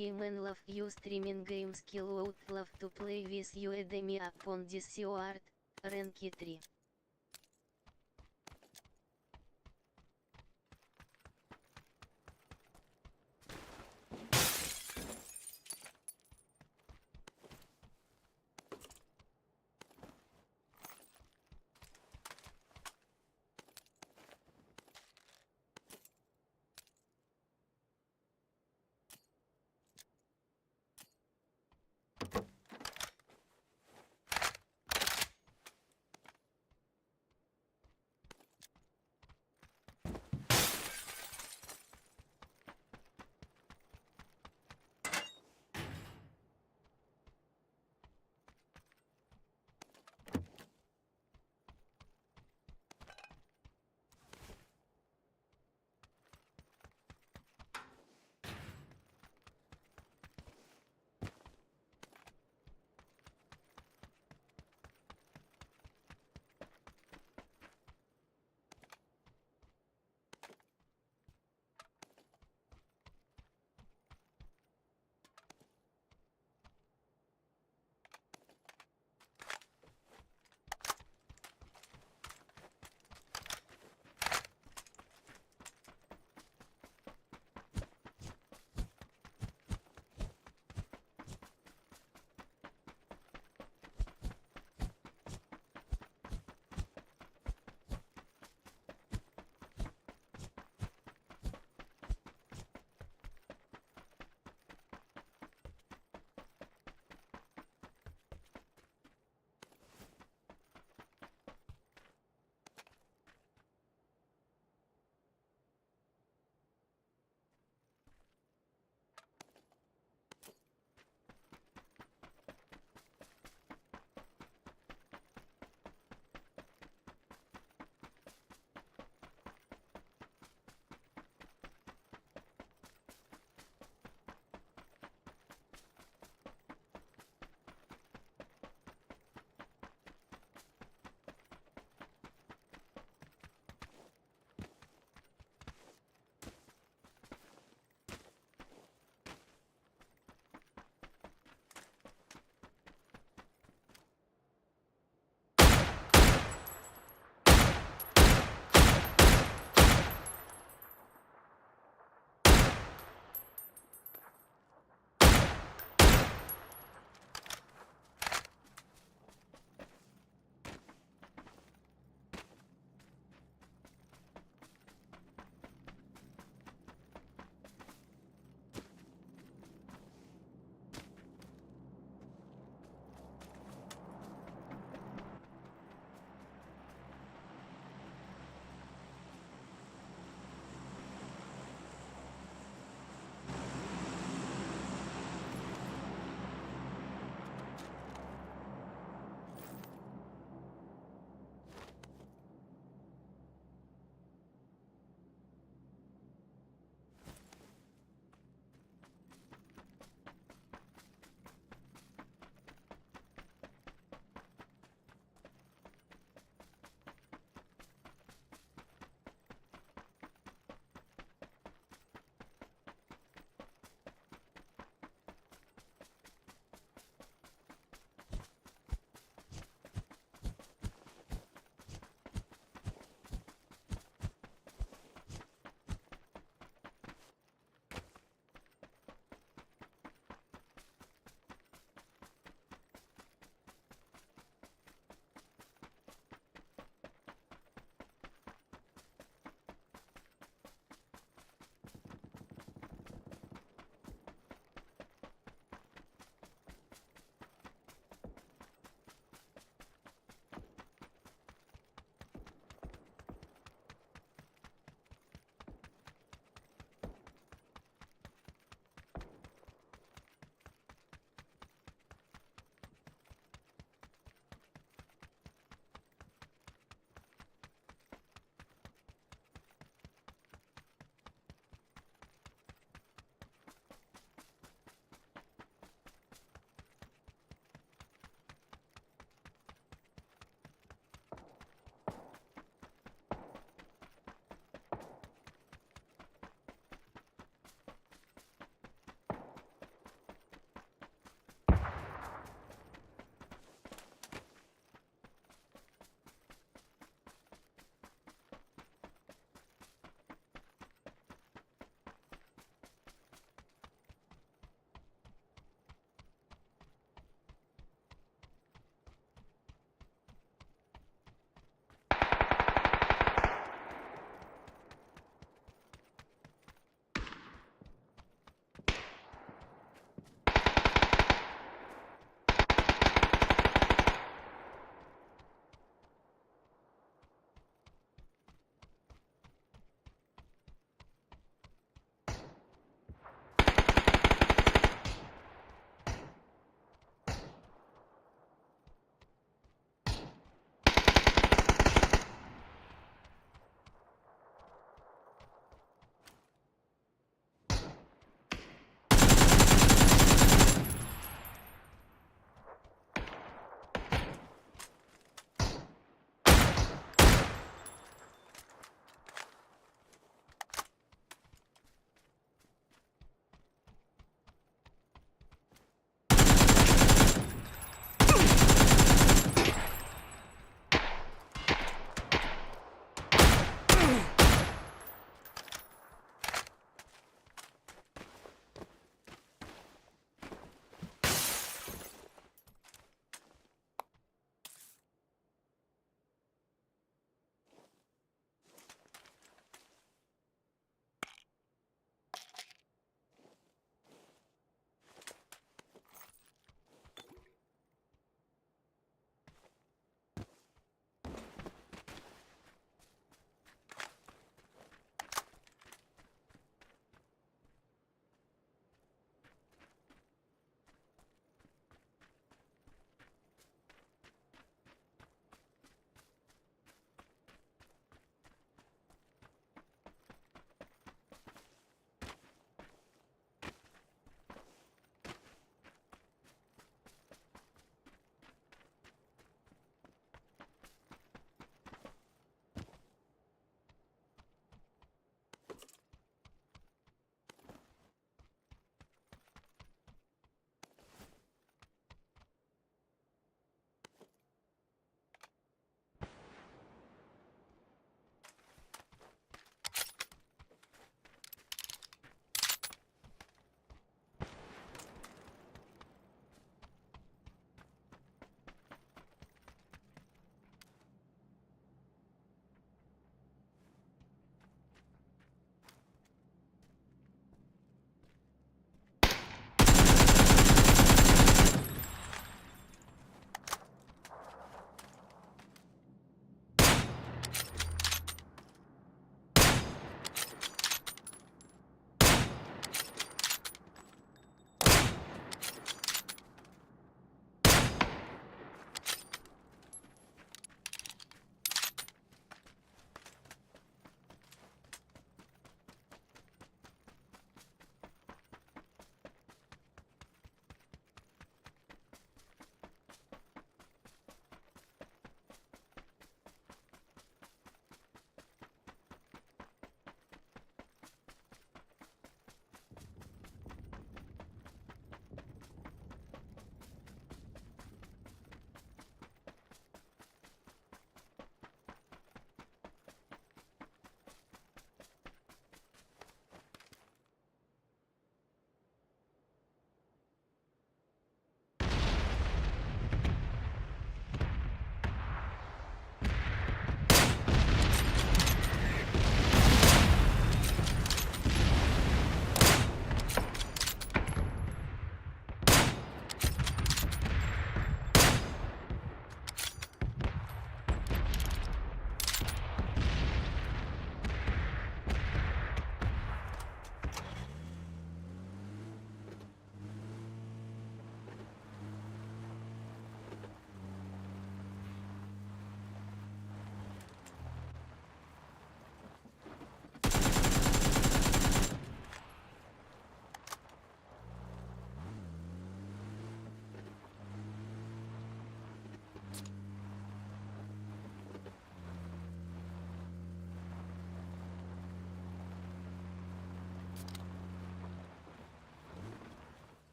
Lucky man love you streaming games kill out love to play with you add me up on Discord, Ranky 3.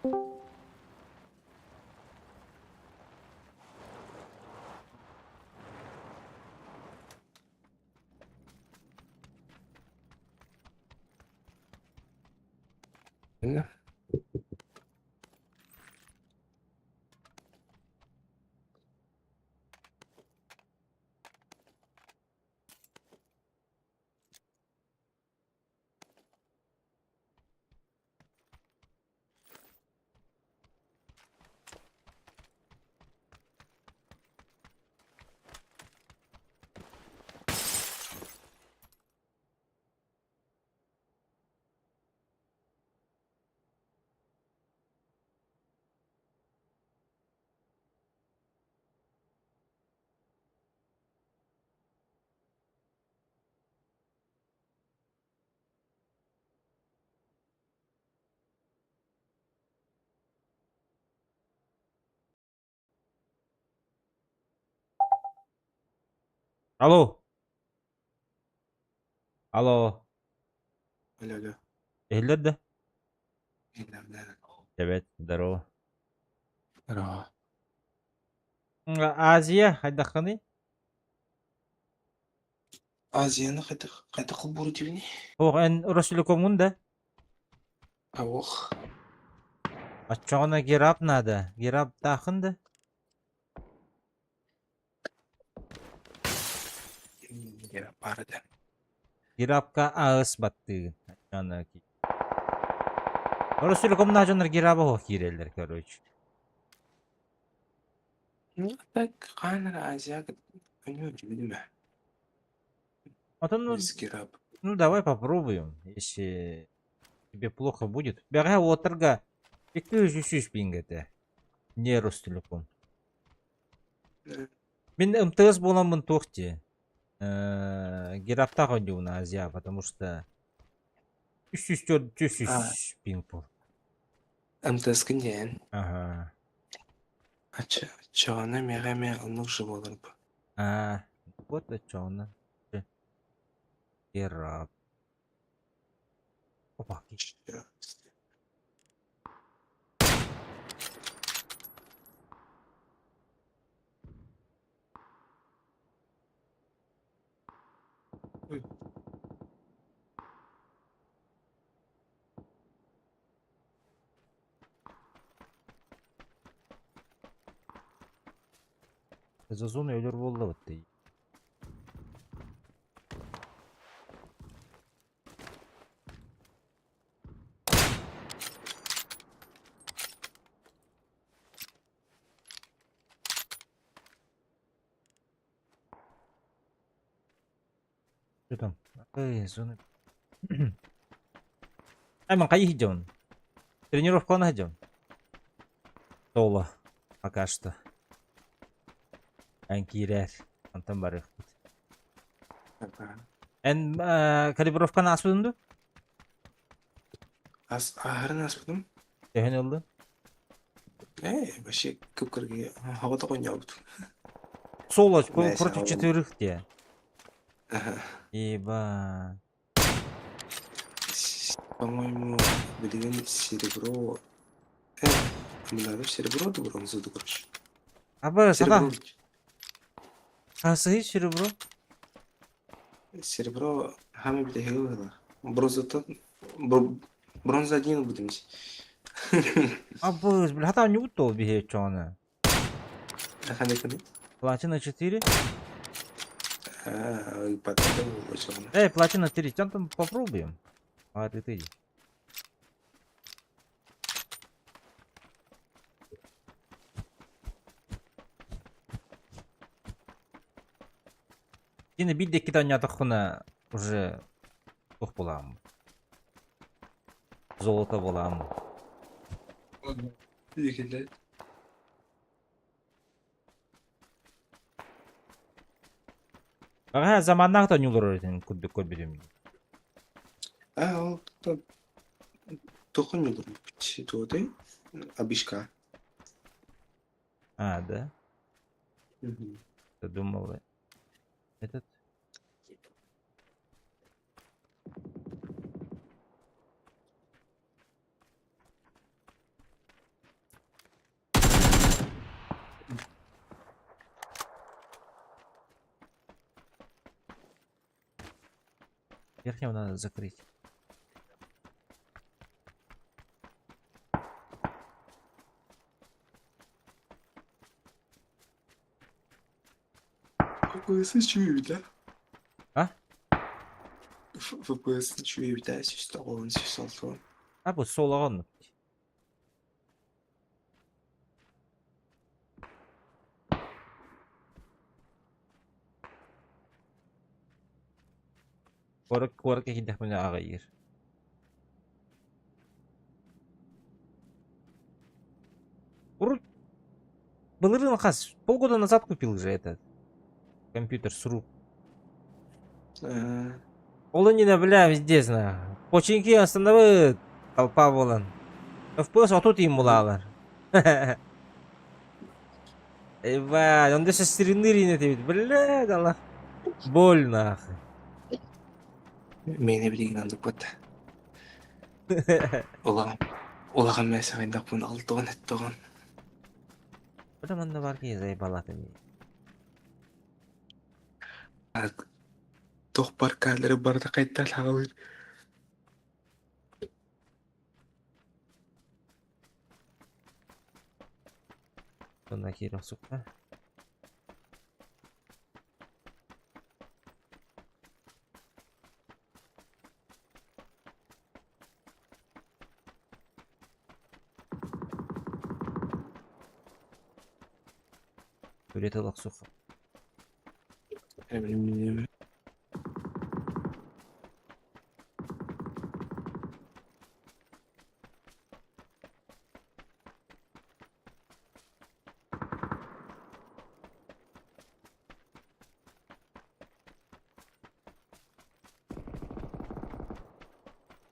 Алло. Алло. Алло, алло. Иһиллэр да? Иһиллэр. Эбэт, здорово. Здорово. Азия хайдаххыный? Азияны хайдах хайдах холбуур этибиний? Ох, эн Ростелекомҥун да? Ох. Оччоҕуна гераб надо. Герабтааххын да? Гераб баар этэ. Герабка аыс баттыыгын. Оччоҕуна Ростелекомнаах дьоннор гераба оһох киирэллэр, короче. Ну, так хаан эрэ Азия өнүө билимэ. Потом, ну, Без гераб. ну давай попробуем, если тебе плохо будет. Бэҕэһээ уотарга 200 пингете. Не Ростелеком. Мин МТС буоламмын туох дии Гераптаах оонньуубун Азия, потому что 304 300 пинг-пол. МТС-кын диэн. Ага. Оччоҕуна миэхэ эмиэ оннук же буолар бу. А, вот оччоҕуна. Герап. Опа. За зону өлөр буоллабыт дии. Что там? Эй, зоны. Айман, хайыы сылдьабын? Тренировкалана сылдьабын. Соло. Пока что. Эн киирээр. Онтон барыахпыт. Эн калибровканы ааспытын дуу? Ас ааһарын ааспытым. Төһөн ыллын? Ээ, вообще кып-кыргыы хаҕа оҕонньообут. Соло против четверых диэ. Еба. По-моему, билигин серебро... Э, мынаны серебро да бронза да короче. Аба, сата. Хасыһы серебро. Серебро хами билэһигэ быһыылаах. Бронзаттан бронза один будем. Абыс, бля, хата не утол биһи чоҕуна. Ханыкыны? Платина 4. А, потом буолуо Эй, платина 3, там там попробуем. А, ты ты. Кини биир да иккитэ оонньоотоххуна уже туох буолааммын. Золото буолааммын. Баҕа заманнаах да оонньуулар этин курдук көрбүтүм. А, ол туох оонньуулар туотай? Абишка. А, да? Я думал, этот... Верхнего надо закрыть. FPS үчүгэй да? А? FPS үчүгэй да 190 160. А бу суолаҕа оннук. Куорат куоракка киирдэхпинэ аҕыйыыр. Урут былырыын хас полгода назад купил же этот компьютер с рук. Ол иннинэ, бля, везде знаю. Починки остановы толпа буолан. FPS отут иин булаалар. Ебать, он даже стриныр этибит, бля, дала. Боль нахуй. Миэнэ билигин оннукпут. Улахан улахан мээсэҕэйдэхпин алтыгын эттиҕин. Бля, манна бар киһи заебалатын. Туох бар каалары барыта хайдах хаалыр. Онно киирэ охсукка. Үлэтэ охсукка.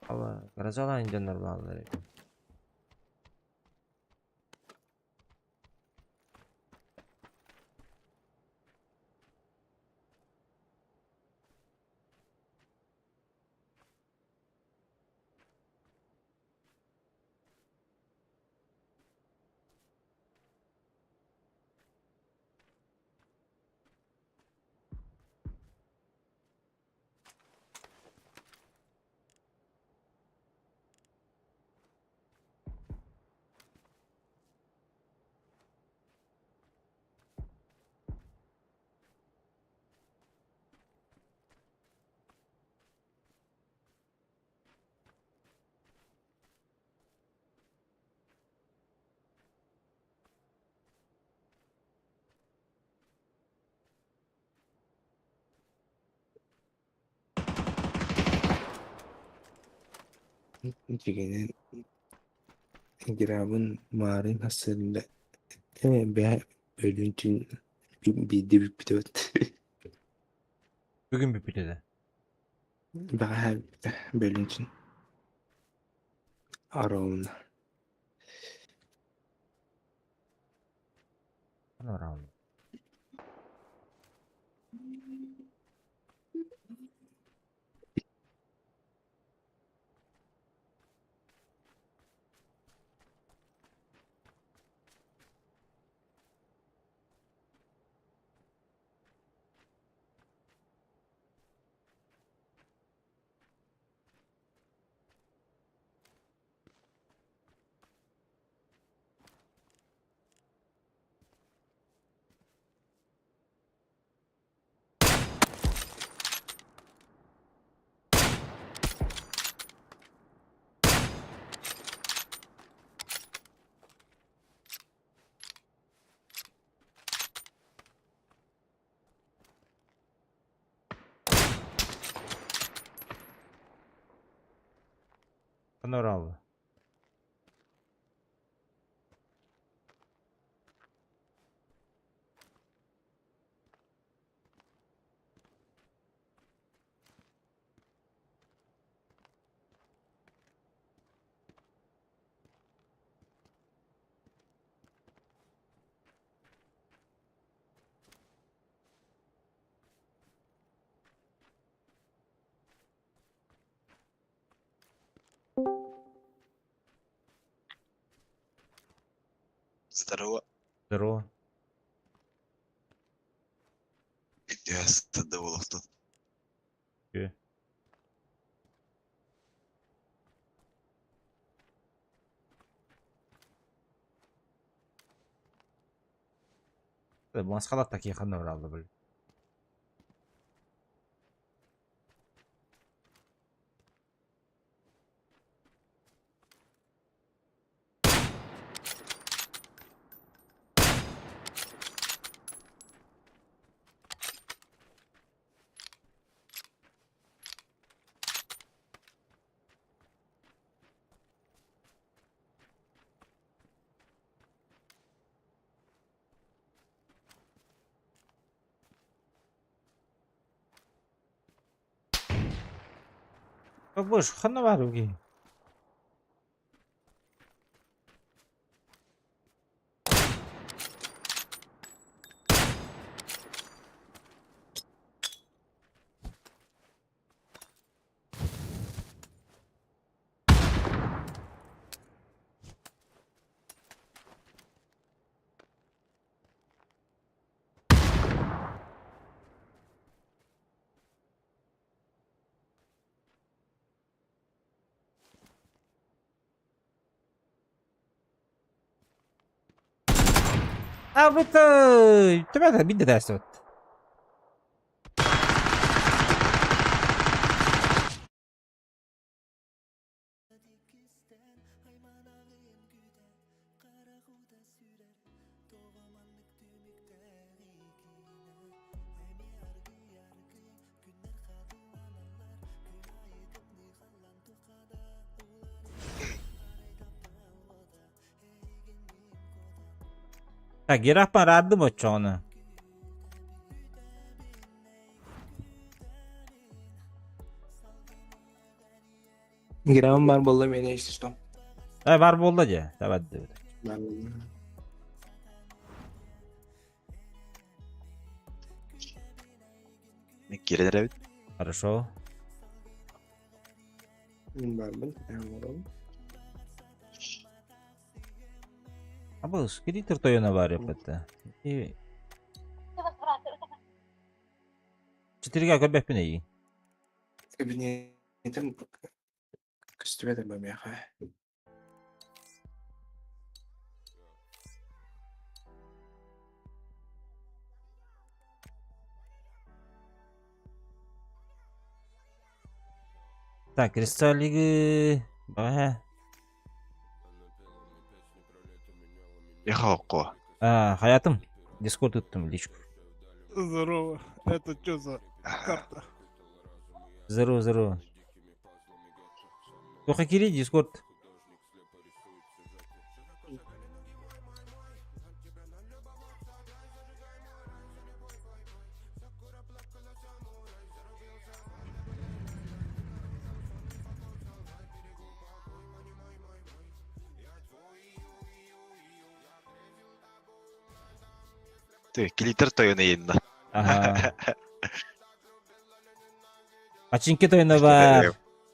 Ала, грозалаан дьоннор бааллар эбит. Дьиҥинэн играбын маарыын хасыһында ээ бэйэ өлүүн түүн биирдэ бүппүтэ Бүгүн бүппүтэ да? Бэҕэһээ бүттэ бөлүүн түүн ровно. Ровно. Панорама. Здорово. Здорово. Я с тут. Че? Маскалар такие ханна бараллар были. Бабыш, ханна бар уги. А вот төбәдә бит дә вот. Так, граф радым оччоҕуна. Грамм бар буолла миэнэ если что. Э, бар буолла дьэ, табаддыбыт. Бар буолла. Киирэн эрэбит. Хорошо. Мин барбын, эн олоробун. А был скритер тойона бар это. И... Четырега көрбөппүн эйи. Кабинетим көстүбэт миэхэ. Так, кристаллигы... Бага. Ехоққо. А, хаятым. Дискорд ыттым личку. Здорово. Это что за карта? Здорово, здорово. Тоха кири, Дискорд. Ты, килитер тойон ыйынна. Ага. Пачинки тойоно бар.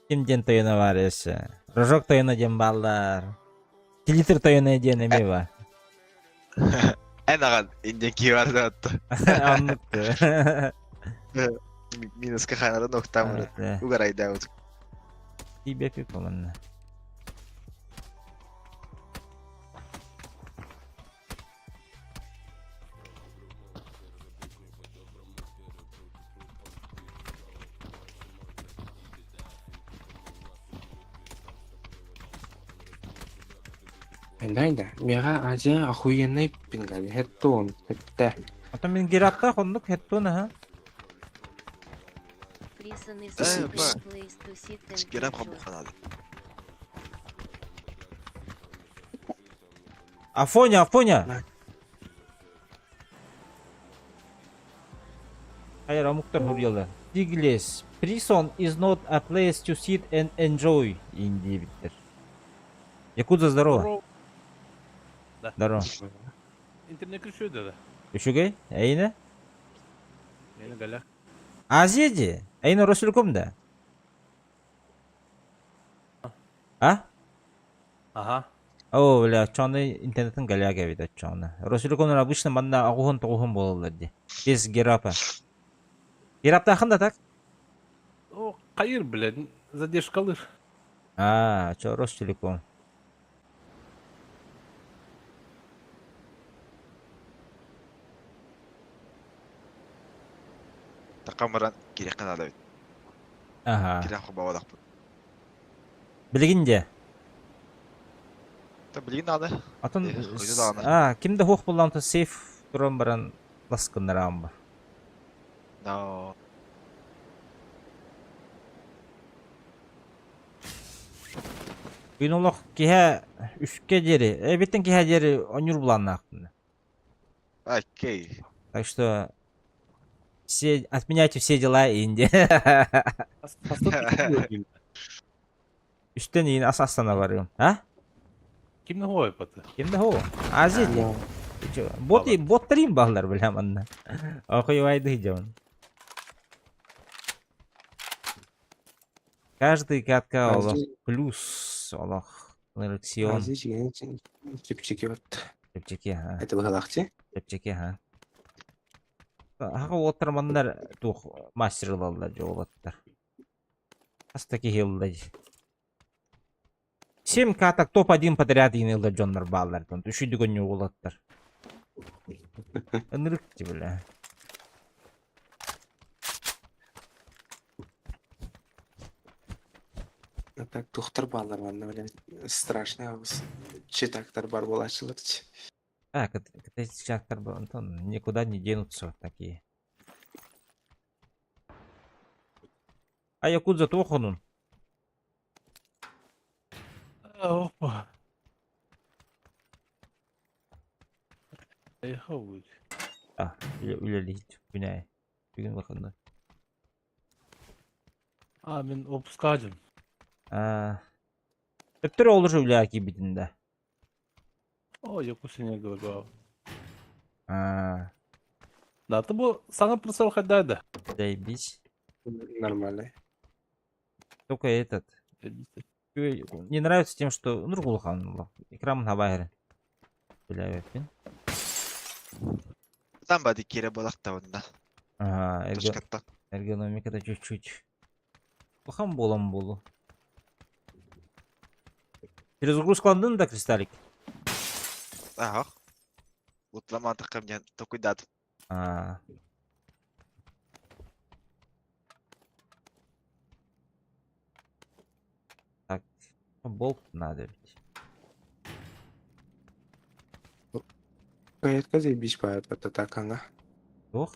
Ким диэн тойоно бар өссө. Рожок тойоно диэн бааллар. Килитер тойоно диэн эмиэ бар. Эн аҕан индиэн киһи бар да Оннук. Минуска ханарын октамырыт. Угарайдаабыт. Тиийбэппит манна. Да, да. Миэхэ Азия охуенный пингали. Хеттон. Хетте. Оттон мин гираптаах оннук хеттуун аха. Prison is Э, a ба. great place to sit and Герап enjoy. хабуханады. Афоня, Афоня! На. Хайыр, омуктар хуруйаллар. Диглес. Prison is not a place to sit and enjoy. Индиэбиттэр. Якудза, здорово. Да. Здорово. Интернет крышует да. Үчүгэй? Эйне? Эйне галя. Азия дии. Эйне Росүлком да? А? Ага. О, бля, оччоҕуна интернетин галяга эбит оччоҕуна. Росүлкомнар обычно манна аҕуһун тоҕуһун буолаллар дии. Без герапа. Гераптаахын да так? О, хайыр, блядь, задержкалыр. А, чо Ростелеком. Такам баран кириэххэ наада эбит. Ага. Кириэх холбооботохпут. Билигин де. Та билигин наада. Атын Э, хойду даҕаны. а ким да хуох буллаан сейф туран баран лас гыннараам ба. Но. Күн олох киһэ үскэ диэри, эбиттэн киһэ диэри онньуур былааннаахпын. Окей. Так что все отменяйте все дела Индия. Үстэн иин ас астана барыым. А? Ким не хуой паты? Ким да хоо? Азия ди. Бот боттарым баллар билем анна. Охуевайды дьон. Каждый катка олох плюс олох нарцион. Азия дьиҥэ чэпчэки вот. Чэпчэки ха. Это быһалаахчы. Чэпчэки ха. Аха уоттар маннар туох мастер ылаллар дьолоттар. Хаста киһи ылла дии. 7 каток топ-1 подряд иин ылар дьоннор бааллар. Үчүйдүк онньугулаттар. Ынырык ти бля. А так тухтар бааллар манна бля страшный абыс. Читактар бар буолааччылар. А, читактар Антон, никуда не денутся такие. А Якудза туох онун? Опа. Эхо А, үлэлиһит күнэ. Бүгүн выходной. А, мин отпускаадьым. А, Өптөр олур үлэ киирбитин да. О, Якутсине говорю. А, Да, ты бу саҥа прицел хайда заебись. Нормально. Только этот. Не нравится тем, что... Ну, улахан экран хабайры. Билээбэппин. Там бады кире буолахтабын да. Ага, эрго... Точкаттан. эргономиката чуть-чуть. Улахан буолан буолу. Перезагрузкаландың да, кристаллик? Ага. Утламатыкка мне токуйдат. А. Так, болт надо ведь. Рукоятка заебись поет так она. Туох?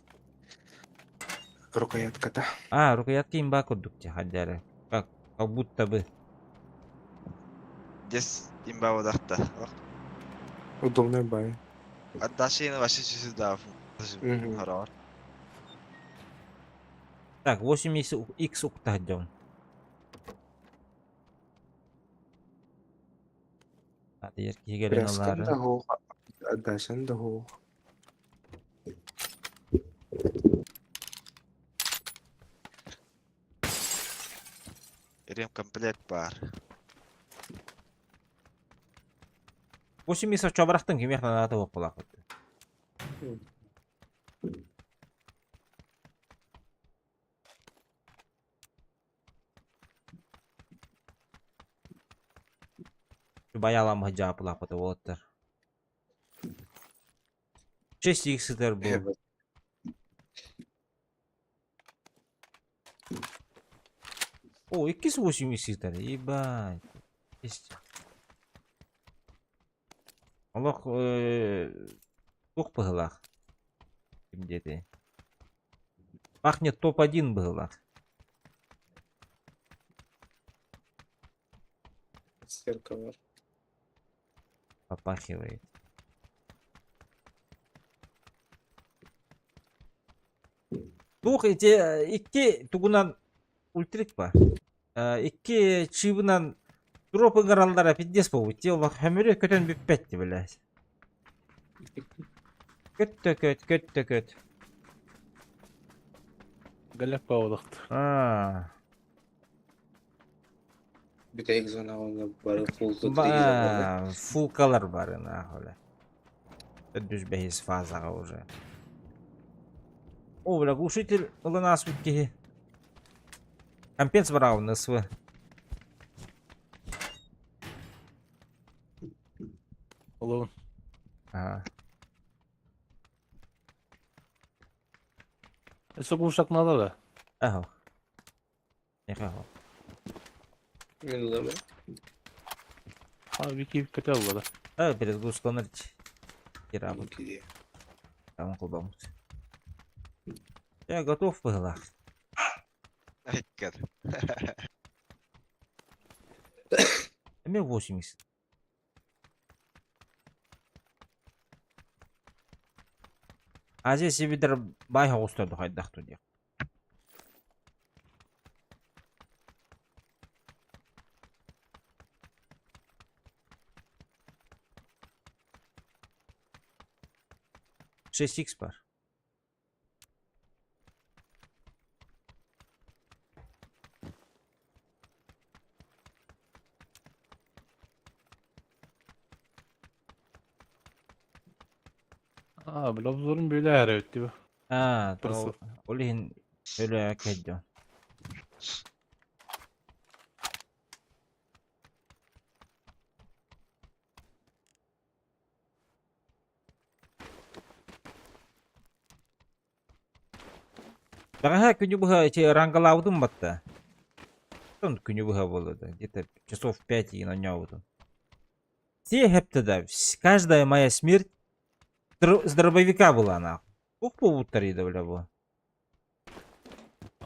Рукоятка-то. А, рукоятка имба курдук хаддары. Как, как будто бы. Здесь имба водахта. Удобная бай. Отдашь вообще сюда. Мгм. Хорош. Так, 8 х уктахдем. Пряскан да хоох. Отдашан да хоох. Ремкомплект бар. 8 х чобарахтын кимиэх наната буоллаах. Баялам жаапылаах буолаттар. 6 х сытар бу. О, 2 8 сытар. Ебать. Есть. Олох туох быһыылаах. Ким диэтэй. Пахнет топ-1 быһыылаах. Сверка бар. Попахивает. Туох ити икки тугунан ультрик ба. Икки чибынан дроп ыҥыраллара пиздец буолбут. Ти олох хөмүрү көтөн бүппэт блядь. Көт да көт, көт да көт. Галяк паудахт. А. Бүтэһик зонаҕа бары full Ба, фулкалар бар нахуй. Дүз бэһис фазаҕа уже. О, бля, глушитель ылан ааспыт киһи. Компенс бараҕын СВ. Олуун. Ага. Өссө куушак надо да? Аһо. Миэхэ аһо. Мен ыламын. А, Вики көтө алла да. А, перезагрузкаланар Кирабыт. Кириэ. Там холбоммут. Я готов быһылаах. Айкар. Эмиэ 80. Азия сибидер баай оҕустар хайдах диэх. Шесть икс бар. А, бля, обзорун бөлө эр өттү бу. А, Прысыл. ол иһин өлө кэддьон. Бэҕэһээ күнү быһа ити рангалаабытым батта. Оттон күнү быһа буолла да, где-то часов пять игин оонньообутум. Все хэпте да, каждая моя смерть с дробовика была нахуй. Ух буолбуттар да бля бу.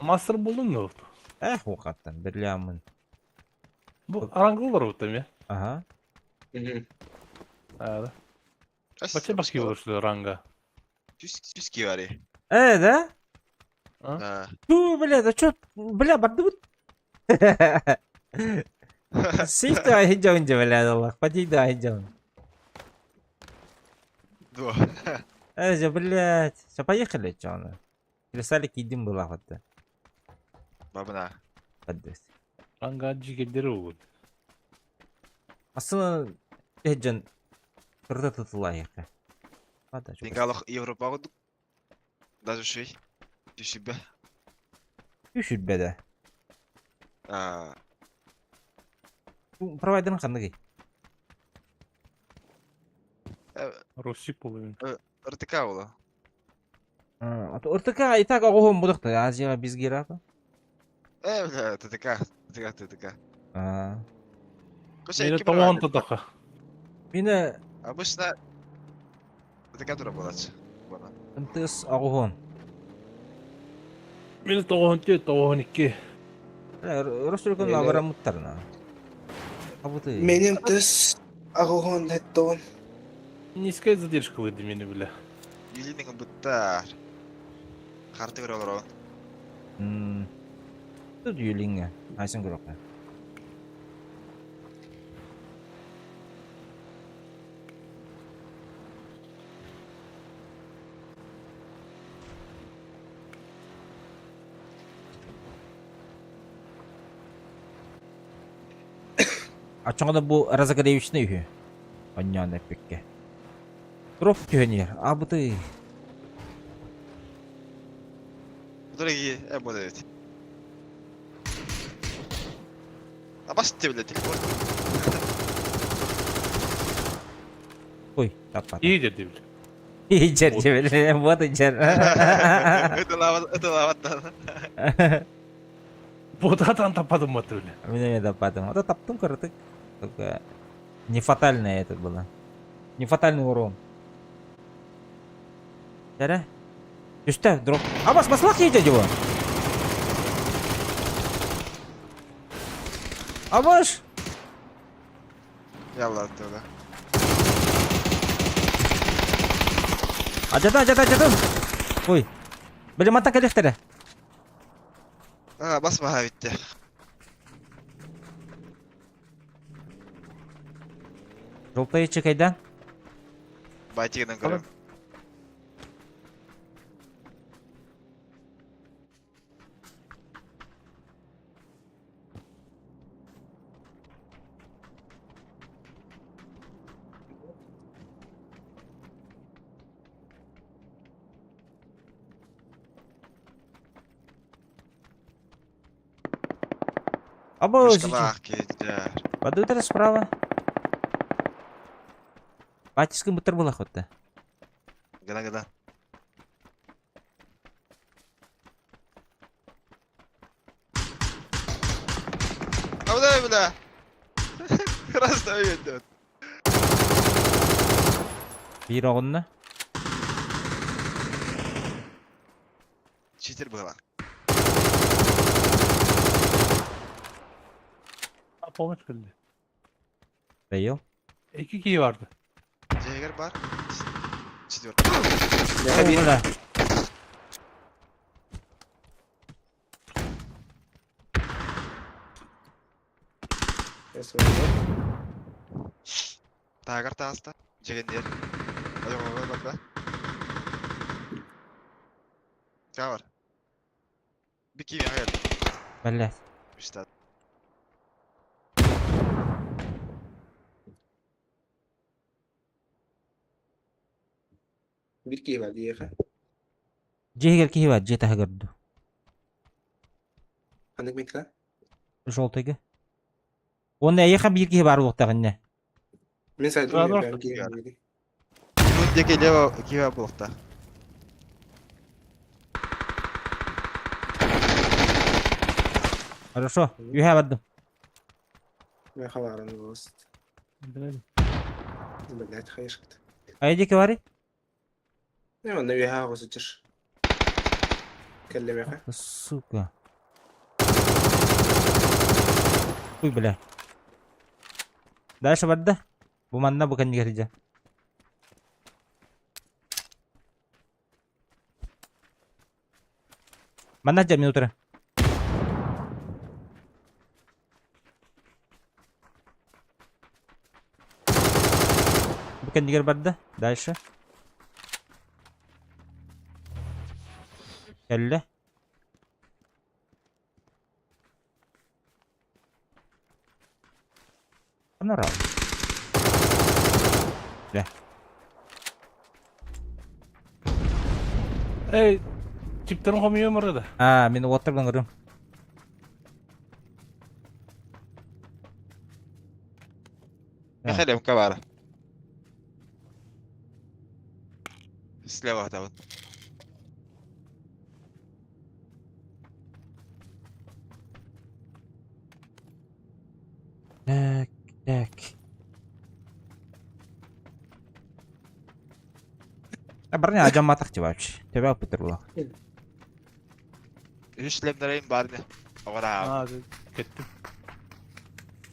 Мастер булдуң да вот. Эх, ухаттан, берлямын. Бу арангалар вот эми. Ага. Мгм. А, Бача башки болор что ранга. Түс кивари. Да? А. Ту, бля, да чё, бля, бардыбыт. Сейф ты айдён, бля, Аллах, поди да айдён. Дуо. Э, блядь. Все, поехали, чё она? Писали кидим была вот да. Бабына. Поддес. Ранга жигелдери угут. Аслын эджен кырда тутула яка. Ада чё. Дингалох Европа кудук. Даже шүй. Түшүбэ. Түшүрбэ да. А. Провайдерын ханныгый? Русик болуйун. РТК була. РТК и так оҕоһун будахта Азияга бизге рапа. Бля, ТТК. ТТК, ТТК. Мени тоҕоон тутаха. Мине Обычно ТТК тура болач. Бана. МТС оҕоһун. Мени тоҕоон түө тоҕоон икки. Ростелеком Мени- абарамыттарна. Абыты. Менин тыс аҕыһын хэттон. Низкая задержка выйди мени бля. Юлинин буттар. Харты көрө олорон. Тут юлиңе. Айсын көрөккө. Ачоҥода бу разогревочный үһү. Онньоон эппиккэ. Дроп түһэн Абыты. Дорогие, будет. А басты, бля, телепорт. Ой, таппата. Иди бля. Иджер, вот иджер. Это лава, это лава. Бодатан таппадым баты бля. Мен эмиэ таппатым. Ото таптым кырытык. Только не фатальное это было. Не фатальный урон. Дәрә. Түстә, дроп. А бас баслах едет его. Абаш! Ялла тогда. Адята, адята, адята. Ой. Били мата кэлихтэрэ. А, басма битте. Желтый чекайдан. Байтигынан көрөм. Або Мышкалаах киһитэр. Подутер справа. Батискин бутер была хотта. Гына гына. Абыдай бля! Красный идет. Биир оҕунна. Читер была. Помощь кэллэ. Бэйил. Икки киһи барды. Дьиэгэр бар. Четвертый. Миэхэ биир. Бля. Таагар тааста. Дьиэгэн диэр. Ойоҕоҕо барда. Каа бар. Бики миэхэ кэллэ. Блядь. Үстат. Биир киһи бар диэхэ. Дьиэгэр киһи бар, дьиэ таһыгар ду. Ханнык метка? Желтыйга. Уонна эйиэхэ биир киһи баар буолуохтаах иннэ. Мин сайдым Ладно. бэйэм киһи диэки. Тут диэки лево киһи буолуохтаах. Хорошо, үһэ бардым. Миэхэ баарын буолуст. Билэбин. Блять, хайышкыт. Хайа диэки барый? Не, онно үөһэ аҕа сылдьар. Кэллэ миэхэ. Сука. Ой, бля. Дальше барда. Бу манна бу кэннигэр сылдьар. Манна сылдьар мин утары. Бу кэннигэр барда. Дальше. Кэллэ. Анарал. Бля. Эй, чиптерин хомуйуом да. А, мин уоттарбын ыҥырым. Михаил МК баара. Слева хатабын. Так, так. А броня адьамматах ти вообще. Тебя пытырла. Үс шлемнэрейм баар ини. Оҕора. Аа, кеттим.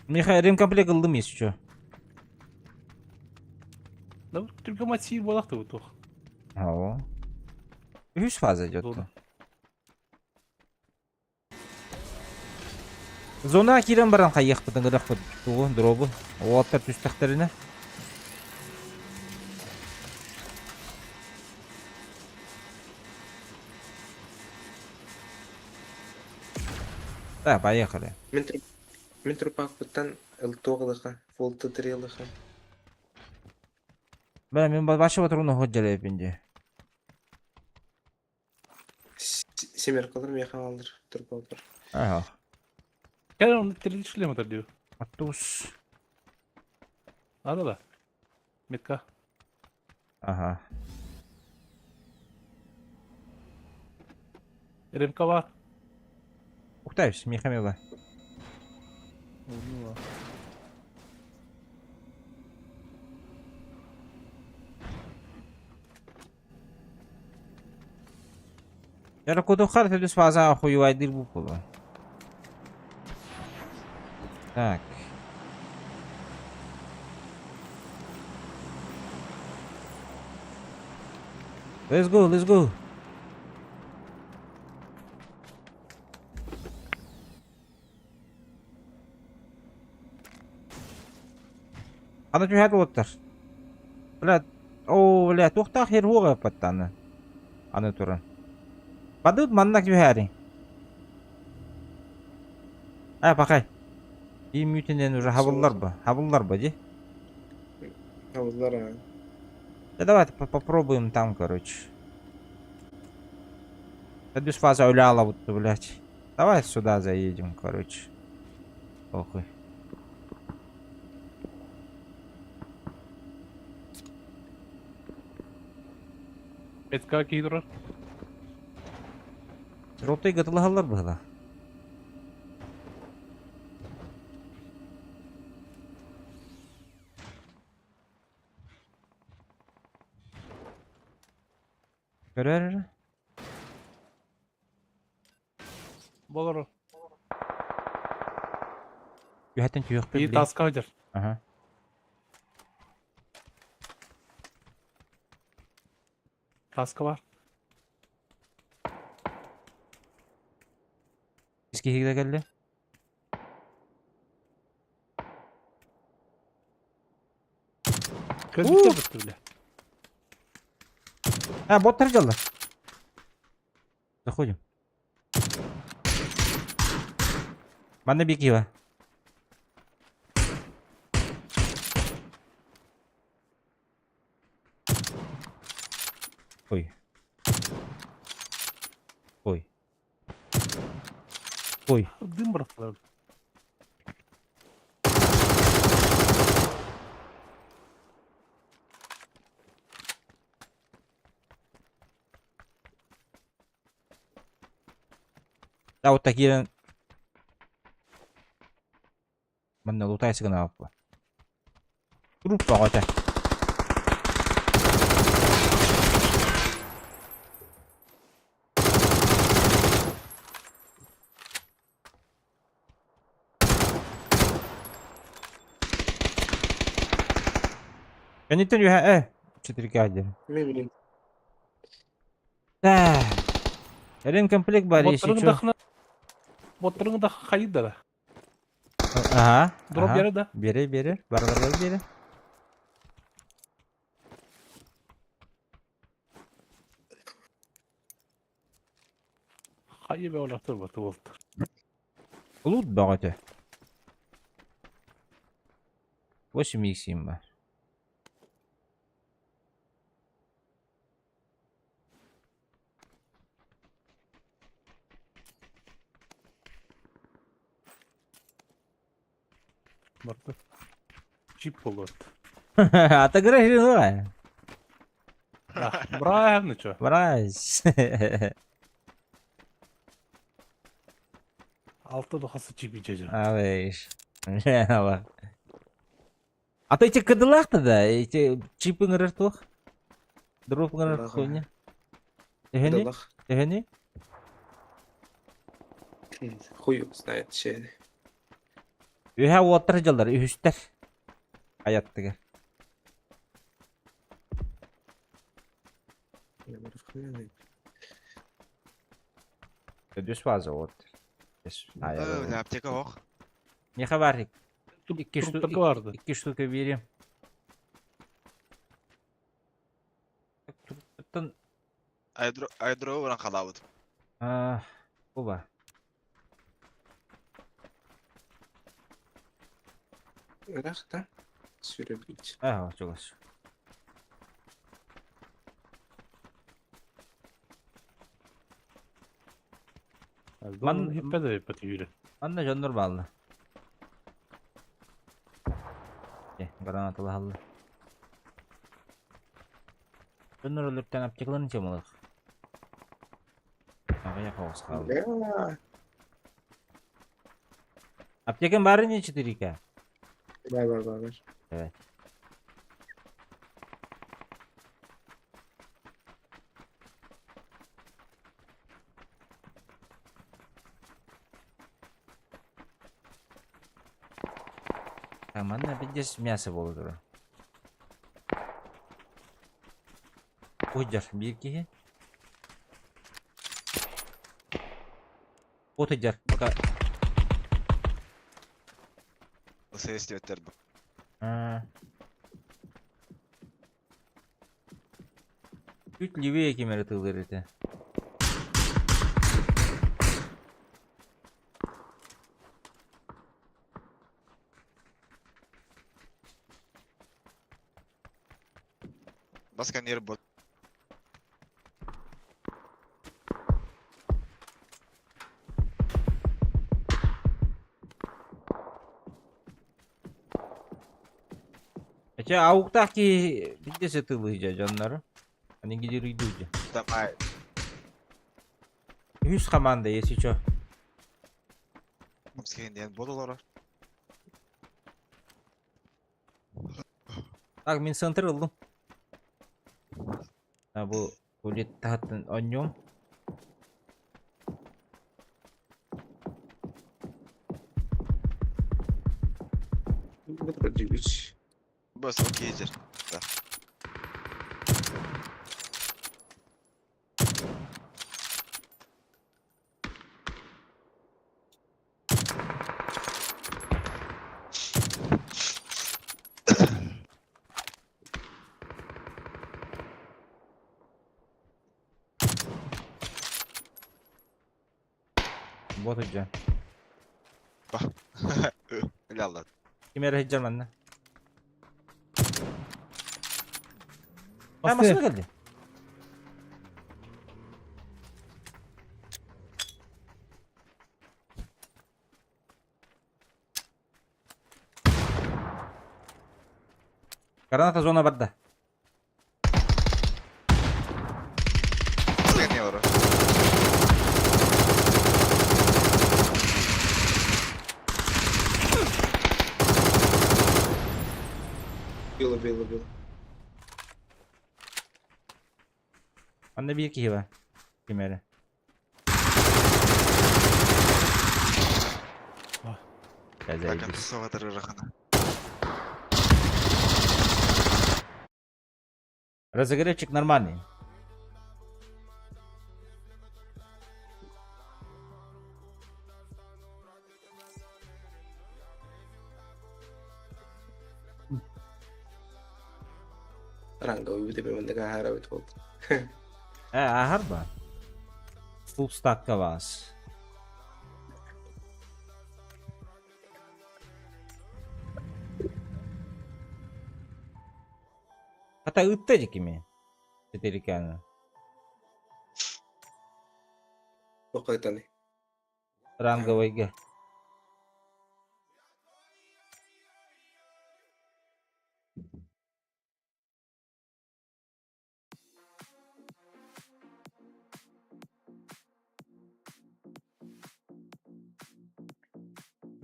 Миха ремкомплект ыллым если что. Да түргө мать сиир буолах да туох. О. Үһүс фаза идет. Зона. Зона киирэн баран хайыахпытын гынахпыт тугу дробу уолаттар түстэхтэринэ. Да, поехали. Мин труп мин трупаакпыттан ылтуох ылыха, фолты три ылыха. Бля, мин бачча батыруна ходжалайбын дии. Семеркалар миэхэ хааллар трупаакпар. Ага. Кэл онно тирилиш шлем дии. Атус. Надо да. Метка. Ага. РМК бар. Ухтаюсь, Михамила. Яра кудухар төдүс фаза хуювайдыр бу була. Так. Let's go, let's go. Аны түһээт уолаттар. Бля, оо, бля, туохтаах херһуоҕа ыппаттааны. Аны туран. Бадыт манна түһээриҥ. А, пахай. И мүтүнэн уже хабыллар ба, хабыллар ба, ди. Хабыллар аа. Да давайте попробуем там, короче. Төрдүс фаза өлө аалабыт блядь. Давай сюда заедем, короче. Похуй. Метка киһи турар. Желтый гытылаһаллар быһыла. Көрөр эрэ. Болор. Үһэтин түһүөхпүт Биир билигин. таска сылдьар. Аха. Таска бар. Ис киһи да кэллэ. Көзүттэ бытты бile. А, боттар дьаллар. Заходим. Манна биир киһи бар. Ой. Ой. Ой. Дым бырахтылар. Да, вот такие. Манна лутайсы гына Группа оҕото. Кэнниттэн үһэ э четырка диэн. Мен билим. Да. Эрин комплект бар если Боттарың чё. дахына Боттарың да хайда да. Ага. Дроп ага. бере да. Бере бере. Барылар бере. Хайы бе олақтыр баты болды. Лут бөҕөтө. 8 иксим бар. Барды. Чип болды. Отыграй хреновая. Правильно чё? Брась. Алты дохасы чип ичеже. Алыш. А то эти кадылах да, эти чипы ҥырар туох. Дроп ҥырар Кыдылах, хуйня. Төһөнү? Кыдылах. Төһөнү? Хуй его знает, че. Үһэ уоттар дьаллар, үһүстэр. Аяттыгар. Өдүс фаза вот. Бля, аптека ох. Не хабарик. Икки штука, Труптарга барды. икки штука бери. Туттан Айдро айдро уран халабыт. а оба. Ырах, да? Сүрөбүт. А, чугас. Ман хиппе де баты Анна жоннор баалла. Э, граната алла. Жоннор өлөртен аптекаларын чемалык. Ага, хаос қалды. Бля. Аптекан бары не 4К? Бар, бар, бар, бар. Evet. Манна пиздец мясо болду. Уйдер, биир киһи. Отыдер, пока. Сестиөттер. Чуть левее кемере тылыр это. Баскан ер бот. Эче ауктах ки пиздец тылы жоннары. Они где идут. Давай. Үс команда, если чё. Баскан ден бодолор. Так, мин центр ылдым. А, бу Туалет таһыттан оонньуом. Вроде Бас окей дер. Да. Бот сылдьар. Ля Ким эрэ сылдьар манна. А, Массыына. массыына кэлли. Граната зона барда. Не бар. Било, било, било. Манна биир киһи бар. Ким эрэ. А. Дьэ, Так, заебись. соғатыр ырахана. Разогревчик нормальный. Ранговый бит мен хаара бит болду. Э, аһар ба. Full stackка вас. Хата ытта же кими. Четыриканы. Оқайтаны. Ранговыйга.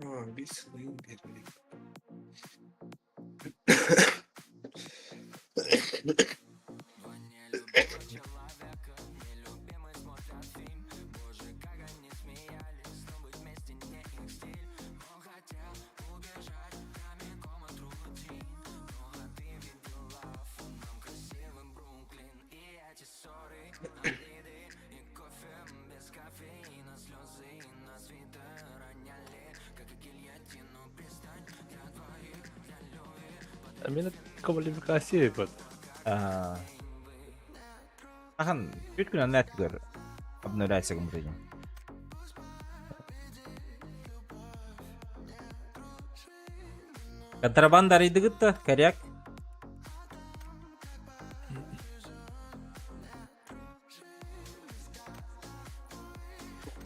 А, бис лын берли. Мин квалификация бит. А. Ахан, үт күн анна әткөр. Обнуляется гымрыгын. Контрабанда арыйдыгытта, коряк.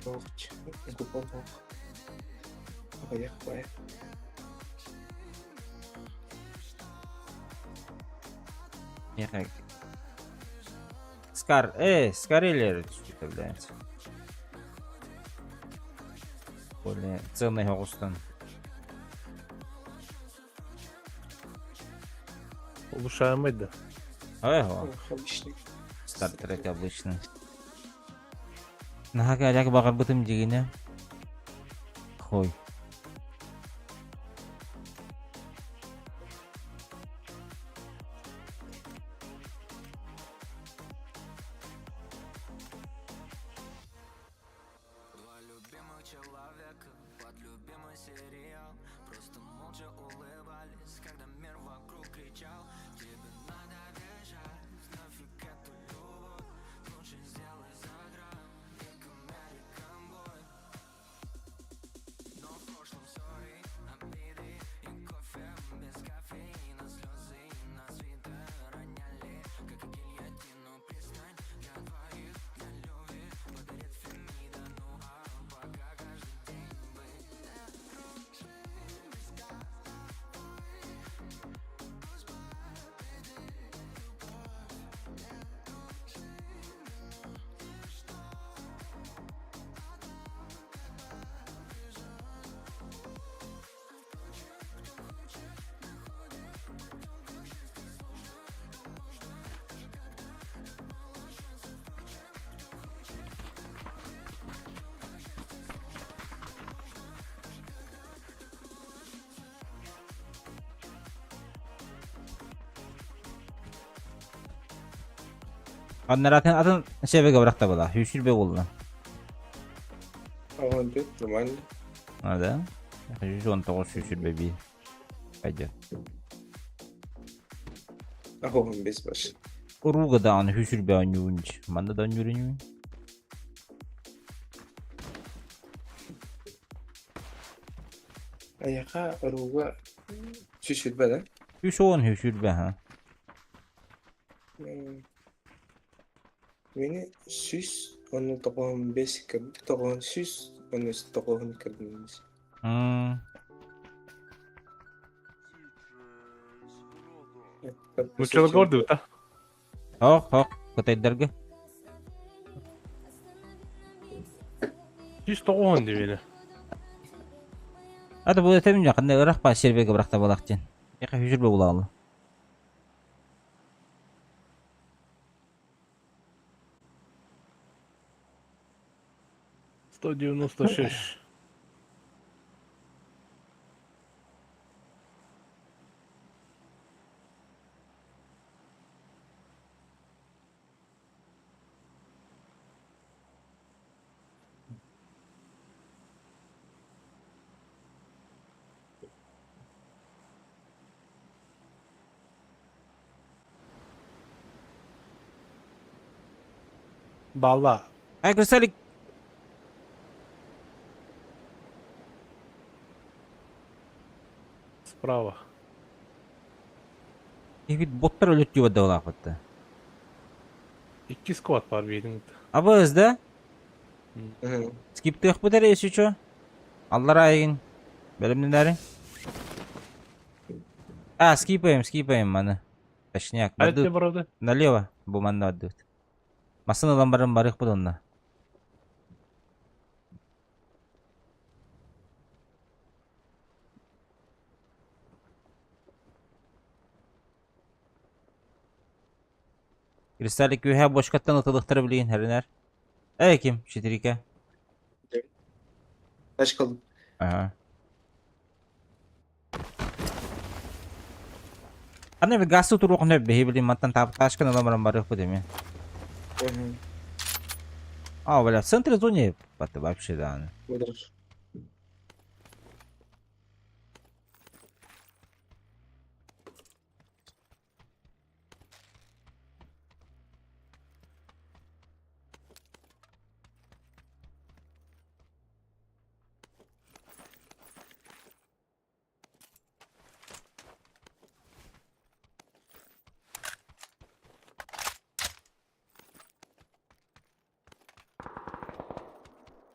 Ох, ох. Аяқ бай. Меха. Скар, Скарелер, что блядь. Более ценный оҕустан. Улучшаемый да. Ого, Обычный. Стартрек обычный. Наһаа коряк баҕарбытым дьигинэ. Хой. Аннар атын атын себеге бырахта была. Сүүсүрбэ буолла. Ага, бит, нормально. А, да? 119 сүүсүрбэ биир. Пойдет. Ага, без баш. Уруга даҕаны сүүсүрбэ оонньуубун Манна да оонньуур инибин. Айаха уруга сүүсүрбэ да? 110 сүүсүрбэ, ha. Мини сүүс уонна тоҕуһун биэс тоҕуһун сүүс уонна тоҕуһун көрдүнүс. Нуччаларга ордубута. Ох, ох, кытайдарга. Сүүс тоҕуһун диэбини. Ата бу этем ханна ырах па сербеге бырахта балах диэн. Эха хүсүрбэ булаалы. 196. Бала. Ай, Крысалик. Справа. Киһибит боттар өлөттүү баддалаахпытта. Икки сквад бар биирин. Абыз да? Скиптыахпыт эрэ если чё. Аллараа айгын. Бэлэмнэнээриҥ. А, скипаем, скипаем маны. Точняк. Айты барады. Налево. Бу манна бардыбыт. Массыына ылан баран барыахпыт онно. Кристаллик үөһэ бочкаттан ытылыктара билигин хэринэр. Эй, ким? Четыре Тачка. Ага. Аны bir газ туруохун бэһи билин мантан ташканы ылан баран барыахпыт эми. А, бля, в центре зоне вообще да.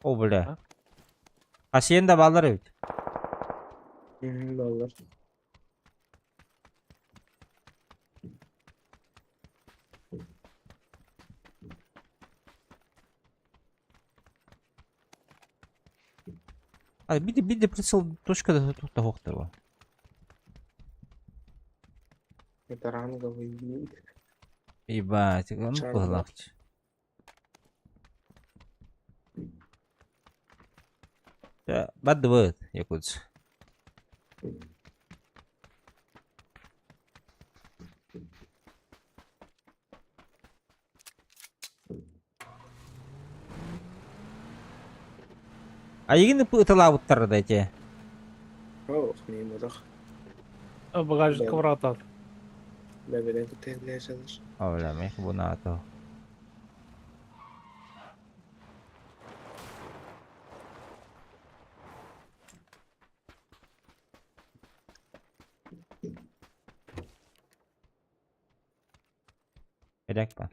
О, бля. Хасиен да баалар эбит. Баалар. А, биди биди прицел точка да тут тохтого. Это ранговый винт. Ебать, ну кылахч. Баддыбыт, Якутск. Айыгын ыталаабыттар да эти. Ох, миимэтэх. Багажникка быраатаат. Бэбэлэн кытта сылдьар. Оля, мих бунаато. Керек па?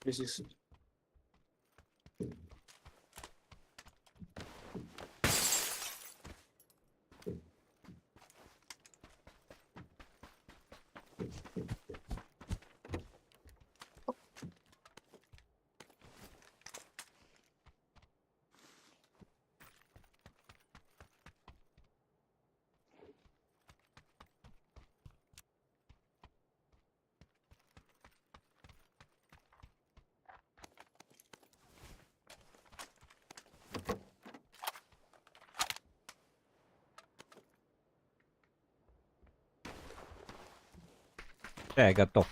Бесис. Да, готов.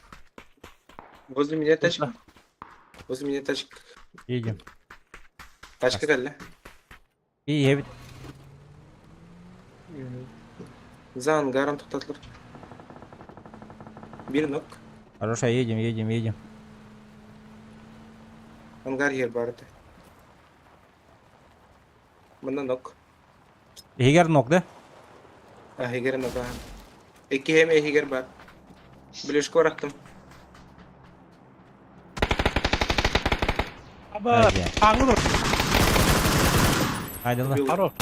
Возле меня тачка. Возле меня тачка. Едем. Тачка кэллэ. Иһэбит. За ангаром тоқтатылар. Бир нок. Хорошо, едем, едем, едем. Ангар иһэр баар этэ. Манна нок. Иһигэр нок да? Иһигэр нок аһан. Иккиһим иһигэр бар. Ближко арахтым. Аба, аңыр. Айдылла. Харо.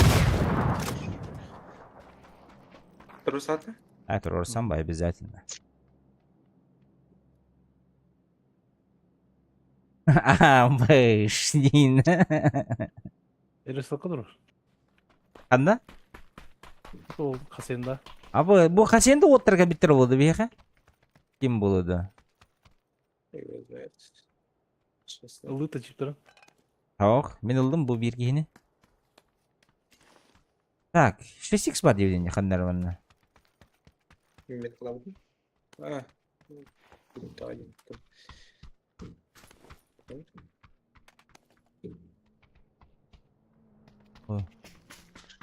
Трусата? А, турурсам ба обязательно. А, бышнин. Эресылка дур. Ханна? Ол хасенда. А бу бу хасенда оттарга биттер болду биһиэхэ? Ким болуду? Ылыта чиптер. Ох, мин ылдым бу биир киһини. Так, 6x бар диэбитин ханнар манна. Мен кылабын. А.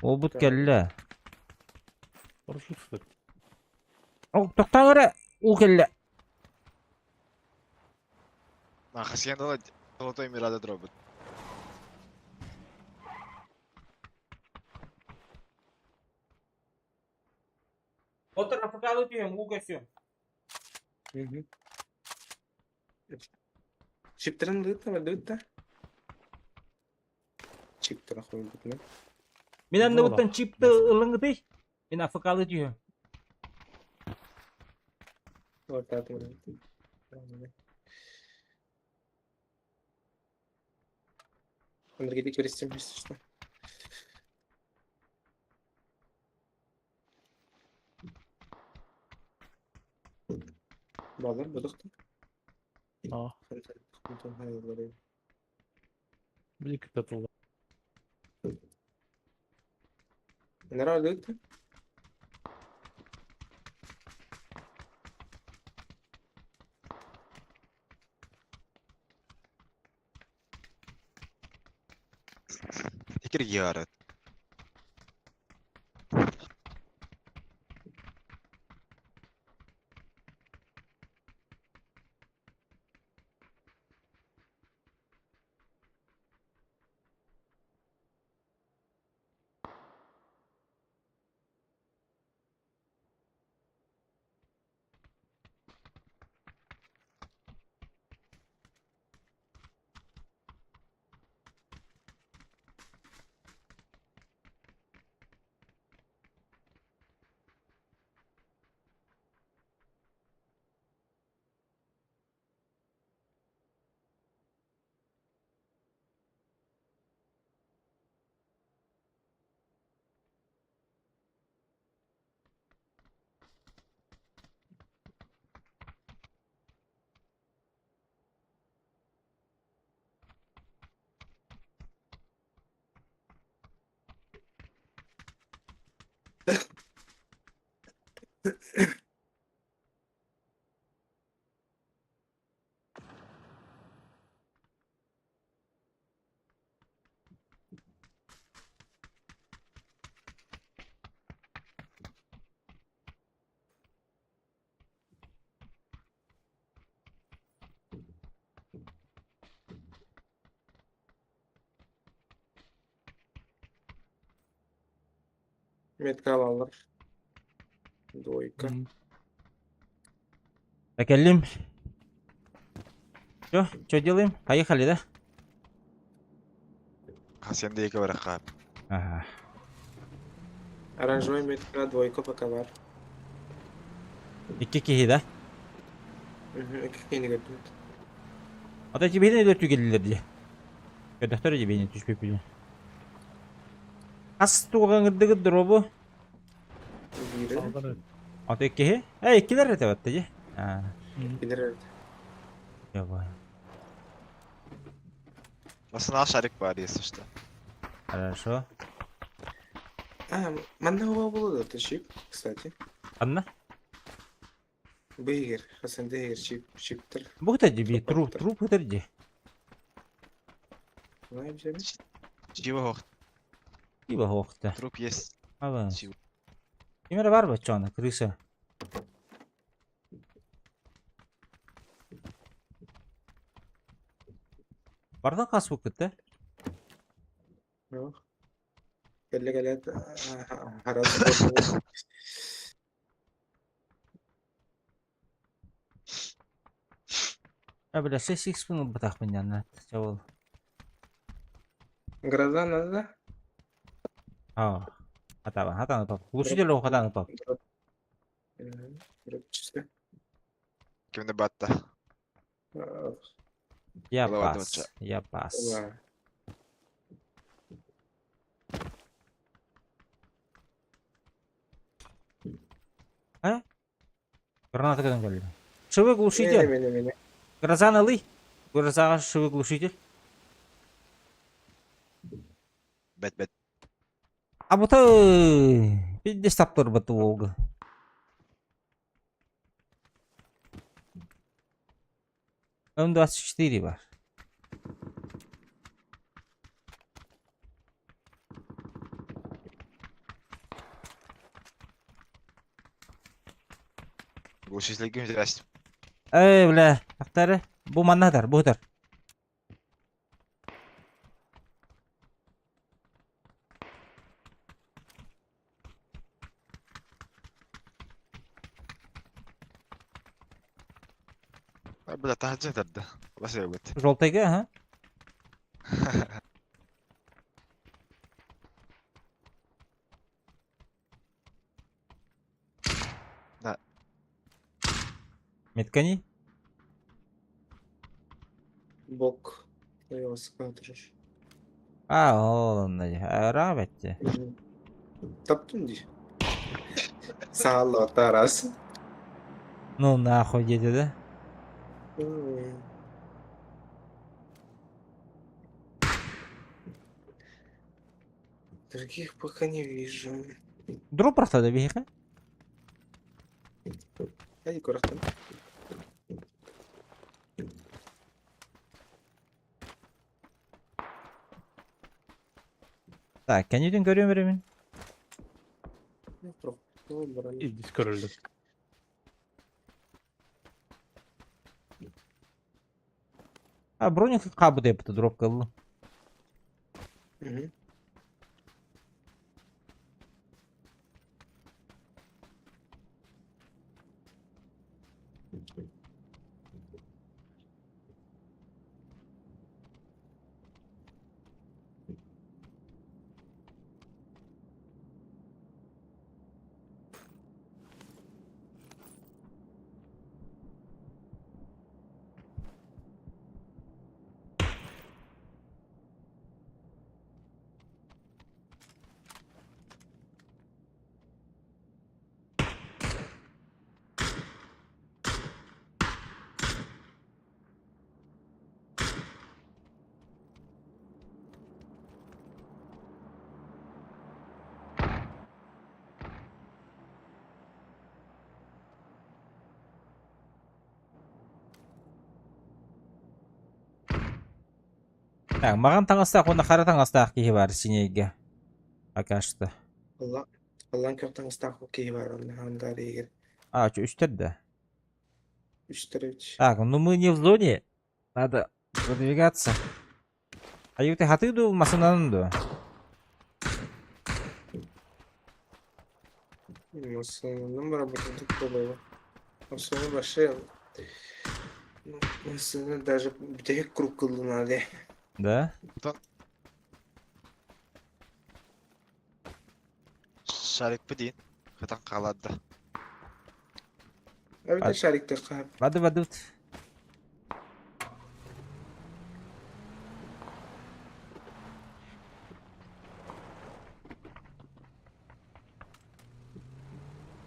Олбут кэллэ. Хорошо, кстати. Тохтоон эрэ, уу кэллэ. Хасьян Золотой Мирада дробит. Отыр афыкалы түһэм, уу көсүөм. Чиптерин лыытта, лыытта. Чиптер хуйбутна. Мин анныбыттан чипты ылыҥытый. Мин афыкалы түһүөм. Энергетик перестем, если что. Балар будухта. Аа. Били кытатылла. Нравится? Икир Метка алалар. Двойка. Кэллим. Все, что делаем? Поехали, да? Хасенда екі бараққа. Ага. Оранжевая метка, двойка пока бар. Икки киһи, да? Икки киһини Ата тибиһин өлөр түгеллер дии. Көдөхтөр дибиһин түспүппүн. Ас туҕаҥырдыгыт дробу. Биири. Ата иккиһи? Э, иккилэр этэ батта дии. Аа. Билер Давай. Басына шарик бар, если что. Хорошо. А, манна уа было да, чип, кстати. Анна? Быйгер, Хасан дэгер чип чиптер. Бу кытар би труп труп кытар ди. Чего хох? Тиба хохта. Труп есть. Ага. Кимere бар баччана крыса. Бардан хас буккыт Кэллэ кэлээт харас А, бля, 6 х ылбатахпын янна. Чабыл. Гроза надо, да? А, хатаба, хатаны пап. Глушитель хатаны пап. Кимде батта? Я пас, я пас. А? Граната кадан кэллэ. Шывы глушитель. Грозаны ылый. Грозаҕа шывы глушитель. Бэт бэт. А бута пиздец таптырбыт Волга. М24 бар. Глушитель здрасте. Эй, бля, ахтары. Бу манна бу хытар. Бля, таһырдьа тарда. Бас эбит. Желтайга, ага. Да. Меткани? Бок. Я смотришь. А, ол, рабетте. Таптым ди. Саалла тарас. Ну нахуй деді да? Других пока не вижу. Дроп просто да биһиэхэ? Ай, курахтан. Так, кэннитин көрүөм эремин. Илдис көрөллөр. А, броник хабы деп дроп кылды. Угу. Так, маҕан таҥастаах уонна хара таҥастаах киһи баар синейгэ. Пока что. Алла, Аллан көх таҥастаах киһи бар онно хандар егер. А, что, үстэр да? Үстэр Так, ну мы не в зоне. Надо продвигаться. А ты хаты ду масынанын ду? Масынанын работать было. Масыны вообще... Масыны даже бүтэһик круг кыллынады. Да? Шарик бу диин. Хатан хаалаадда. Эбэтэр шариктар Бады бады.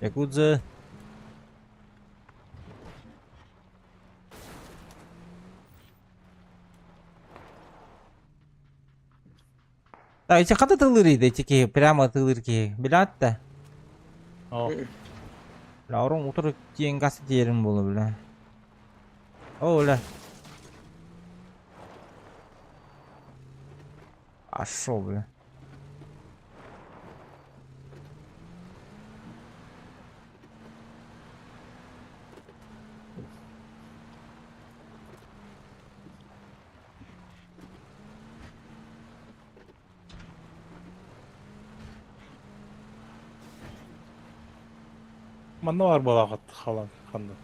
Якудза. Так, эти хата тылыры, эти прямо тылырки. Билят да? О, Бля, орон утары тиэн газ тиэрим буолла, бля. О, бля. А шо, бля? Манна бар буолаахыт халан ханна.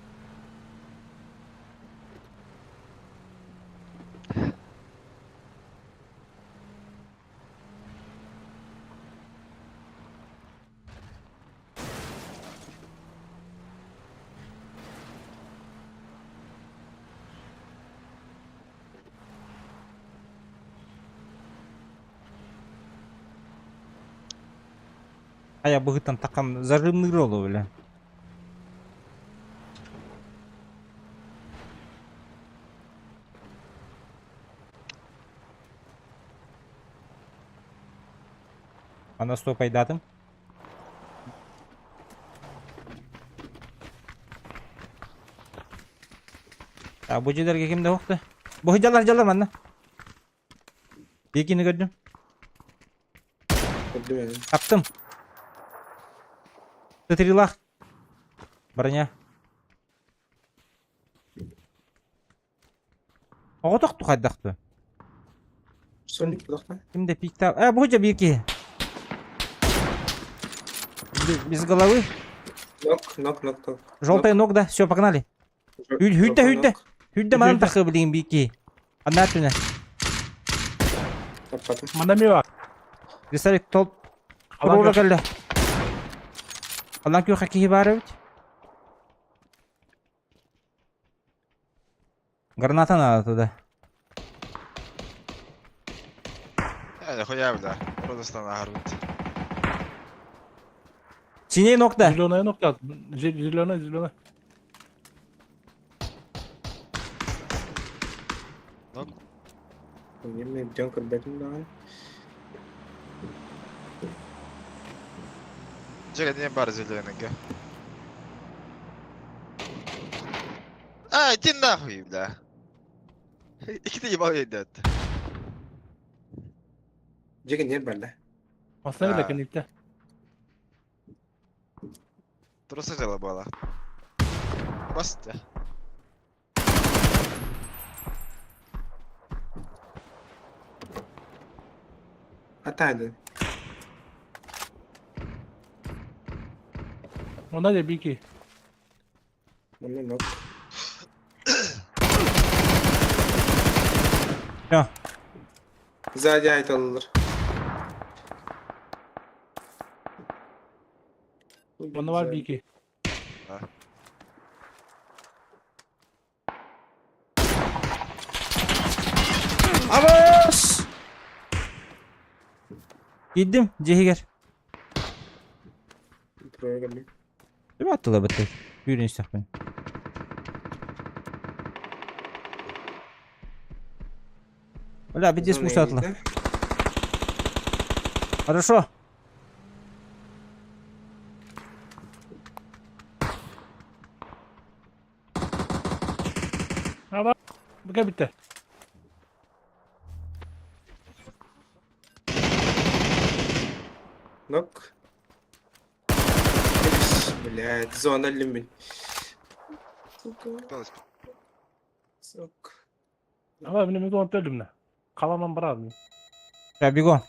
Хайа быһыттан такан зажимныыр олу, бля. Ана стопайдатым. А бу дьиэлэргэ ким да суохта. Бу дьалар дьалар манна. Бикини көрдүм. Көрдүм эдим. Таптым. Тытрилах. Броня. Оҕотох тухайдахты. Сонник тудахта. Ким да пикта. Э, бу дьэ биир киһи. Без головы. Нок, нок, нок, нок. Желтая ног, да? Все, погнали. Хүрдэ, хүрдэ. Хүрдэ манан тахы билигин биир киһи. Анна түнэ. Таппатым. Манна эмиэ бар. Рисарик тол. Туруора кэллэ. Алан күөхэ киһи баар эбит. Граната надо туда. Я хуя, бля. Просто нахарбыт. Синий нокта. Зеленая нокта. Зеленая, зеленая. Нок. Мен дьон көрбөтүм даҕаны. Чекай, не бар зелененько. А, иди нахуй, бля. Икки ебал едет. Дьэ кинилэр барда. Массыына да кэнниттэн. Трусы дела было. Баста. Атаады. Онда дьэ бики. Онно нок. Всё. Сзади айталлар. Онно бар бики. Абас! Киирдим дьиэһигэр. Түбэ аттыла бытты. Түүрүн истэхпин. Бля, пиздец муштатыла. Хорошо. Аба, бүкә бүтте. Нок. Блядь, зона лимит. Сука. Сука. Аба, мин мен туган төлдүм на. Каламан барабын. Бля, бегом.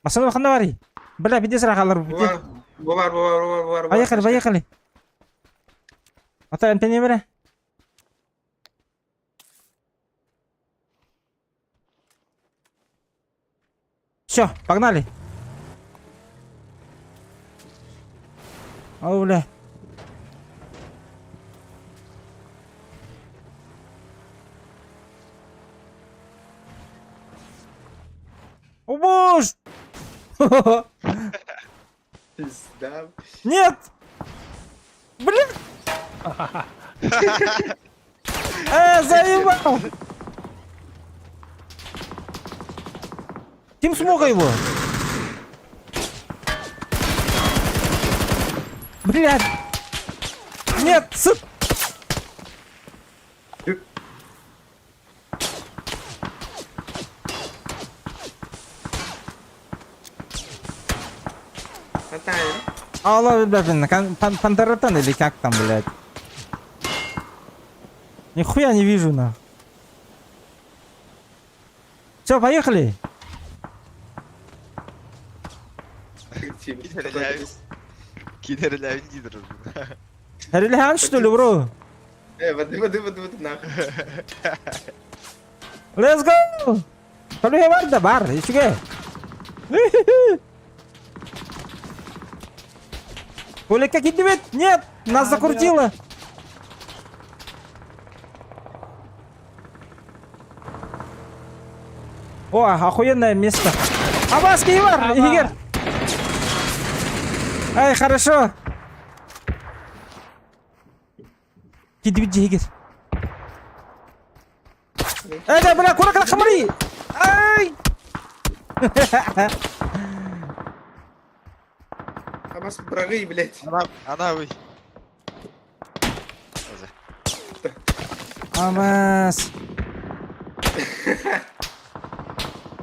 Масана ханна барый? Бля, пиздец рахалар. Бу бар, бу бар, бу бар, бу бар, бу бар. Поехали, поехали. Ата эмтене бере. Все, погнали. О, бля. О, боже! Пизда. Нет! Блин! Э, заебал! Тим смог его! Блядь! Нет, сып! Алла, блядь, Пантератан или как там, блядь? Нихуя не вижу, на. Все, поехали. Кидерилээбин дии турар. Релихан, что ли, бро? Э, воды, воды, воды, воды, нахуй. Let's go! Коллега бар да бар, ишиге. Коля, как идет? Нет, нас закрутило. О, охуенное место. Абаский бар, Игорь. Ай, хорошо. Кидибит дьиһигэр. Э, бля, кура хамри! Ай! Абас бырагый, блядь. Ана, ана вы. Абас.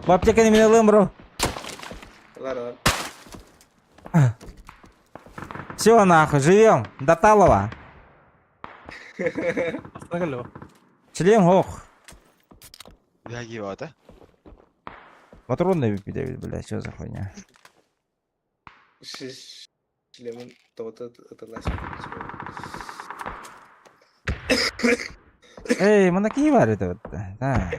Бу аптеканы мин ылыам, бро. Ладно, ладно. Все, нахуй, живем. До Талова. Член ох. Реагировать, Патронный выпили, блядь, что за хуйня? Шлемын тоҕото ытылаас. Эй, манна баар это вот. Да.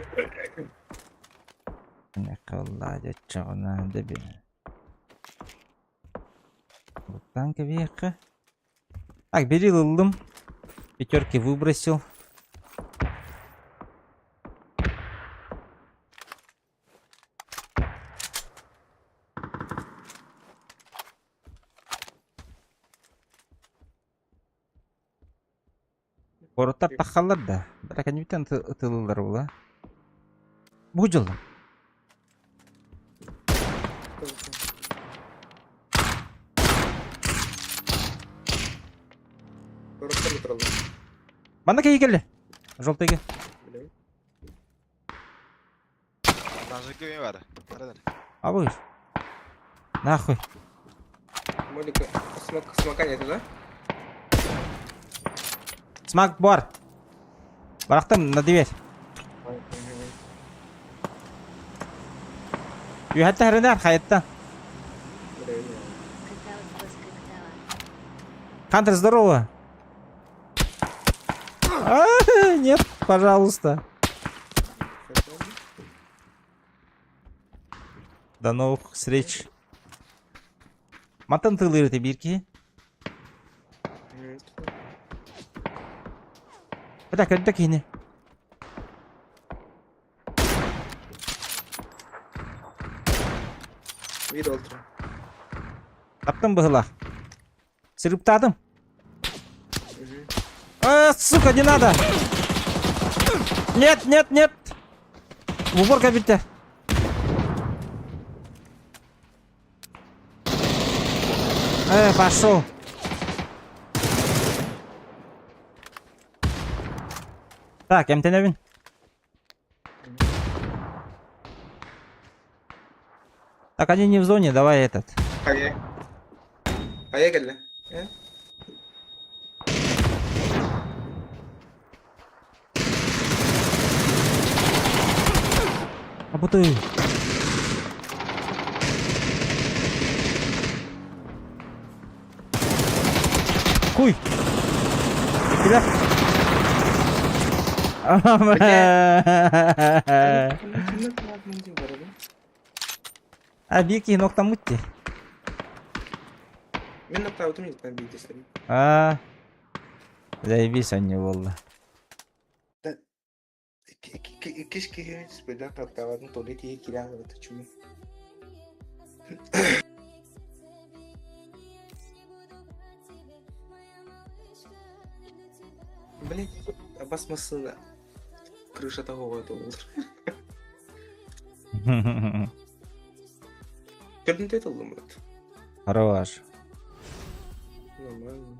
Николай, дебил. Танка веха. Так, бери ыллым. Пятерки выбросил. Куораттар таххаллар да. Бара кэннибиттэн ытылыллар була. Бу дьылла. Манна киһи кэллэ. Желтыйга. Нажыгы бар. Арадар. Абыш. Нахуй. Молика, смок, смока нету, да? Смак бар. Барахтым на дверь. Үһәттэ хэрэнэр хайаттан. Хантер, здорово. А, нет, пожалуйста. До новых встреч. Мантан тылыр это бирки. Так, это кини. Видел ультра. Таптым быһылах. Сырыптадым. А, сука, не надо! Нет, нет, нет! В упор кабинте. Пошел. Так, МТ-9. Так, они не в зоне, давай этот. Поехали. Поехали. Э? А ты. Хуй. Куда? А бики ноктамутти. Мин ноктаутум там биитеслим. А. Заебись они волла. Иккис киһи спидак ноктаабатын толи тиһи киирэн ылбыта чугуй. Блять, абас массыына крышата оҕо туолар. Көрдүн тыллым Хорош. Нормально.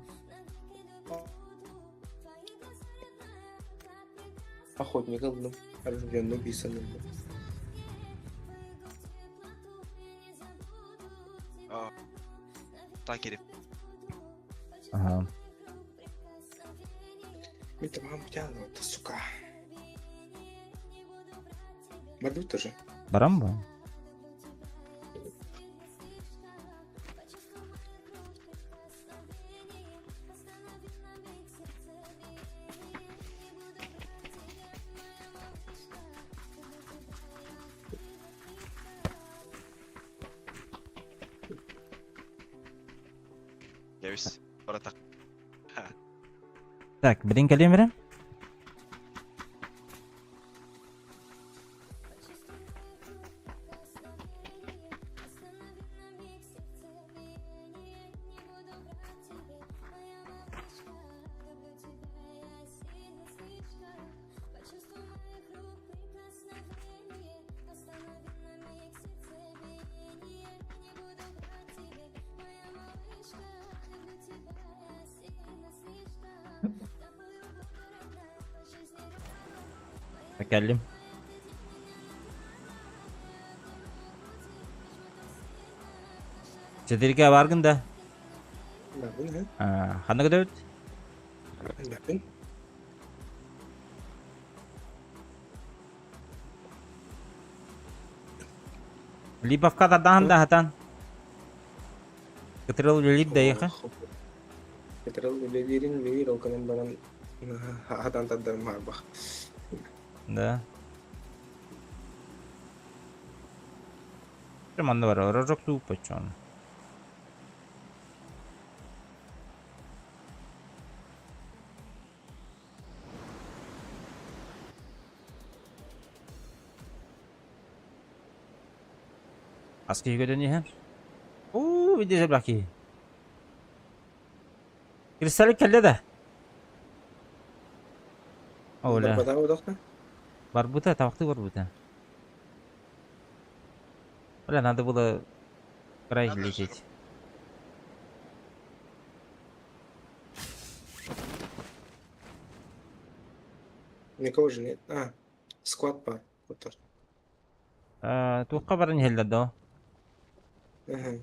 Охотник ыллым, оружейный убийца ыллым. Так или. Ага. Мин табаҕым тянуло, сука. Барбыт тоже. Баран бу. Кэбис. Баратах. Так, билин кэлиэм эрэ. Кэллим. Сэтиргэ бааргын да? Баарбын, Ханна көтөбүт? Баарбын. Липовка тардаһан да хатан. Кытырыл үлэлиир да эйиэхэ? Кытырыл үлэлиирин үлэлиир, ол гынан баран хатан тардарым хаарбах. Да. Манна бар, рожок тууппаччон. Хас киһи көтөн иһэр? Уу, видишь, элбэх киһи. Кристаллик кэллэ да? Оля. Барбата удохта? Барбыта, табахтыы барбыта. Бля, надо было край лететь. Никого же нет. А, склад бар. Отор. Туохха баран иһэллэр доо? Ага.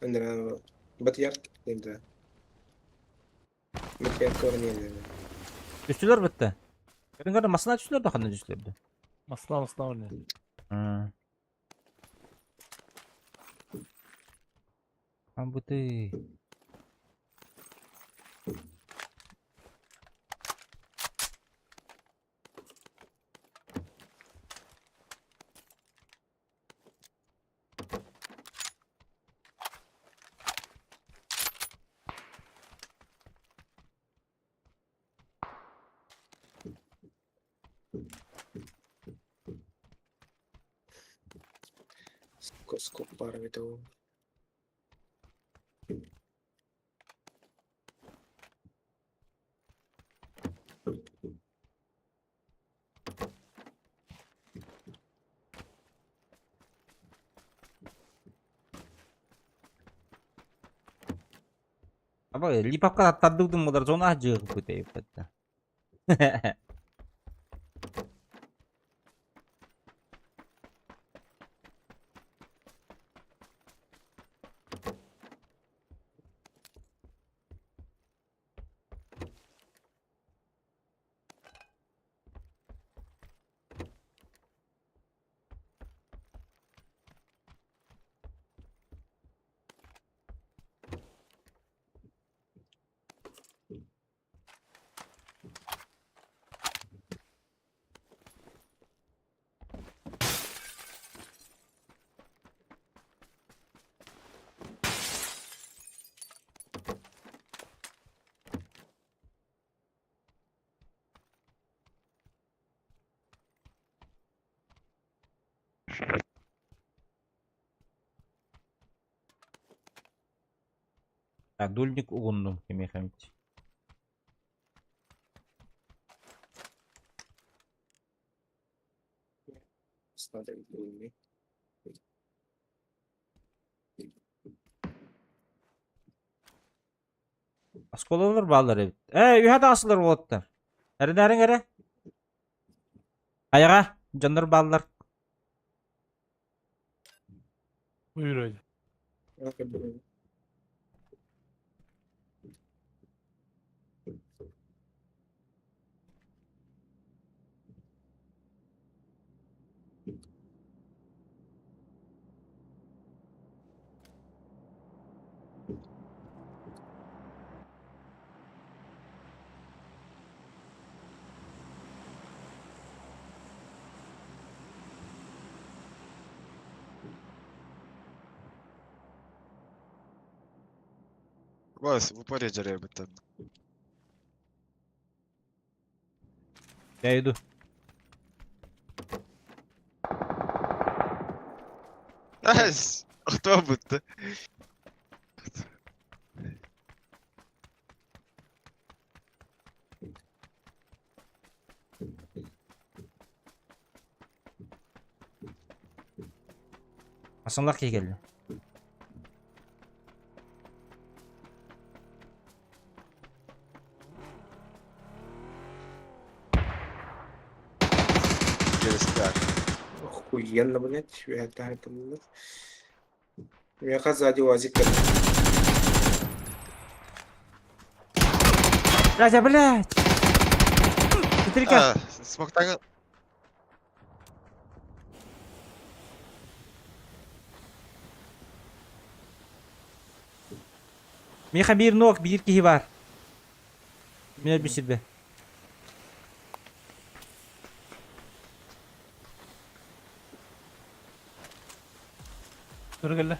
Андра Батьярд да. Батьярд баран иһэллэр. Түстүлэр бытта. Көрүҥ көрө масына түстүлэр да ханна түстүлэр да? Масына масына баран. Амбыты. Скоп баар эбитэ ол. Аба липапка тардыгдым мудар зона жыгып көтөйүп Так, дульник угуннум кимиэхэ Оскуолалар бааллар эбит. Ээ, үһэ да асылар уолаттар. Эрэнээриҥ эрэ. Хайаҕа дьоннор бааллар. Уйрой. Вас, в упоре дьарыйабыттан. Я иду. Ась, кто будто? Асанлах киһи кэллэ. Келестер. Охуенно, блядь, это это Меха сзади УАЗик. Блядь, а, блядь! Смотри-ка! А, смоктага. Миэхэ биир ног, биир киһи баар. Мин өлбүт сирбэ. Тура кэллэ.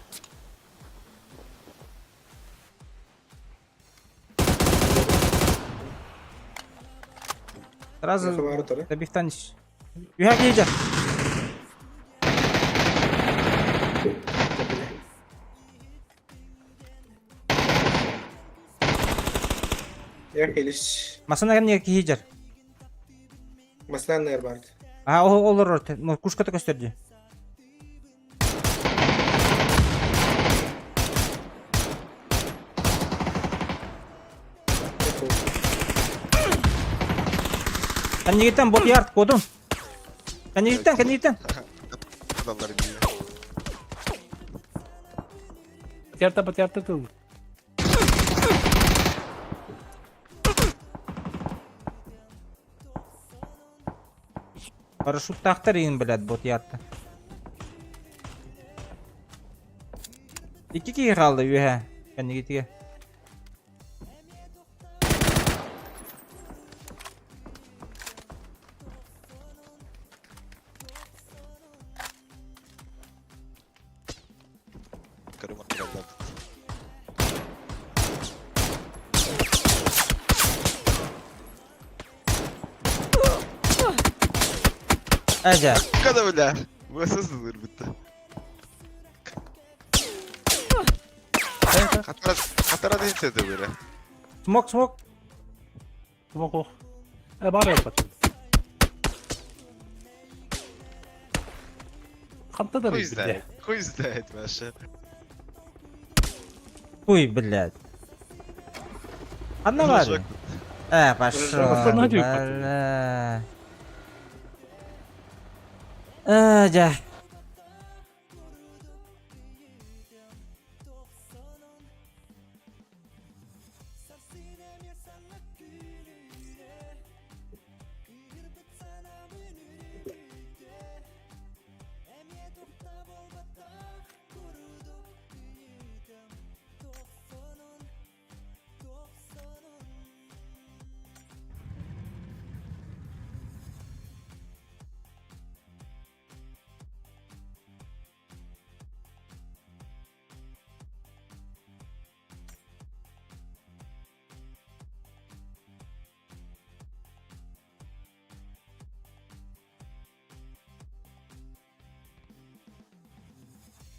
Сразу Меха баар утары. Табихтанич. Үһэ киһи Эх, Илиш. Масына кэмнигэ киһи дьар. Масынан нэр баар. А, ол олорор, кушката көстөрдү. Кэннигиттэн бот ярт кодум. Кэннигиттэн, кэннигиттэн. Adamlar iniyor. Батярта, батярта тыл. Парашюттаахтар иин блядь, бот ярта. Икки киһи хаалла үөһэ. Кэннигитигэ. Karım hatırladı. Эдэ. Kada bile. Burası sızır bitti. Katara, katara değil dedi böyle. Смок, смок. Смок ох. Э, бар yapат. Ханта да Хуй билде. знает. Хуй знает вообще. Ой, блядь. Ханна баар. Э, пошел. Останови, Бля. Э, дьэ.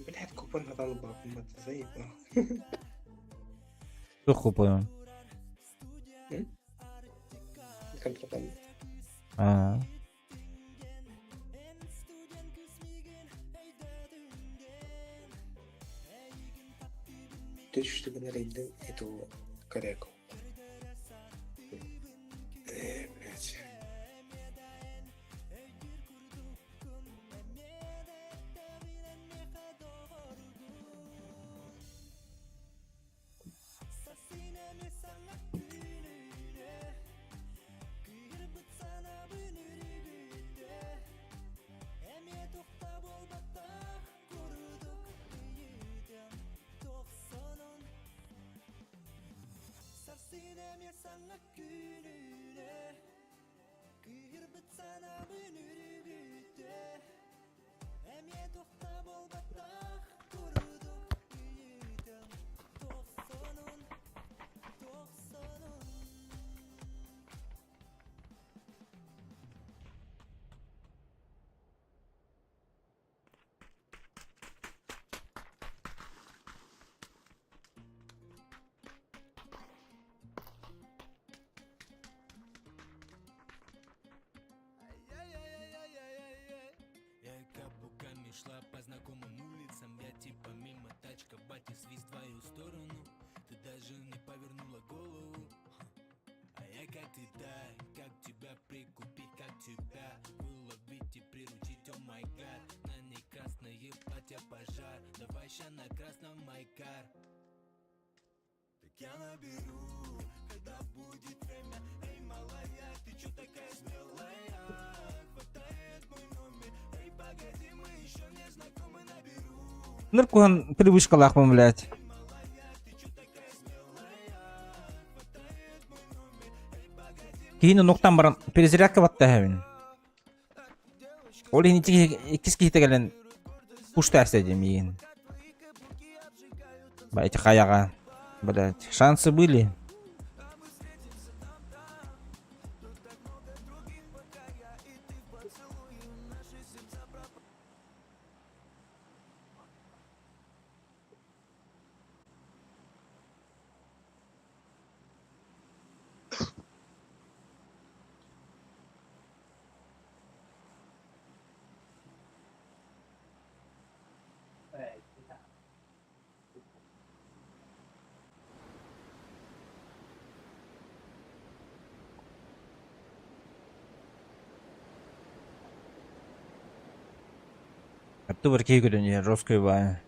Блядь, купон задолбал, заебал. Туох купон? Контрабанда. Аа. Түштүгүн эрэйдин эту коряку. Э, блядь. Ныркуһан привычкалаахпын, блядь. Киһини нуктан баран перезарядка баттаһабын. Ол иһин иккис киһитэ кэлэн пуштаста диэн миигин. Эти хайаҕа, блядь, шансы были. Оттубар киһи көрөн иһэр Роско баайа.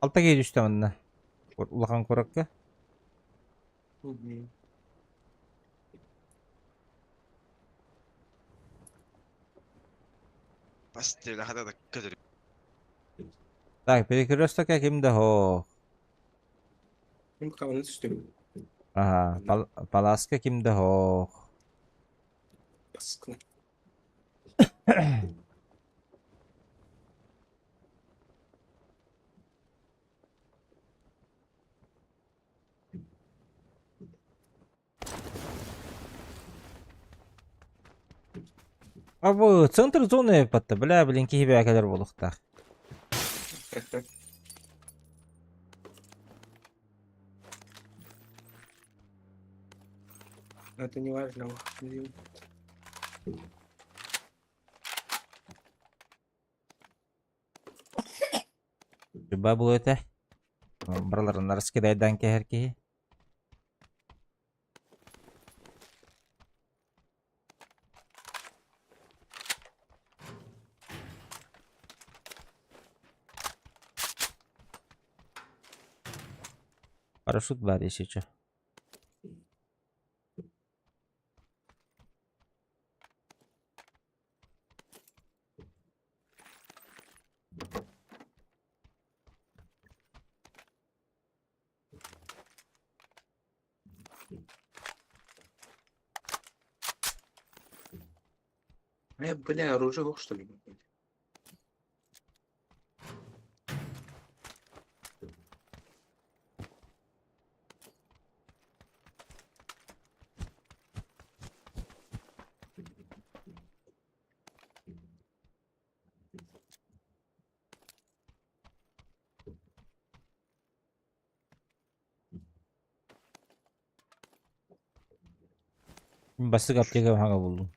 Алта киһи түстэ манна. Улахан куоракка. Так, перекрестокка ким да суох. Мин хаҕаны түстүм. Аха, паласка ким да суох. Баскына. А бу центр зоны эппатта, бля, блин, киһи бэйэ кэлэр буолуохтаах. Это не важно. Люба булуо этэ. Барыларын раскидайдаан кэһэр киһи. Парашют баар если чё. Бля, оружие лох, что ли? Бастык аптека хаҥа буллум.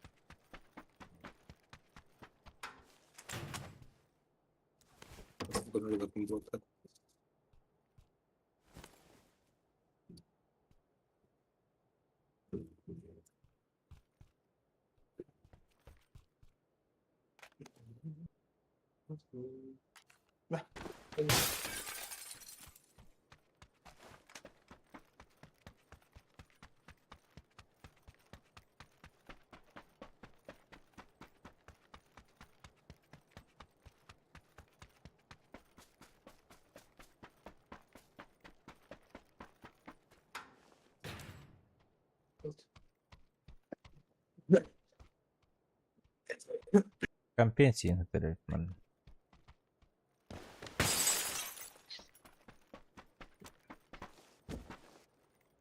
Компенсияны төлөөт манна.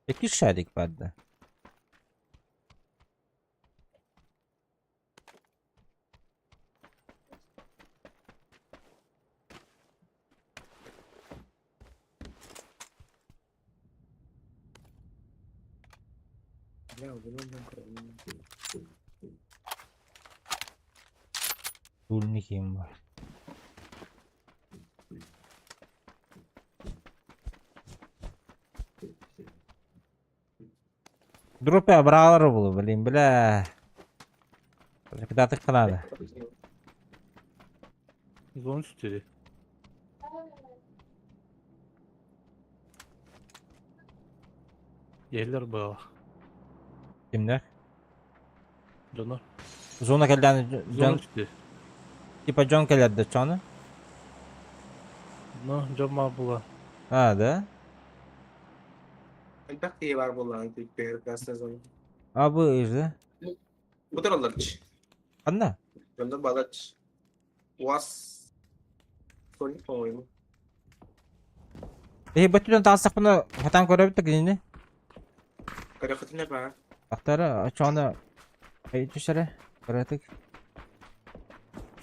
Иккис шарик баар да? Тульник им бар. Дропе абыралар булу, блин, бля. Кидатык надо. Зон 4. Еллер было. Кимдер? Дьоно. Зона кэллээн Зона дьон 4. типа дьон кэлэр да чону? Ну, дьон маа була. А, да? Элбэх киһи баар буоллаҕын күүппүһэр красная зона. А бу да? Бу туралларч. Ханна? Дьоннор бааларч. УАЗ Соник, по-моему. Эһи бөттүнэн таҕыстахпына хатаан көрөбүт да кинини. Көрөхүтүнэ баа. Ахтара очоона түшәрэ кыратык.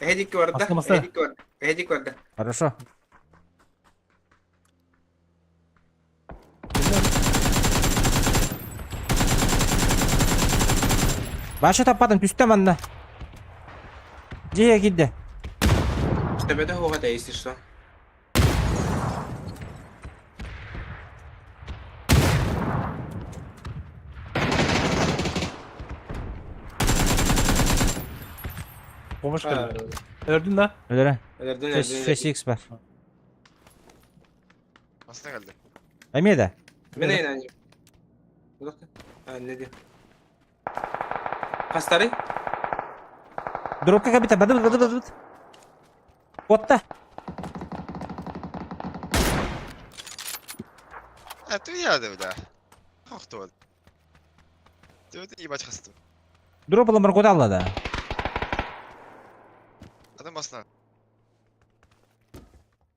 Эһи дикки барда. Маска, маска. Эһи дикки барда. Эһи дикки барда. Хорошо. Баша таппатым түстэ манна. Дьиэ киирдэ. Төбөтө суох этэ, если что. Помощь кэллэ. Өлөрдүн да? Өлөрө. Өлөрдүн, өлөрдүн. 6x бар. Масына келди. Эмиэ да? Мен aynen. А, не диye. Хастары? Дропка кабита, бады бады бады бады. Отта. А, ты я да. Хохтуол. Ты ебать хастым. Дроп ылымыр куталла да. Адам басына.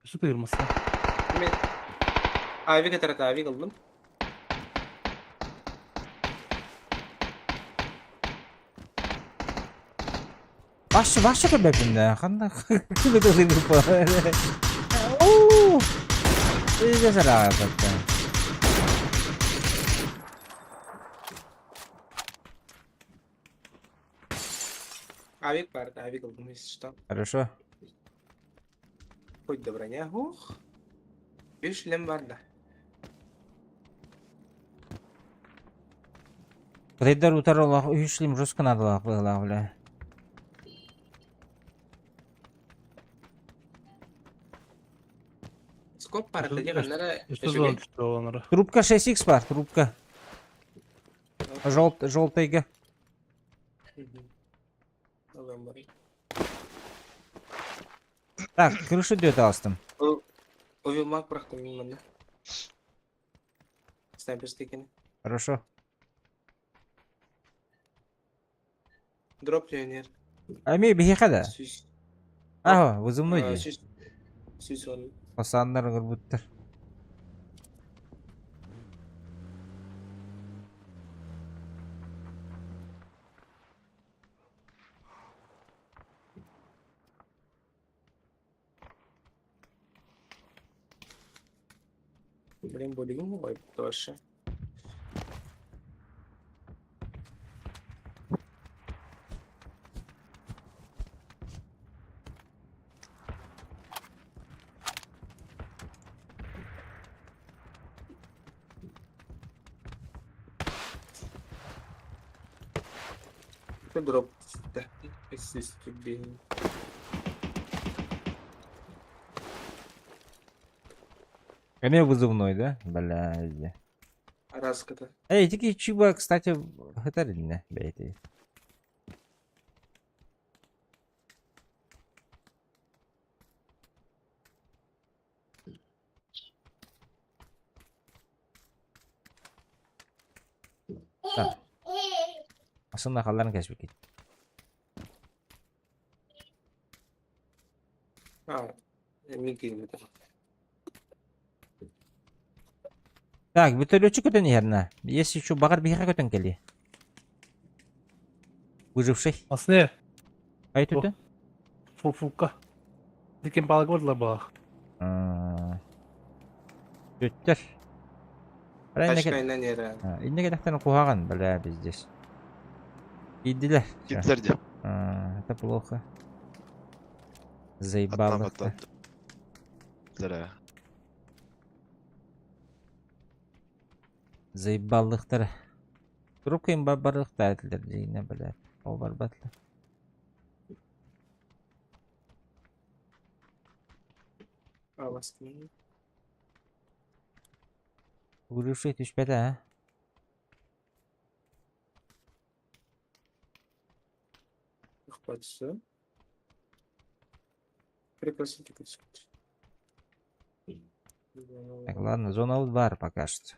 Şu kıyırması. Мен Ави катарат ави кылдым. Башы башы көрбөппүн да. Ханна ким это группа. Оу. Эже сара Авик бар, авик кылдым, если что. Хорошо. Хоть да броня. Ух. Bir шлем бар да. Рейдер утар олох үһүшлим жестко надо было, бля. Скоп бар, да дегеннere Üstü zon düştü olanlara. Трубка 6х бар, трубка. Желт, желтыйга. Алам бар. Так, крышу дөт алыстым. Овилмак бырактым мен мында. Снайпер стекени. Хорошо. Дроп пионер. Ами бихиха да. Сүз. Ага, вызывной ди. Сүз. Сүз он. Пасаннар горбуттар. Блин, болигим ой, вообще. Дроп. Блин. Эме вызывной, да? Бля. Раската. Эй, тики чиба, кстати, хатаринне, бейти. Так. Асында халларын кәсіп А, мен келмеді. Так, вертолетчик көтөн иһэрнэ. Если еще багар биһиэхэ көтөн кэлиэ. Выживший. Асны Ай түтэ? фуфука. Дикен балык бардылар балах. Түттэр. Тачка иннен иэрэ. Инне кэтэхтэн куһаҕан, бля, пиздец. Киирдилэр. Киирдилэр дии. Это плохо. Заебало. Заебаллыктара. Трубка им барбарыктаа этилэр дьиҥнэ, блядь. Ол барбатлар. Урушай түспэтэ аа? Ыхпатсы. Прекрасно. Так, ладно, зона бар пока что.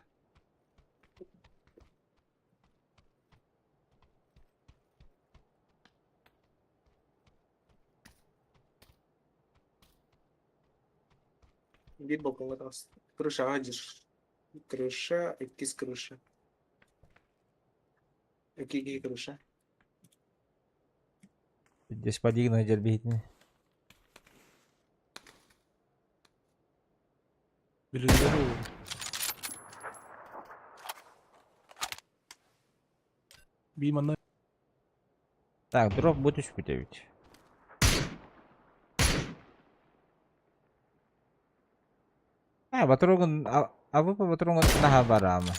Биир балкоҥҥа таҕыста. Крышаҕа дьир. Крыша, иккис крыша. Икки киһи крыша. Господина дьэрбиһитини. Билиннэр ол. Би манна Так, дроп бу түспүт эбит. А, батругун, а вы по батругун наха барама.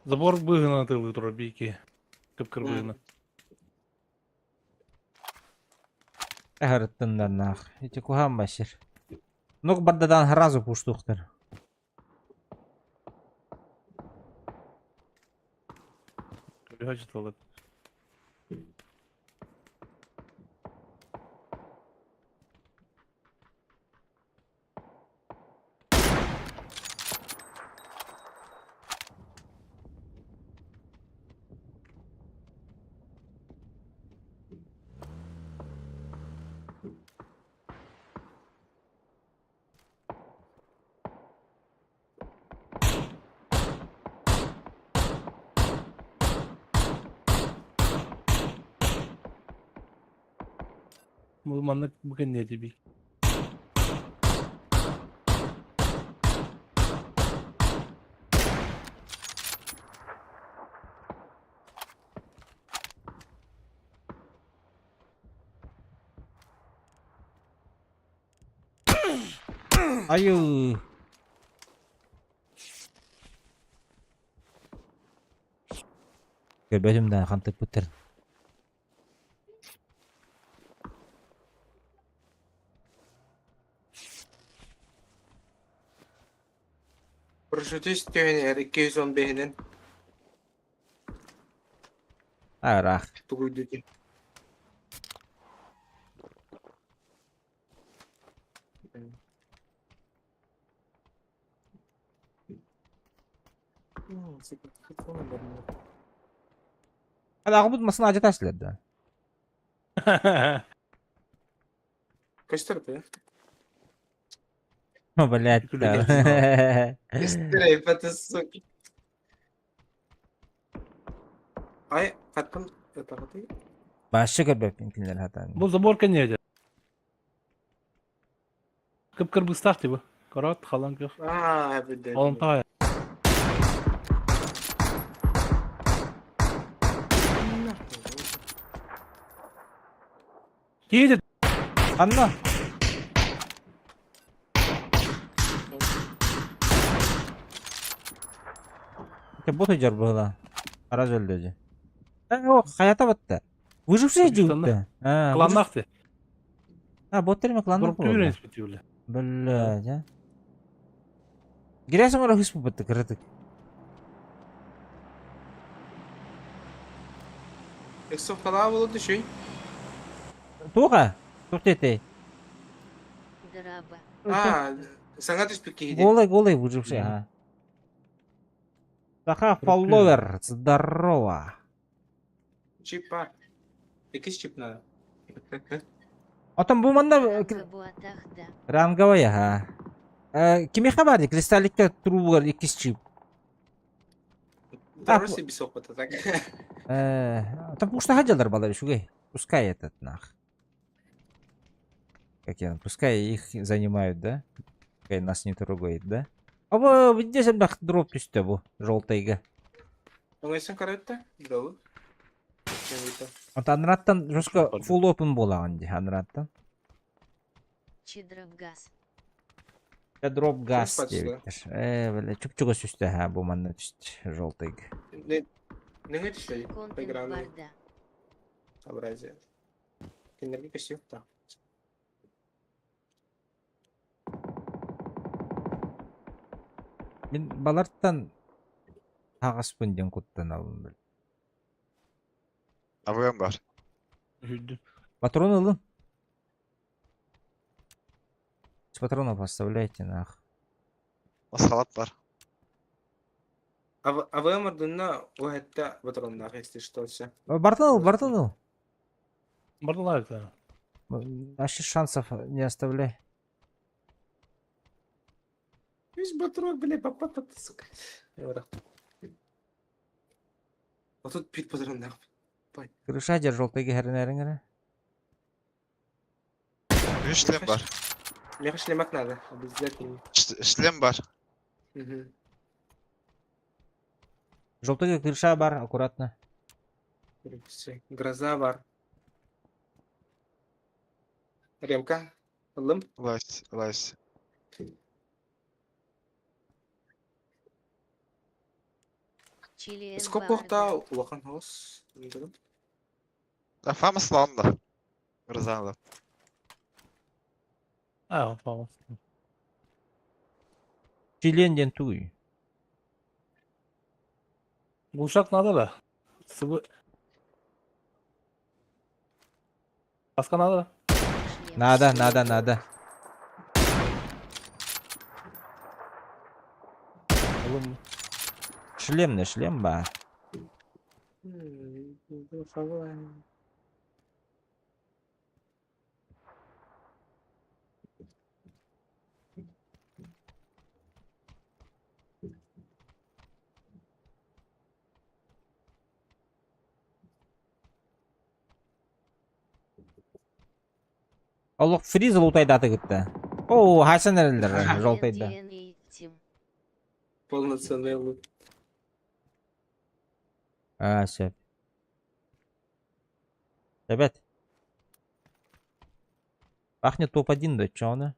Забор быыһынан атыылыы турар биики. Кып-кырбыһынан. Эһэрыттыннарнаах. Ити куһаан басир. Ну бардадан сразу пуштуохтар. Хочет Бу маннык бу кэнниэ дии. Айыы. Көрбөтүм да хантыппыттар. Парашютист түһэн иһэр 215-инэн Араах. тугуйдути. Аҕабыт масын адьата силэр да. Көстөр бе? Блядь. Көстөр, это сука. Ай, хаттан это Башы көрбөппүн кинилэр хатан. Бу забор кэнниэ Кып-кырбыстаах типа. Корот, халан көх. Аа, билдим. Олонтаҕай. Киһи Анна. Бу сылдьар быһыла. Араз өлдө дьэ. Э, хайата батта. Выживший дьиутта. Кланнах ты. А, боттер ме кланнах буолла. Бля. Блядь, а. Грязь оҥоро хыспыппыт кыратык. Эксофталаа буолу түшүй. Туоха? Туох диэтэй? Драба. Аа, саҥа түспүт киһи Голый, голый выживший, ага. Саха фолловер, здорово. Чипа. Иккис чип надо. Отон бу манна ранговая, ага. Кимиэхэ баар кристалликка трубугар иккис чип. Второй себе сопыта, так? Там пуштаха дьалар балар үчүгэй. Пускай этот нах. Как я, пускай их занимают, да? Пускай нас не трогает, да? Аба, здесь элбэх дроп түстэ бу, желтайга. Оҥойсон көрөттө, дробу. Ата анраттан жестко full open буолаҕын дии, анраттан. Чидроп газ. Дроп газ диэбиттэр. Ээ, бля, чуп-чугас түстэ ха, бу манна түстэ, желтайга. Нөҥө түстэ, Контент программа барда. образия. Кинилэргэ көстүөх да. Мин балартан аҕаспын диэн куттанабын били. Абыам бар. Үһүйдүм. Патрон ылын. С патронов оставляйте нах. Масхалат бар. АВМ ордунна уһэтте патроннаах если что все. Бартын ыл, бартын ыл. Бардылар это. Вообще шансов не оставляй. Весь патрон, бля, папа, сука. А тут пит патроннаах. Крыша держал, ты гернерингера. Үс шлем бар. Меха шлемак надо, обязательно. Шлем бар. Угу. Желтый крыша бар, аккуратно. Гроза бар. Ремка. Ылым. Лась, лась. Чилиэн Скоп баарда. уохта улахан хос. Да, фама сланла. Грозала. А, по Чилен ден туй. Глушак надо да? Сыбы. Каска надо да? Шлем. Надо, надо, надо. Oğlum Шлем не шлем ба. Олох фриз лутайдаты кытта. О, хасан эрэллэр жолтайда. NDNA Team. Полноценный лут. А, сөп. Ребят. Пахнет топ-1 да, чё она?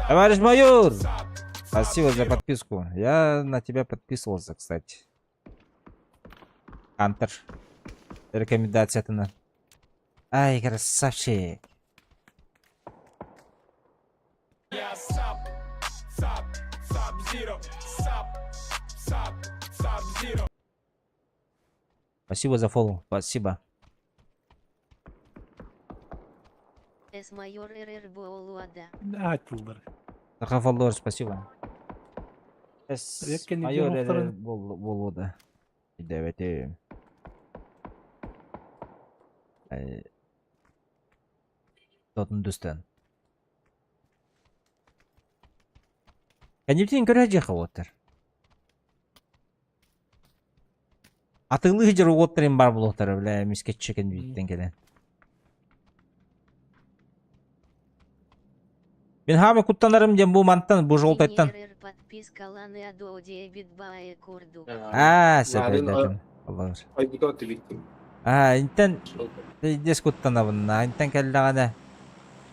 Товарищ майор! Спасибо за подписку. Я на тебя подписывался, кстати. Хантер. Рекомендация на. Ай, красавчик. Спасибо за фоллоу. Спасибо. С майор РР Буолуада. Ne тылдар. Саха спасибо. С Реккен майор идея РР охторун. Болуда. Давайте. Тотун дүстен. Кәнептен көрә жеха оттар. Атылы жер оттарын бар булоқтар, бля, мискетчекен биттен келен. Мен хаме куттанарым дем бу мантан, бу жолтайттан. РР подписка ланы адоодия битбае курду. А, Нарын, сәпәйдәтім. Аллах. Айбыка өтүбүттүм. А, интен дес куттанабын, интен кәлләгәнә.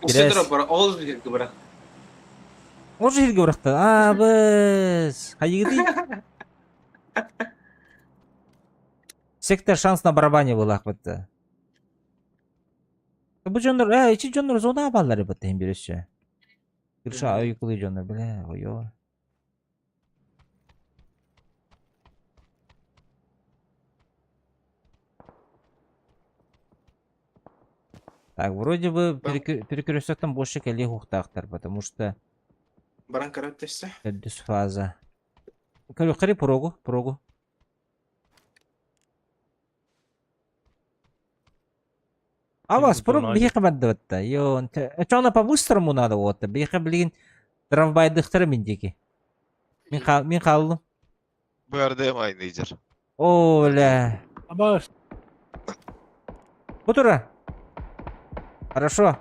Үсө тура бара, ол жерге бара. Ол жерге быракты. А, біз. Хайыгыды. Сектор шанс на барабане был бітті. Бу дьоннор, ичи дьоннор зона баллары бітті хим бирөссө. Кырша айыкылы дьоннор, бля, ойо. Так, вроде бы перекресток больше кэлиэх уохтаахтар, потому что Баран көрөт өссө. төрдүс фаза. Көрүөххэ прогу, прогу. Абас, прог биһиэхэ бардыбатта. Йоо, чоно по-быстрому надо вот. Биһиэхэ билигин трамвайдыхтара мин диэки. Мин хаал, мин хааллым. Бардым айныйдыр. О, бля. Абас. Бу тура. Хорошо.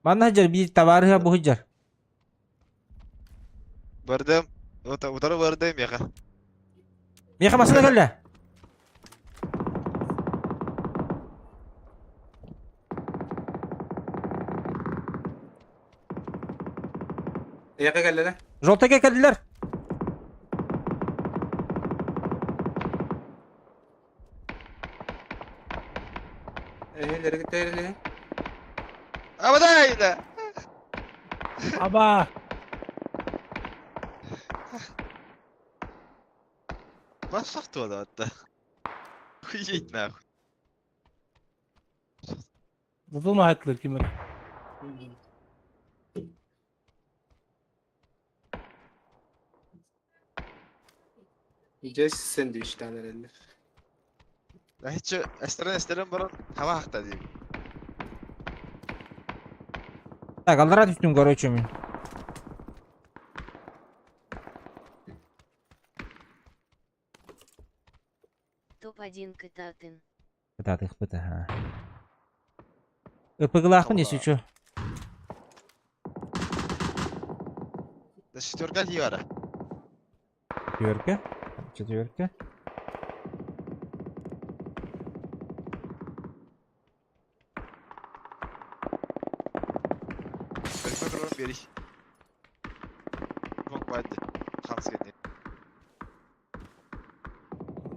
Манна сылдьар биир табаарыһа бу сылдьар. Бардым. Утары бардым миэхэ. Миэхэ массыына кэллэ. Эйэхэ кэллэ Желтыйга кэллилэр. Эһилери кытта Абадай да. Аба. Бассах туода атта. Хуеть нахуй. Зазылма айттылар кимер. Дьэ сэндвичтаан эрэллэр. Hiç эстерен эстерен баран хава хахта дейм. Так, аллара түстүм, короче, мен. Топ-1 кытаатын. Кытаатыхпыт, аха. РПГлаахпын если чё. Да шестерка тиара. Четверка. Четверка. Бери. Мог байды. Хамс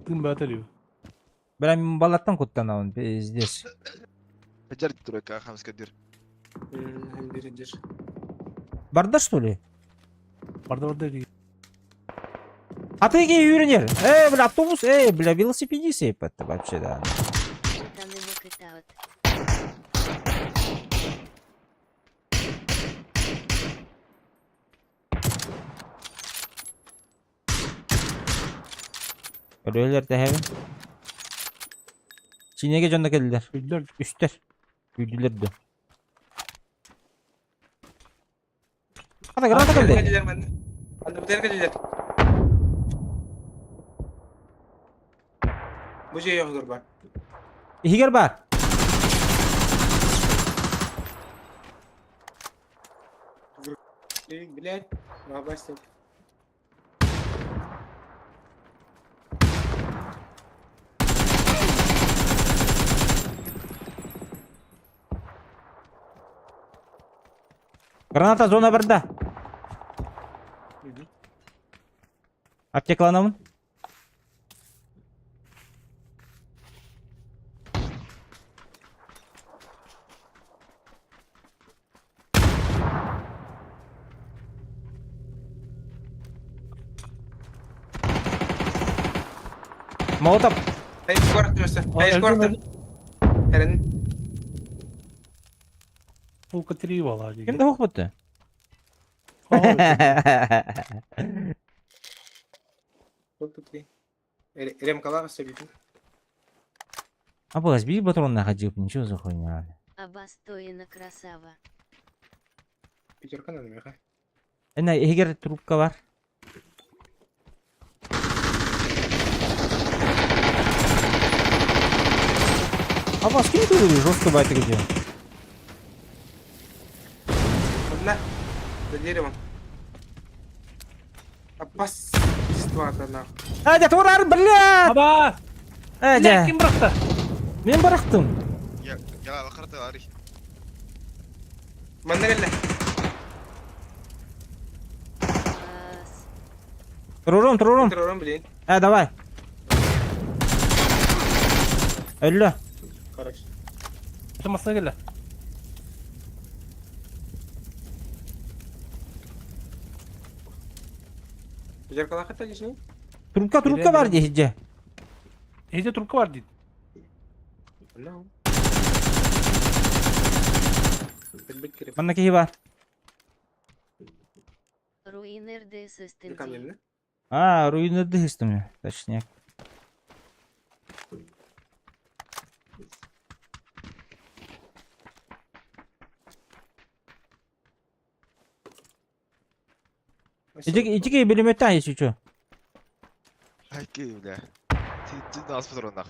Тым бәтелю. Бля, мен балаттан куттанабын, пиздец. Жар турека хамска дир. Бир дир. Барда что ли? Барда барда дии. А ты үйренер. Эй, бля, автобус, эй, бля, велосипедист это вообще, да. Кутаныма кытаат. Өлөлөр тэһэбин. Чинеге дьонно кэллилэр. Күллэр. Үстэр. Күйдүлэр да. Ата граната кэллэ. Кэллилэр манна. Анны бутер кэллилэр. Бу же йоҕугар бар. Иһигэр бар. Блядь, бабастик. Граната зона барда. Аптекаланамын. Молотов. Эй, скоро өссө. Эй, скоро. Эрен. Полка три вала. Ким да хохботты? Тут три. Ремкалар өссө бүтүн. А было, сбили патрон находил, ничего за хуйня. Абастоина красава. Пятерка надо меха. Эна, эгер трубка бар. А вас кем ты жестко байты где? Одна. За деревом. Апас. Ствата нахуй. Адя, турар, бля! Аба! Адя, Ким бырахта? мен барақтым. Я я бакырты ари. Манна кэллэ. Ас. Турурум, турурум. Турурум, блин. Э, давай. Өллө. Хорошо. Масына келе. Пятеркалар хатта лишний. Трубка, трубка бар дехиджи. Эһиде трубка бар дейт. No. Билбит керек. Манна киһи бар. Руинер Ди каменный. А, руины дыхыстым, точнее. Иди, иди билиметтен если что. Айки, бля. Ты, ты нас патронах.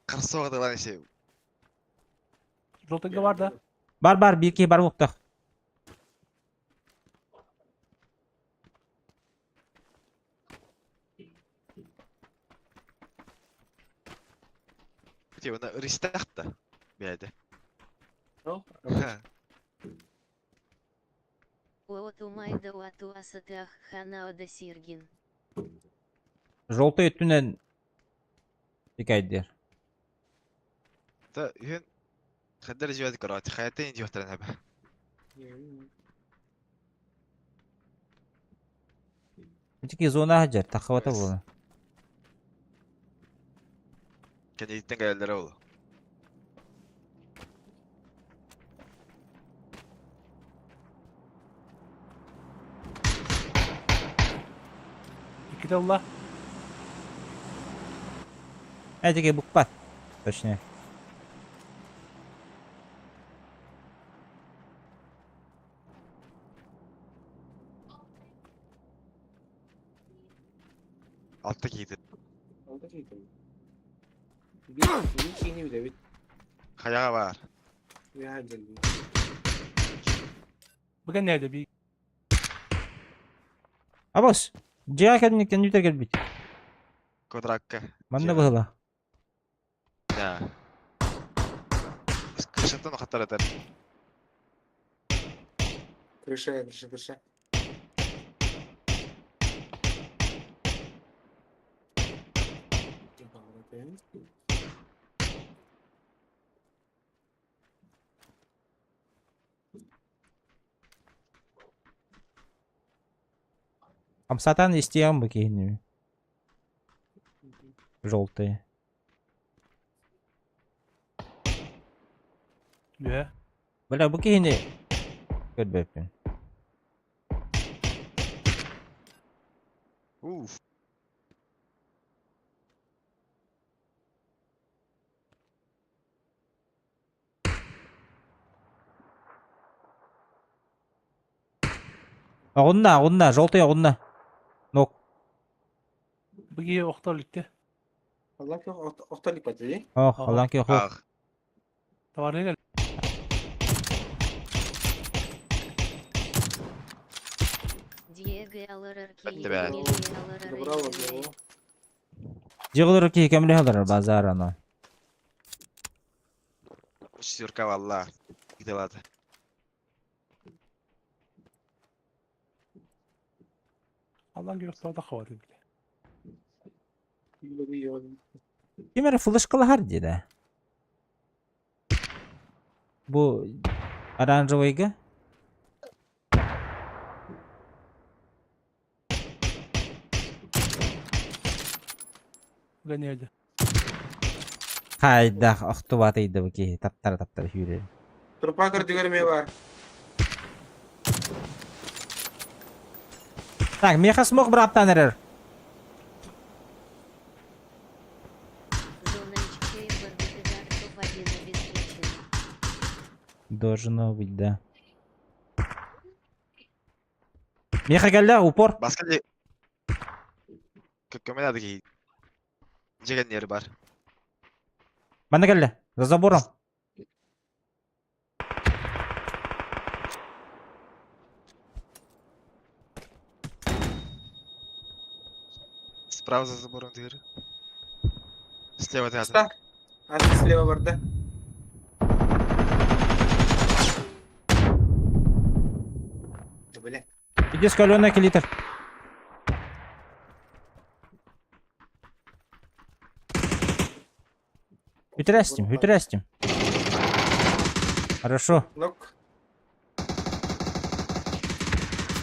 Қарсоға да лан Жолтыңга бар да. Бар бар, бир киһи бар буолуохтаах. Типа, ристахта. Бәді. Желтый өттүнэн икайдер. Та үһүн хаддар жибәт көрөт. Хаятын жибәттерен хаба. Итики зона хаджар, тахабата буола. Кенеттен кэлэллэрэ ол. Иккитэ ылла. Этики букпат. Точнее. Алта киити. Алта киитим. Биир биир киини билэбит. Хайаҕа баар. Үөһээ дьэллин. Бу кэннээде би Абас, дьиэҕэ кэнниттэн үтэ кэлбит. Квадракка. Манна Дьиэҕэ. быһыла. Да. Крышаттан хаттар этэр. Крыша, крыша, крыша. Хамсатан истиэҕим бу киһини. Желтые. Үө. Бля, бу киһини көрбөппүн. Уф. Оҕунна, оҕунна, желтый оҕунна. Нок. Бу киһи охтор иликте. Аллах охтор илик Ох, аллан ки ох. Ах. Товарга кэл. Бэтте Браво, браво. Дьиҕылар киһи кэмлэһэ олорор базар ана. Четверка валла. Гиделады. Аллан киһи охтор хаваты биле. Ким эрэ флешкалаһар дии да. Бу оранжевыйга Гэнээде. хайдах охтубатыйда бу киһи таптара таптара сүүрэр. Трупа көрдүгэр эмиэ бар. Так, миэхэ смог бырааттаан эрэр. Должно быть, да. Миэхэ кэллэ, упор. Баска ли... Көмө надо киһи. Дьиэгэн бар. Манна кэллэ, за забором. Справа за забором дверь. Слева рядом. Ста. Асы слева бар да. Да, бля. Иди с каленая килитер. Үтүрәстим, үтүрәстим. Хорошо. Нок.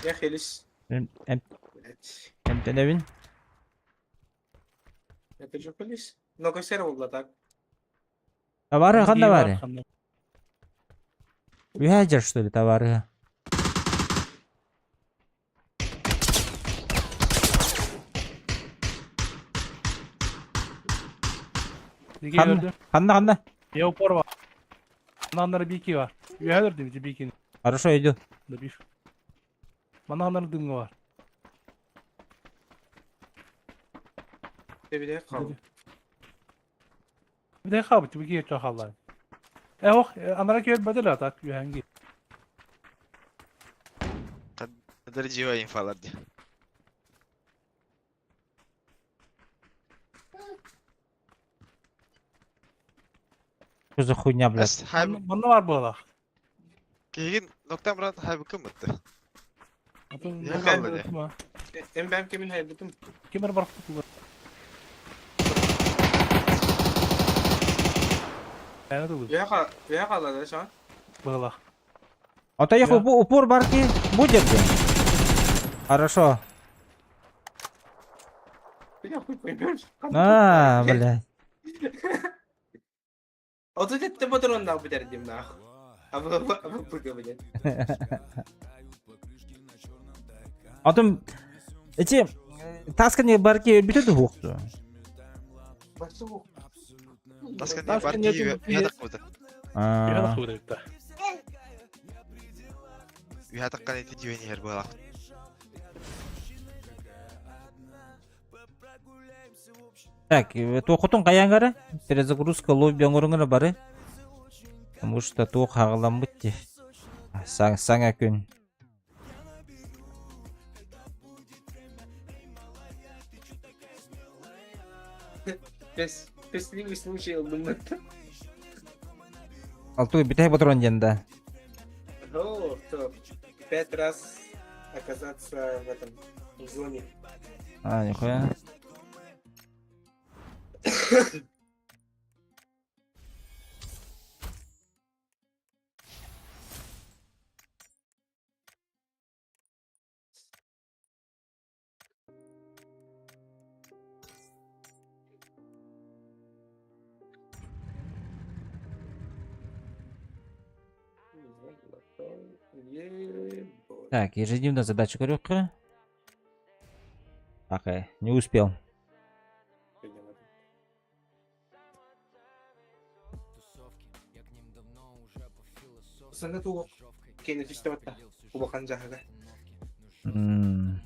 Я хилис. Эм, эм, Блять. эмтэнэбин. Это же полис. Много серого было так. Товары ханна Киһи бары? бар ханна. Үһэ что ли товары? Диги Ханна өлдү. ханна ханна? Я упор бар. Мананнары бики бар. Үһэ өлөрдүм ити бикини. Хорошо, иду. Да биф. Мананнары дымга бар. Ты хал. Bir хабыт бики өтө халлар. Э ох, анара көр бадыр атак үһәнги. Даржива инфалар ди. Что за хуйня, блядь? Эс хайб Манна бар буолах. кигин ноктан брат хайбыкын бытты. Атын Я халла ди. Эм бэм кемин хайбытым. Кимер бар кутулар. Әне тугу. Вяха, вяха да ша. Буолах. А то их Я. упор барки будет же. Хорошо. Ты я хуй поймешь. А, блядь. А вот это ты патрон нахуй потердим нахуй. А вы, а вы пыка, блядь. А то эти тасканы барки өлбүтэ дуһуохту. Басу. Таскан Таскан барки нету, үһэ таккыбыта. Үһә А, хуйда. Үһэ таккан ити дьүөн иһэр буолах. Так, туохутун хайаан Перезагрузка лобби оҥоруҥҥара бары. Потому что туох хаҕаламмыт дии. Саҥа күн. Песливый случай ылдыммыт. Алтуй бүтэһик патрон диэн да. О, то. Пять раз оказаться в этом в зоне. А, нихуя. Ебать. Так, ежедневная задача көрүөххэ. Окей, не успел. Сана туох кені түстэ батта. Улахан жаһага. М,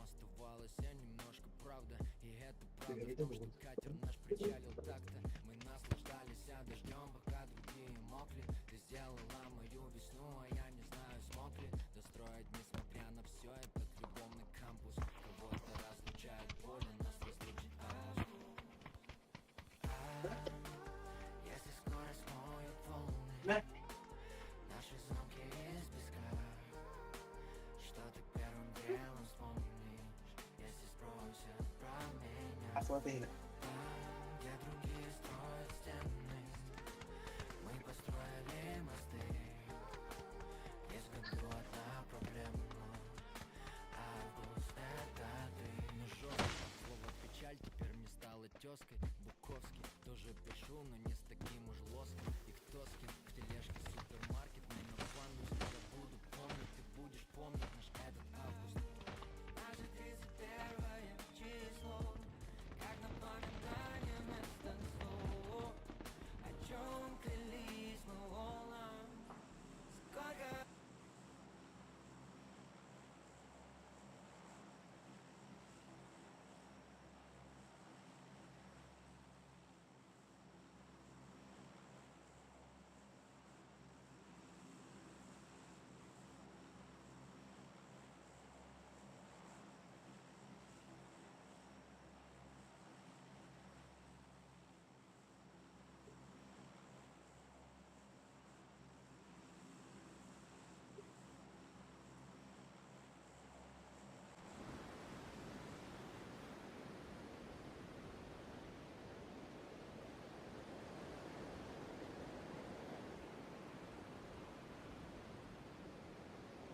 Асылата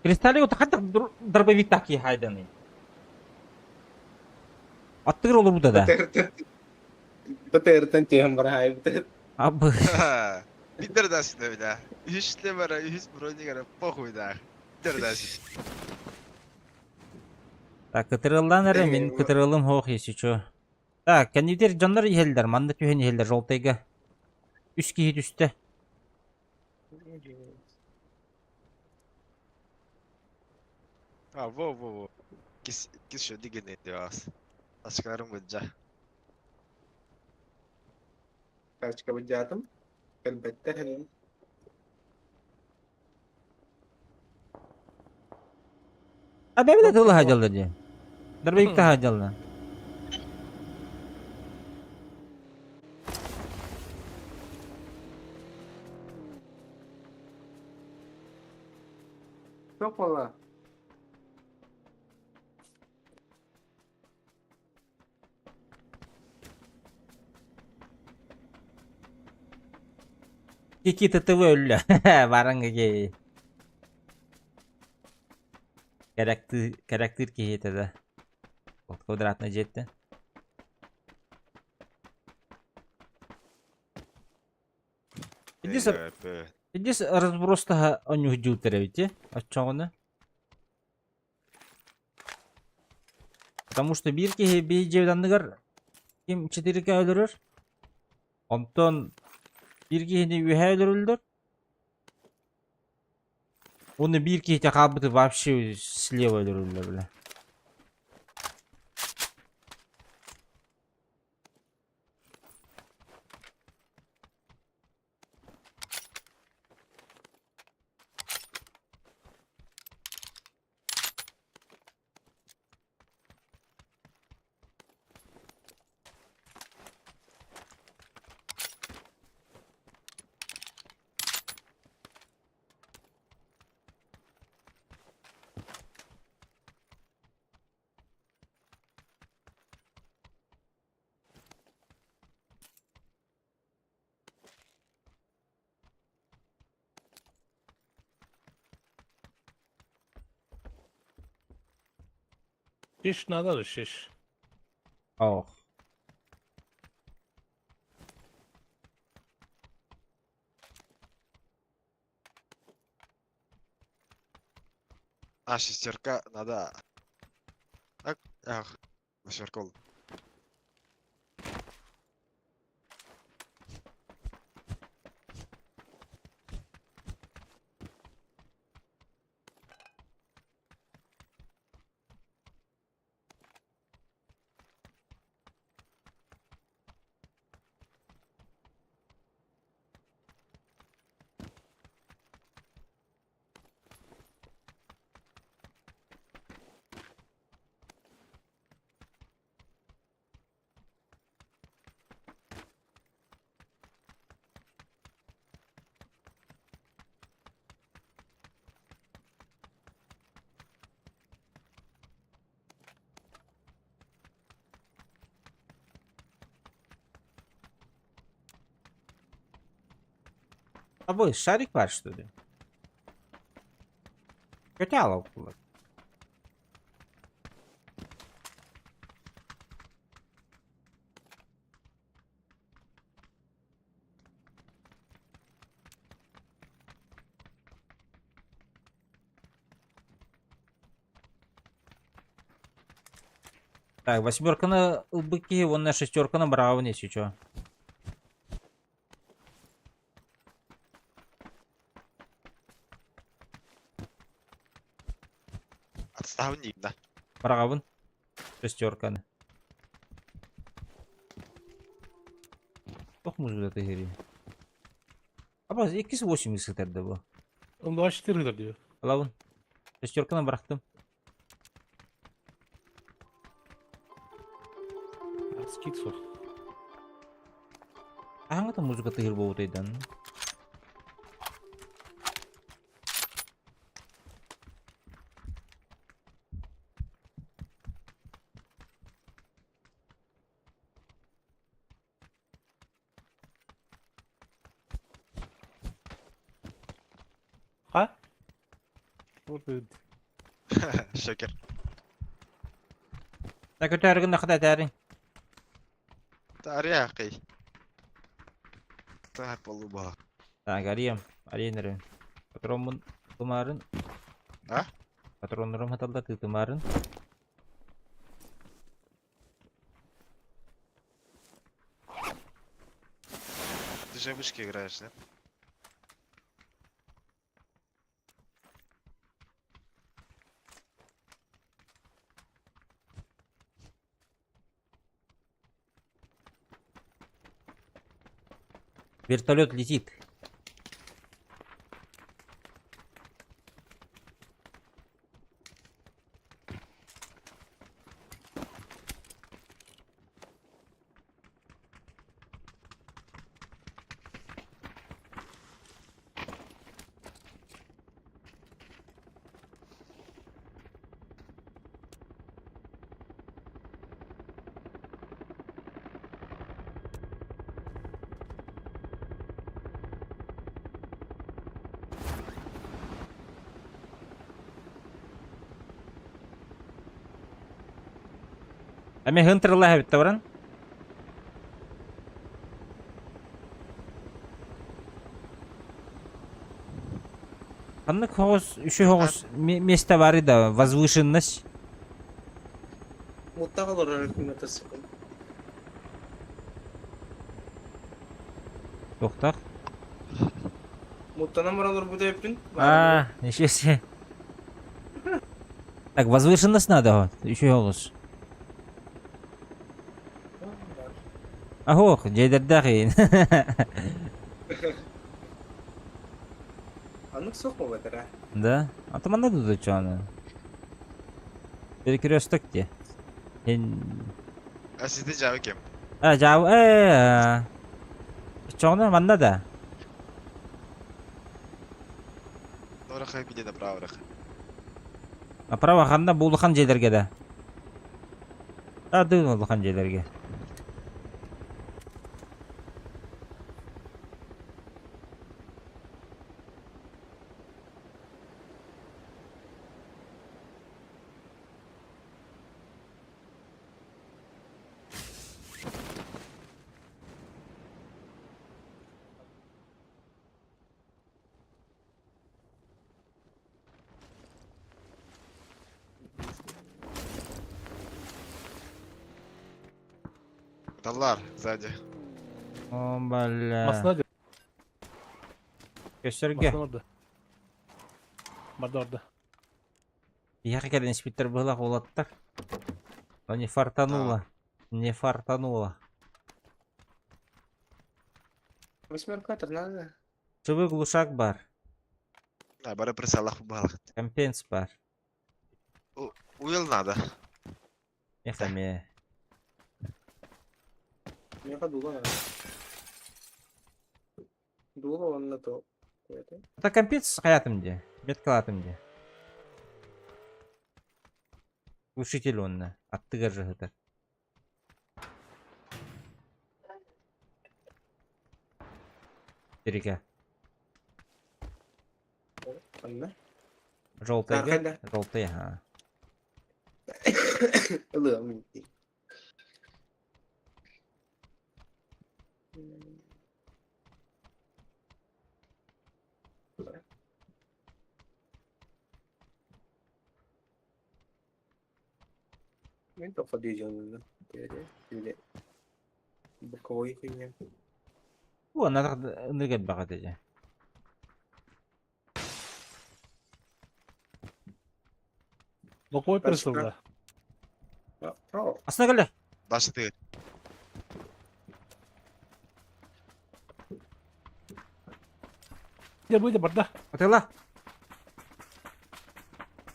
Кристаллик хатта дробовик так хайданы. Аттыгыр олор буда да. БТР-тан түһэн бараайбыт. Абы. Бидер да бля. Үс лемара, үс бронигара похуй да. Бидер да Так, кытырыллан эрэ мин кытырылым хоох если чё. Так, кэннитер дьоннор иһэллэр, манна түһэн иһэллэр желтайга. Үс киһи түстэ. А, во, во, во. Кис, кис şu digin diyoruz. Açıklarım gıcca. Тачка быдьаатым. Кэлбэттэр. А бэбилэ тылы хаджалла дии. Дарбайыкта хаджалла. Суох буолла. Кики ТТВ өллө. Бараҥҥа киһи. Кэрэктиир киһи этэ да. Вот квадратный дьиэттэн. Иди разбростаһа онньуһдьуутар эбит оччоҕуна. Потому что биир киһи биир дьиэбит анныгар ким 4К өлөрөр, онтон биир киһини үөһээ өлөрөллөр. Уонна биир киһитэ хаалбыты вообще слева өлөрөллөр бля. Şiş надо şiş. Ох. А, шестерка надо. Так, ах, восьмерка ол. А вы шарик ваш, что ли? Хотя было. Так, восьмерканы ылбыт киһи уонна шестерканы быраҕабын если чё. Отставник, да. Быраҕабын шестерканы. Туох музыка тыһырый? Аба, 2,8 сытар да бу. Он 24 diyor. Ылабын. Шестерканы бырахтым. Скид суох. Аһаҥҥыта музыка тыһыр буолбутайдан. Ha? Шекер. Так, өтөөргүн нахата этээриҥ. Арыйаахый. Таһа полуба. Так, арыйам. Арыйан эрэ. Патроммун тумаарын. А? Патроннарым хаталла тыытымаарын. Ты же вышки играешь, да? Вертолет летит. Эми хынтырылла эбит баран. Ханнык хоҕус, үчү хоҕус место бары да возвышенность. Муттах олорор мотоцикл. Туохтах? Муттанан баран олорбут эбиппин. А, ничего себе. Так, возвышенность надо, үчү хоҕус. Аһох, дьэдэрдээх иин. Аннык суох буолбатара. Да? А то манна дуду чоны. Перекресток те. А сиди жабы кем? А, жабы, э, Чоны манна да. Нораха где направо рах. Направо ханна бу улахан дьиэлэргэ да. А, дын улахан дьиэлэргэ. Доллар сзади. О, бля. Масына Көстөргө. Масына орда. Барда орда. Биһиэхэ кэлэн испиттэр быһылах уолаттар. Но не фартануло. Не фартануло. Восьмерка надо. Живой глушак бар. А, бары присалах балах. Компенс бар. Уил надо. Эхаме. Меха дула надо. Дула он на то. Это. Это компенс хаятым де. Меткалатым де. Глушитель онна. Аттыгар жыһытар. Терике. Анна. Желтый. Аркада. Желтый, ага. Ылыам. Мен тоққа дежонны. Боковой хуйня. О, надо ныгать багат эти. Боковой Дальше присылда. Право. Асна кэллэ. Даша ты. Дьэ бу барда. Атыла.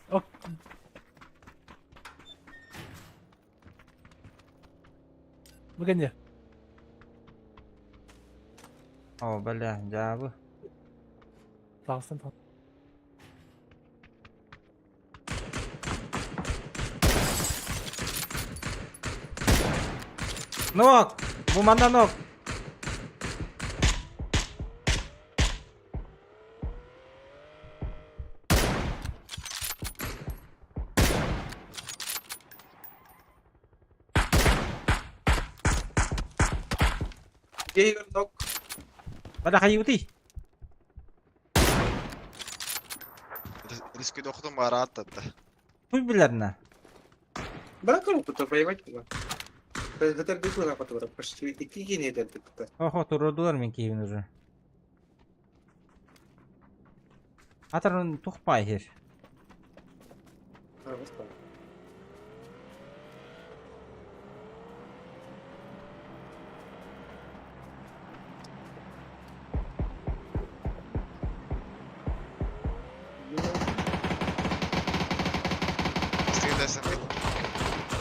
Ок. Бу кэннэ. О, бля, дьаабы. Тахсан. Нок! Бу манна нок! Дьиэ нок. Бада хайыбытый? Рискү дохтум бараат татта. Хуй билерна. Брат, тут воевать было. Это битва которая почти икки гений это. Охо, турудулар мен киһибин уже. Атарын тухпай хер. А, вот так.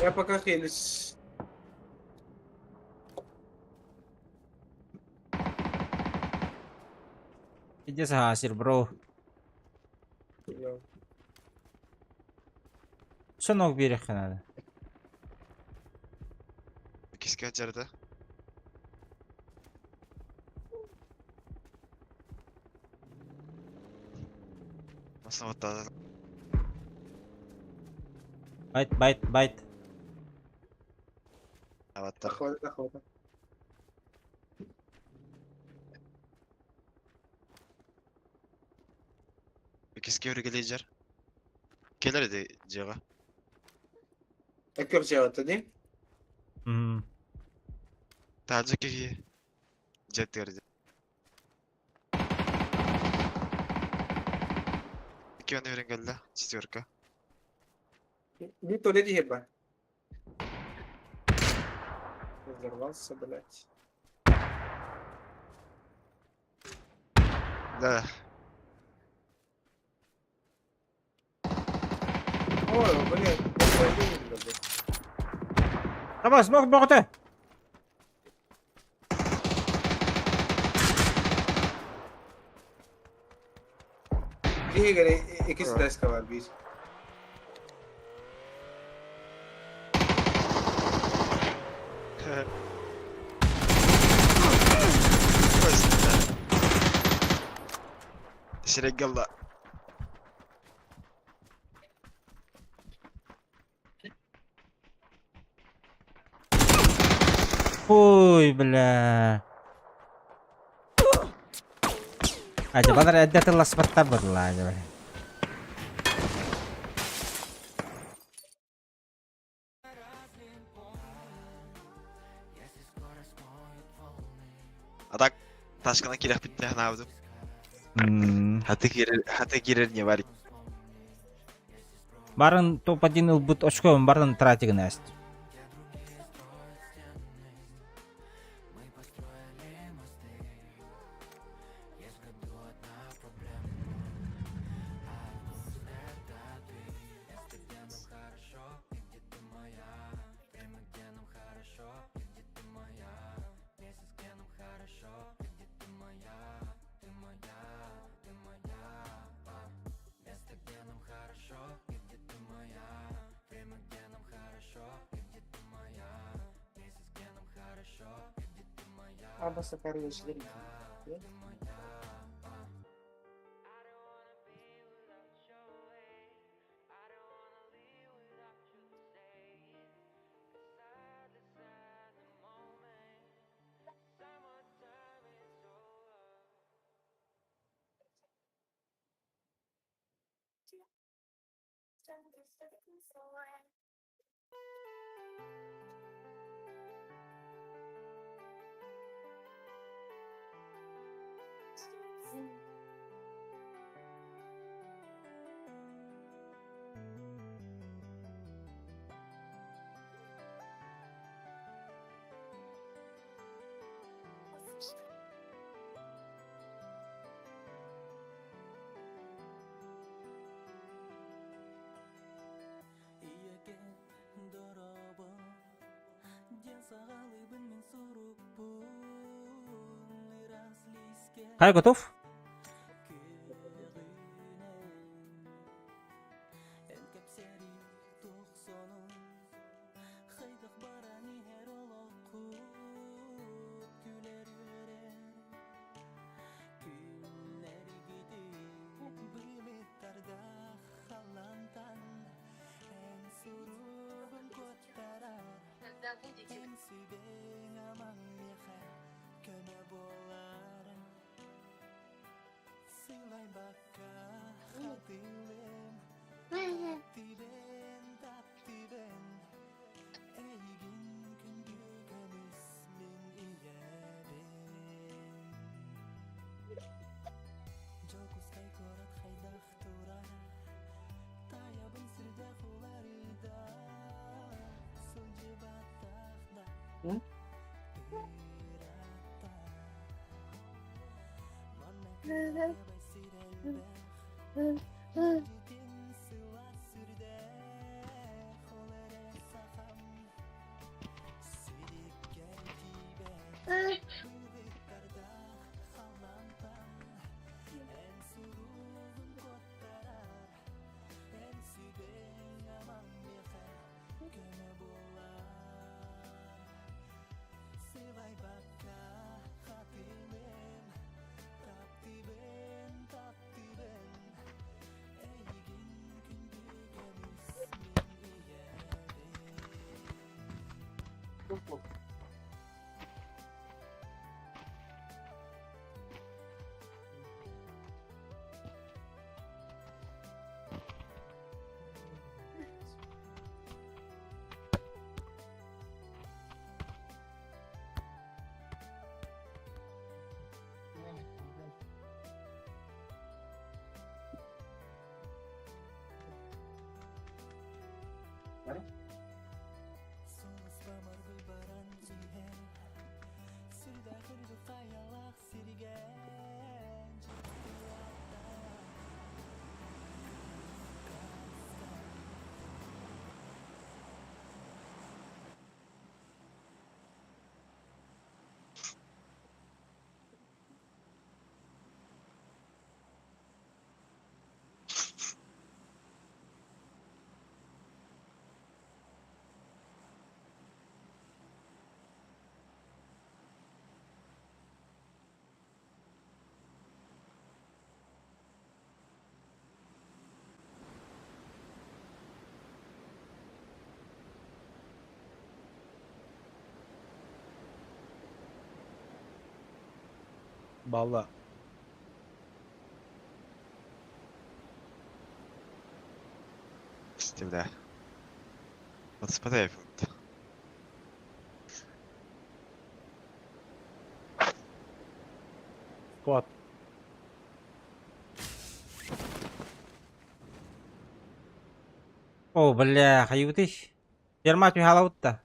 Я пока хилюсь. Иди сахасир, бро. Все ног берег надо. Киска жерде. Nasıl hatta? Байт, байт, байт. Аваттар. Охота, охота. Киска өргелейжер. Келер edi жыга. Экер жаваты не? Тажы кеги. Жеттерди. Iki öne veren geldi. Четверка. Не то ли еба. Взорвался, блядь. Да. Ой, блядь, блядь. Давай, смог боғыты. Игорь, ikisi deska var bir. Şirek geldi. Ой, бля. Acaba eddet спаттар бұрла, acaba. Adak taşkana kirah bitti ne yaptım? Хаты кирер, хаты кирер не бар. Барын топ-1 ылбыт очко, барын тратигін әст. Ama sefer geçilir. Хай, готов? Когда будете? Балла. Стивде. Вот смотри, Сквад. О, бля, хайыбытый. Ферма түһалабытта.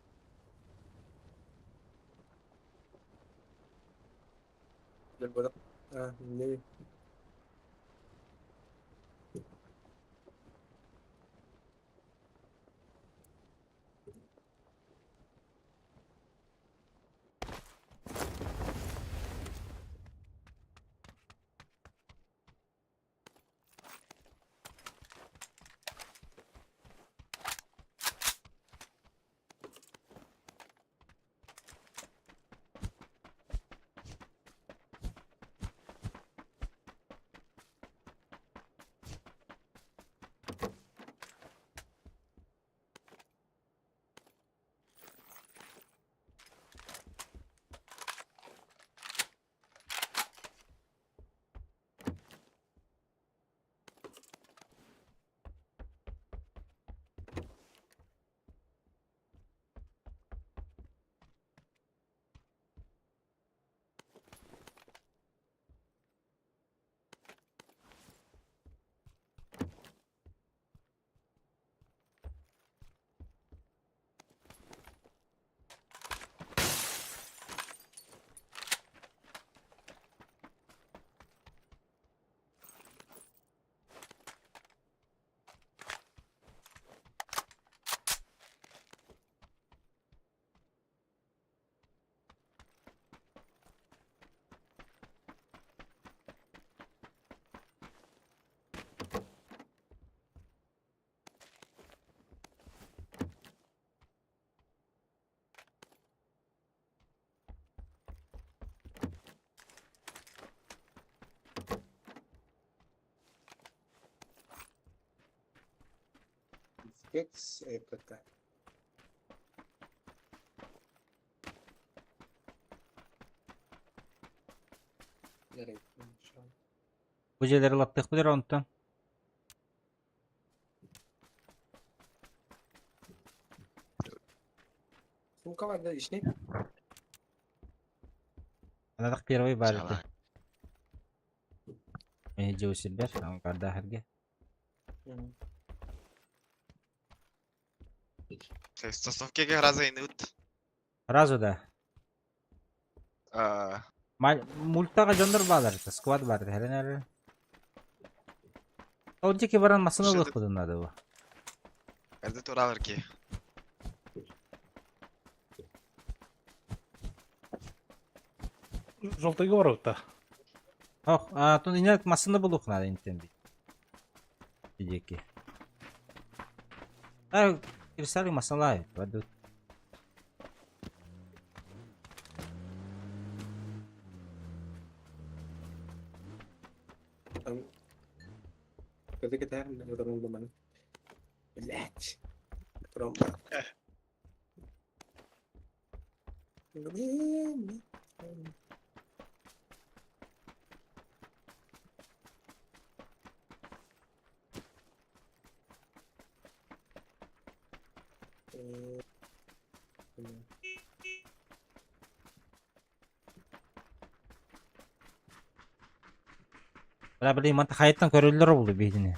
А, не. Пиздец, это. Бу дьиэлэри ылаттыахпыт эрэ онтон. Сумка бар да ишни. Анатах первый бар ити. Чала. Мин дьиэ сирбэр, аңгардаахырга. Сосновкеге раза инут. Сразу да. А, Мультаға дьоннор баалар, сквад бар, хэрэн эрэ. Ол диэки баран массыына Что ылыахпытын наада бу. Это тураларки. Желтый город-то. Ох, а тун инэ массыына булуох наада интен бит. Диэки. А, кирсали масалай, падут. Көтө кетер, отырмын буманы. Блять. Тромба. Бля, блин, манта хайттан көрөллөр булду биһини.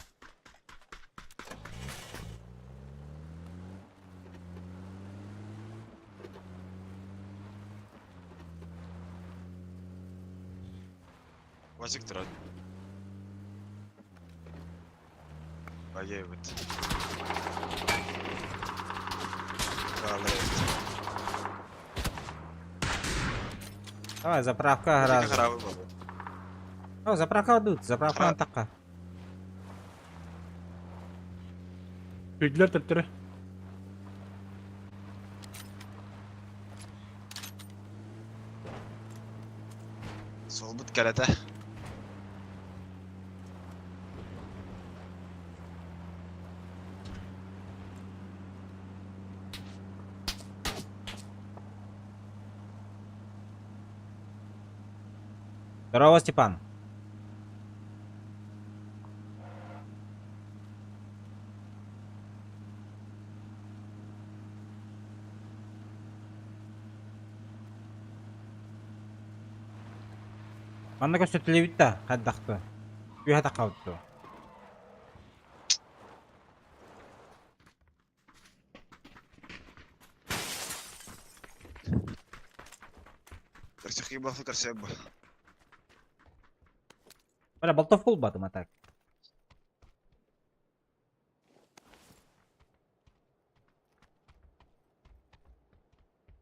Вазик турат. Баге бит. Давай, заправка Харабы сразу. был. О, заправка дут, заправка такка. Үйділер төптірі. Солбут кәрәтә. Здорово, Степан. Манна көстөтүлэбит да, хайдахты. Үһэ тақабытту. Көрсө хибасы көрсө бу. Бля, болтов болбатым а так.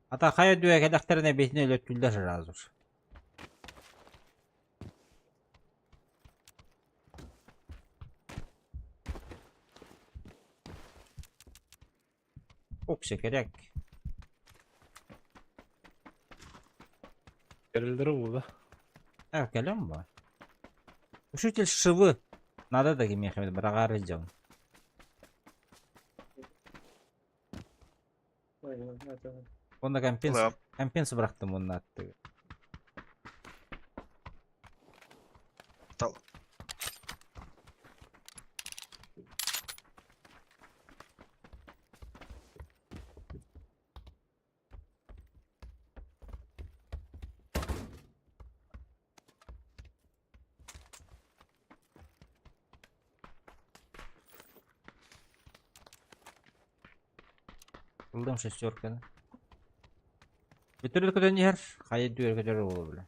Ата хайа дүө кэлэхтэринэ бэйэтин өлөттүүллэр сразу же. Оксе керек. Керілдері болды. А, кэлэн ба. Учитель шивы. Надо да кимиэхэ бырагары дьон. Онно компенс компенс бырахтым онно аттыгы. Тал. Ылдым шестерканы. Бүтүрүл көтөн иһэр, хайа дүөр көтөр буолуо бile.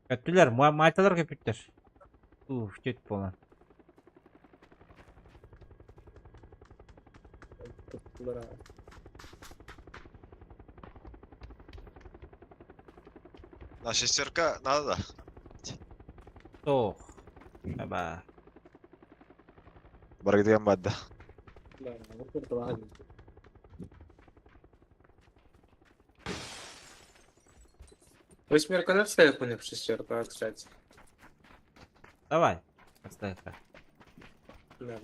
Көттүлэр, мальталар көпүттэр. Уф, төт буолан. На шестерка надо да. Тоох. Аба. Баргыдыган бадда. Восьмерканы вставил в шестерку, а, кстати. Давай. Поставь. Да.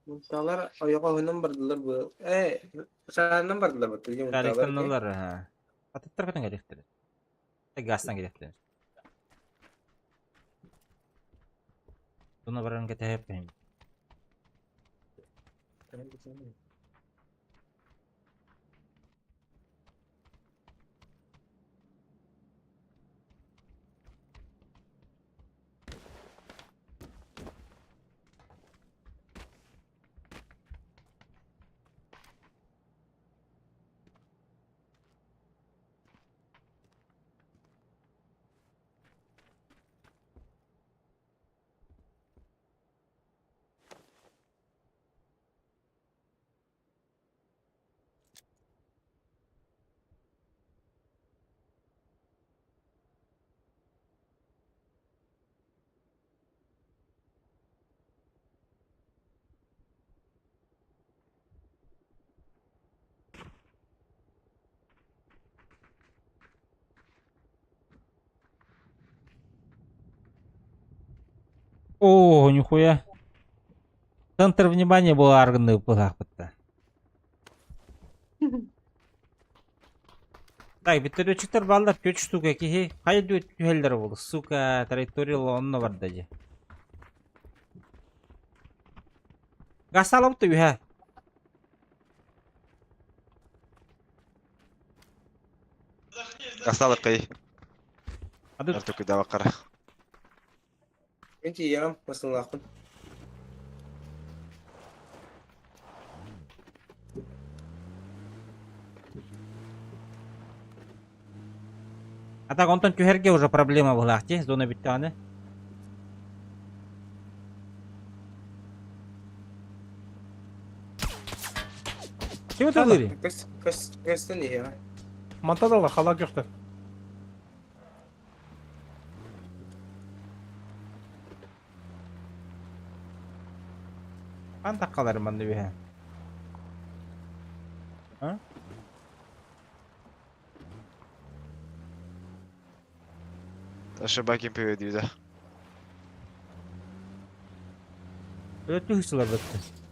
Мунталар ойоҕоһунан бардылар бу. Ээ, саанан бардылар бу. Тилги мунталар. Тарихтанналар, ха. Атыттар көтөн кэлиэхтэрэ. Газтан кэлиэхтэрэ. Туна баран кэтэһэппин. О, нихуя. Центр внимания был арганы пылахпытта. Так, биттерөчүктөр баллар көч штука киһи хайа түһэллэр буолу, сука, траектория онно барда дии. Гасалабыт үһэ. Гасталык кый. Ады Артук да бакара. Мин тиийэҕим, массыыналаахпын. А так онтон түһэргэ уже проблема буолаах дии, зона бүттэҕинэ. Ким ытылыырый? Көс, көс, көстөн иһиэҕэ. Мантан ала халаак көхтөр. Хан таккалары манна үһэ. А? Ошибаки переведи, да. Өтүү сылар бытты.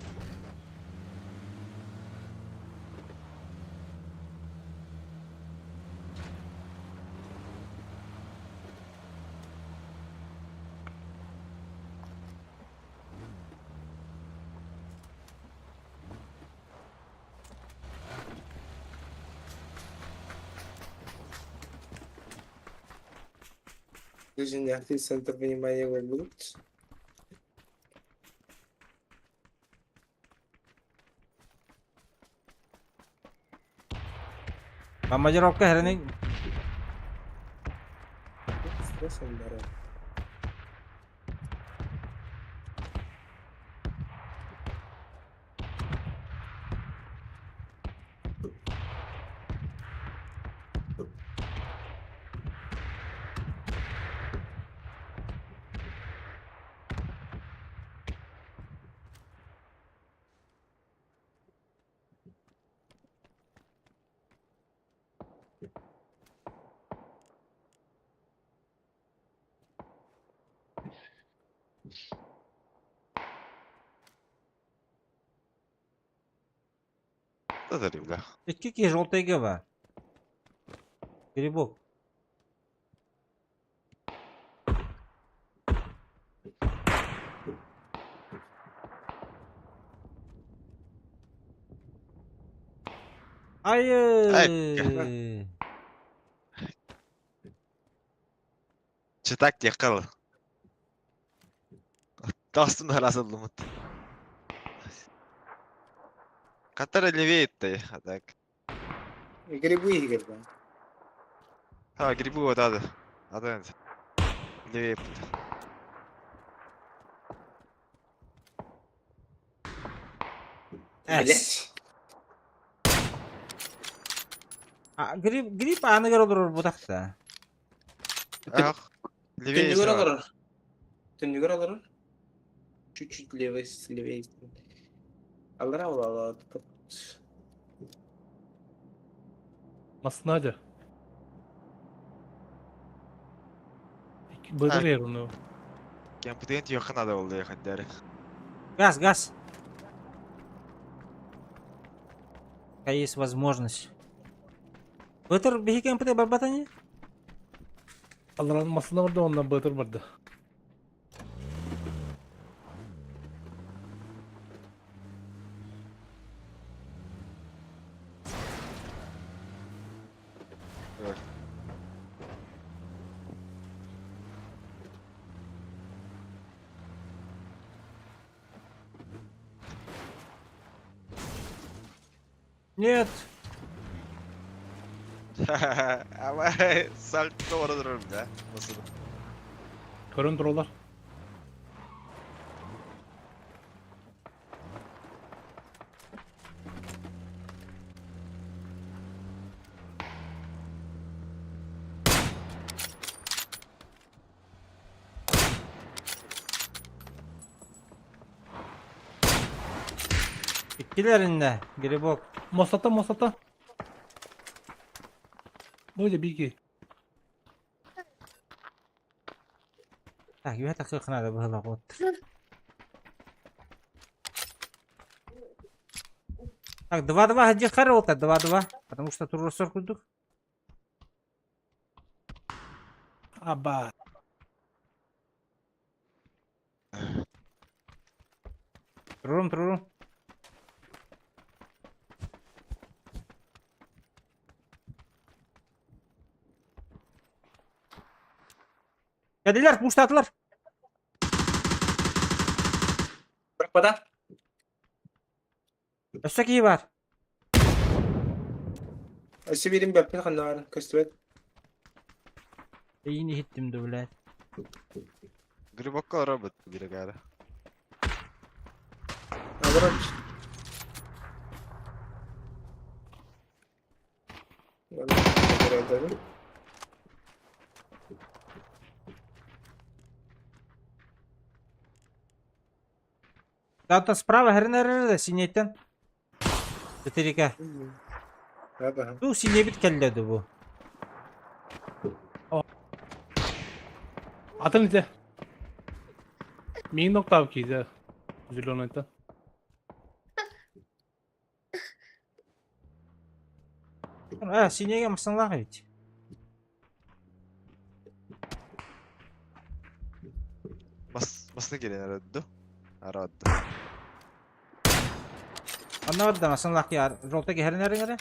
Дьиҥнээхтии центр внимания буолбут. Командировка херенин Да, бля. Икки киһи желтыйга бар. Грибок. Айы! Читак текал. Тастын арасылдымыт. Который левее ты, а так. Грибы игорь да. А, грибы вот надо. Надо. Левее. Блять. А, грипп, грипп ааныгар олорор бутахта. Ах, левее Түннүгэр справа. олорор. Түннүгэр олорор. Чуть-чуть левее, левее. Аллара була Массына дьэ. Быдыр ер ону. Кемпутен тиөххэ надо болды яхаддары. Газ, газ. Пока есть возможность. Бытыр биһи кемпите барбата не? Алларан массына барда оннан быдыр барда. Нет. Ama salto orada dururum да. Nasıl? Көрөн туралар. Иккилэриннэ, грибок. Мостата, мостата. Бу дьэ бики. Так, үһэ тахсыахха наада быһыылаах уот. Так, 2-2 диэххэ эрэ уолта, 2-2. Потому что туруорсар курдук. Аба. Турурум, турурум. Кэллилэр, куустаатылар. Бырахпата. Өссө киһи баар. Өссө биирин бэппин ханнаҕарын көстүбэт. Эйиин иһиттим да, блядь. Грибокка робот бирегары. Олорор. Да, справа херин да синейтен. Четыре Да, Бу синебит кэллэ бу. Атын ите. Миин ноктав киде. Зеленый-то. А, синеге масыңлаах ведь. Бас басны келен арадды. Арадды. Анна барда масыңлаах ки жолта херин эрэ.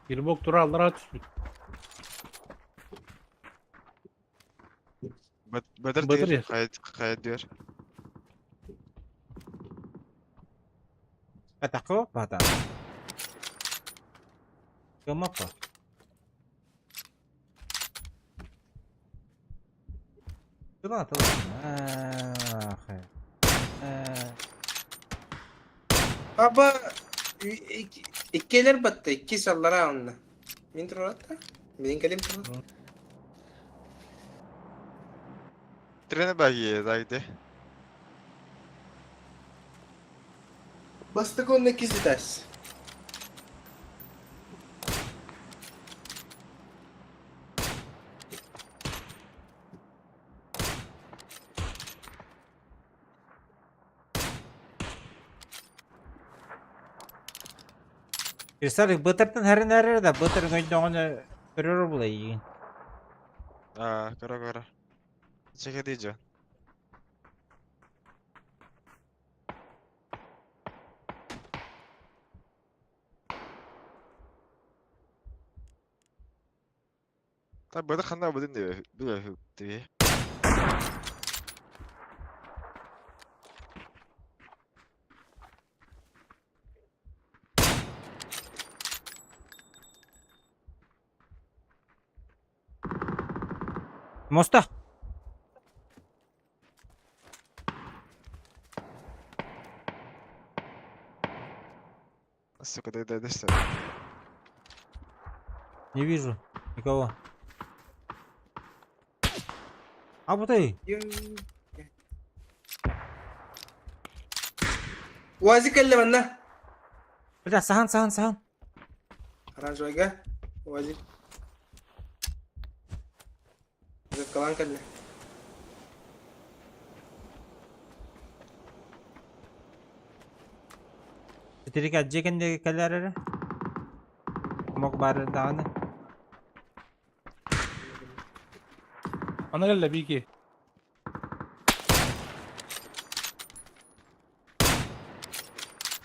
Грибок тура аллара түспүт. Бадыр Бадыр diyor. я. Kayıt kayıt diyor. Атако бата. Кымапа. Тыла тыла. Ах. Аба иккилэр батта, икки саллара онна. Мин туралатта. Мин кэлим тура. Trene belki daydı. Бастык онна иккиси тас. Кристаллик бытыртын хәрин әрер да бытыр гойдоңны көрөр булай. Aa, kara kara. Çeke diyeceğim. Tabi böyle kanlar bu diyor. Biliyor diyor. Моста. Сука, дай, дай, дай, что. Не вижу никого. А вот и. Уазик кэллэ манна. Бля, сахан, сахан, сахан. Оранжевайга. Уазик. Закалан кэллэ. Титирик дьиэ кэннигэр кэлээр эрэ. Омок баар даҕаны. Аны кэллэ биики.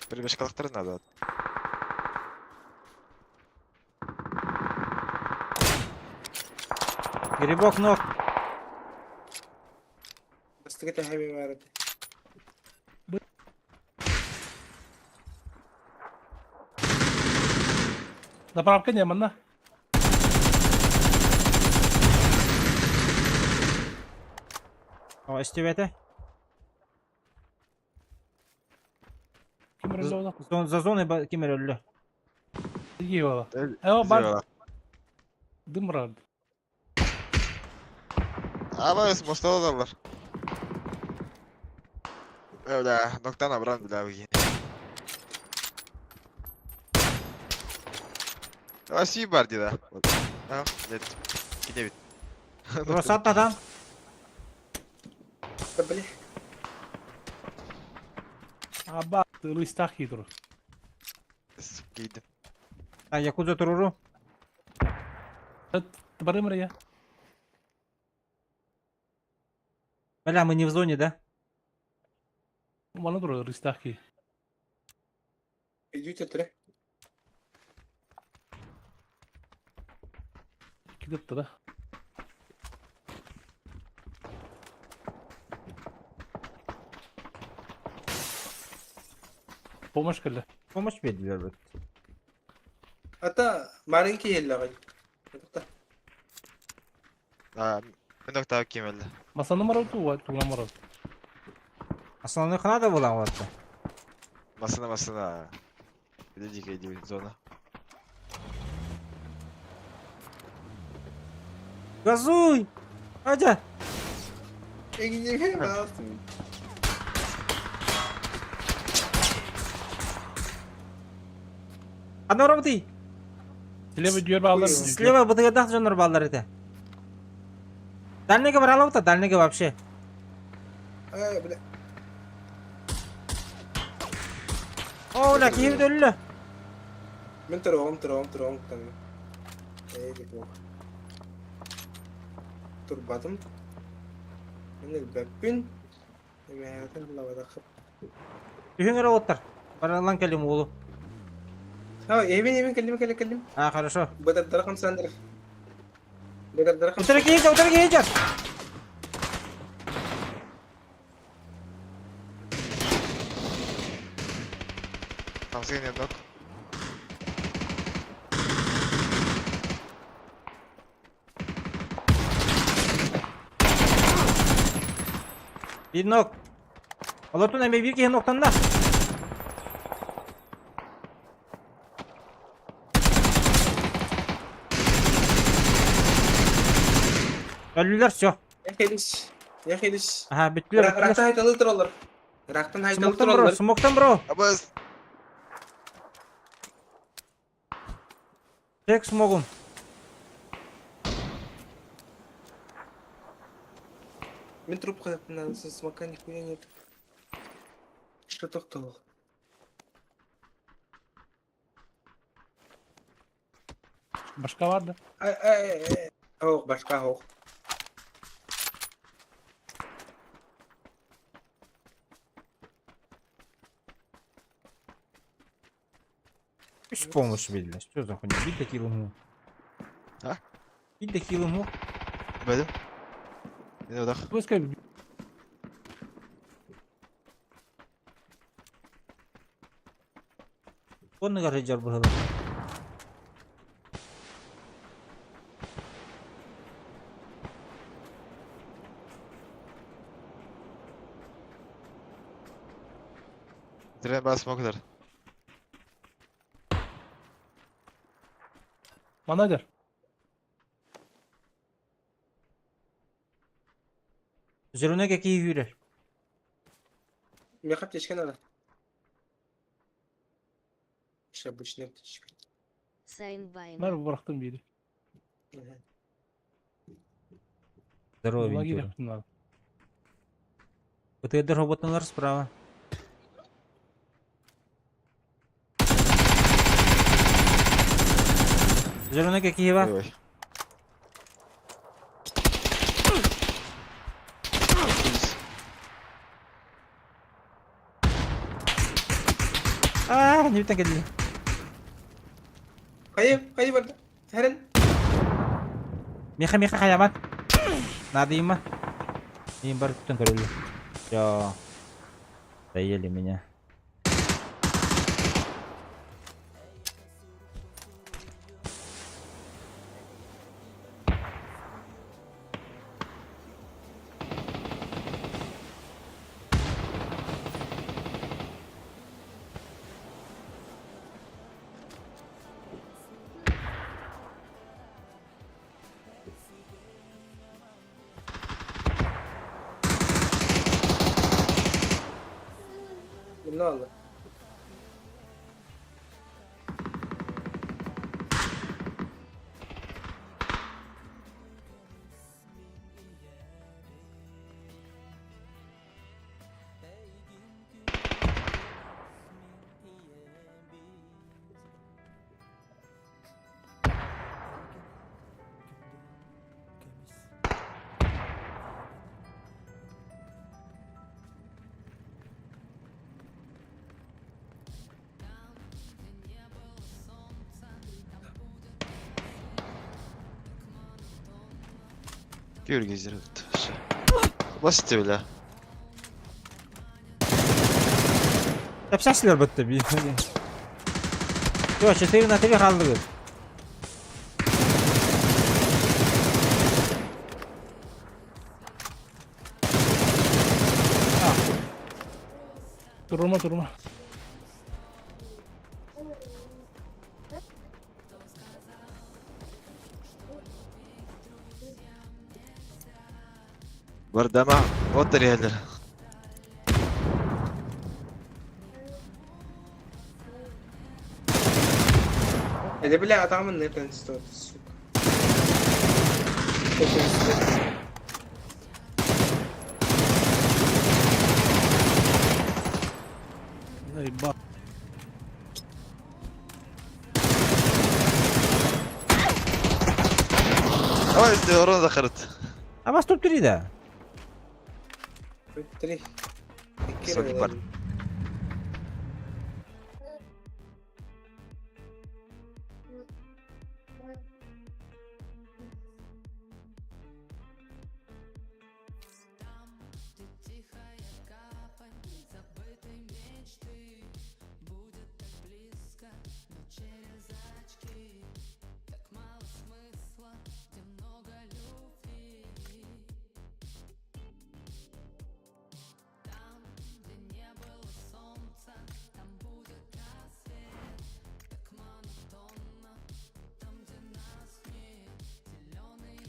Прибежкалыктары надо. Грибок ног. Бастакы тэһэми баар этэ. Заправка не манна. О, истибэтэ. Ким өллө ола? За зоной ким эрэ өллө. Тиги ола. Э, бар. Дымрад. Абас, мостолар. Бля, ноктан абран, бля, уги. Спасибо, бар, деда. А, нет. Кине бит. Росат адам. Да, бля. Аба, листах хитро. Кейдим. А, Якудза туруру. Барым я. Бля, мы не в зоне, да? Маны тур листах ки. Идите тре. Кидеп да. Помощь кэллэ. Помощь биэрдилэр бит. Ата маленький еллэҕэй. А, мен ноктан ким өллө. Масаны марал туу, тугна марал. Основных надо было вот. Масына, масына. Иди, иди, зона. Газуй! Адя! Ана роботы! Слева дүйөр балдар. Слева бытыгадах дьоннор баллар этэ. Дальнийга баралабыта, дальнийга вообще. Э, бля. О, бля, киһи өллө. Мин туруом, туруом, туруом там. Э, дико. Турбатым. Мин элбэппин. Эмээтин лавадахып. Үһүн эрэ уоттар. Баралан кэлим уолу. А, эбин, эбин, кэллим, кэллим, кэллим. А, хорошо. Быдардара хамсандыр. Быдардара Утары хамсандыр. киһи, утары киһи дьар. Хамсыгын нок. Биир нок. Олортон эмиэ биир киһи ноктанна. Өллүлэр все. Яхелиш. Яхелиш. Аха, бүттүлэр, бүттүлэр. Рахтан хайталы тураллар. Рахтан хайталы Смоктан бро, тураллар. смоктан бро. Абас. Тек смогун. Мин труп надо, смока нихуя нет. Что тохтол? Башка бар да. Ай, ай, ай. Ох, башка ох. Үс помощь биэрдилэр. Что за хуйня? Биир да килым А? Биир да килым Бэдим. Мен одах. Пускай Оннугар сылдьар быһыылаах. Баар смокер. Манна дер. Зеленый какие юрер? Меха аптечка надо. Еще обычная аптечка. Сайн байна. Нар бырахтым бири. Мгм. Здорово, Лагерь Вентура. яптым. БТД роботналар справа. Зеленый какие Ой, ва? ой. А, не так это. Хайы, хайы барда. Хэрэн. Меха, меха, хаямат. Надо им. Им бар түтін көрөлі. Всё. Доели меня. Ne oldu? Георгий зерет. Басты бля. Тапсасылар бітті. Всё, 4 на 3 қалды. Турма, турма. Бардама. Вот реально. Это бля, а там он не стоит, сука. Это Заебал. Давай, ты урон захарт. А вас тут 3, да? Три. Высокий бар.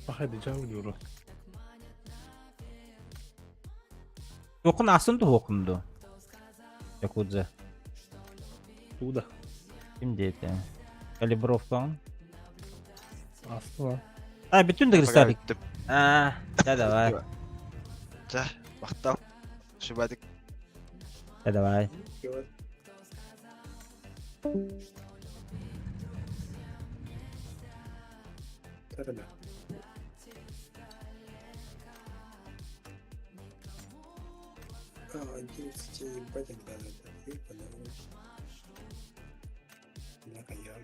Пахайды жау diyor. Тоқын асын тоқынды. Якудза. Туда. Ким дейді? Калибровкаң. Асты lan. А, бүтін дігістарик. А, да давай. Да, мақтау. Шибадик. Да давай. Да. А, 11 ебать, да, да, ебаный рот. Нахуя.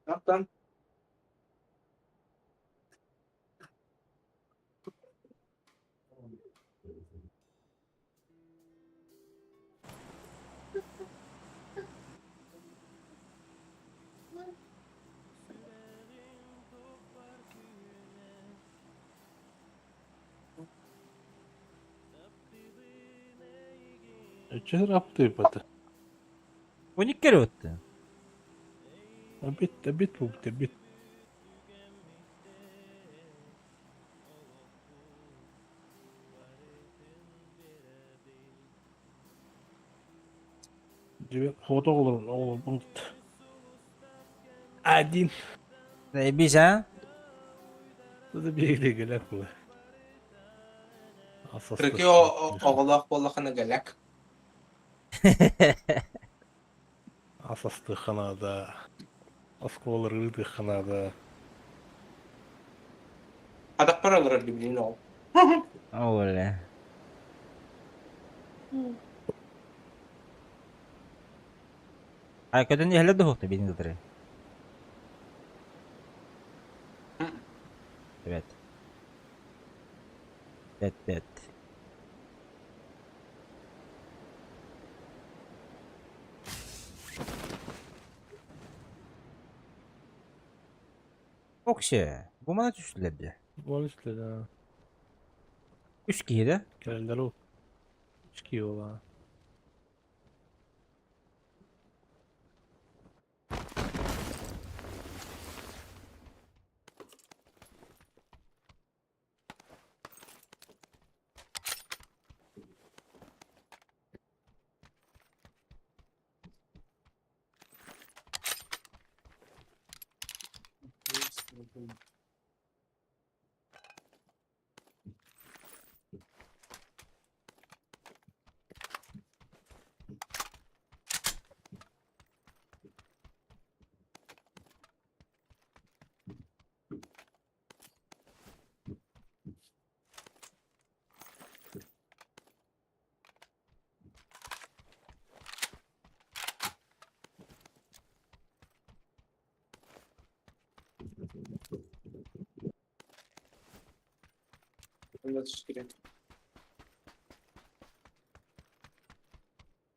Оттон Өччө аптыйбата. 12 kere öttü. Бит, бит бу, бит. Фото олорун, олорун. Один. Biz ha? Это бегли гелек бу. Кыргы оҕолоох буоллахына гэлэк. Асасты ханада. Осколары ыты ханада. Атахпар олорор билин ол. Öyle. Ay kadın hele de hoktu benim de. Evet. Evet, evet. Okşe. Bu bana düştüler diye. Бол işte да. Üç kişi de. Келдер ол. Үч ола.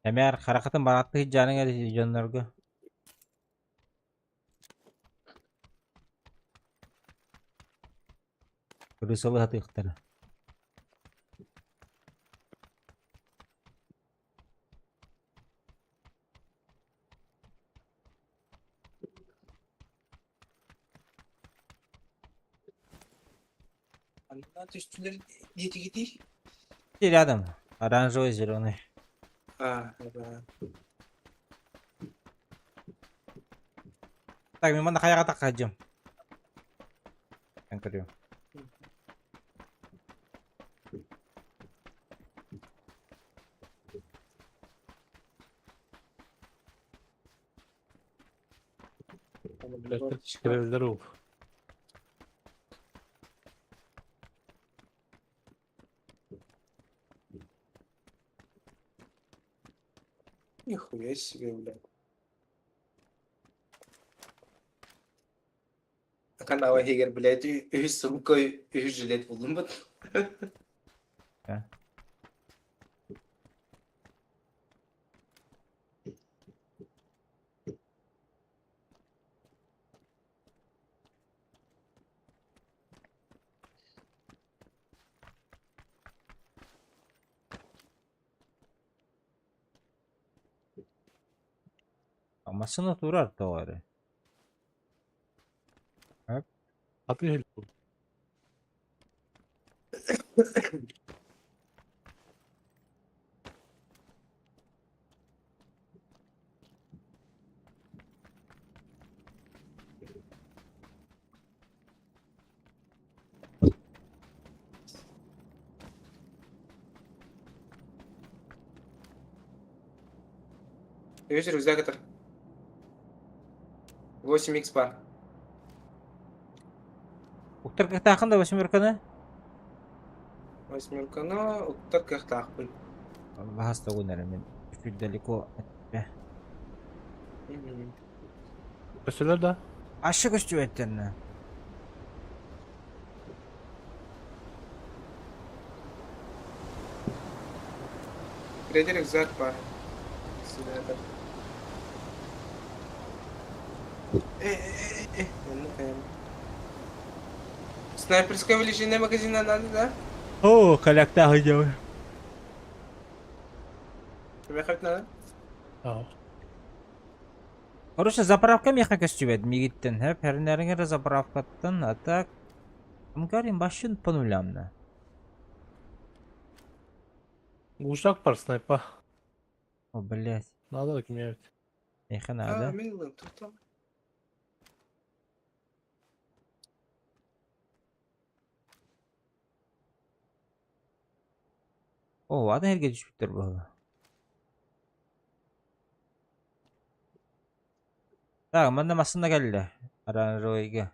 Эмэр харакатын баратты жаның дьоннорго. Крысалы хатыктара. Анна түстүлэр диэтигитий? Рядом. Оранжевый, зеленый. А, да. Так, мен мана каяга таккаджым. Мен көрүм. Келдер ол. Нихуя себе, блядь. Канала Хегер, блядь, үс сумка, үс жилет булдум бит. Машина турар товары. Аты хел. Үс рюкзак этэр. 8 х бар. Уктар кыахтааххын да восьмерканы? Восьмерканы уктар кыахтаахпын. Баһас да угунара мин чуть далеко от тебя. Көстөлөр да? Ашы көстүбэттэрнэ. Третий рюкзак бар. Сюда. Э, э, э, э. Снайперское увеличение магазина надо, да? О, коляктах идем. Тебе хоть надо? Аа. Короче, заправка меха көстүбэт мигиттен, хэп, хэрнэриҥэр заправкаттан, а так... Амгарин башын по нулям на. Ушак бар снайпа. О, блядь. Надо да ким эбит. Меха А, надо. милый, тут там. О, атын эрге түспүттэр буолла. Так, манна массына кэллэ. Оранжевыйга.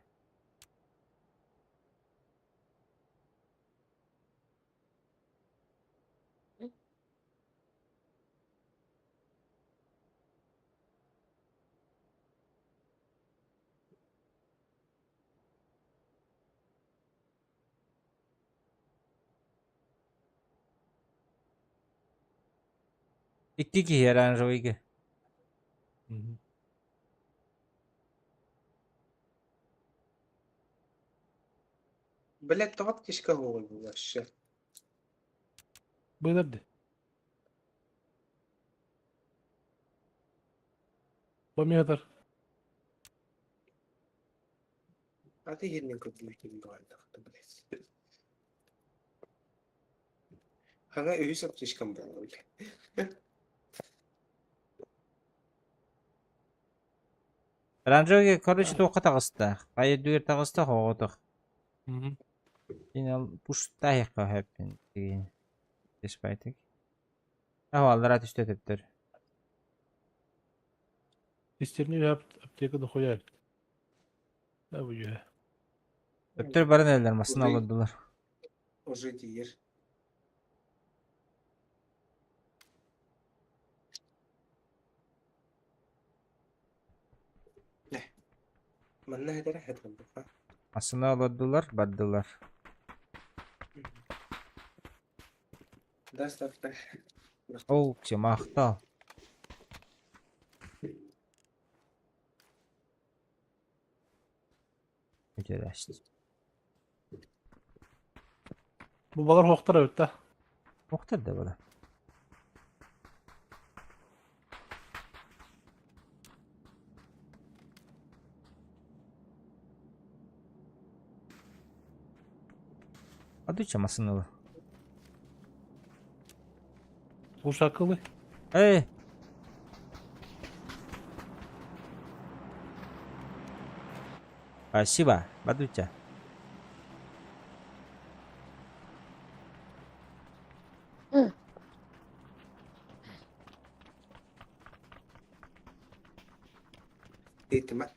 Икки киһи оранжевыйга. Блять, тоҕо кишка буолуй вообще. Быдырды. Бу метр. А ты еднин көрдүм блядь. Хана үһүс аптечкам буолла, блядь. Оранжевыйга, короче, туохха таҕыста. Хайа үрдүгэр таҕыста, хоҕотох. Ин пуштаахха хэппин. Диспайтик. Аха, аллара түстэ төптөр. Истерни аптека дохуя эбит. Да бу үһэ. Төптөр баран эллэр, массына Уже- олордулар. Уже диир. Манна хэтэрэ хэтэр. Массына олордулар, бардылар. Да, ставь. Ол, махтал. Интересно. Бу балар хоқтар эбит да. Охтар да бала. Адыча масынылы. Ушакылы. Эй! Спасибо, Бадутя. Дейтима.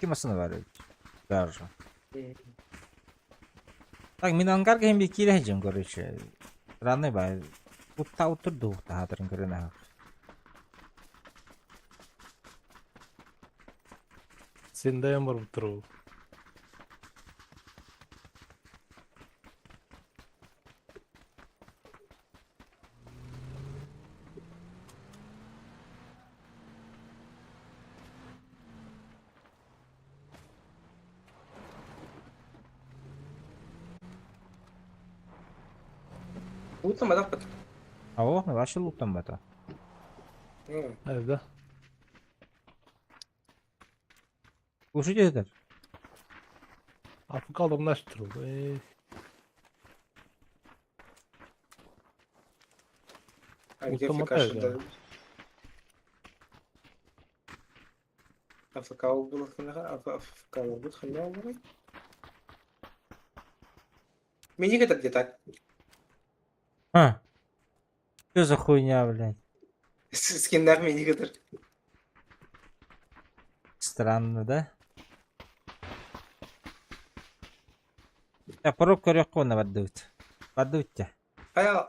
Ким масына бар Даже. Так, мин ангарга хем бир хежим, короче. Раны ба. Утта утурду хатырын көрөнө. Сенде бар бутыру. Утлама да. О, вообще лутом это. Да. Слушайте это. Африкалда мына туру. А где Луттаммата АФК ээ. сылдьар? АФК буоллаххына АФК-ларбыт ханна буоларый? Мини это где так? А. Что за хуйня, блядь? Скиннар мини кытар. Странно, да? Я порог көрүөххэ бардыбыт. Бардыбыт дьэ. Хайа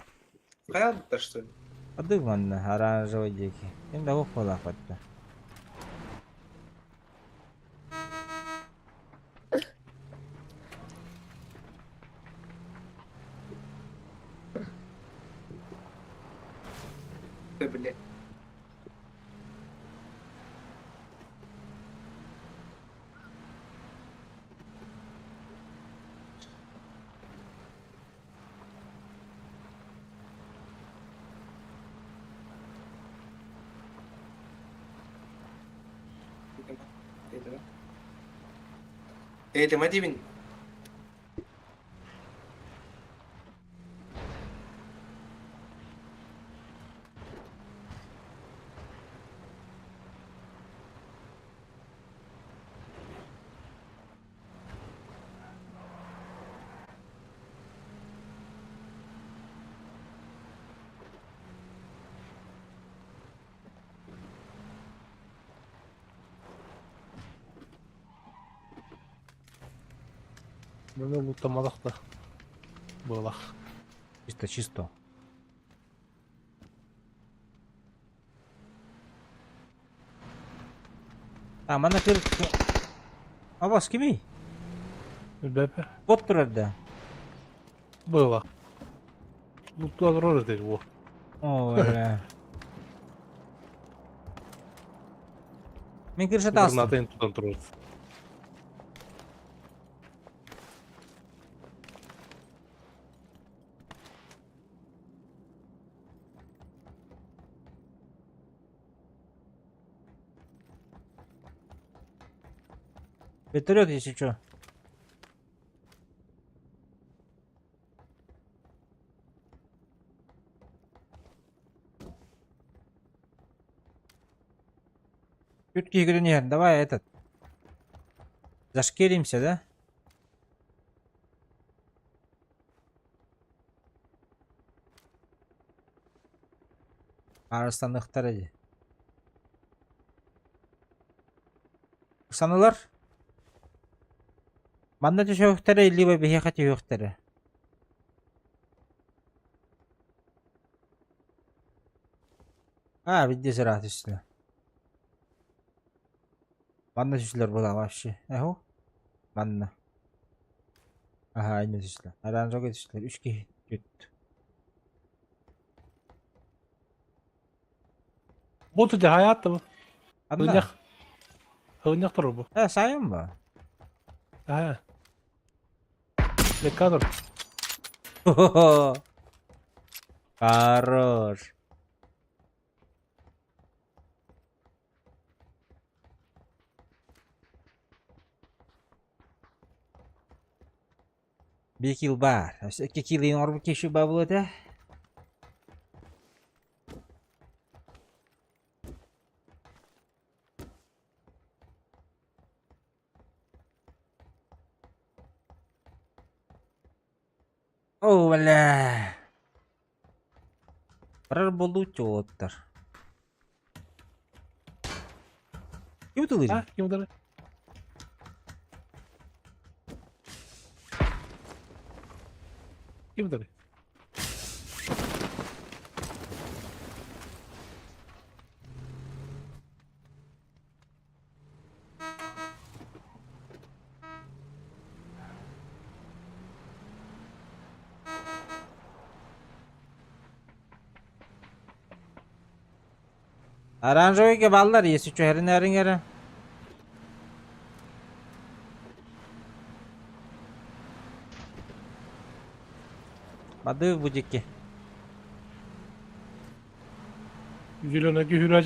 хайа быттар что ли? Бардыбыт манна оранжевый диэки. Ким да буолаах барда. Да, блядь. Этим один. Маны луттамматах да. Быһыылаах. Чисто, чисто. А, манна кыр... Абас кимий? Билбэппин. Бот турар да. Быһыылаах. Луттуу олорор этэ буо. О, бля. Мин крыша таастым. Гранатын тутан турар. Вертолет, если что. Чутки гренер, давай этот. Зашкеримся, да? Арыстанныхтар эди. Санылар? Манна түһүөхтэрэ, либо биһиэхэ түһүөхтэрэ. А, видде сыра түстүлэр. Манна түстүлэр була вообще. Эху. Манна. Аха, инне түстүлэр. Оранжевый түстүлэр. Үч киһи түт. Бу дьэ хайаат бу. Анна. Ылынньах. Ылынньах турар бу. Э, сайын ба? Аа. Лекка тур. Хорош. Биир килл баар. Өссө икки киллин оҥорбут киһи баа буолуо этэ. Оо, бля. Барар буоллубут уолаттар. Ким ытылыыр? А, ким удары? Ким удары? Оранжевыйга бааллар, если что, эрин эрэ. Бады бу диэки. Зеленый күһүрэ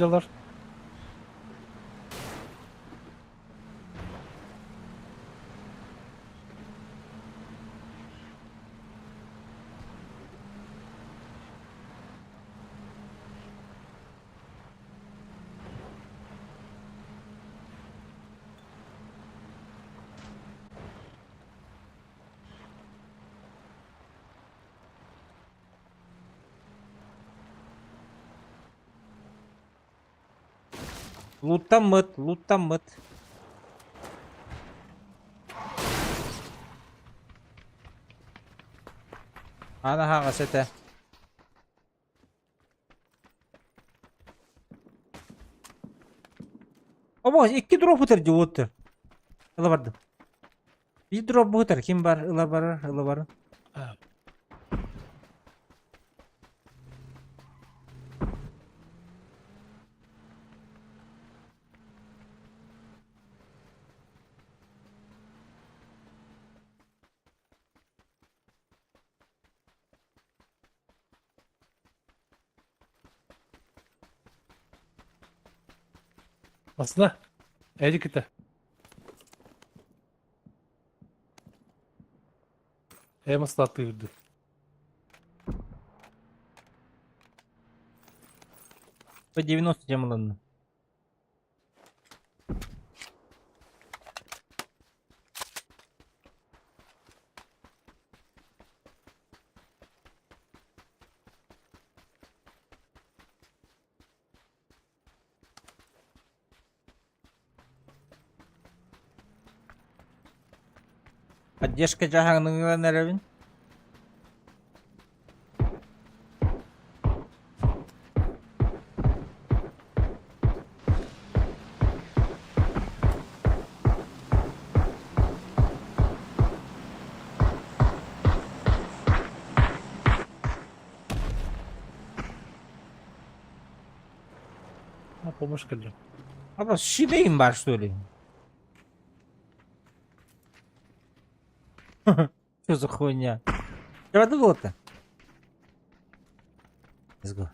Луттаммыт, луттаммыт. Аана хаҕас этэ. Обо, икки дроп ытар дии уоттар. Ыла бардым. Биир дроп быһытар, ким бар, ыла барар, ыла барар. Басна. Эдик это. Эмаслатырды. По 90 темаланна. Поддержка дьаһаҥныгынан эрэбин. А помощь кэллим. Аба щидэйим бар что ли? Что за хуйня? Давай было-то. Let's go.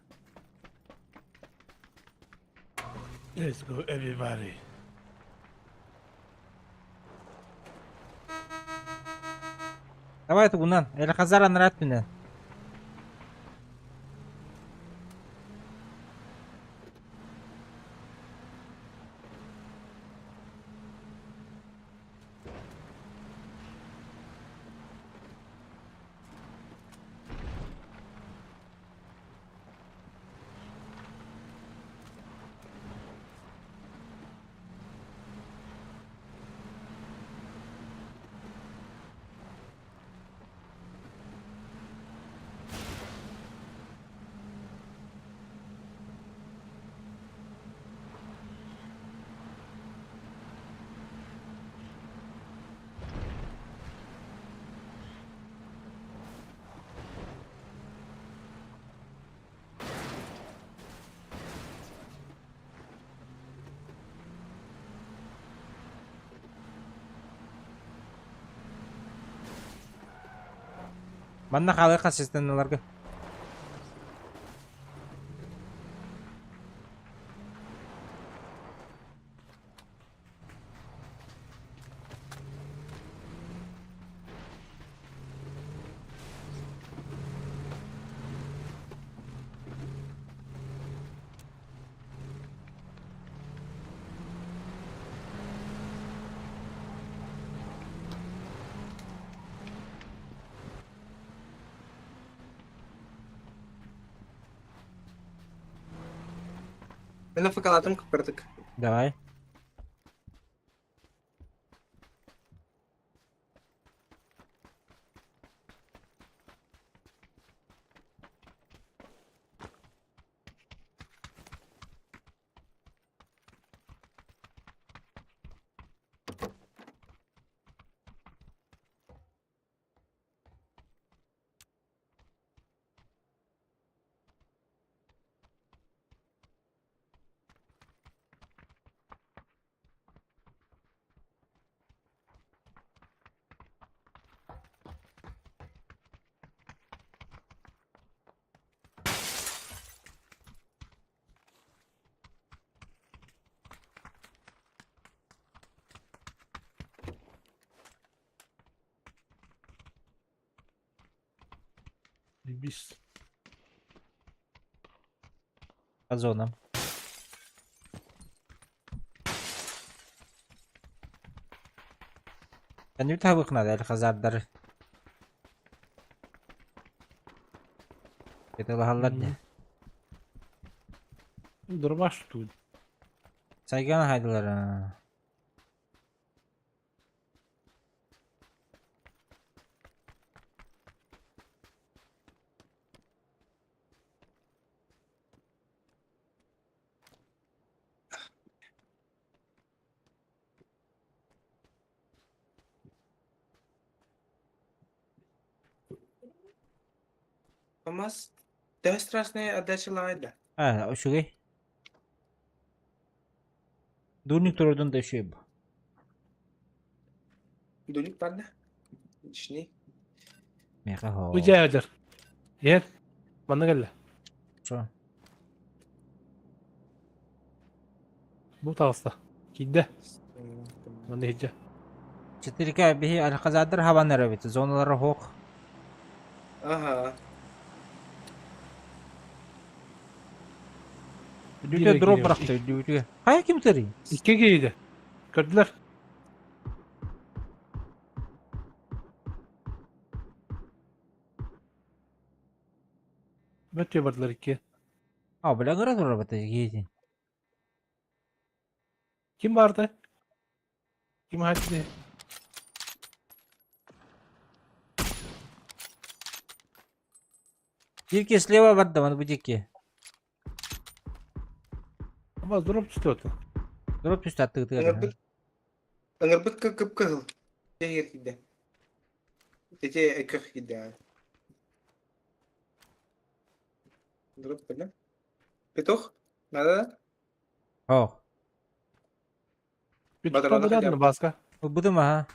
Let's go everybody. Давай тугунан. Эль-Хазар анарат түнэ. Манна хаалыахха системаларга. Мин афыкалаатым кыпкырдык. Давай. Бис. По зонам. Кәнү табык надо хазардары. Это лахаллар не. Дурмаш тут. Сайганы хайдылар. Томас, төһө страшнай отдачалаҕай да? А, үчүгэй. Дурник турардан да үчүгэй бу. Дурник бар да? Ични. Миэхэ Бу дьээдэр. Иһэр. Манна кэллэ. Что? Бу таҕыста. Киирдэ. Манна иһирдьэ. 4К биһи Алхазадыр хабан эрэбит. Зоналары хоқ. Ага. Дүтэ дроп бырахты дүтүгэ. Хайа ким тырый? Икки киирдэ. Көрдүлэр. Бөттүө бардылар икки. А, бля, ыра турар бата киһитин. Ким барды? Ким хатты? Дикки слева барды, маны бу дикки. Ama дроп түстү ото. Дроп түстү аттыгытыгар. Ыҥырбыт ыҥырбыт кып-кыһыл. Дьэ киирдэ. Ити көх киирдэ. Дроп да? Петух? Надо да? О, Патрона хотя бы. Баска. ылбытым аха.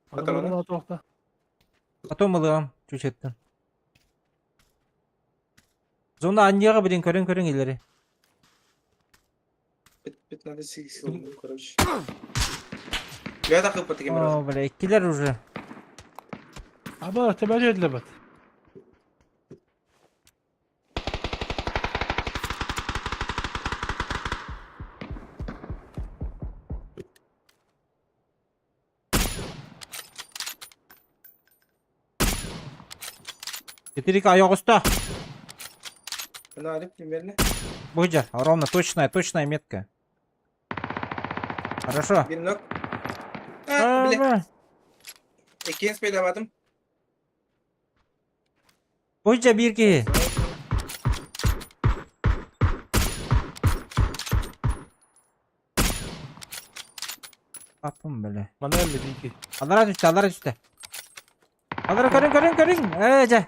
Патрона? Туохта. Потом ылыам, чучеттен. Зона анньыаҕа билин көрөн-көрөн илери. 15 сил, короче. Я так и по таким О, бля, иккилер уже. Аба, тебя жеділі бат. 4К ойоҕосто. Ну, али примерно. Бу ровно, точная, точная метка. Хорошо. Bir knock. А, бля. Иккиэн спейдабатым. Бу биир киһи. Аппым бля. Манна элли бики. Аллара түстэ, аллара түстэ. Аллара көрүҥ, көрүҥ, көрүҥ. Ээ, дьэ.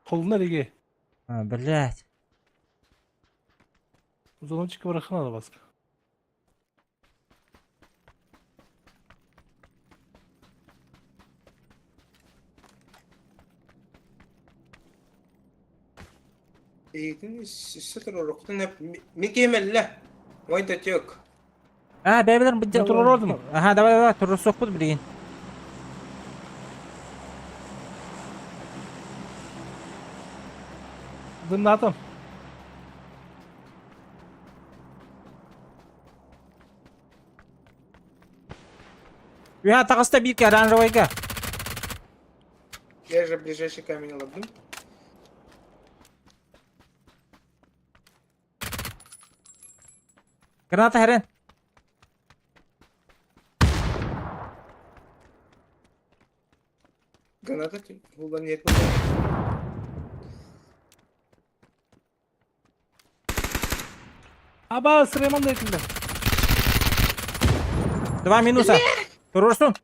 Холуна диги. А, блядь. Узончик барахана баска. Эйигин өссө туруоруктун мин киэмэллэ. Мой татек. А, бэйбэлэр Мен туруордум. Аха, давай, давай, туруорсуохпут билигин. Дыннатым. Үһэ таҕыста биир оранжевайга. Я же ближайший камень лобну. Граната хэрэн. Граната булан нет. Аба, Сулейман да этилде. Два минуса. Туруорсун.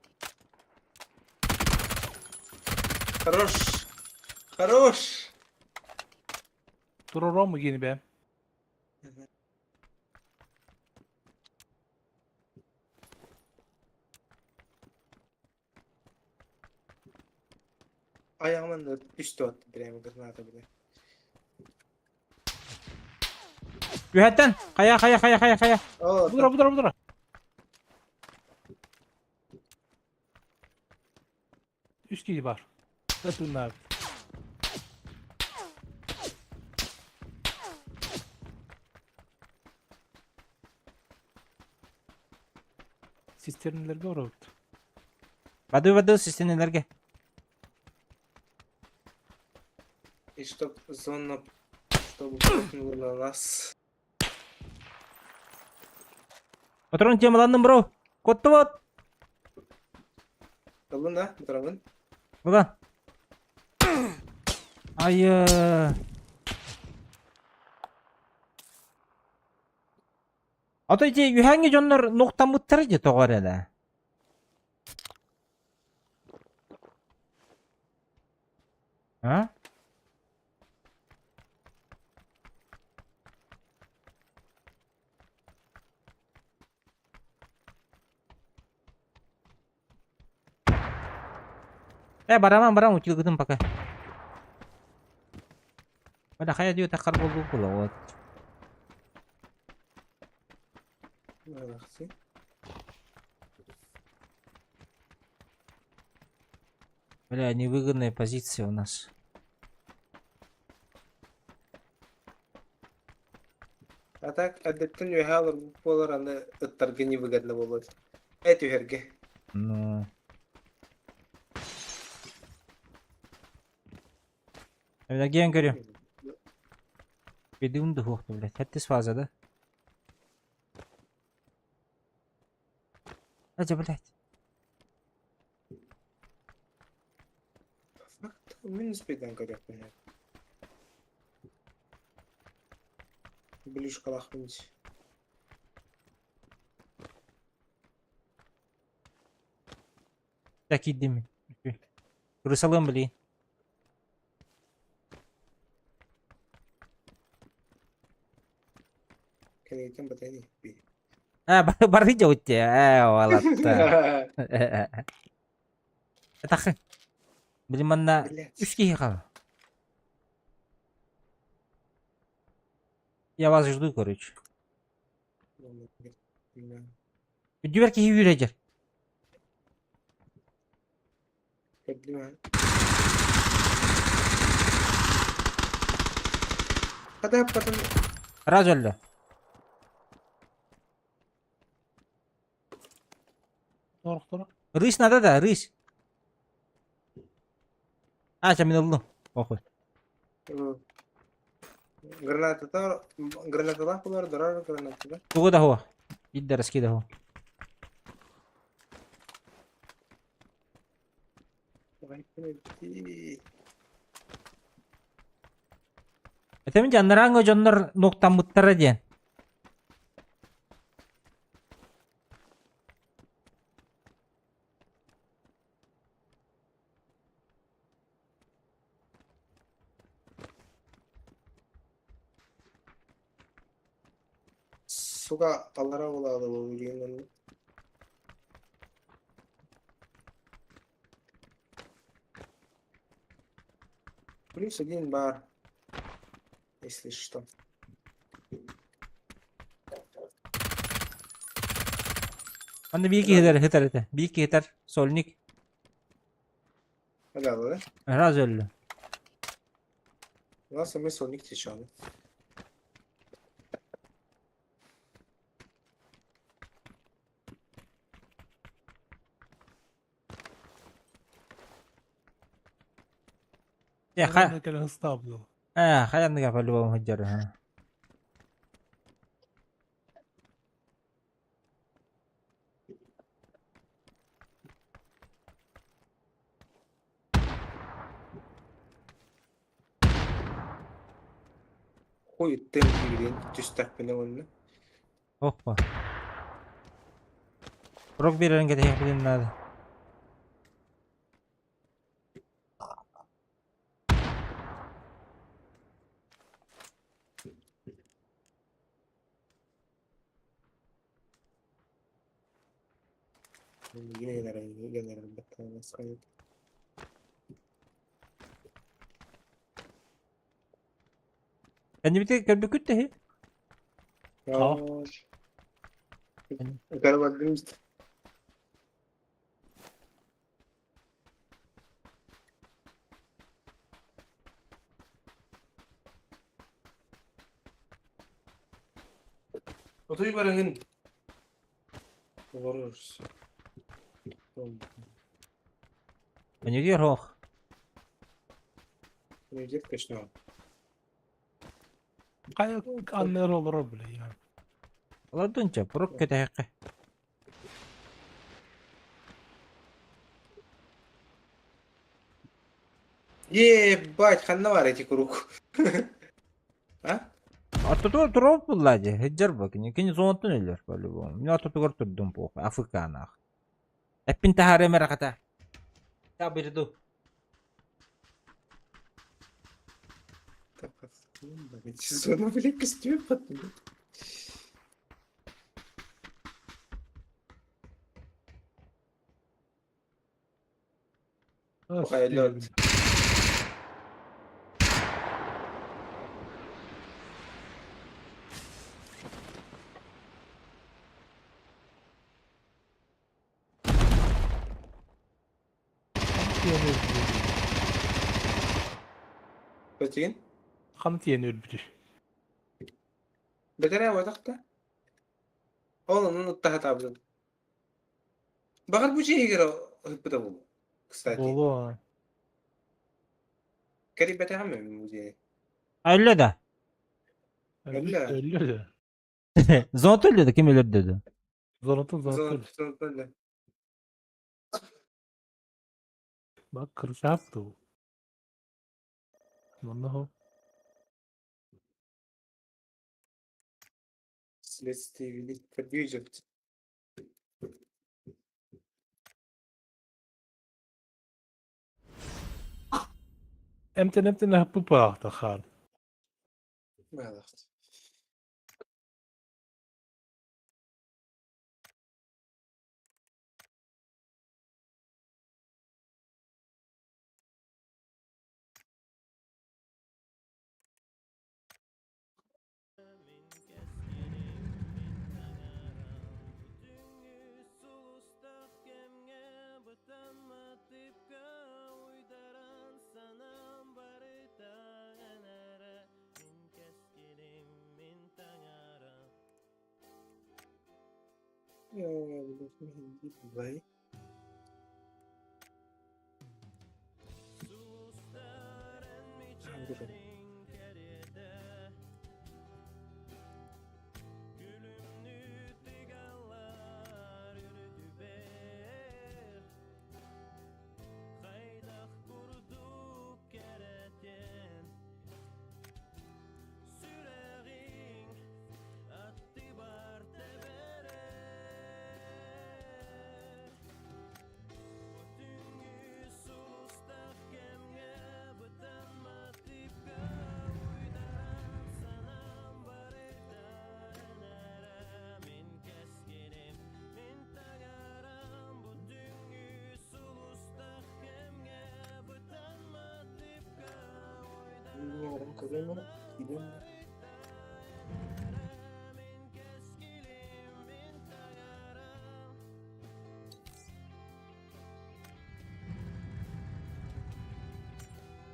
Хорош. Хорош. Туруором гини бэ. Ayağımın da üstü attı прямо граната бля. Үһэттэн. Хайа, хайа, хайа, хайа, хайа. О, Будура, будура, будура. Үс киһи бар. Тыннаабыт. Систернилерге оробут. Бады, бады, систенелерге. И чтоб зона, чтобы прыгнула на нас. Патрон темаланным, бро. Коттубут. Ыллын да, бутарабын. Була. Ай. А то ити үһээҥҥи дьоннор нуктаммыттара дии тоҕо эрэ да. А? Э, бараман барам утилгытын пока. Бада хайа дио тахар болду була вот. Молодцы. Бля, невыгодная позиция у нас. А так эрдэттэн үөһэ олорбут буолар аны ыттарга невыгодно буолуо. Э түһэргэ. Ну. Эвдоген көрүм. Бедум духуохту, блядь. Хэттис фаза, да? Адя, блядь. Факт мин успейдан көрүөхпүн. Блюшкалаахпын Так киирдим. Русалым, блин. Кэлиитин батайын би. А, бары дьоутте. Э, уолатта. Тахы. Блин, манна Блядь. үс киһи хаал. Я вас жду, короче. Үрдүбэр киһи үүрэ Көрдүм. Хата потом Раз өллө. Торохторо. Рысь надо да, рысь. А, ча мин ыллым. Похуй. Гранатата гранаталаах булар дорар гранатата. Тугу да хуа. Иддер да хуа. Этэмин дьаннараҥҥа дьоннор нуктаммыттара диэн. Сука аллара буолаады бу билигин Плюс один бар. Если что. Манна биир киһилэр ыһытар этэ. Биир киһитэр сольник. Да, да. Раз өллө. У нас мы сольник течет. Э, ха... Кэлэн ыстаабыл. Э, хайанныга по-любому сылдьар. Хуй темп киирин түстэхпинэ уонна Опа. Рок биэрэрин кэтэһиэхпитин наада. Кэннибитигэр көрбүккүт да иһи? Отуй бараҥын олорор Кэннибитигэр суох. Точно. Хайа аннар олорор бile ya. Олордун чэ, порук кэтэһэххэ. Ебать, ханна бар эти круг? А? Ортотугар туруоп булла дии, сылдьар бу кини. Кини зонаттан өлөр по-любому. Мин ортотугар турдум похуй, АФК-наах. Эппин таһаарыам эрэ хата. Та бирду. Зона, блин, костюм потом. Айлет. Бэтигин? Ханы тиэн өлбүтүй? Бэтэрээ буотах да? Ол онон ыттаһатаабытын. Баҕар бу дьиэ иһигэр ыһыппыта буолуо. Кстати. Буолуо. Кэрийбэтэҕим мин бу дьиэни. Өллө да? Өллө. Өллө да. Золото өллө да ким өлөрдө да? Золото золото. Золото өллө. Bak kırık yaptı bu. Манна Следствие продюсер. Эмтэн эмтэн хаппыпаахта хаан. Баалаах. Бай. Көрөм киирэн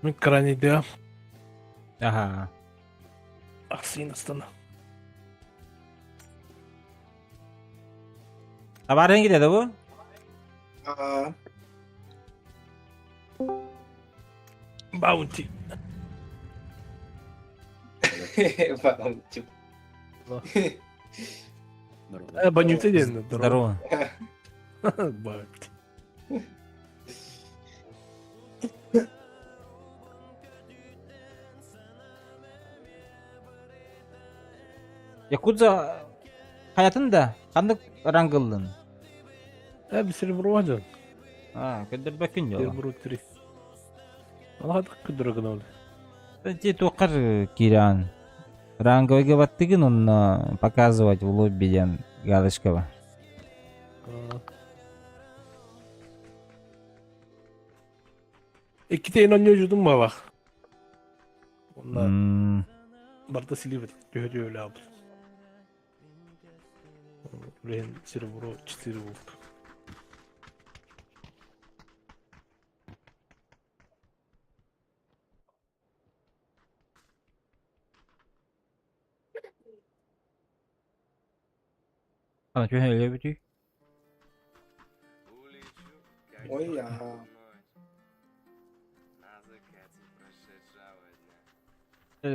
Мин крайнийдыа. Аха. Ахсыйын астана. Табаарыҥ китэ да бу? Аа. Баунти. Баунти. Э, Банюта диэн. Здорово. Баунти. Якудза хайатын да ханнык рангыллын? Э, серебро дьон. А, көрдөрбөккүн дьола. Серебро 3. Алаадык күндөрө гына Ти туоххар киирэн ранговыйга баттыгын онно показывать в лобби диэн галочкаба. Иккитэ онньуу баабах. Онно барда силивет төһө төһөлөөх Блин, серебро 4 болт. Ана түһэн өлө бүтүй. Ой, я.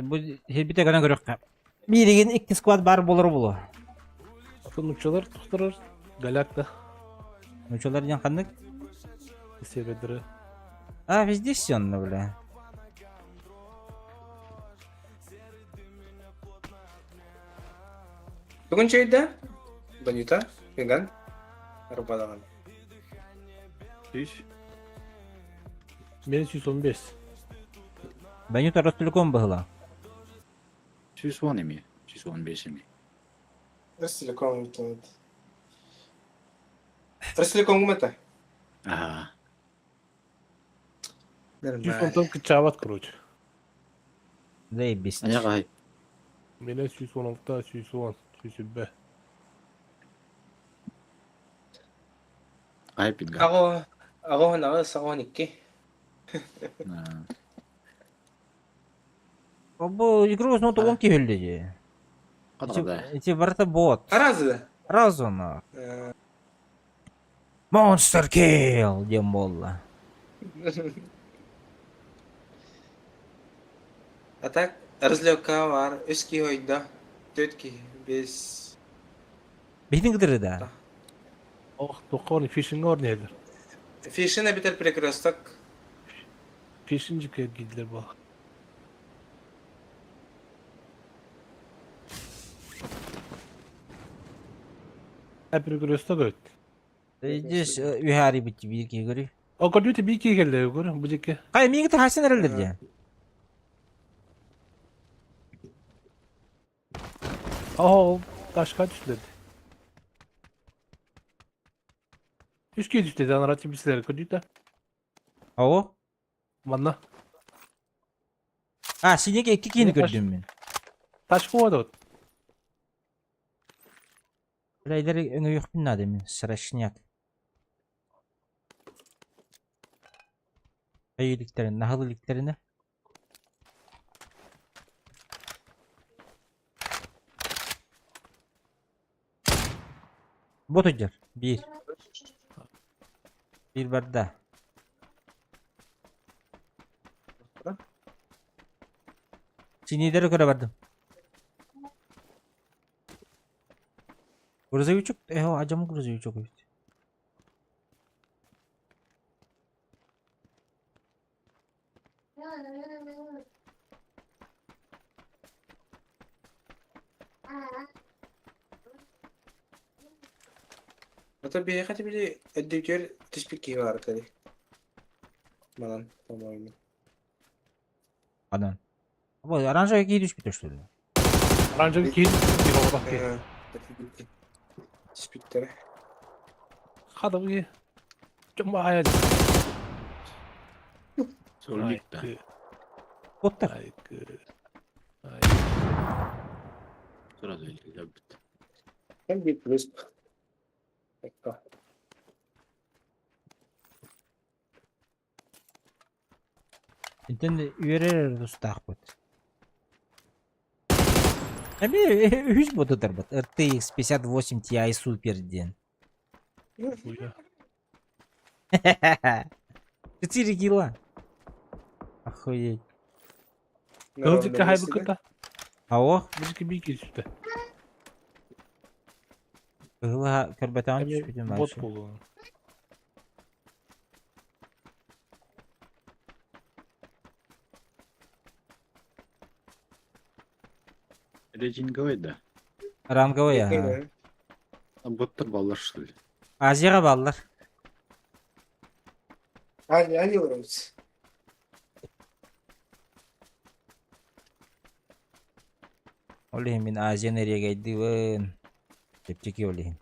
Бу хирбите гана көрөххө. Бииригин икки склад бар болор булу. Нуччалар тустарар голяк да. Нуччалар диэн ханнык? Севердері. А, везде все онно, бля. Бүгүн чөйдө? Банюта, Меган, Арбадаҕан. Сүүс. Мен 115. Банюта Ростелеком быһыла. 110 эмиэ. 115 эмиэ. Ростелеком бүтүн. Ростелеком гумата. Аха. Сүүс онтон кыччаабат, короче. Заебись. Аня хаһай. Мене 116, 110, 120. Хаһай пинга. Аҕо, аҕо аҕыс, аҕо икки. Бу игру снова он киһилли дии. Хатаҕа. Ити барыта бот. Аразы. Разуна. Monster Kill диэн буолла. А так, разлёка бар, үс киһи ойдо, төрт киһи, бес. Биһитин кытары да. Ох, тоққор фишинг орнелер. Фишин эбитер перекресток. Фишинг кирдилер бу. Перекресток өт. Здесь үһәри бит биир киһи көрүй. О, көрдүтэ бии киһи келле көр, бу жеке. Хай миигин тахайсан эрэллэр диэн. О, ташка түстүлэр. Үс киһи түстэ, анара тибисилер көрдүтэ. Ого. Манна. А, синеге икки киһини көрдүм мин. Ташка уодот. Бля, өҥөйүөхпүн наада мин, срочняк. Өйүлүктэрин, наһыл иликтэринэ. Бот ыдьар, биир. Биир барда. Синийдэри көрө бардым. Грузовичок, э, ажам грузовичок эбит. Это биһиэхэ били өйдөтүөр түспүт киһи баар этэ дии. Манан, по-моему. Анан. Бу оранжевый киһи түспүтэ что ли? Оранжевый киһи түспүт оҕотох киһи. Түспүттэрэ. Хадабы Чом баайа. Сорник да. Боттар. Сразу өлбүт. Кем bir плюс. Ekka. Интен үөрэр тустаахпыт. Эми үһүс ботутарбыт. RTX 58 Ti Super диэн. 4 кило. Охуеть. Кылдьыкка хайбыкыта. Ао? Бу бии киһи Кыһыла көрбөтөҕүн түспүтүм Бот вообще. буолуон. Рейтинговый да. Ранговый, ага. А боттар баллар что ли? Азияға баллар. Али, али уровец. Ол иһин мин Азияны эриэгэйдибин. Чэпчэки ол иһин.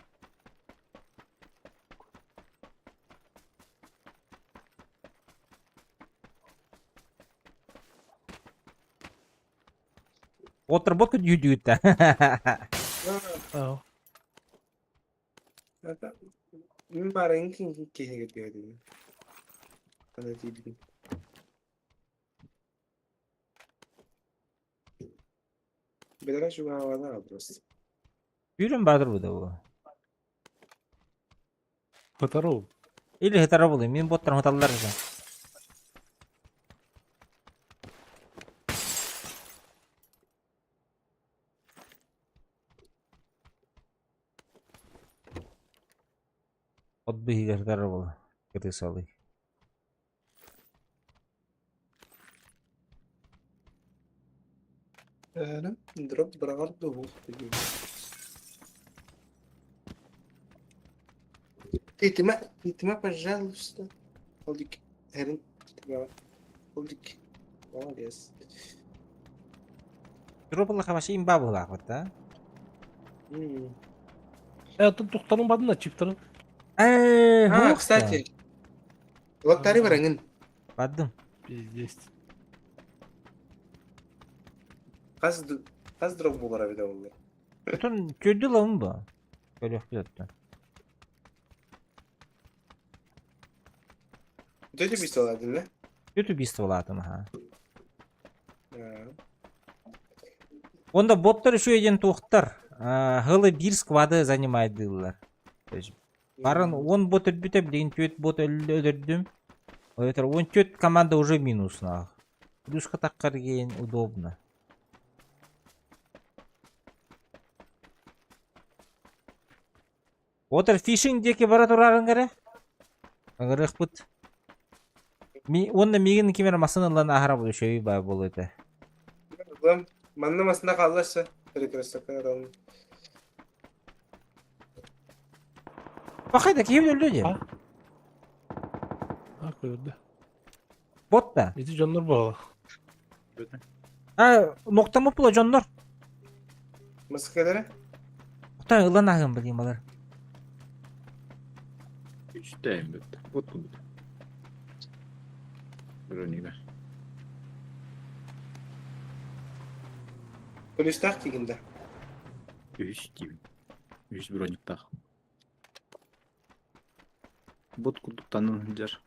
Отработка дьүдүүтэ. Аа. Мин баарын киһигэ түһэдим. Ана тиийдим. Бэдэрэ чугаһаабата просто. Бүүрүн баатыр бу да бу. Хатару. Или хатара булуй. Мин боттарым хаталлар да. От быыһыгар сытар буолла. Кытысалыы. Дроп быраҕар дуу Тиитимэ, тиитимэ, пожалуйста. Олдик, эрин, Олдик. Молодец. Дроп ыллаха вообще имба быһыылаах да? Э, тут тухтарын бадын да чиптарын. Э, А, кстати, локтары бараңын. Бардым. Пиздец. Хас хас дроп булар эбитэ буолла. Отон көрдү лабын бу. Көрүөхпүт оттон. Тетя убийство да? Тетя убийство лаатым, аха. Онда боттар үчүгэй диэн туохтар. Хылы биир сквады занимайдыыллар. То есть Барын 10 бот өлбүтэ, билигин 4 бот өлөрдүм. Ол этэр 14 команда уже минус нах. Плюска таххар гейн удобно. Отер фишинг диэки бара турарын кэрэ. Ыҥырыахпыт. Ми уонна миигин ким эрэ массыына ылан аһара үчүгэй баа буолуо этэ. Манна масына хаалларса перекрестокка ыралын. Пахай да киһи өлдө дии. А? А, көрдө. Бот да. Ити дьоннор буолла. А, ноктамыт була дьоннор. Москвалара? Оттон ылан аһыам билим балар. Үчтэйм бүттэ. Вот кубут. Бронига. Полистах тигинде. Үс тиим. Үс брониктах. Бот курдуктанан сылдьар.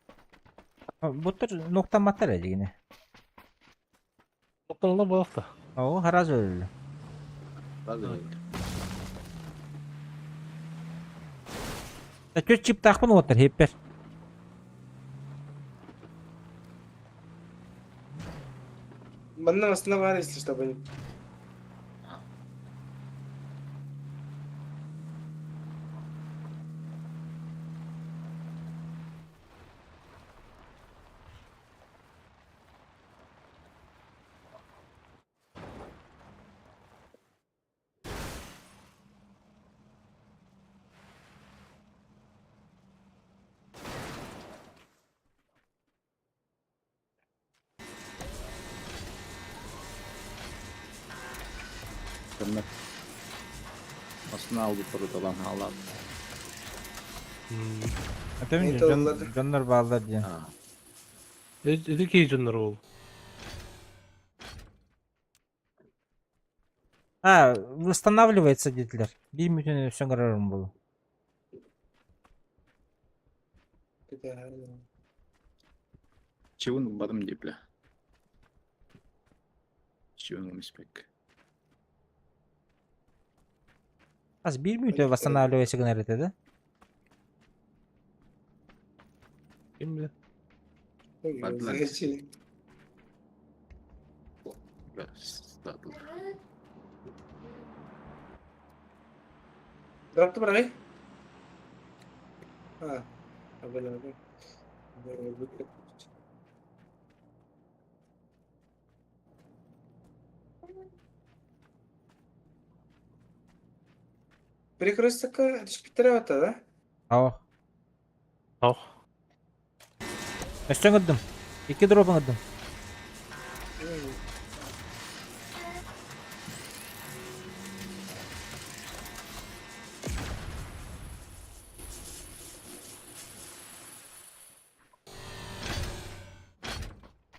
Боттар ноктамматтар эдигини. Тоқталла буолта. Оо, сразу өллө. Сразу өллө. Чөт чиптаахпын уоттар хиппер. Манна масына баар если чтобы Көммөт. Астына албыттары талан хаалаат. Этим дьоннор бааллар диэн. Эти киһи дьоннор ол. А, восстанавливается диэтилэр. Биир мүнүүтүнэн өссө оҥорорум буолуо. Чивун ылбатым дии бля. Чивун эмиспек. Хас биир мүнүүтэ восстанавливается гынар этэ да? Ким билэр? Бардылар. Статылар. Дропты быраҕый. А, Перекрестокка түспүттэрэ батта да? Ау. Ау. Өссө ыҥырдым. Икки дроп ыҥырдым.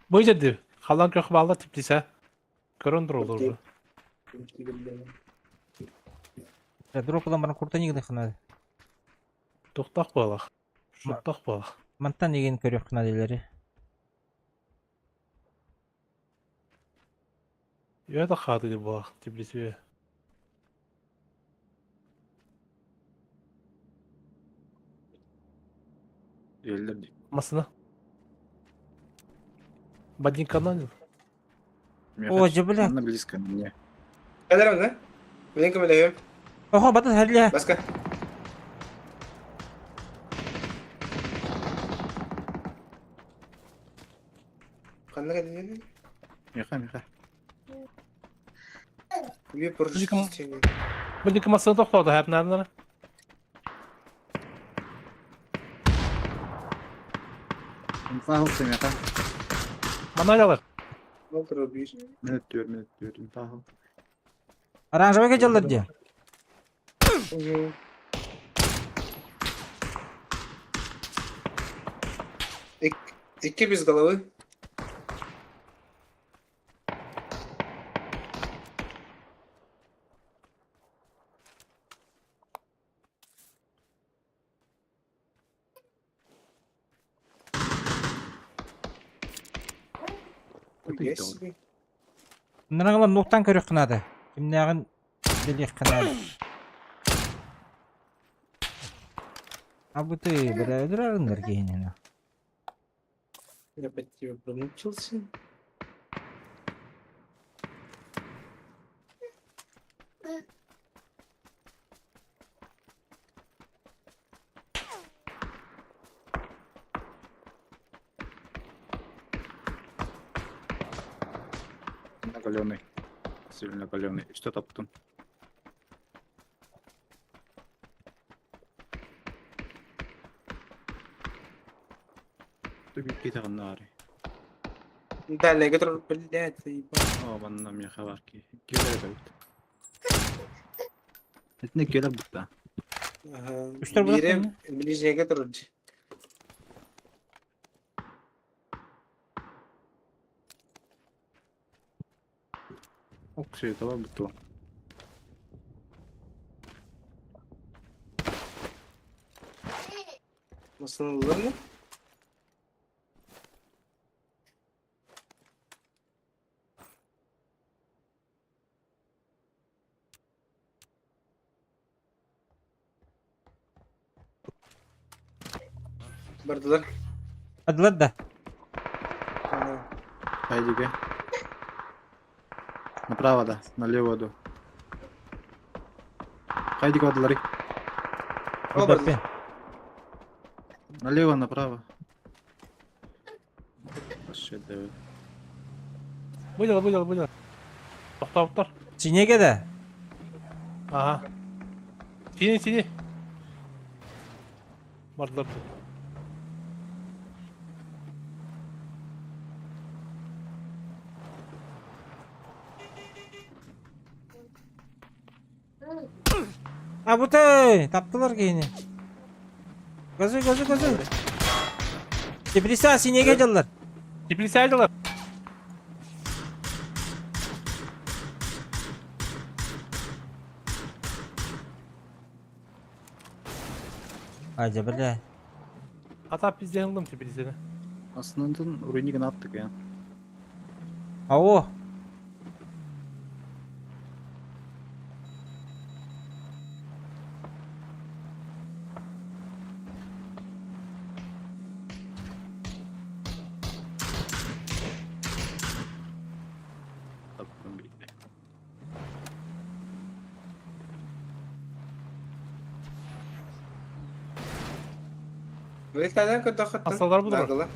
Бу дьэрдир. Халлаан көх баалла типтисэ. Көрөн тураллар. Дроп ылан баран куртан игин Туохтаах буолах. Шуттах буолах. Мантан игин көрүөххүнэ дилери. Үө да хаатыгыр буолах типлисүө. Өллөр дии. Масына. Бадинканан. О, дьэ бля. Манна близко мне. Кэлэр онно. Билин көмөлөһүм. Охо, бата хәллэ. Баска. Ханна кэллиҥ? Миха, миха. Үө прочтение. Бу массыына тохтоото хэпнаарнара. Инфа хок миха. Манна дьалар. Олтура биир. Минут түөр, минут түөр. Инфа хок. Оранжевый дьаллар дии. Икки без головы. Ты себе. Ныраңылан нуктан көрүөххэ наада. Кимнээҕин билиэххэ наада. Абыты бля өлөр киһини. Я под тебя промучился. Накаленный. Сильно накаленный. Что топтун? Ты бикки тағыннары. Дальний, который, блядь, заебал. О, манна меха бар ки. Келер бит. Этне келер бутта. Ага. Үстер бұрақ Бире ближнего который. Окси, давай буту. Nasıl mı? Бардылар. Адылар да. Ага. Хайдиге. Направо да, налево ду. Хайдиге бардылар. О, бардылар. Налево, направо. Вообще да. Выдела, выдела, выдела. Тохтообуттар. Чинеге да. Ага. Синий, синий. Бардылар. Абыты таптылар киһини. Газы, газы, газы. Теплица синеге дьаллар. Теплица дьаллар. Айда, бля. Ата пизден ылдым теплицаны. Основнын руйнигин аттык я. Ао. Таптым бит. Вылетадан көтө хаттан. Асалдар бұдыр. Дагыла.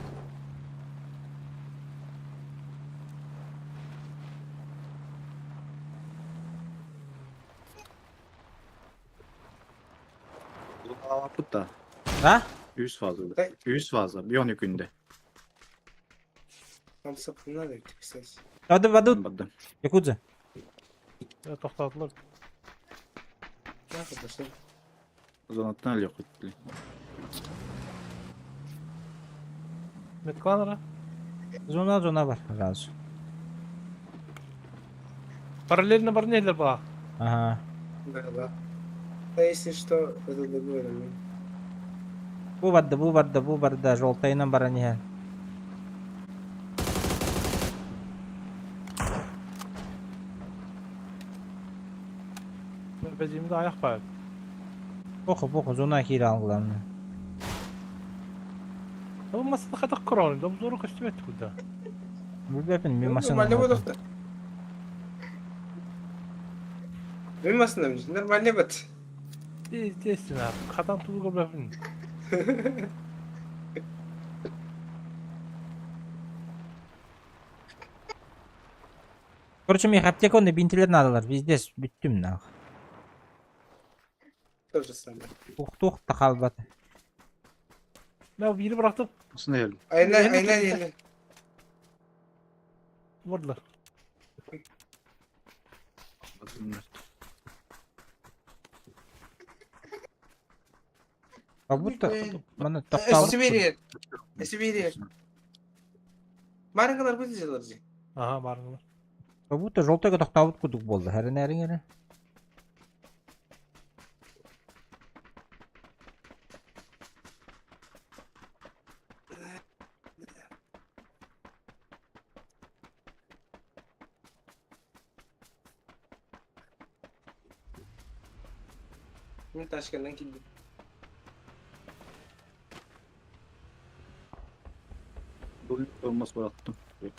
Butta. А? 100 fazla. Да. 100 fazla. Bir 12 günde. Там сапына да, кстати. Бады, бады. Бадды. Якудза. Тохтоотулар. Нахуй пошли. Зонаттан эле кут. Меткланара. Зона, зона бар. Разу. Параллельно барнелер ба. Ага. Да, да. Да, если что, это другое. Бу барды, бу барды, бу барды. Жолтайынан баран иһэн. Бәдимде аяқ бар. Поху, поху, зона кире алгыларны. Бу масада хатак корон, да бу зору көстүбөт куда. Билбепин, мен машина. Нормально будет. Мен машина, нормально будет. Естественно, хатан тулуга билепин. Короче, миэхэ аптека уонна бинтилэр наадалар. Пиздец, бүттүм нах. То же самое. Туох да хаалбат. Ben biri bıraktım. Осына geldim. Aynen aynen aynen. Vurdular. Как будто маны тоқталып Сибирия. Сибирия. Барыңғалар бұл жылар же. Aha барыңғалар. Как будто жолтайга тоқталып кудук болды. Әрін әрін әрі. Мен Ташкенттен келдім. Бұл olmaz bıraktım.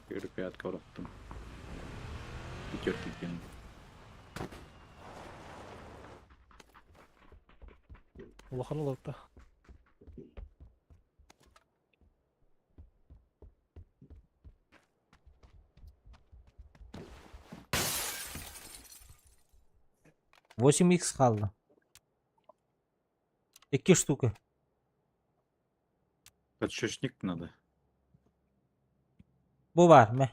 Репятка bıraktım. Пятерки кинул. Улахан олорто. Восемь икс қалды. Екі штука. Подшечник надо. Бу бар, мә.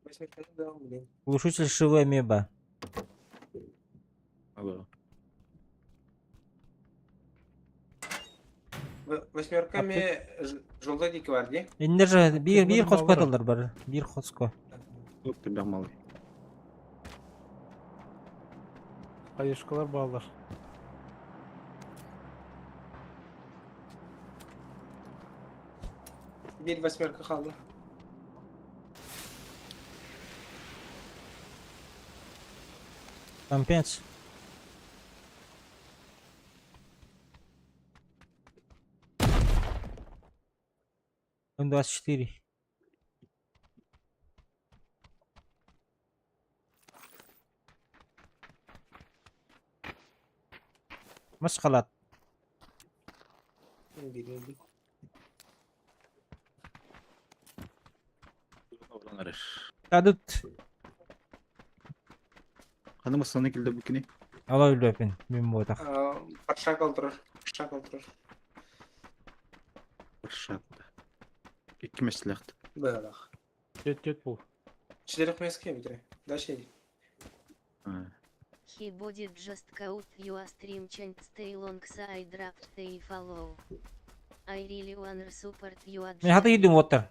Восьмерканы да, блин. Глушитель шивы меба. Алло. Восьмерками жолда деки бар, де? Иннер же бир бир Көрмөдүм хоско алары. аталар бар. Бир хоско. Yok da малый. Кайышкалар баалар. Bir восьмерка қалды. Компенс. М24. Масқалат. Bir, bir. Тадыт. Ханы масаны келді бүкіне. Ала үлөпін. Мен бодақ. Парша қалдырыр. Парша қалдырыр. Шатты. Икки месләхт. Бәлах. Жет жет бул. Четырех мест кем бітірі. Дальше. He body just caught you a stream chant stay long side drop stay follow. I really wanna support you at Мен хаты үйдің отыр.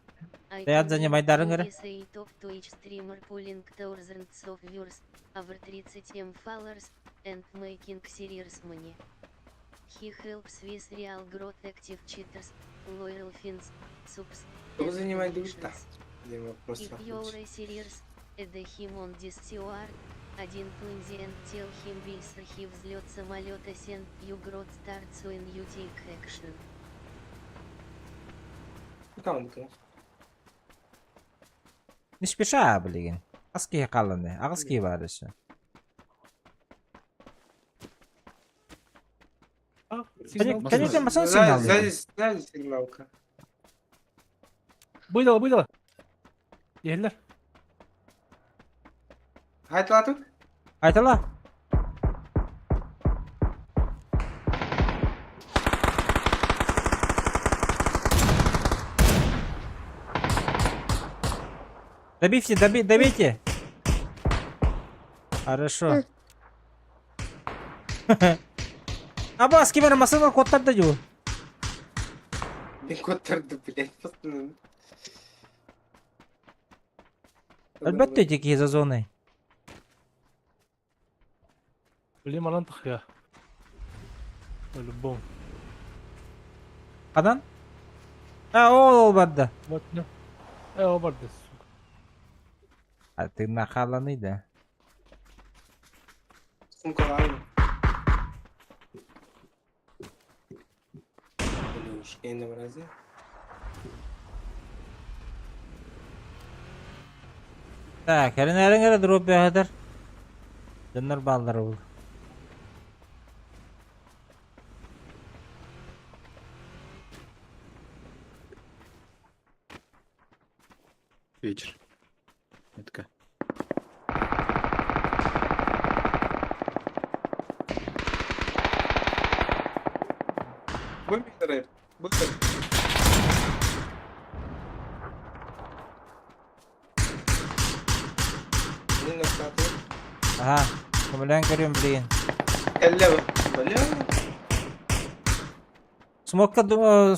I Ряд занимай дарыңыры. say top Twitch streamer pulling thousands of viewers, over 30 M followers, and making serious money. He helps with real growth active cheaters, loyal fans, subs, Кто and занимает душта? donations. Где вопрос If you're a serious, add him on Discord, один please and tell him will he взлет самолета send you growth starts when you take action. Команда. Не спеша, блин. Аски қаланы. Ағыз бар ісі. А, сигнал. Конечно, масан сигнал. Сзади, сзади сигналка. Быйдала, быйдала. Еллер. Хайталату? Айтала. Добейте, добей, добейте. Хорошо. Абас, кемер масына коттарды жу. Мен көтерді, блядь, просто. Әлбәттә тек за зоной. Блин, манан тахя. По-любому. Адан? А, ол ол барды. Вот, не. Э, о, барды, сука. А ты нахаланы да. Сумка ладно. Блин, енді біразы. Так, әрін әрін әрі дроп бәхәдір. Дөннөр баллар ол. Вечер. Метка. Бу миэрэ, бу Аһа, көмөлөөн көрүөм билигин. Кэллэ бля. Смокка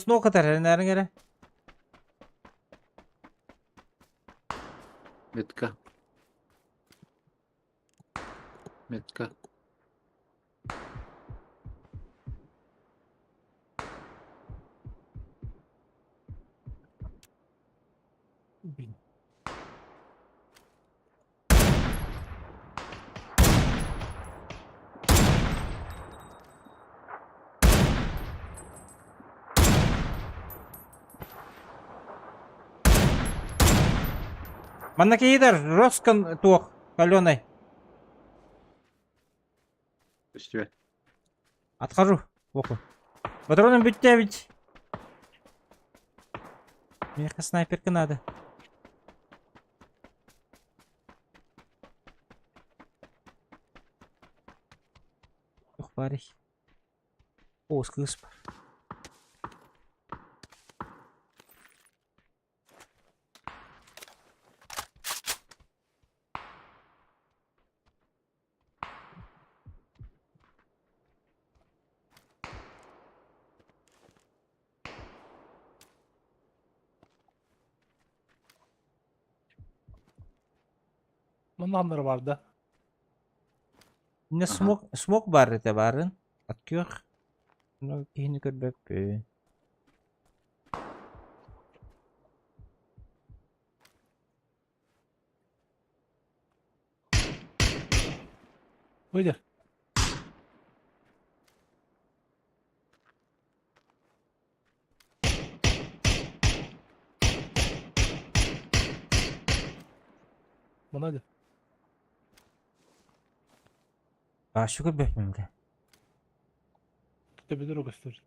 смок атар эрэнээриҥ эрэ. Метка. Метка. Блин. Манна киһитэр Роскан туох каленый. Үстүө. Отхожу. Оху. Патроном бүттэ ведь. Мне снайперка надо. Ох, парень. О, кыыс бар. Манна бар да. Иннэ смок смок баар этэ баарын. От күөх. Ну, киһини көрбөппүн. Выйди. Манна А, şu көрбөппүн бile. Төбөтөр көстөр.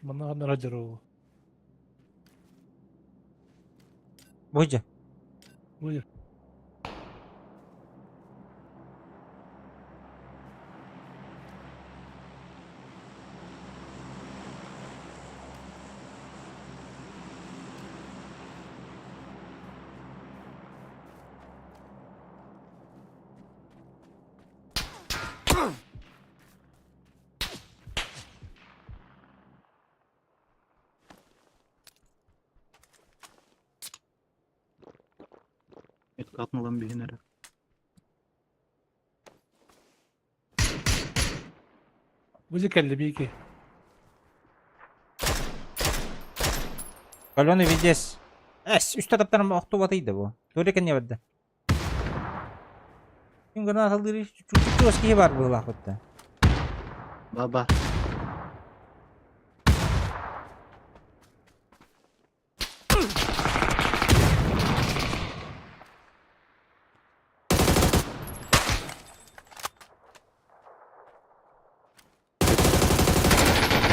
Манна ханна радио. Бу дьэ. Выйди. Метка атын биһин эрэ. Бу же кэллэ биики. Каленый видес. Эс, үстэ таптарым охтубатыйда бу. Туре кэнне барда. Ким гранаталыыр чугас киһи баар быһыылаах бытта. Баба.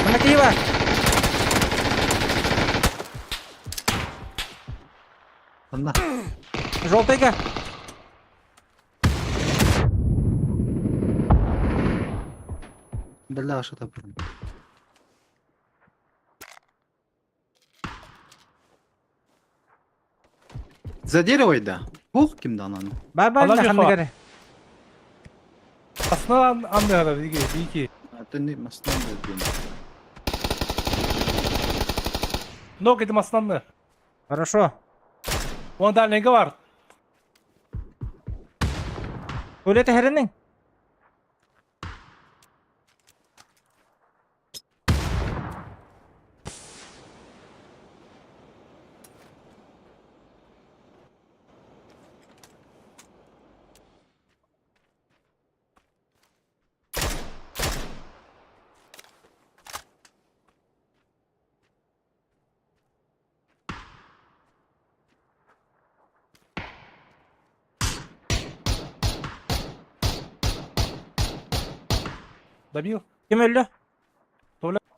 Манна киһи баар. Анна. Желтыйга. Бля, что там? За дерево да. Бог ким да ананы. Бар бар Ала ханна кere. Аснан анныгара биики биики. Это не масна блин. Ног этим аснанны. Хорошо. Вон дальнийга бар. Туалет хэрэнин. Добил? Ким өллө?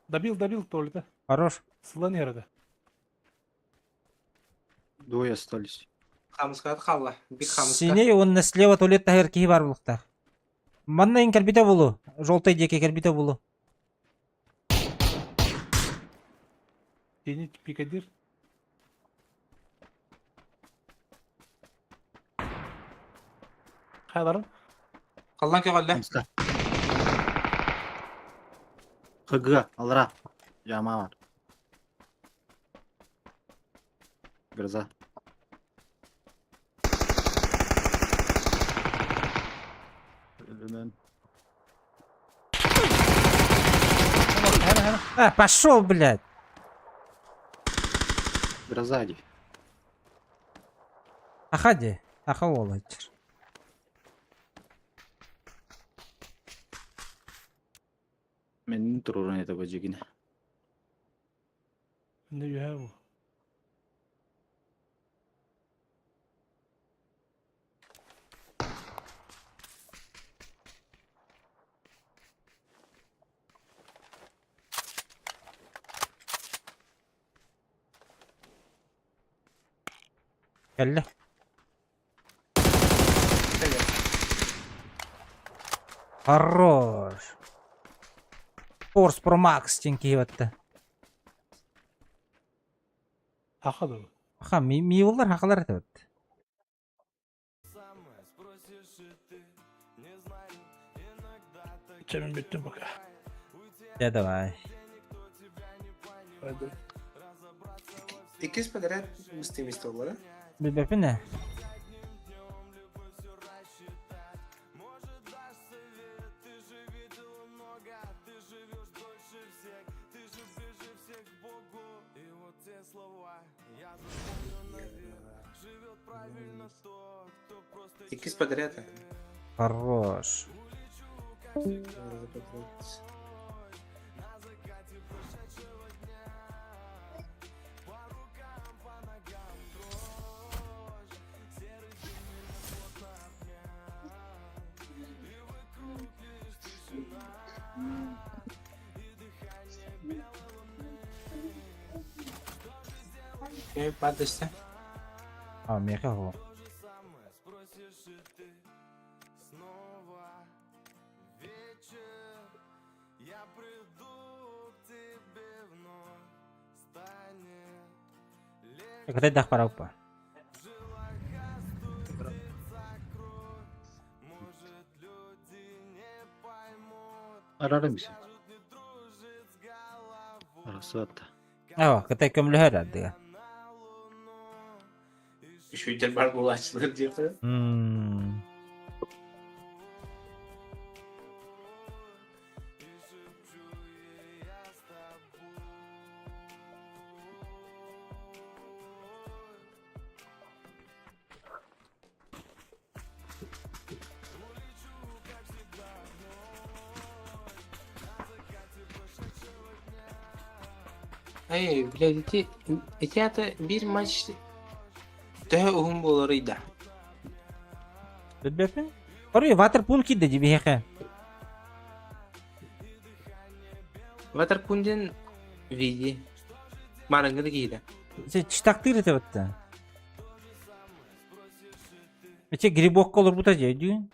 Добил, добил туалета. Хорош. Сылан ярады. Двое остались. Хамыскат халла. Бик хамыска. Синий уонна слева туалет таһыгар киһи баар буолуохтаах. Манна ин кэлбитэ буолуо. Желтый диэки кэлбитэ буолуо. Синий пикадир. Хайларын. Халлан көҕөллө. Хамска. ХГ, алра. Яма бар. Гроза. Өлүмэн. А, пошел, блядь! Гроза дии. Аха дии. Аха уолаччыр. Мен турурун это божигине. Не үһэ бу. Кэллэ. Хорош. Форс Pro Max диэн киһи батта. Хаха дуу. Аха, ми миулар хахалар этэ бат. Чэмин бүттүм пока. Дьэ давай. Hadi. Иккис подряд быстымист оллара. Билбэппин ээ. Иккис подряд. Хорош. Падашься. А, миэхэ оһо. Кытайдаах бараппа. Арарым бise. Арасыатта. Ава, кытай көмөлөһөр ардыга. Үчүгдэр бар буолааччылар диэххэ. Мм. Эй, блядь, ити, ити ата биир матч төһө уһун буоларый да? Билбэппин. Орой, ватерпун киирдэ дии биһиэхэ. Ватерпундин види. Марыҥҥы киһитэ. Читактыыр этэ батта. Ити грибокка олорбута дии өйдүүн.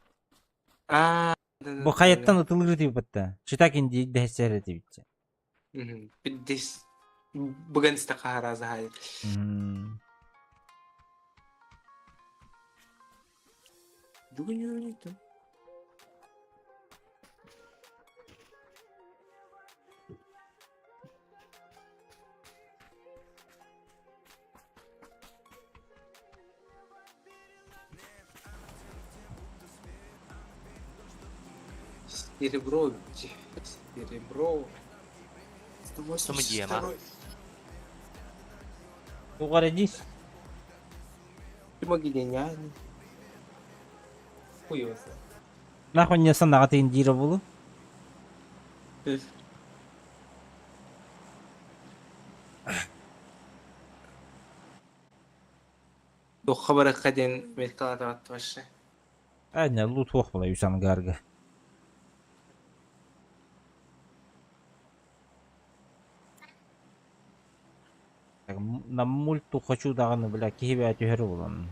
Аа, Бу хайаттан ытылыыр этибит батта. Читак инди дэһсэр этибит. Пиддис быган истэ хаһаразаһай. Бүгүн үүнүтүм. Серебро, серебро. Сымыдьыама. Тугара дии. Тимогенян. Хуёса. Нахуй не санаҕа тиин диирэ буолуо. Туохха барыахха диэн меткалаатабат вообще. Аня, лут суох була үс ангарга. На мульту хочу даҕаны, бля, киһи бэйэ түһэр буолан.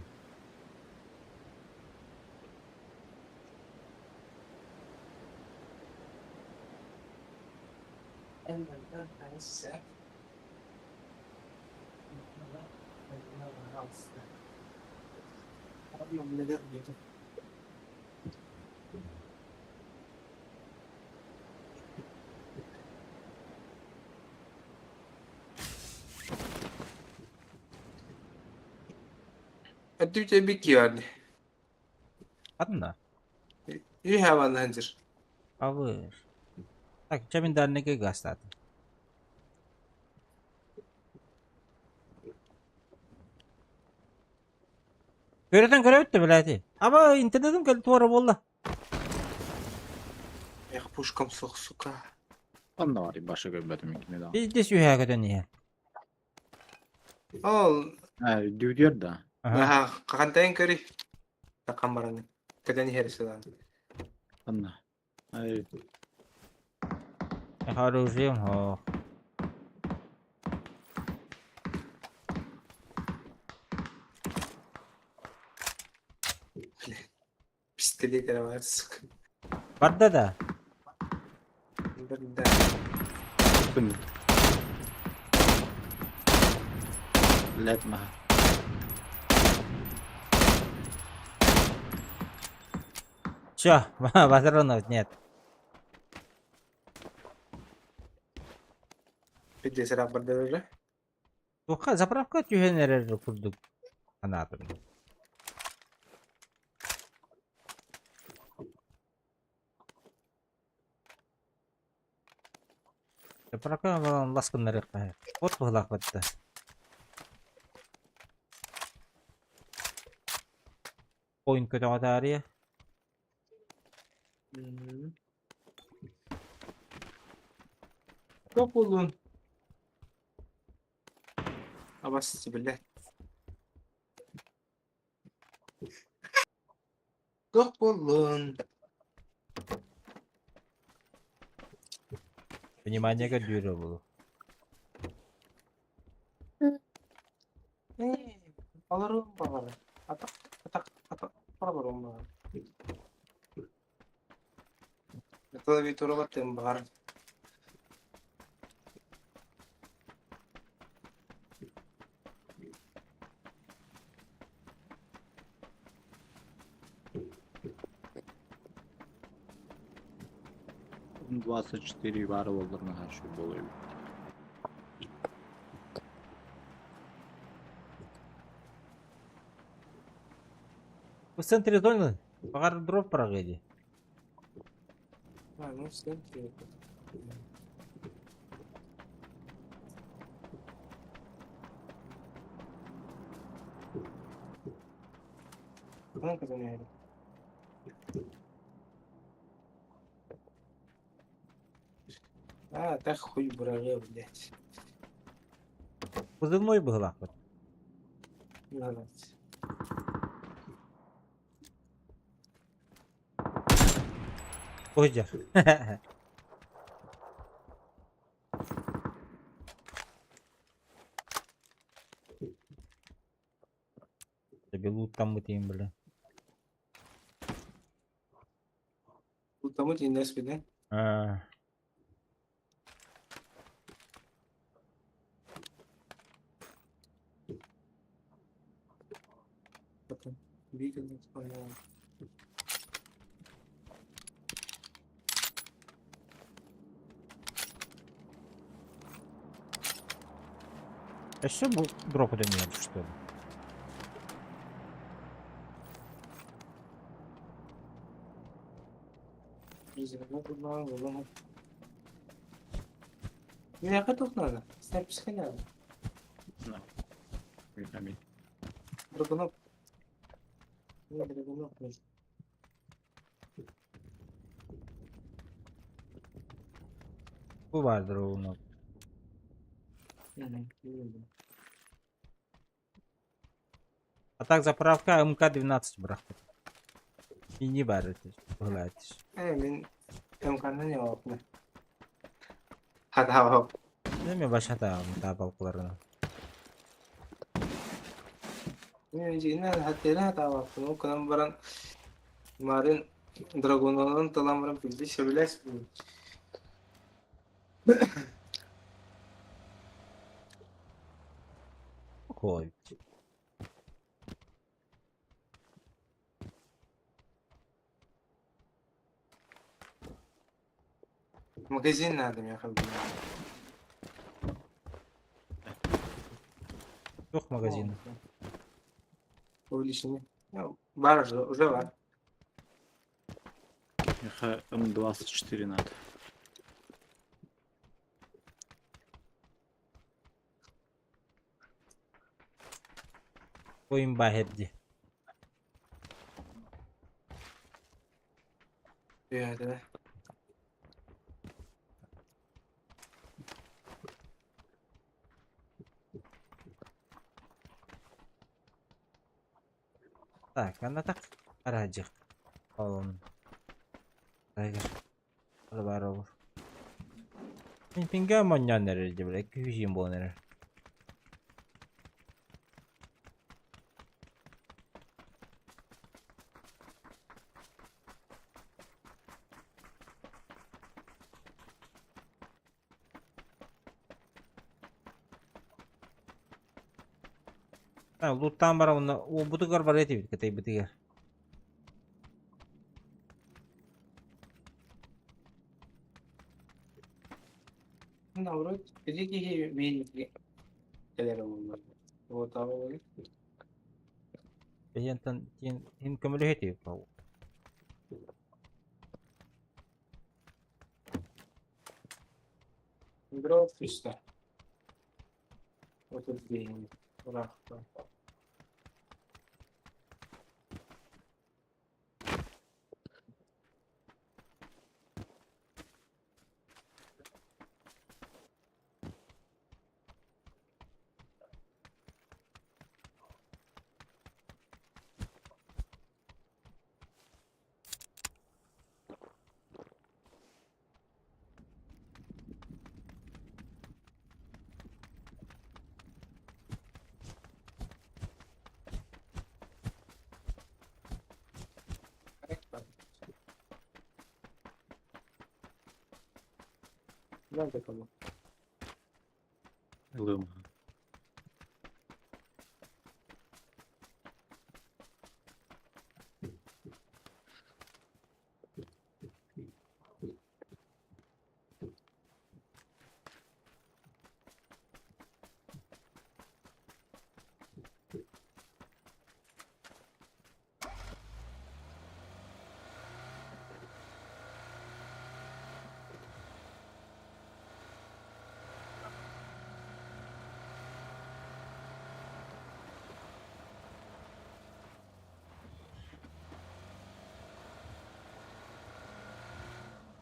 Өттүбүт киирdi. Ладно. You have an answer. Повыше. Так, чем дальний газ Көрөтөн көрөбүт да билээти. Аба интернетим кэл туора буолла. Эх, пушкам суох, сука. Онно бар башы көрбөтүм кими да. Пиздец үһэ көтөн иһэн. Ол, Э, дүүдүөр да. Аха. аха, хантайын көрүй. Такан бараны. Кэтэн иһэр сылан. Онно. Ай, Оружием, о. Пистолет бар, сука. Барда да. Да. күн. Лет маха. Все, патронов нет. Пиздец, раб барда Туха заправка түһэн эрэр курдук анаатым. Заправка балан ласкыннар От быһылаах батта. Ойын көтөҕө таарыйа. Топ болун. Абас бile. Топ болун. Внимание көрдүүрэ булу. Аларым бағары. Атақ, атақ, атақ, аларым бағары. Это bir тура баттым бағар. 24 бары болдурма şu болуyor. В центре зоны бағар дроп барағы А, ну, в центре. Ну, когда не А, так хуй брали, блядь. Позывной быһылаах бат. Молодец. Ой, Тебе лут там мытыйм, бля. Тут там один не спине. А, Потом. Видел, понял. А что дропа нет, что ли? Не, тут надо. Снайперская надо. Витамин. Драгунок. Не, драгунок. не. Bu vardır oğlum. Мгм, bilmiyorum. А так заправка МК-12 бырахпыт. Мини бар это, быһылаатыс. Э, мин МКны не алыпмын. Хата Неме башата табалкаларына. Мен жигинен хатера табаппын. Ол кынан баран Марын Драгоновын талан баран билди шөбүлэс. Ой. Магазин надо миэхэ Туох магазин? Увеличение. Ну, бар уже, уже бар. Миэхэ М24 надо. Ойын баһерди. Да. Так, анда так араджык. Олон. Тайгер. Бар olur. Мин пинга моньян эрэр бile күүсүм буолан эрэр. Луттаан баран уонна уолбутугар барыа этибит кытайбытыгар. Наоборот, ити киһи мин кэлэр буолла. Вот ол. Бэйэнтэн тиин көмөлөһө этибит. Дроп түстэ. 35 ыраахтан. Nerede kalın? Ылым.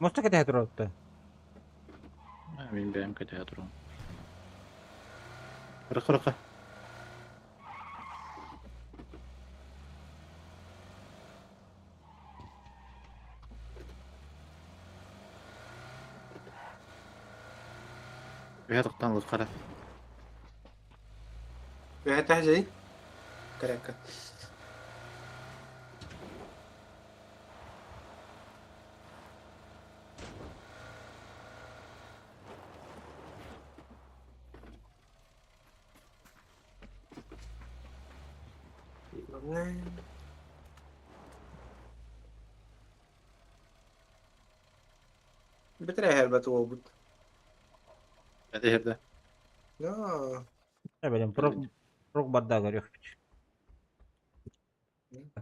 Муста кэтэһэ турар Мин бэйэм кэтэһэ турабын. Ырыха-ырыха. Үһэ тохтоон ылыахха эрэ. Үһэ Корректно. Бэтэрээ эһэрбэт уолбут. Эһэрдэ. No. Эбэлим прок прок барда көрүөхпүт.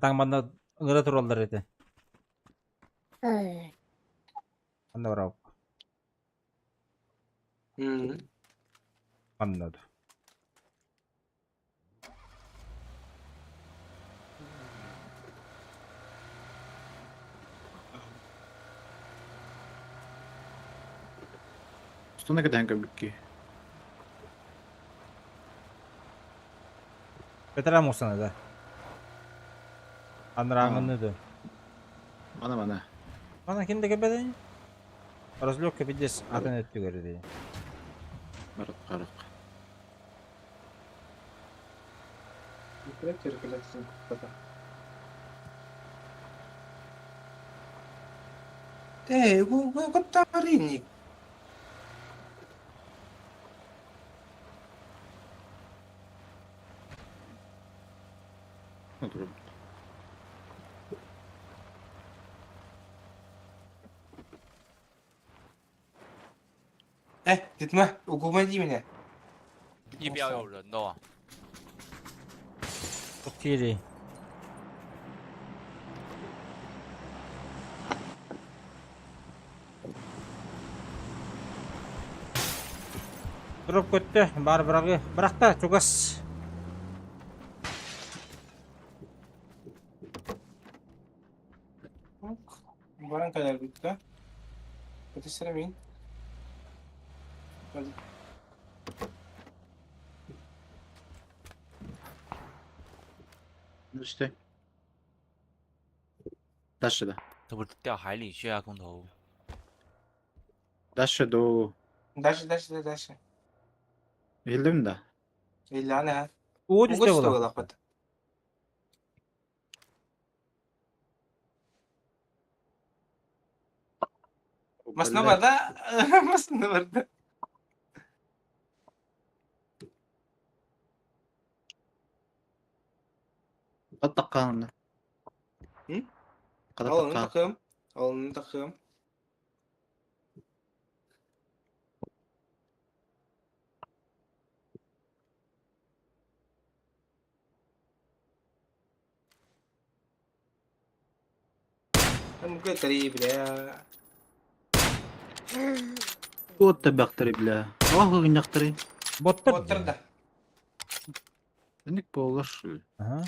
Таң манна ыҥыра тураллар этэ. Манна барабыт. Манна Устуна кэтэһэн көрбүккүү. Бэтэрээ муусана да. Анарааҥҥыны да. Мана мана. Мана ким да кэлбэтэ Разлёгка пиздец атын өттүгэр дии. Барык барык. Ээ, бу куттаарыйник. 哎，你怎么？我估计呢？一标有人的啊。 Кири. Дроп көттө, бар бырагы. Бырахта, чугас. Баран кэлэр бүттэ. Бэтисэрэ мин. Ну что? Дальше да. 这不掉海里去啊，空投。 Дальше до... Дальше, дальше, дальше. Иһиллибин да? Иллэҕинэ Уу ууга түстэ түстэ буолар. буоллахпыт. Масына Бля. барда, масына барда. Хаттаккаан. М? Хата Ол онун таккаан. такыам, ол онун такыам. Мгтри, бля. Вот табактары, бля. Ох, гыннахтары. Боттар. Боттар да. Ник болар что ли? Ага.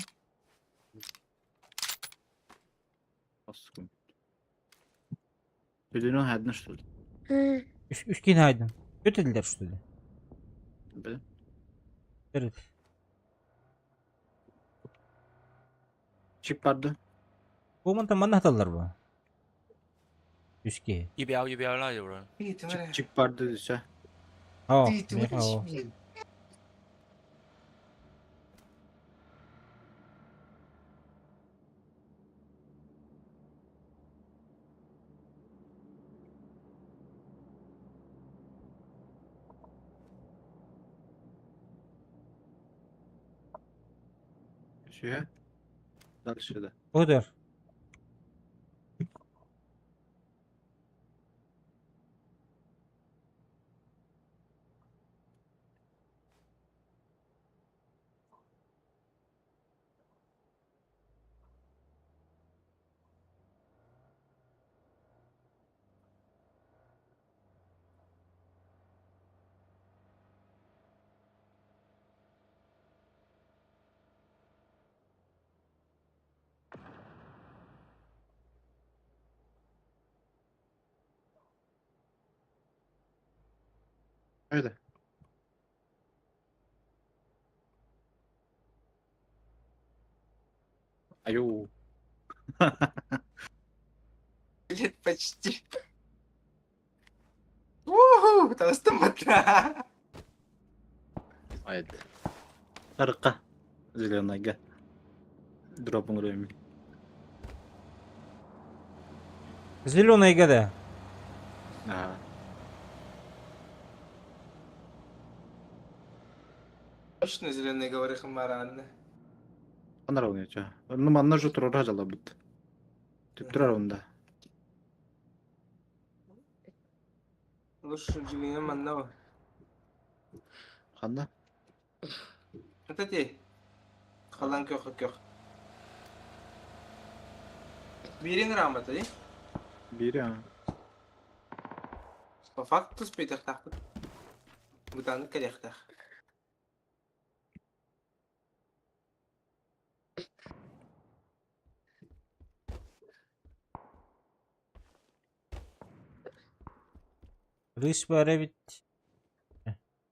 Аскын. Төлөнө хадны что ли? Үс үс кин хайдын. Көтүлдер что ли? Бля. Evet. Чип барды. Бу мантан манна хаталлар бу. Үс ки. 一标一标那有人。 Чип, чип барды десе. Оо, меха оо. Все. Дальше да. Одар. Öyle. Аю. Блять, почти. Уху, там матра. Айд. Арка. Зеленая. Дропом время. Зеленая года. Ага. Точно зеленый говори хамаранны. Понравилось. Ну, манна же турар жала бит. Түптүрөр онда. Лучше джигина маннава. Ханна? Это те. Халан көх көх. Бирин рамата, ди? Бири, а. По факту спитах тахпыт. Бутаны калехтах. Рыс бар эбит.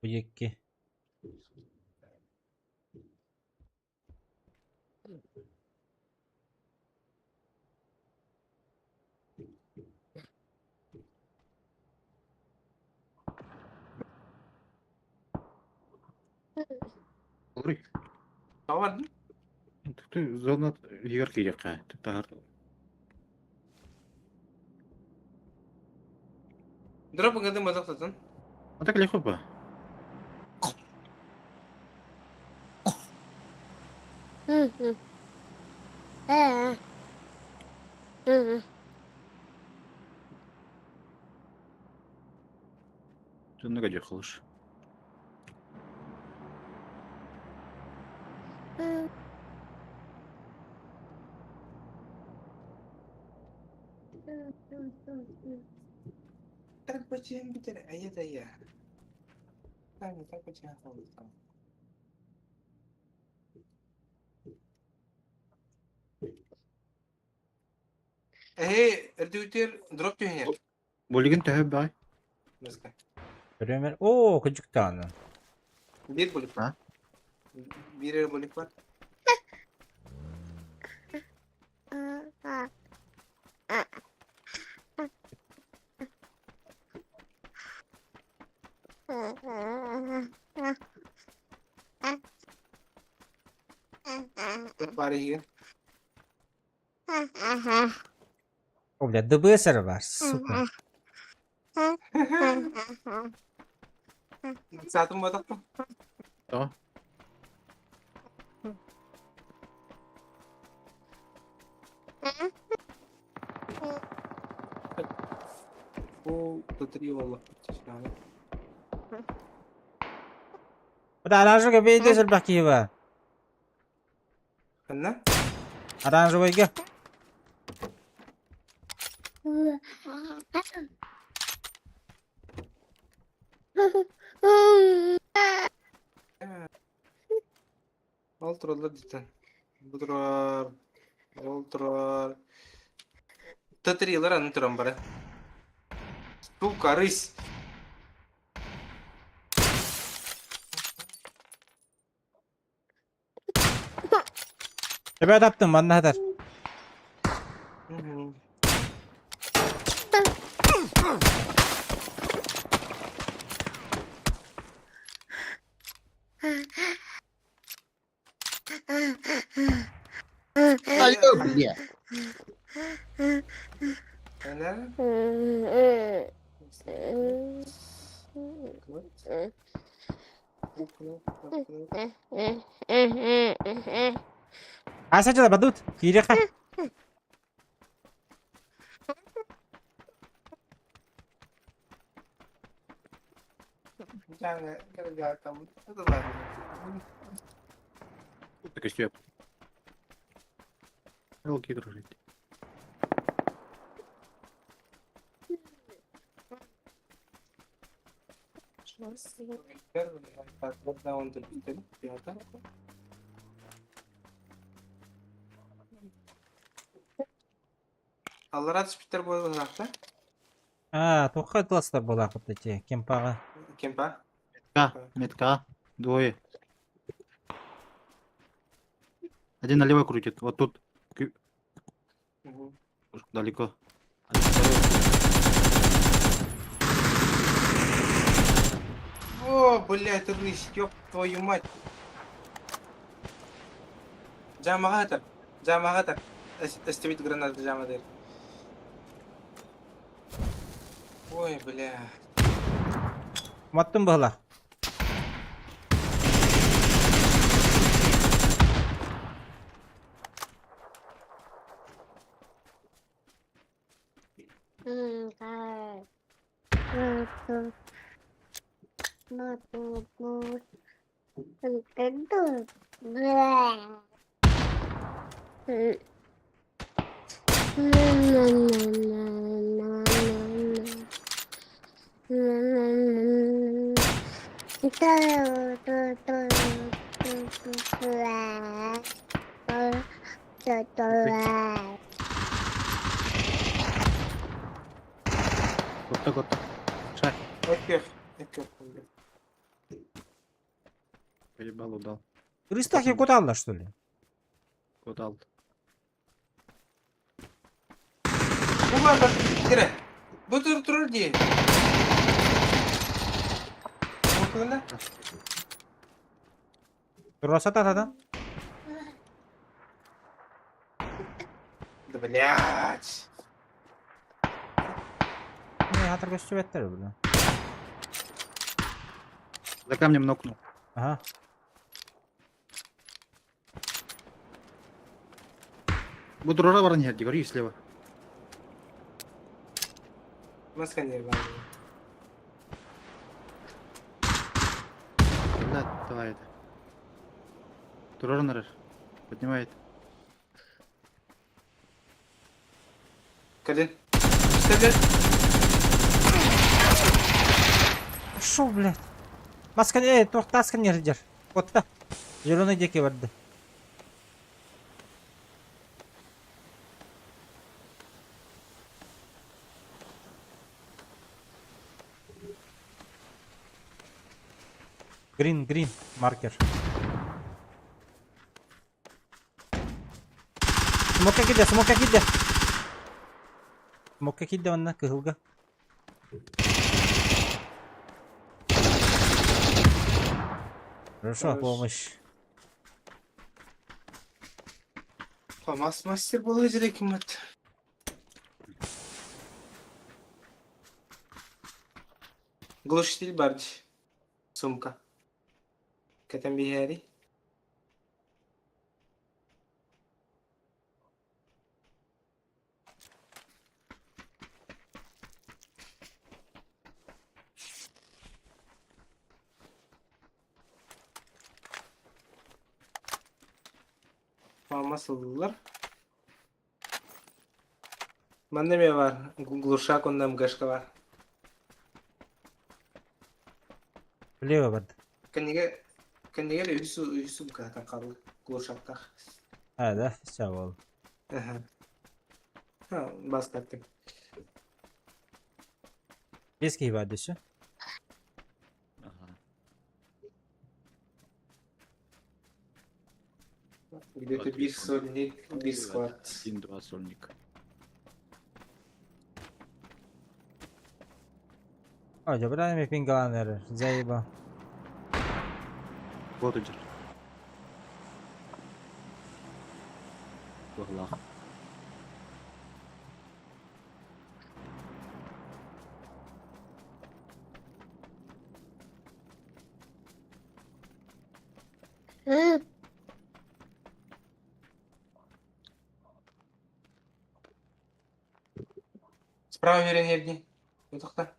Бу екки. Олрик. Тавардын? Түктү зона егер кийекка. Түктагар. Дроп гадым базактатын. Ата клехо ба. Дьонно кадьыхылыш. Так бачыһын бүтэр айа да я. Так, так бачыһын хаалбыттан. Эһи, үрдүгүтүр дроп түһүнэр. Булигин төһө бай? Мызга. Көрөмөр. Оо, кыдьыктааны. Биир булик бар. Биир эрэ булик бар. Бар иһигин. О, бля, ДБС эрэ баар, сука. Саатым буотахпын. Тоҕо? Бу Т3 буолла. Бля, оранжевый бэйдэ сэлбэх киһи баар. Ханна? Оранжевыйга. Ол тураллар дитен. Бу турар. Ол турар. Т3-лар аны туран бары. Сука, рысь. Эбэ таптым, манна хатар. Алло, бля. Она? Аса дьыла бадут, киириэххэ. Так и Мелкий дружить. Аллара түспүттэр буоллахта. Аа, туохха класстар буолаахпыт эти кемпаҕа. Кемпа. Метка, метка, двое. Один налево крутит, вот тут. Угу. Далеко. О, блядь, рысь, ёб твою мать. Жамаға атар, жамаға атар. Эстебит граната жама дер. Ой, бля. Маттым быһыла. Готто, готто. Шай. Окей, окей. Поебалу дал. Рыстах куталла, что ли? Кот ал. Бу бар бар. Кире. Бу тур турар дии. Бу Туруса татадан. Да блядь. Не, хатыр көстүбэттэр бля. За камнем нокнул. Ага. Буду рура баран говори слева. Маска не бар. Лает. Турар эрэр. Поднимает. Кэлин. Кэлин. Шо, блядь? Маска не, туох тааска нердер. Отта. Зеленый диэки барда. Грин, грин, маркер. Смока киирдэ, смока киирдэ. Смока киирдэ онно кыһылга. Хорошо, помощь. Хамас мастер буолар дьирэкиммит. Глушитель бар дии. Сумка. Кэтэн биһээри. Мама сыллар. Манна эмиэ баар глушак уонна МГшка баар. Влево барда. Кэннигэ кэннигэр үһүс үһүс сумка хаалла глушактаах. А, да, все, бол. Аха. Бастаттым. Без киһи баар дөссө. Ага. Где-то биир сольник, биир склад. Один-два сольник. О, дьэ, пингалаан эрэр. Заеба. Вот идет. Быһылаах. Справа вернее, Вот так.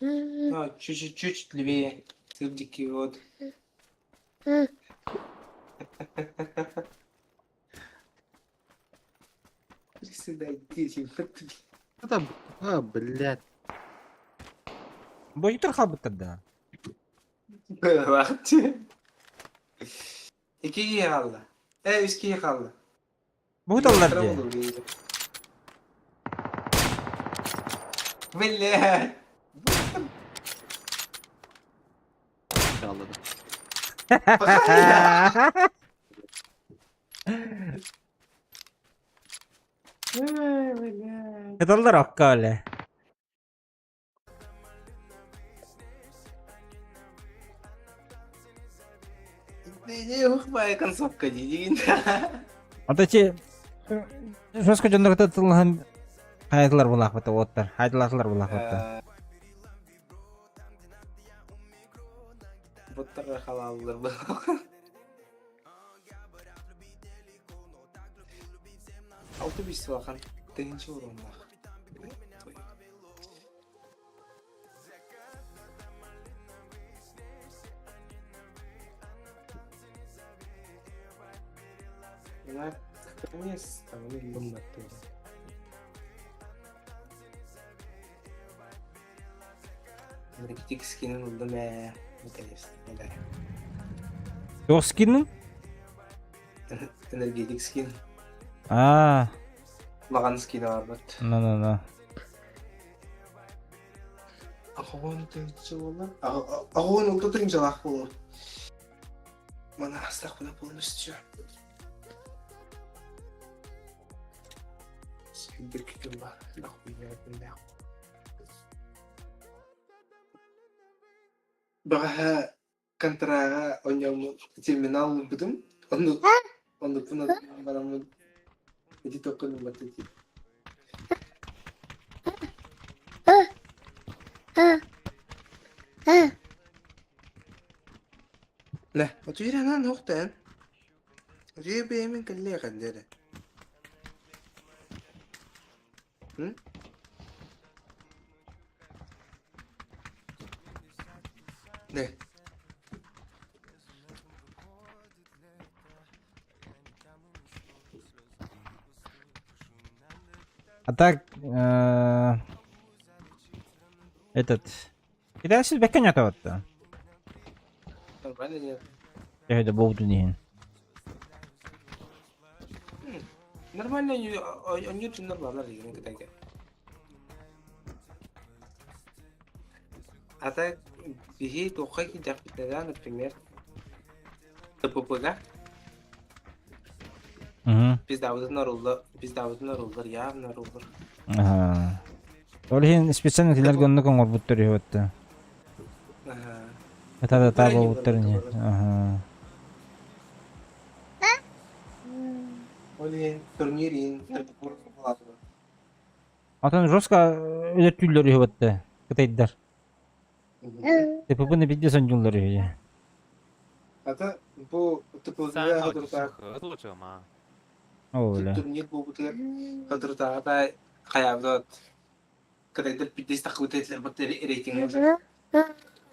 Ну, чуть-чуть, чуть левее. Сырдики, вот. Приседайте, Это, а, блядь. Бойтор хаалбыттар да. Икки киһи хаалла. Э, үс киһи хаалла. Бууталлар дии. Бля. Хаалла. Кыталлар окка оле. Не, ухмая концовка дии. Ата чи Жестко дьоннор тыллаһан хайдылар булаахпыта уоттар. Хайдылаатылар булаахпыта. Боттар халаллар был. Алты бис улахан. Тыһынчы уруннаах. Наконец-то мы оттуда. Энергетик скинин ыллым ээ. Наконец-то. Да. Туох скинин? Энергетик скин. Аа, Маҕан скина барбыт. на-на-на. Аҕуон тыһыынча буолла. Аҕуон алта тыһыынчалаах буолуо. Маны астахпына полностью. Сирдир китим бар. Нахуй я Бэҕэһээ контраҕа оонньооммут терминал ылбытым. Оннук оннукпун бараммын ити токкун ылбат этим. Лэ, отуйранан уохтаан. Утуйа бэйэмин кэллиэхэ диэри. М? Нэ. А так, этот... Китайцы бэккэ ньатабатта. Нормально нет. Төһө да буолбутун иһин. Нормально они нормально деген Кытайга. А так биһи туохха киирдэхпитинэ, например, ТПП-га пиздабытын оруллар, пиздабытын оруллар, явно оруллар. Ага. Ол иһин специально тилэргэ оннук оҥорбуттар үһү батта. Это да та буолбуттар ини. Ага. Ол иһин турнир иһин Атын жестко өлөртүүллэр үһү батта кытайдар. ТПП-ны бидде сонньууллар үһү. Ата бу 三 ТПП 号就是 хотурутаах 合作者吗？ Оо бля. турнир буолбутугар хотурутааҕа хайаабыт кытайдар пиздец таххыбыт этилэр бат рейтинг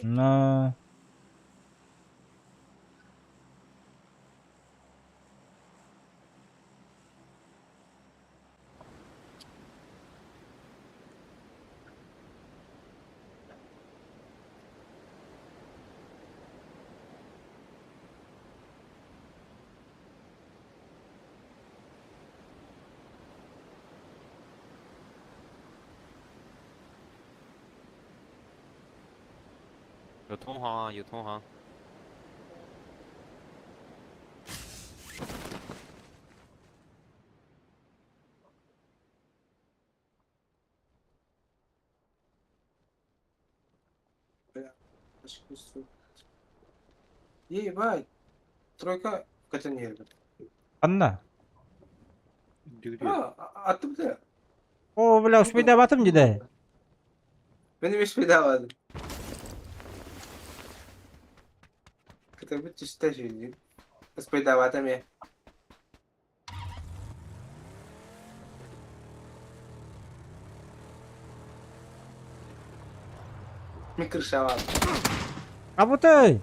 Но 有同行啊，有同行。 Ебать, тройка көтөн Анна. А, аттым да. О, бля, успейдабатым деді. Мен успейдабадым. Кытарбыт түстэ сүүрдүм. Успейдабатым ээ. Мин крышалаатым. Абытай!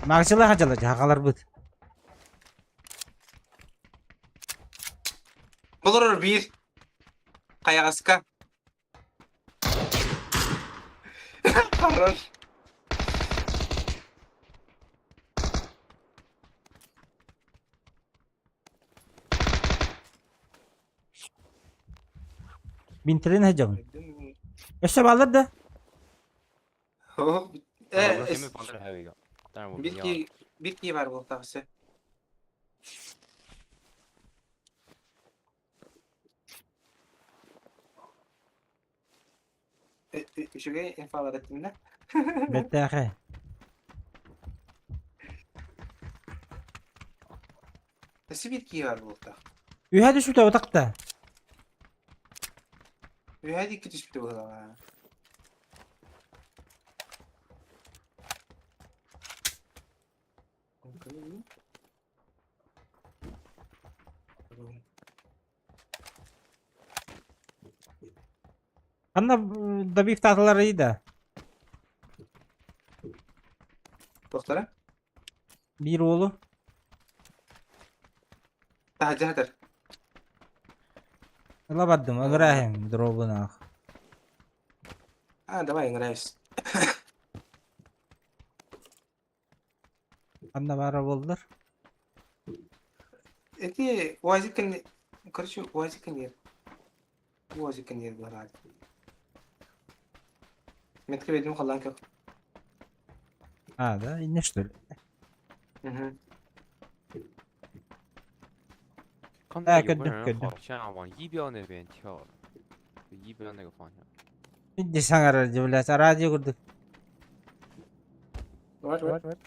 Максила хажала жахалар быт. Болорор биир хайаҕаска. Хорош. Бинтерин хажабын. Өссө балар да. Оо, 我 э 前面房子里还有一个，但是我 биир 没要。 киһи биир киһи баар буолтаах өссө. Үчүгэй инфалар эттим да. Бэттээхэ. Өссө биир киһи баар буолтаах. Үһэ түспүтэ утакта. Үһэ икки түспүтэ буоллаҕа. Анна добив таталар да. Тохтара? Биир уолу. Таһырдьа сытар. Ыла бардым, ыгыраһым дробунаах. А, давай, нравится. Анна баара буоллар. Эти УАЗик, короче, УАЗик нет. УАЗик нет, брат. Метка ведем халанка. А, да, и не что ли? Угу. 刚才哎有个跟着人跟着好像往一标那边跳了，就一标那个方向。 Инди саҥарар дьэ, блядь, радио курдук. What, what, what?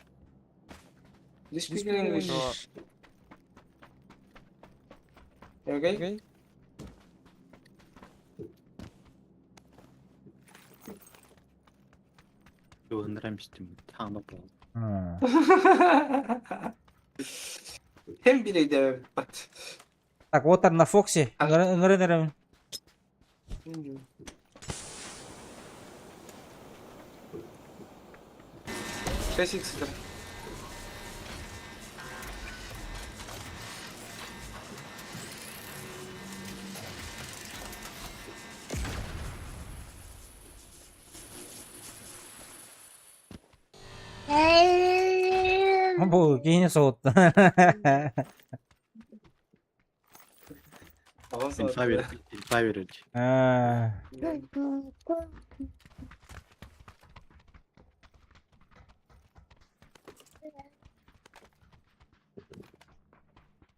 You speak in English. 说 Okay? Туһуннарам истим. Таама буол. М. Hem bir өйдөөбөт. Так, вот на Фокси. Ыҥыран эрэбин. 6 икс Бу киһини соһутта. Инфа берет, инфа берет. Аа.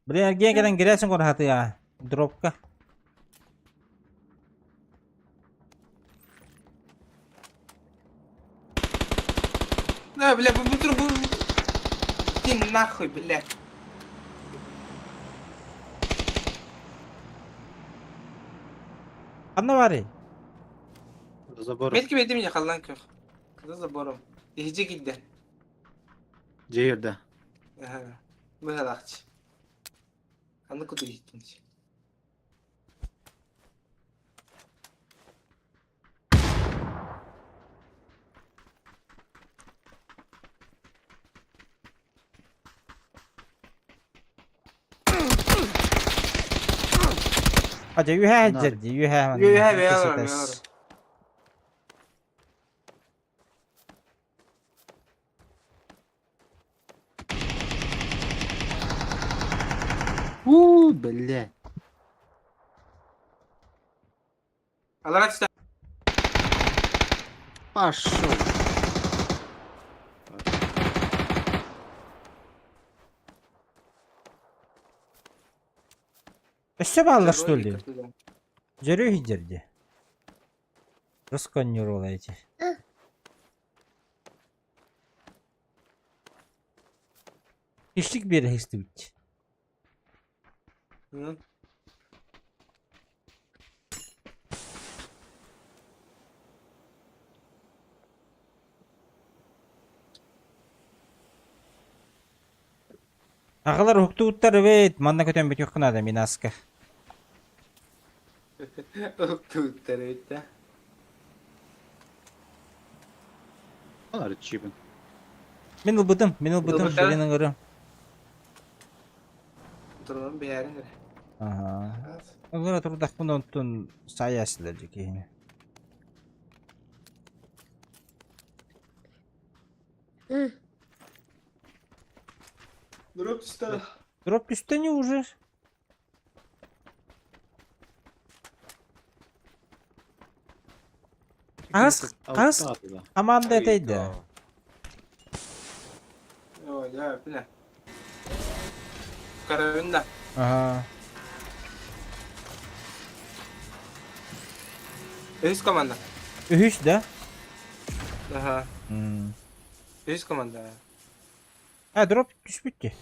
Блин, эргиэн кэлэн гирээсин көрө Дропка. На, бля, бу бу бу. Ты нахуй, бля. Ханна баарый? За забором. Метки бэйдим я халлан көх. За забором. Иһдьэ киирдэ. Дьиэ Аха. Быһалаахчы. Ханна куту иһиттин. Адьа үһээ дьэрди, үһээ манна. Үөһээ бэйэ Иккис олорор, этээс. бэйэ олорор. У, бля. Алара түстэ. Пошел. Өссө бааллар что ли? Дьөрү иһдэрди. Расконнировала эти. Кишлик биэрэ истибит. Аҕалар уһуктубуттар эбит, манна көтөн бүтүөххэ наада мин аска. Уһуктубуттар эбит да. Алар чибин. Мин ылбытым, мин ылбытым, Ылбыта? блин ыҥырым. Турунун бэйэрин эрэ. Аха. Ыҥыра турдахпын онтун саайаасылар дьэ киһини. Дроп түстэ. Дроп түстэ не уже? Хас, хас команда этэйдэ? Ой, да, бля. Карабин да. Ага. Үһүс команда. Үһүс да? Ага. Үһүс команда. А, дроп түспүт дии.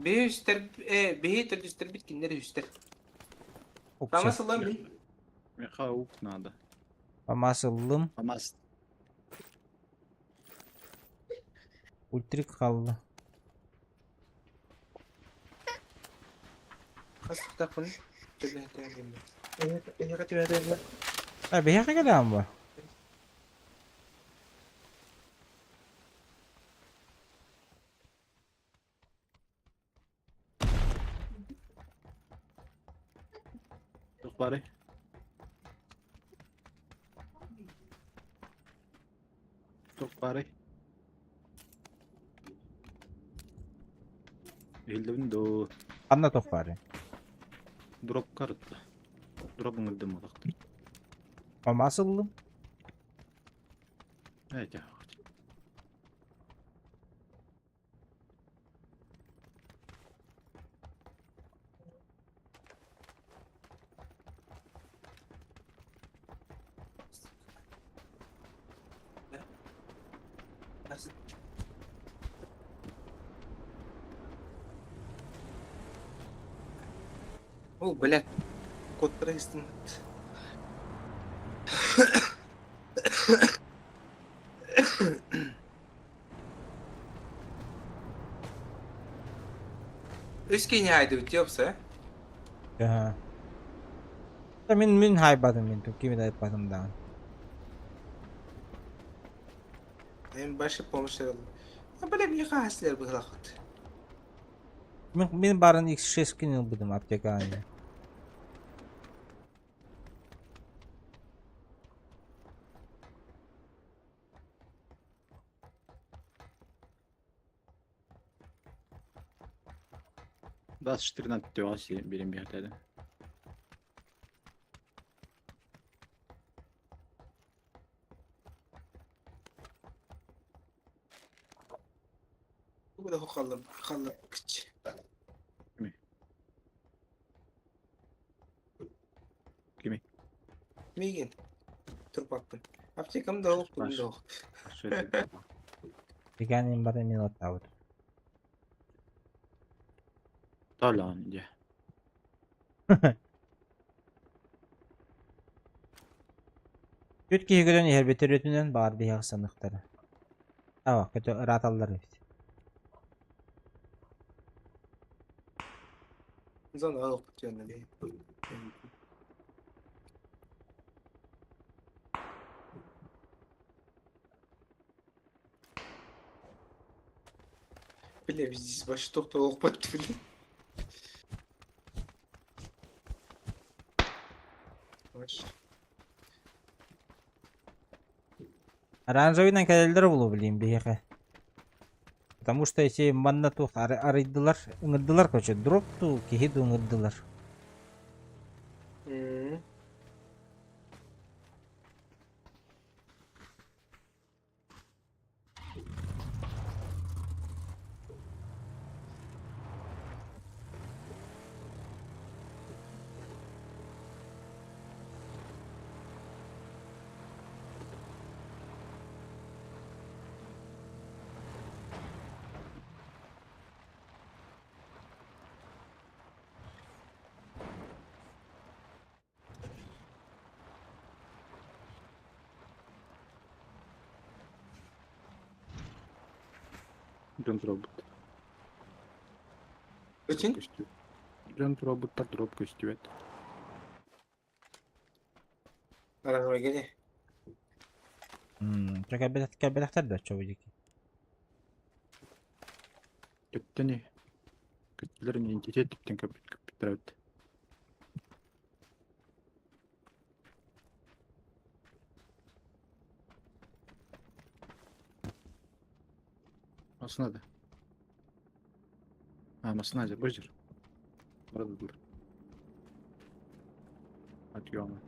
Биһи үстэр, э, биһи төрдүстэрбит кинилэр үстэр. Тама сыллан би. Меха ук надо. Амас ыллым. Амас. Ультрик хаалла. Хас тахпын. Эһиэхэ А, биһиэхэ кэлэҕин бу? Туох баарый? Туох баарый? Иһиллэбин доо. Ханна туох баарый? Дропка арытта. Дроп ыҥырдым олохтор. Мамаас ыллым. Эти. О, блядь. Код прыгнул. Үс киһини хаайдыбыт дии опса. Аха. Мин мин хаайбатым мин кими да айбатым даҕаны. Мен большой помощь ыллым. А бля мне хаһаслар быһылахыт. Мин, мин барын X6 күн ылбытым аптеканы. 24 түөҕэ биэрэн биэртээдэ. Бу да халла халла кыч. Кими? Кими? Мигин. Турбаппын. Аптекам да ох, да ох. Дигәнин бар мин оттабыт. Талан дьэ. Түт киһи көрөн иһэр бөтөрүтүнэн баар биһиэхэ саныктара. Ава, көтө ырааталлар эбит. Зона ох, төннө. Бля, здесь вообще только ох, блин. Оранжевыйдан кэлэллэр буолуо билиим биһиэхэ. Потому что эти манна туох арыйдылар, ыҥырдылар короче, дроп дуу, киһи дуу ыҥырдылар. Дьон туруорбут. Очень? Дьон туруорбуттар дроп көстүбэт. Оранжевый где? Кэлбэтэхтэр да чобу диэки. Көттөн көттүлэр идентитет түптэн көппүттэр эбит. Массына да. А, массына же, бу жер. Барадылар. Отъема.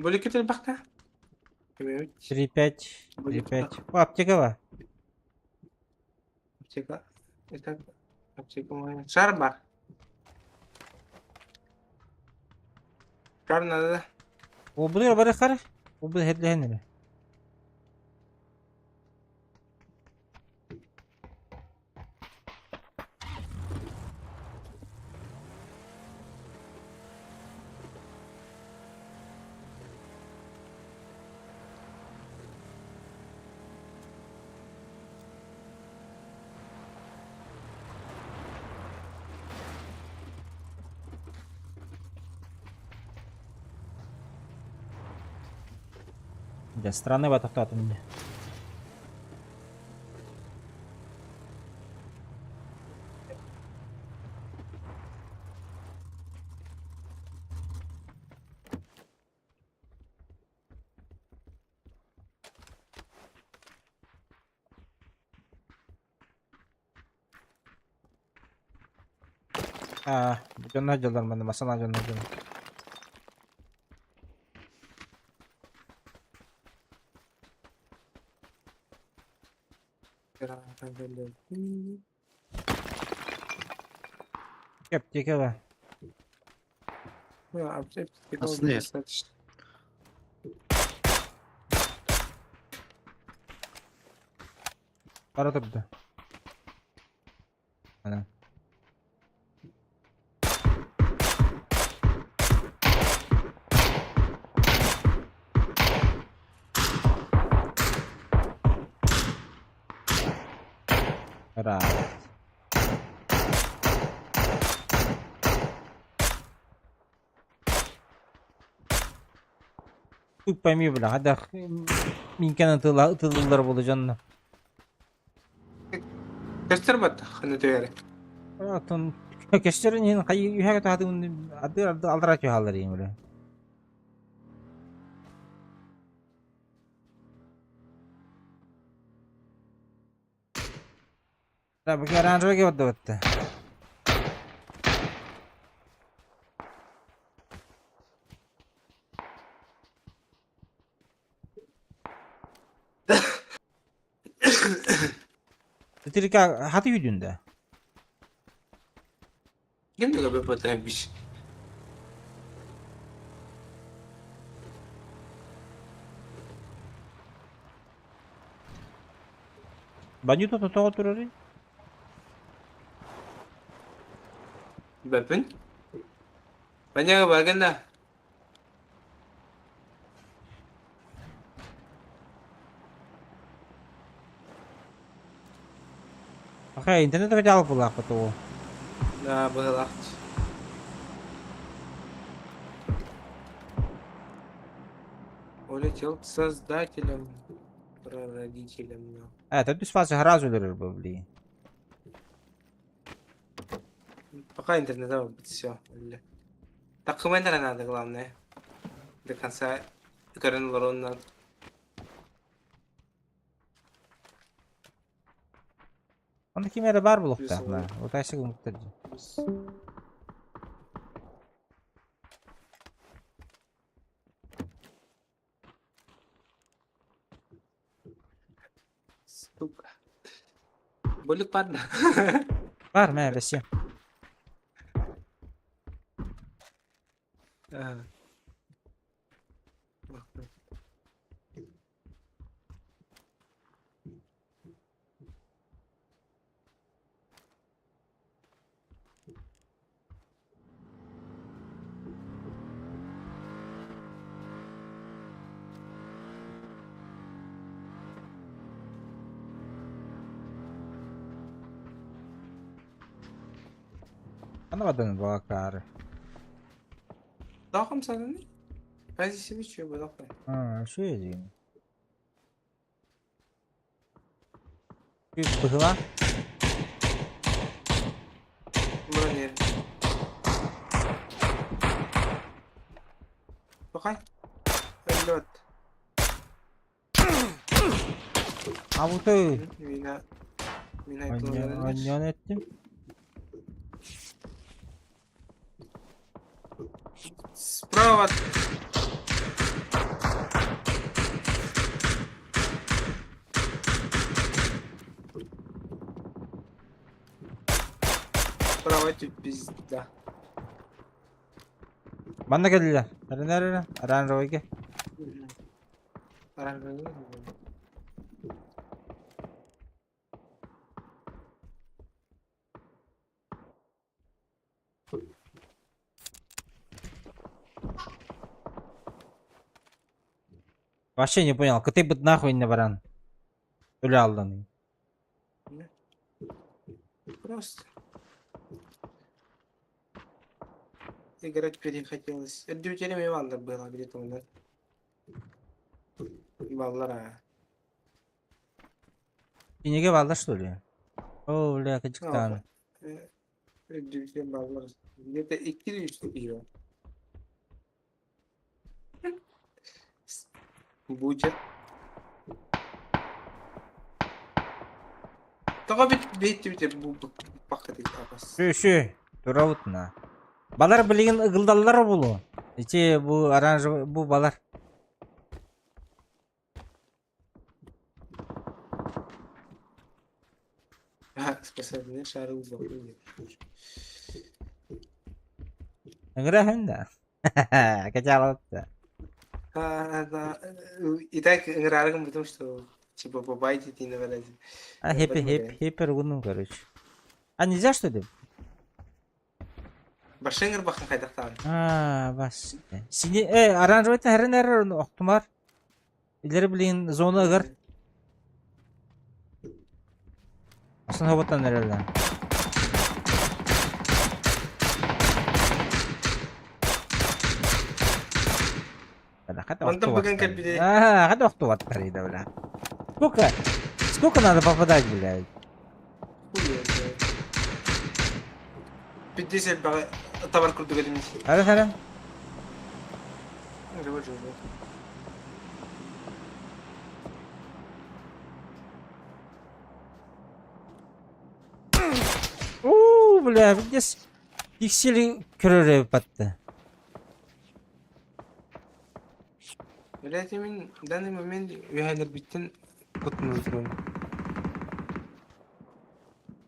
Были бахта? 3-5, 3-5. О, аптека бар. Аптека. Это аптека моя. Шар бар. Шар надо, да? О, бұлар бар қара. О, бұл хедлehen Дьэ, странный батахтаатым мне. Аа, дьонно дьоллор манна масана дьонно дьон. Кэптиэкэ ба. Асны. Бара турда. Ана. Раз. Тут пойми, бля, хадах минкен ытылылар болу дьонно. Көстөр бат, ханы төйәрі. Атын көстөрүн иһин хайы үһэ көтө ады алдыра түһаллар иһин бля. Да, бу оранжевый барда бытты. Тирика хаты үйдүндө. Ким да бөпөтө биш. Бандито тоҕо турарый? Бөпүн. Баняга барганда. Окей, интернет хотел булаахпыт уу. Да, быһылаах. Улетел к создателям, прародителям. Это ты спасы сразу өлөрөр бу, блин. Пока интернета все. Документы надо, главное. До конца көрөн олоруунан. Онно ким эрэ баар буолуохтаах да. Утайсык умуктар дии. Сука. Болик баар да? Баар мэ бэсиэ. Аны бадан балакаары. Тоҕо хамсаныный? Позиция буолуохтай. Аа, үчүгэй дии. Быһыла. Бронер. Бакай. Өллөт. Абуты. Мина. Мина Анньан эттим. Справа. Справа тут пизда. Манна кэллилэр. Эрэнэ эрэнэ. Оранжевыйга. Оранжевый. Вообще не понял, кытыйбыт нахуй иннэ баран. Өлө алланый. Просто. Играть перехотелось. Эрдүүтэрим Иванда было где-то у нас. Баллара. Кинигэ бааллар что ли? Оо, бля, кычыктаан. Эрдүүтэрим баллар. Где-то икки үстэ киһи. Будет. Тоҕо бит бит бит бу бакыт абас. Шү, шү. Турабыт на. Балар билигин ыгылдаллар буолуо. Ити бу оранжевый бу балар. Способны шары узловые. Ыҥыраһын да. Качалатта. А, да. И так ыҥыраарыгым потому что типа бабайте ты на А хеппи хеп хеппер угунум короче. А нельзя что ли? Башыҥыр бахан хайдахтаан. А, бас. Сине оранжевый хәрен әрер охтумар. Илери билин зона ыгар. Асын хоботтан эрэллэ. Онтон бүгүн кэлбити. А, хата охтубаттар иде, бля. Сколько? Сколько надо попадать, блядь? Пиздец элбэҕи табар курдук этим. Хара хара. Уу, бля, здесь пиксели көрөрө батты. Блять, мин в данный момент үһэнэрбиттэн куттанан турабын.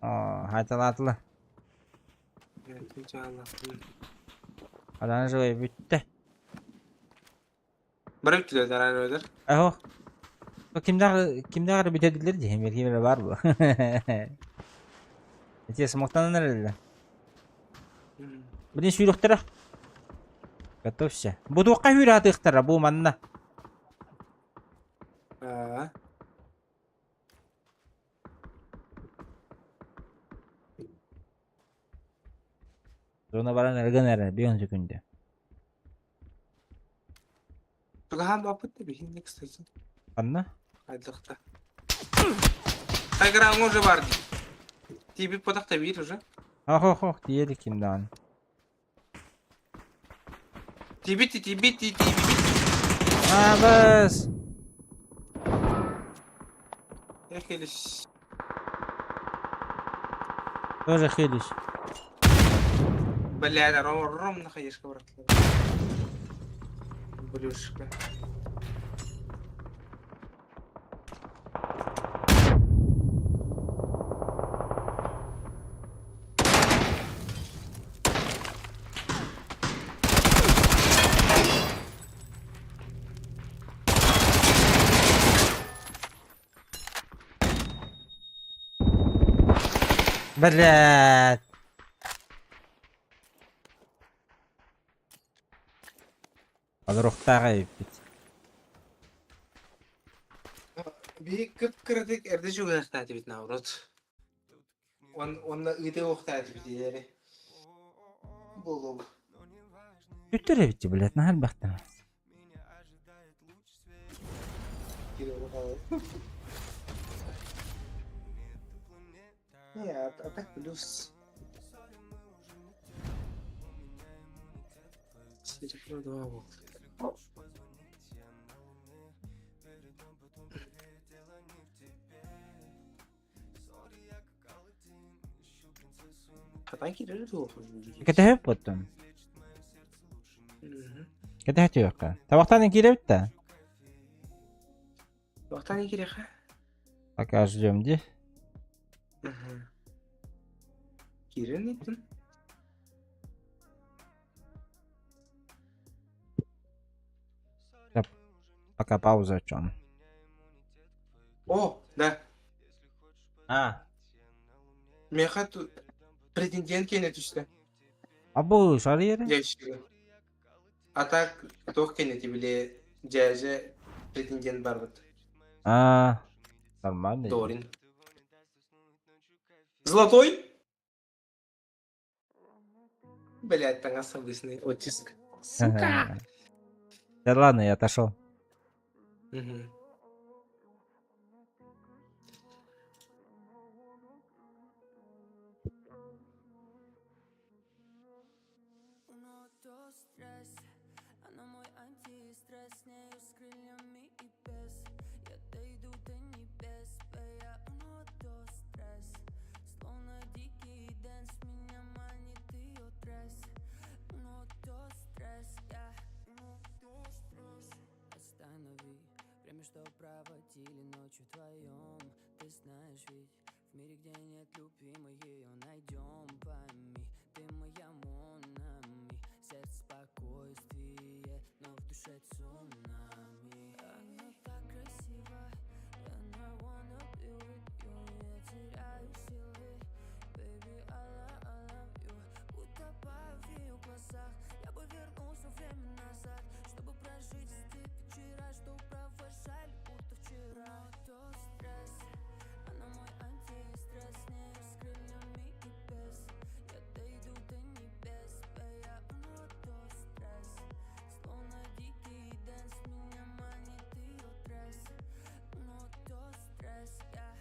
Оо, хайталаатыла. Оранжевый бүттэ. Бары бүттүлэр оранжевыйдар. Аһо. Кимдээх кимдээх эрэ бүтэрдилэр дии, ким эрэ баар буо. Ити смоктанан эрэллэр. Блин, сүүрүхтэрэ. Готовься. Бу туохха сүүрэ сатыахтара, бу манна. Аа. Зона баран эргэн эрэ, биэн секунде. Тугаһаан баппыт да биһинни, кстати. Ханна? Хайдахта. Хайгыраҥ уже бар дии. Тиийбит потах биир уже. Ох, ох, ох, тиийэ ким даҕаны. Тиийбит, тиийбит, тиийбит. Аабыс! Я хилюсь. Тоже хилюсь. Бля, ром, ром на хаешка, брат. Блюшка. Блядь. Олоруохтааҕа эбиппит. Биһи кып-кыратык эрдэ чугаһыахтаатыбыт наоборот. Уонна ыытыахтаатыбыт диэри. Буолуо. Бүттэр эбит блядь, наһаа элбэхтэн. Не, а так плюс. Серебро 2 вот. Хатан киирэр дуо? Кэтэһэп буоттум. Кэтэһэ түһүөххэ. Табахтан киирэбит да? Табахтан киириэххэ? Пока ждем ди. Киирэн иттин. Пока пауза чем. О, да. А. Меха претендент киэнэ түстэ. А бу шарыйры? Ящига. А так туох кэннити били дьээдьэ претендент барбыт. А, нормально. Дорин. Золотой? Блять, таҥас обычный оттиск. Сука! Да ладно, я отошел. Мгм. Где нет любви, мы ее найдем, пойми. Ты моя Монами. Сердце спокойствие, но в душе цунами. Она так красива, and I wanna be with you. Я теряю силы, baby, I love you. Утопаю в ее глазах. Я бы вернул все время назад, чтобы прожить все те вечера, что провожали будто вчера. Но то стресс, она мой антистресс. Не с крыльями и без. Я дойду до небес. Я uno, dos, tres. Словно дикий dance, меня манит ее dress. Uno, dos, tres, я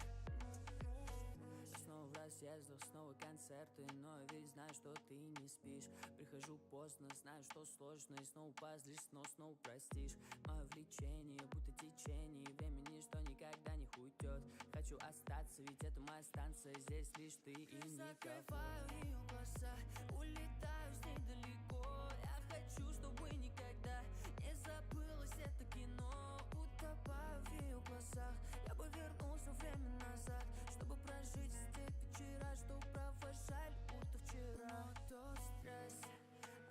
снова в разъездах, снова концерты. Но я ведь знаю, что ты не спишь. Прихожу поздно, знаю, что сложно. И снова позлишь, но снова простишь. Мое влечение, будто течение времени, что никогда не уйдет. Хочу остаться, ведь это моя станция. Здесь лишь ты и никого. Закрываю ее глаза, улетаю с ней далеко. Я хочу, чтобы никогда не забылось это кино. Утопаю в ее глазах. Я бы вернул все время назад, чтобы прожить все те вечера, что провожали будто вчера. Но то стресс,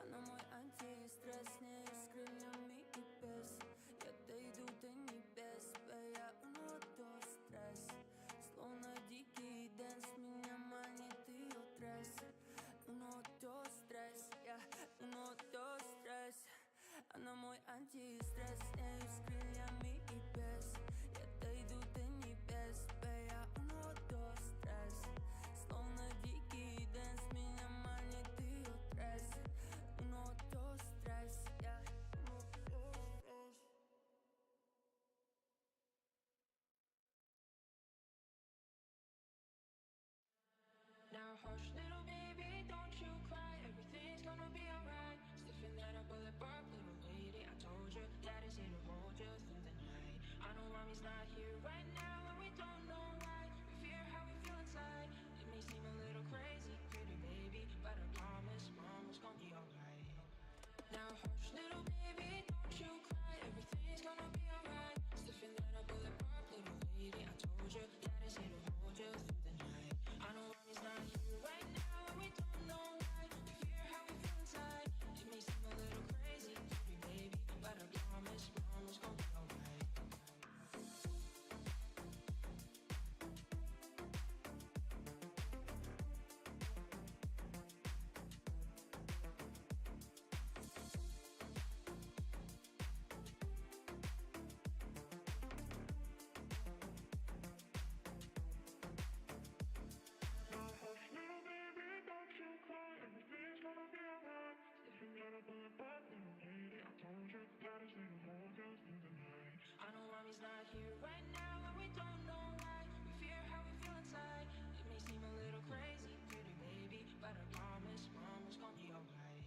она мой антистресс. Не с крыльями и без. Я дойду до небес. Я uno, dos, tres. Словно дикий dance, меня манит ее dress. Uno, dos, tres, я uno, dos, tres. Она мой антистресс, с с крыльями и без. Я дойду до небес. Я uno, dos, tres. Словно дикий dance, меня манит ее dress. Uno, dos, tres, я uno, dos, tres. Now hush, little baby, don't you cry. Everything's gonna be alright. Stiffen that upper lip up, little lady. I told you that is here to hold you through the night. I know mommy's not here right now, and we don't know why. We fear how we feel inside. It may seem a little crazy, pretty baby, but I promise mama's gonna be alright. Now hush, little baby, don't you cry. Everything's gonna be alright. Stiffen that upper lip up, little lady. I told you that is here to hold you through the night. I know mommy's not here right now, and we don't know why. We fear how we feel inside. It may seem a little crazy, pretty baby, but I promise mama's gonna be alright. Now hush, little baby, don't you cry. Everything's gonna be alright. Stiffen that upper lip up, little lady. I told you that is here to hold you through the night. I know mommy's not here right now, and we don't know why. We fear how we feel inside. It may seem a little crazy, pretty baby, but I promise mama's gonna be alright.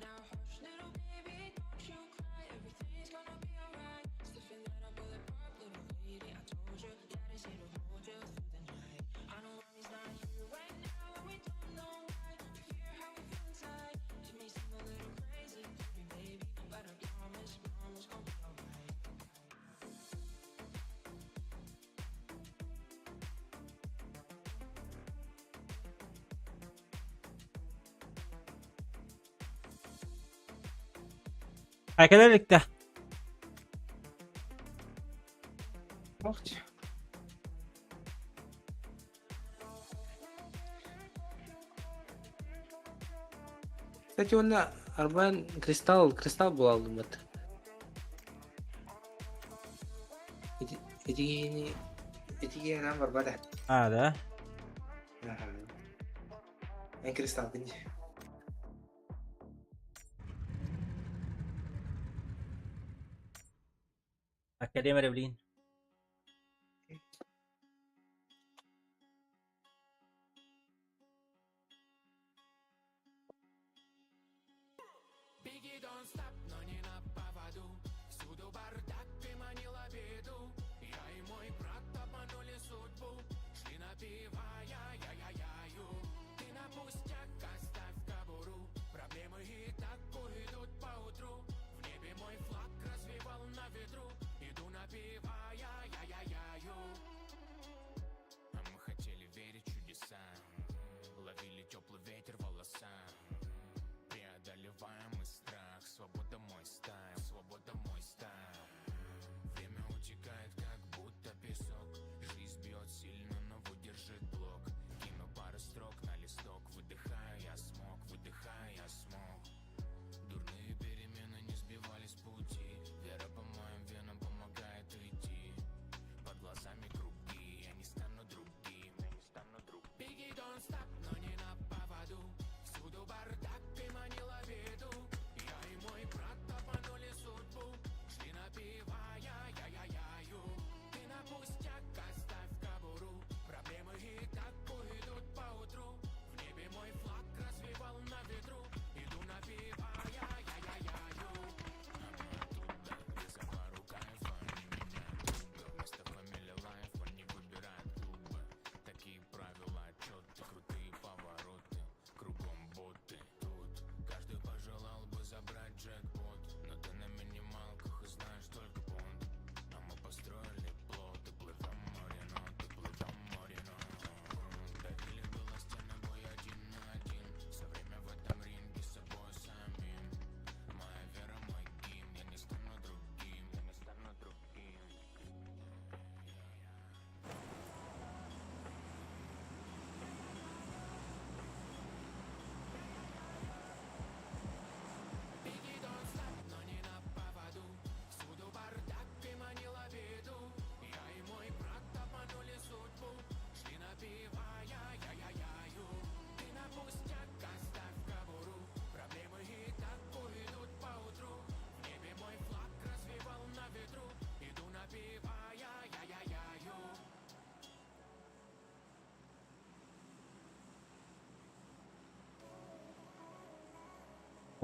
Now hush, little baby, don't you cry. Everything's gonna be alright. Stiffen that upper lip up, little lady. I told you that is here to hold you through the night. I know mommy's not here right now, and we don't know why. We fear how we feel inside. It may seem a little crazy, pretty baby, but I promise mama's gonna be alright. Айкалеликте. Охче. Кстати, он Арбан Кристалл, Кристалл был алдымыт. Эти эти нам барбада. А, да? Ага. Эн Кристалл гинди. Академия, блин. Беги, don't stop, но не на поводу. Всюду бардак, ты манила беду. Я и мой брат обманули судьбу. Шли напивая, я-я-яю. Ты на пустяк оставь кобуру. Проблемы и так уйдут поутру. В небе мой флаг развивал на ветру. Иду напивая, я-я-яю.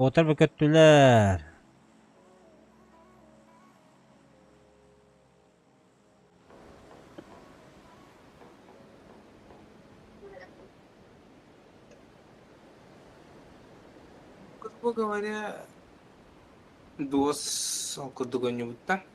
Отар көттүлэр. Грубо говоря, дуос ол курдук оонньуубуттар.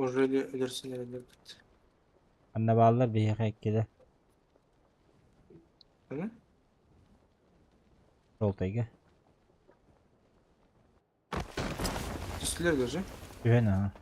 Уже өлөрсөн эрэллэрбит. Анна бааллар биһиэхэ иккилэр. Аны? Жолтайга. Түстүлэр даже. Түһэн аха.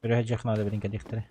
Өрөһө дьиэх наада билин кэлиэхтэрэ.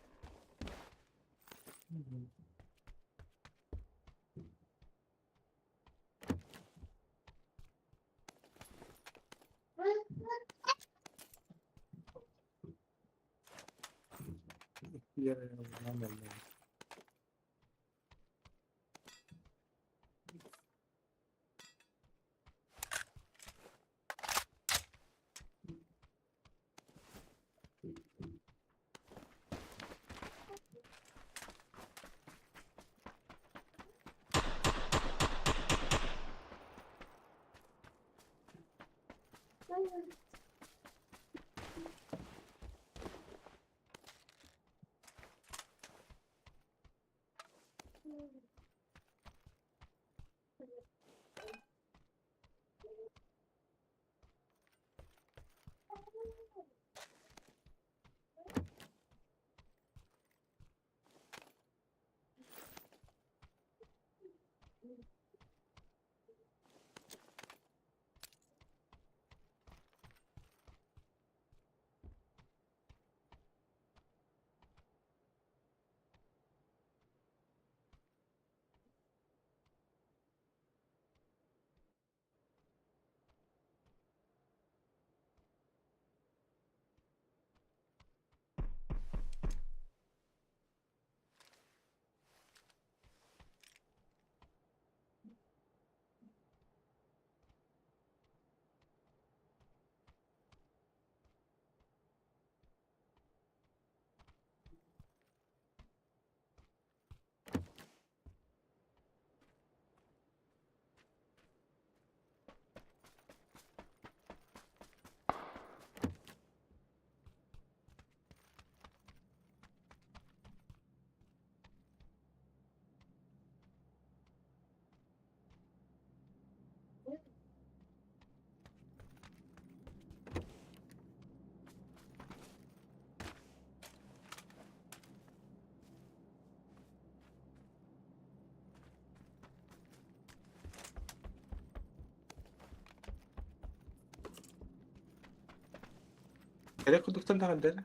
Эрэ курдуктан даҕаны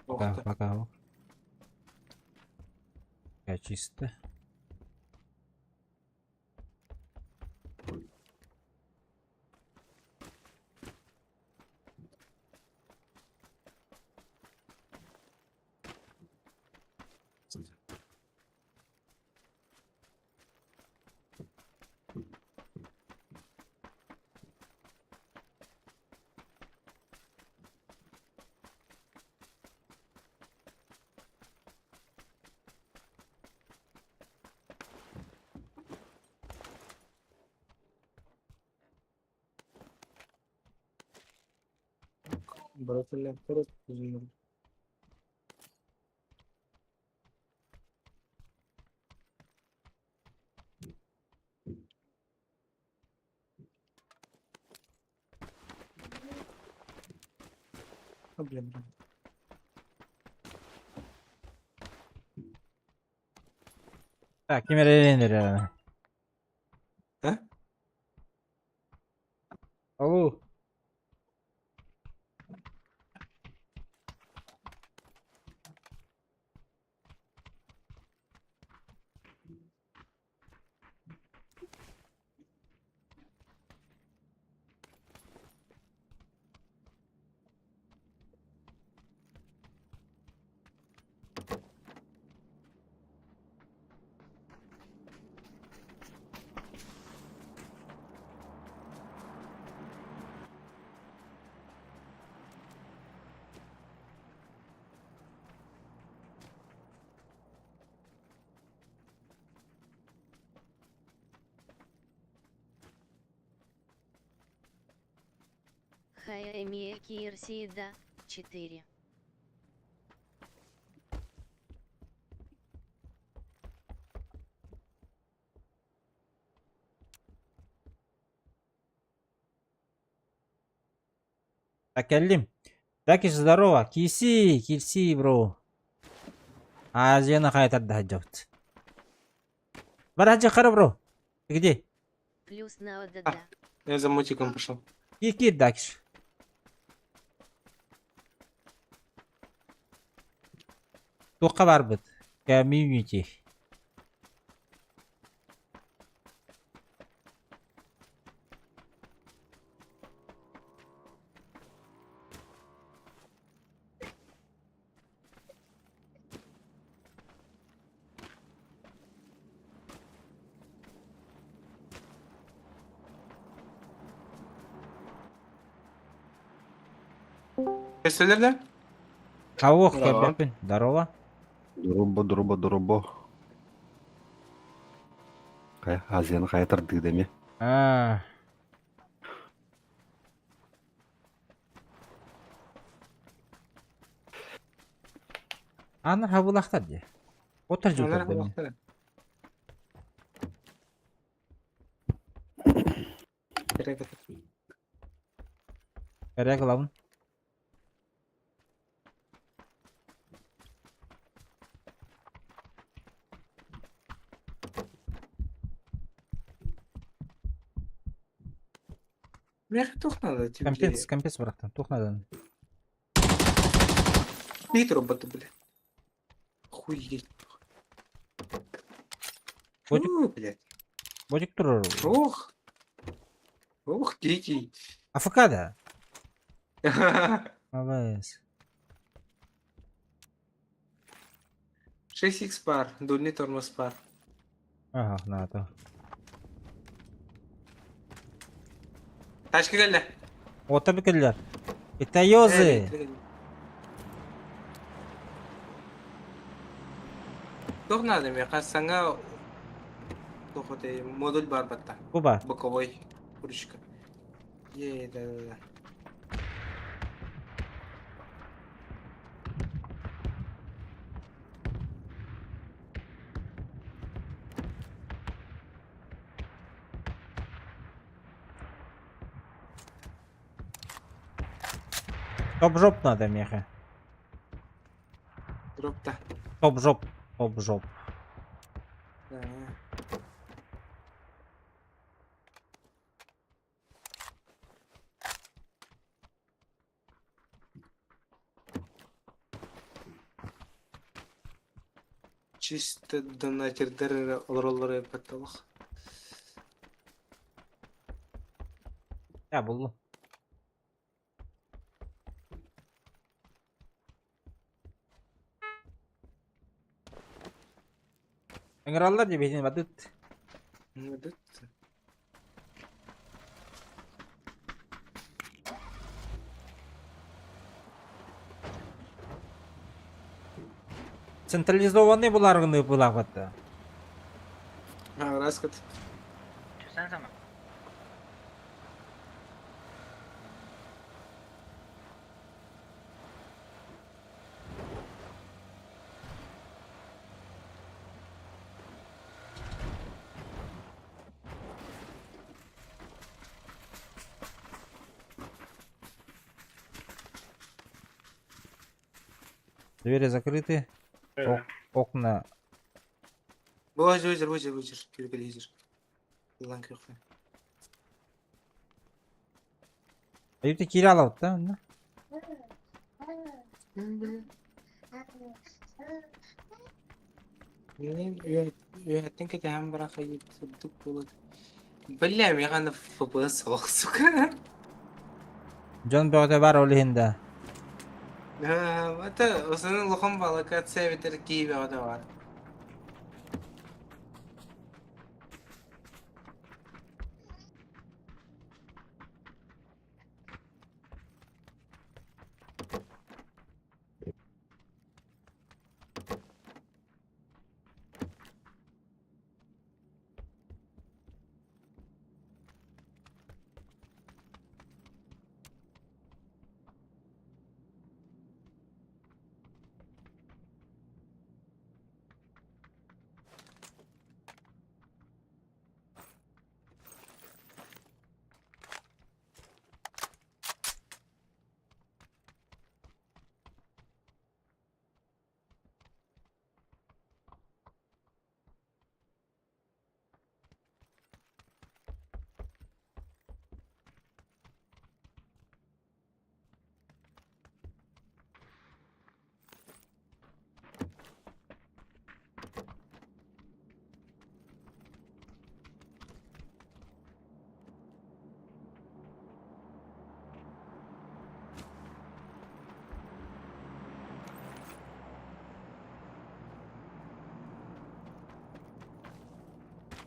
Пока, пока. Я чисто. Братан, Блин, блин. Так, ким эрэ А? Алло. Хая Эмия Кирсида, 4. Так, кэллим. Дакиш, здорово. Киси, киси, бро. Азияны хайатарда дьобут. Бар хара, бро. Ты где? Плюс на ОДД. Я за мутиком пошел. Кир, Дакиш. Туохха барбыт? Комьюнити. Көстөлөр Кого Здорово. көрбөппүн? Здорово. Дорообо, дорообо, дорообо. Хайа, Азияны хайа тардыы деми. А. Анар хабылахтар дии. Отар Алар жутар деми. хабылахтар. Керек Керек ылабын. Мех туох надо тебе. Компенс, компенс барахтан. Туох надан. Бит роботы, бля. Охуеть. Бодик. Фу, блядь. Бодик турар. Ох. Ох, дикий. АФК да? Молодец. 6х пар, дульный тормоз пар. Ага, надо. Тачка кэллэ. Ота бикеллер. Итайозы. Туох надо мне, саҥа туох этэй модуль баар батта. Куба. Боковой ручка. Е, да, да, да. Топ-жоп надо меха. Дропта. Топ-жоп. Топ-жоп. Да. Чисто донатердер олороллор эппетталах. Я буллум. Ыҥыраллар дии биһини бадыт. Бадыт. Централизованный буларгыны булаҕбатта. Раскат. Sen sama. Двери закрыты, окна. Боже, боже, боже, боже, киргилизер. Лан көхө. Ayıpta kiraladık da онно. Үөһэттэн кэтэһэн баран хайыып сырдык буолар. Бля, миэхэ ФПС суох, сука. Дьон бөҕөтө бар ол иһин да. Это основной улахан балакация эбэтэр киһи бөҕөтө баар.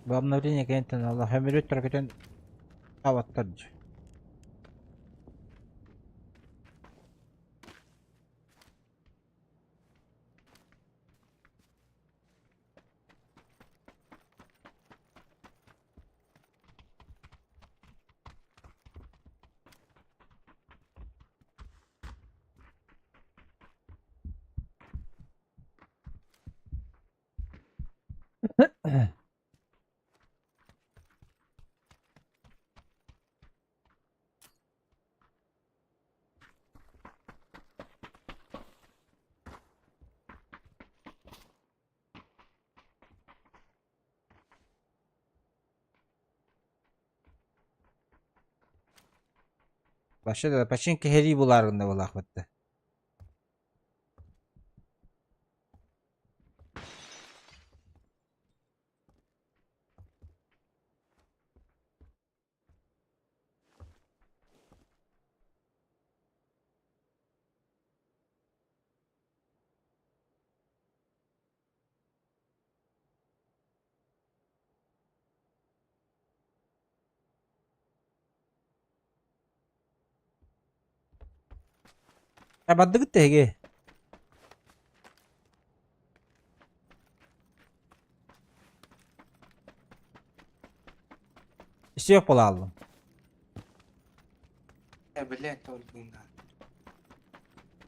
Бу обновление кэнниттэн Аллах өмүрүт көтөн аваттар дии. Вообще да починка хери буларында булахмытты. Бардыгыт тэһиги. Все буолааллым. Э, блядь, толкунда.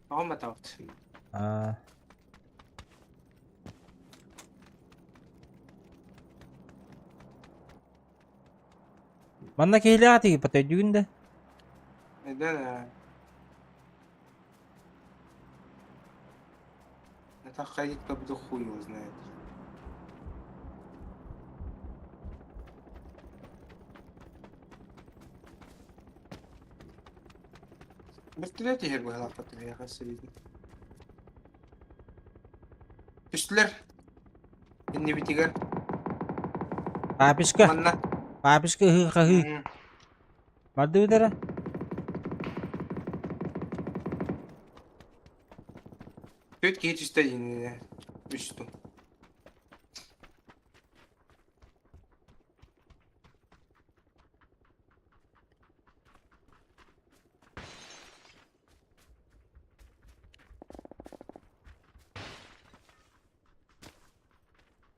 Оҕом атабыт. Аа. Манна киһилээх тиийбэт өйдүүгүн да? Да, да. Это ходить как будто хуй его знает. Бөртүлэр түһэр быһалаахпат түһүөхэ сөбүн. Түстүлэр. Иннибитигэр. Папишка. Манна. Папишка ыһыы-хаһыы. Бардыбыт эрэ. Түөрт киһи түстэ иннинэ. Үстүм.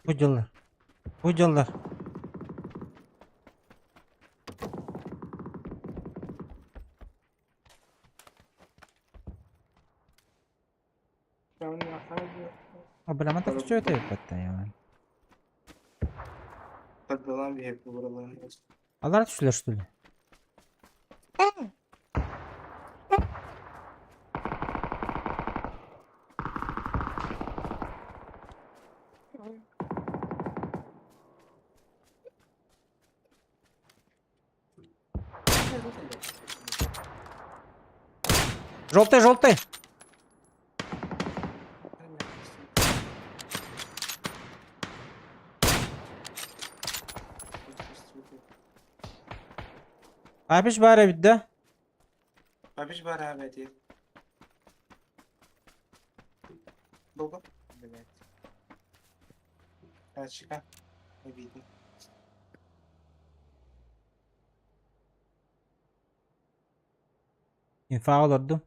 Бу дьыллар. Бу дьыллар. Бля, так что это это Алар түстүлэр что ли? Желтый, желтый! Апиш баар эбит да? Апиш баар эбит. Долго? Блять. Тачка. Обидно. Инфа олордум.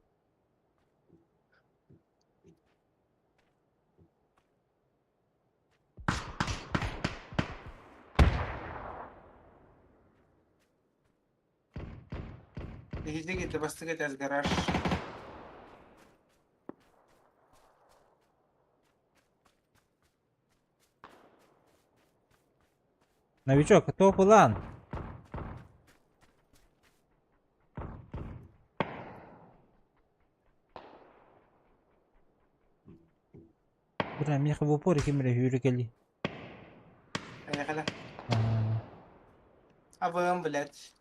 Иһитик ити бастык этээс гараж. Новичок, топ ылан. Бля, миэхэ в упор ким эрэ сүүрэ кэлии. Эйэхэлэ. Абыам, блядь.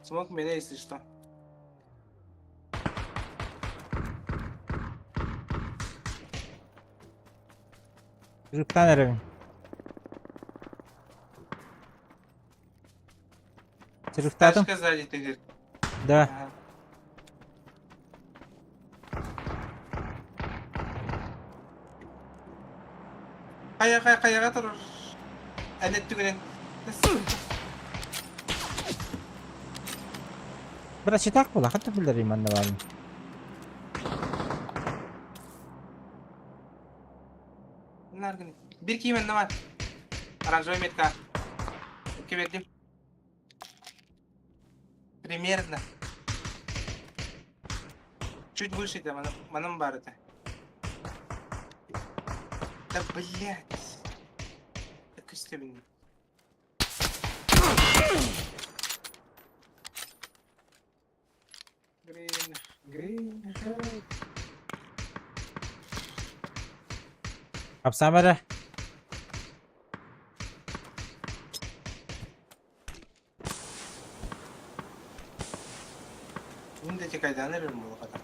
Смог меня, если что. Рыптан эрэбин. Рыптаатым? Тачка сзади ты говоришь. Да. Ага. Хайа хайа хайаҕа турар. Эн өттүгүнэн. Бра читак була, хатта билэрим манна баарын. Наргын. Бир киймен бар. Оранжевый метка. Икки бердим. Примерно. Чуть выше это, манам бар это. Да блять. Так истебин. Грин, грин, грин. Хапсаама эрэ. Мин да текайдан эрэр буолуохата.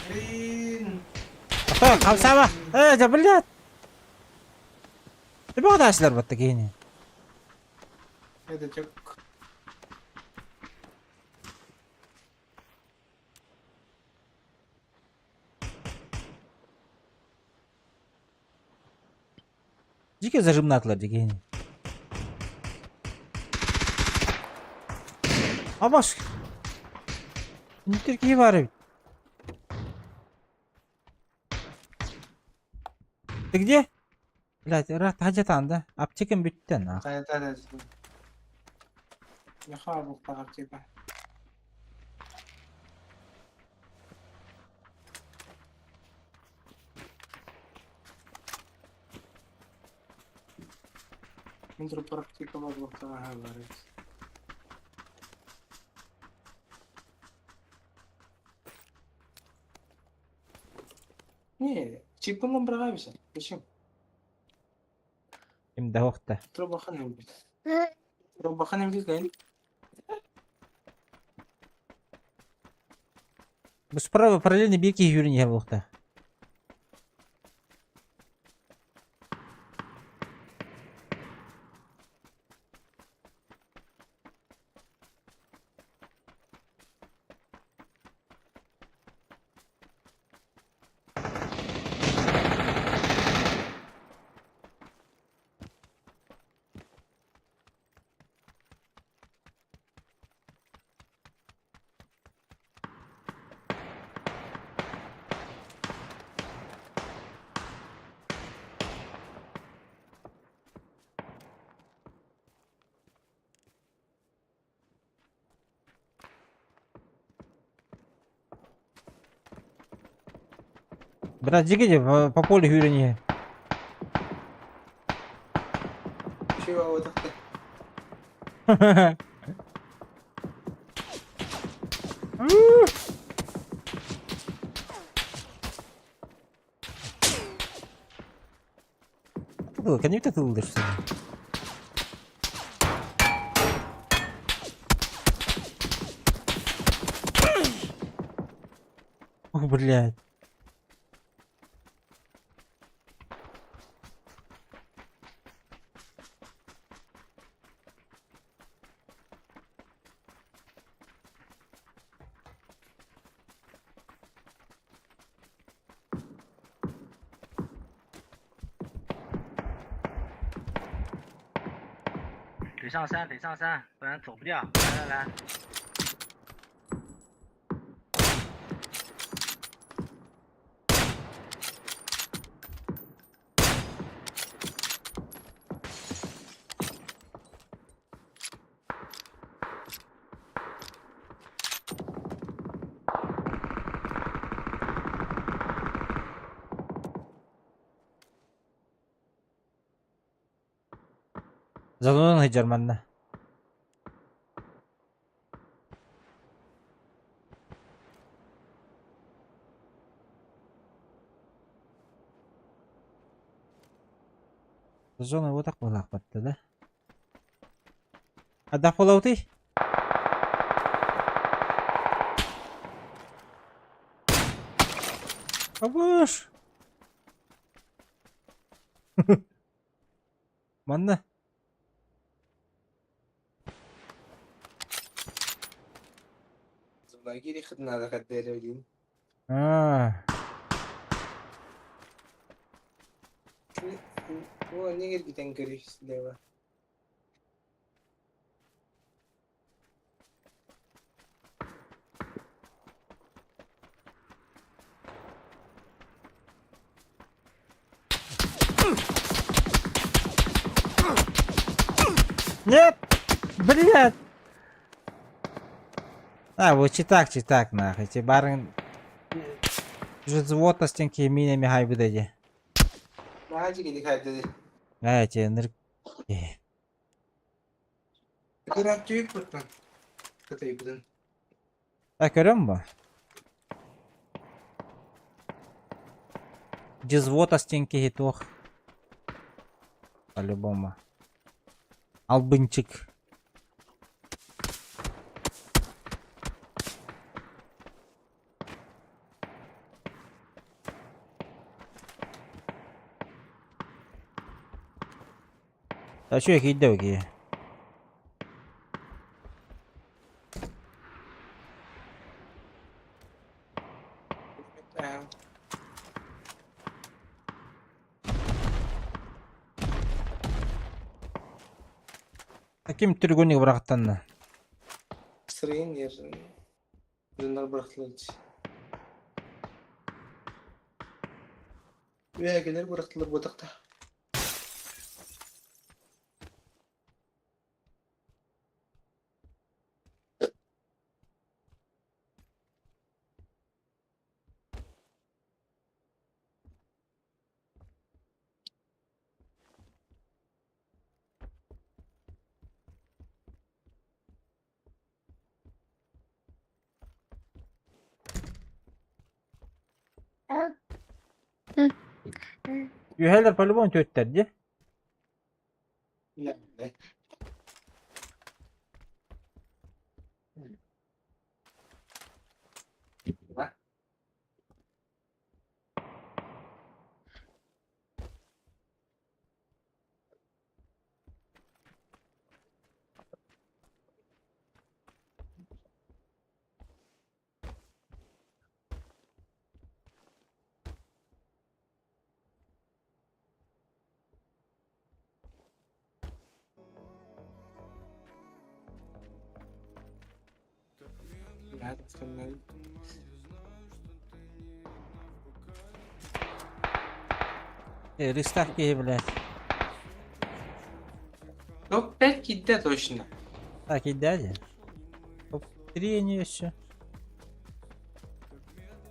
Грин. Ата, хапсаама! Э, да блядь! Ты баҕадаачылар батта киһини. Это чек. Дьике зажимнаатылар дии киһини. Абас! Интер киһи баар эбит. Ты где? Блядь, ыраах таһырдьа да? Аптекам бүттэ нах. Да, да, да. Нахуй буктаах аптека. Мин туруппар аптека бар буктаах бар эбит. Не, чипын быраҕа Зачем? Ким да суохта. Трубахан эмбит. Трубахан эмбит гайын. Бу справа параллельно биир киһи сүүрэн иһэр буолуохтаах. Брат, дьиги по полю хүрэн Чего вот Кэннибит тыллыр что Ох, блядь. 得上山，得上山，不然走不掉。来来来。 Занонан сылдьар манна. Зона вот так буолаахпатта да. Ардах буолабытый? Абыш! Манна. Аа. Нет! Блядь! А, вот читак, читак, нахуй. Ти барын... Взвод стенки минами хай выдади. А, те ныр... А, көрөм бу? Взвод стенки туох. По-любому. Албынчик. А что я киирдэ Ким түргөнүк бырахтанна? Үһэлэр по-любому түөттэр дии. Рестарт киһи, блядь. Топ-5 киирдэ точно. Так, и дядя. Топ-3 не еще.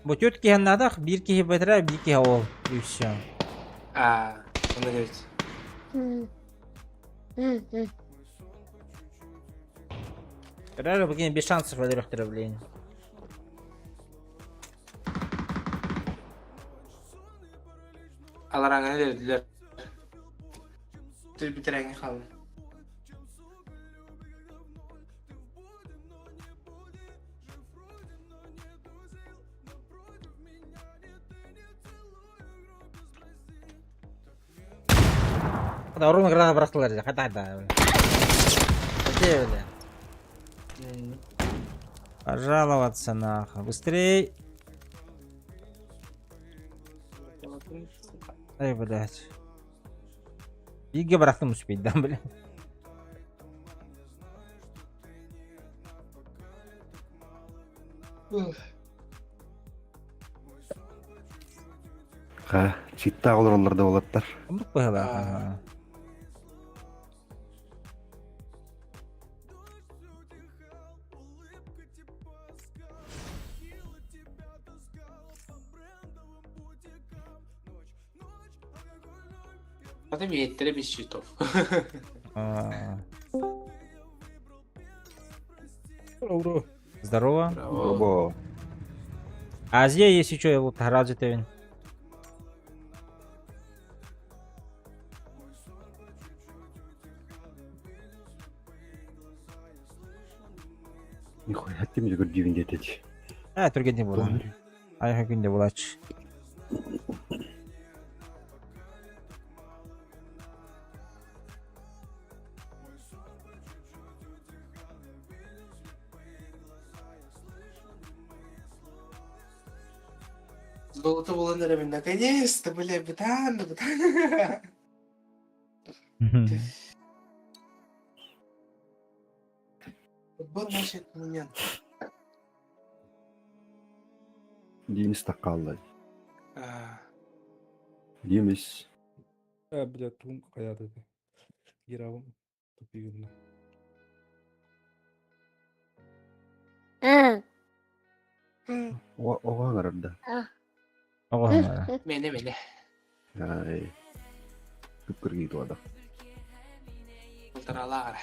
Бу түөрт киһи наадах, биир киһи бэтэрээ, биир киһи ол. И все. А, ону говорит. Реально, блин, без шансов өлөрөхтөрө, блин. Алараңа өлөрдүлэр. Бүтүрээҥҥэ хаалла. Орун граната бырахтылар дьэ, хата хата. Где бля? Пожаловаться нахуй. Быстрей. Эй, блядь. Бииргэ бырахтым успейдам, бля. Ха, читтаах олороллор да уолаттар. Оннук быһыылаах. Аты биэттэрэ без щитов. Здорово. Здорово. Азия есть еще вот развитый. Нихуя ты мне көрдүүбүн диэтэ. Ээ, түргэнник буолан. Айха күндэ булач. Золото булан эрэбин наконец-то, бля, бытаан, бытаан. Футбол значит меня. Димис таккааллай. А, Димис. Э, блядь, тугум хайаата этэ. Гирабым тупигынна. Оҕо аҥарарда. Оҕо аҥара. Мene мene. Ай. Күпкүргии туода. Полторалаах эрэ.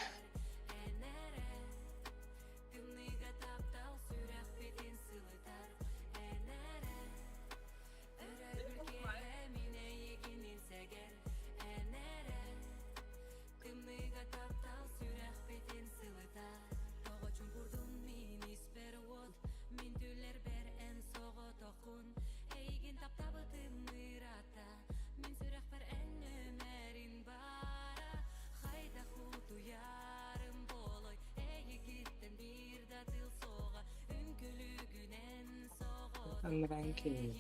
Аннарaan киһи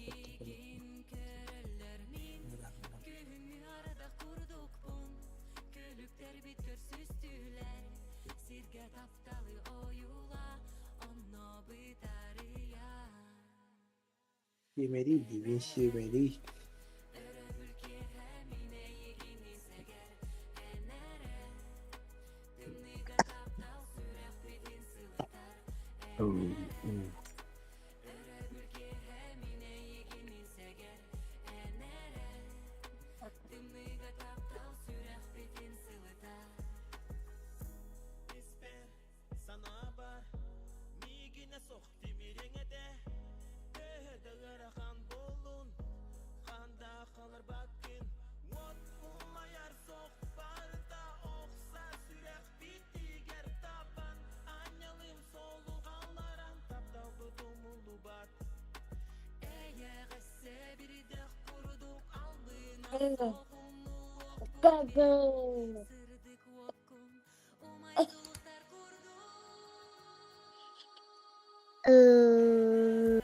Сиэмэрий диибин сиэмэрий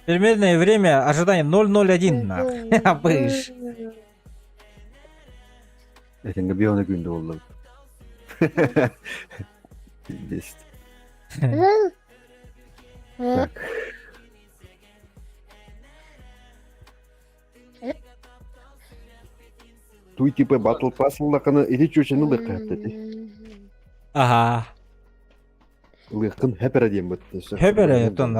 Примерное время ожидания 0.01 нах. Абыш. Этиҥҥэ биона күндү буолла. Пиздец. Так. Туй типа батл пас ыллахына ити чүөчэни ылыахха сөп ити. Ага. Ылыаххын хэп эрэ диэн бытты. Хэп эрэ оттон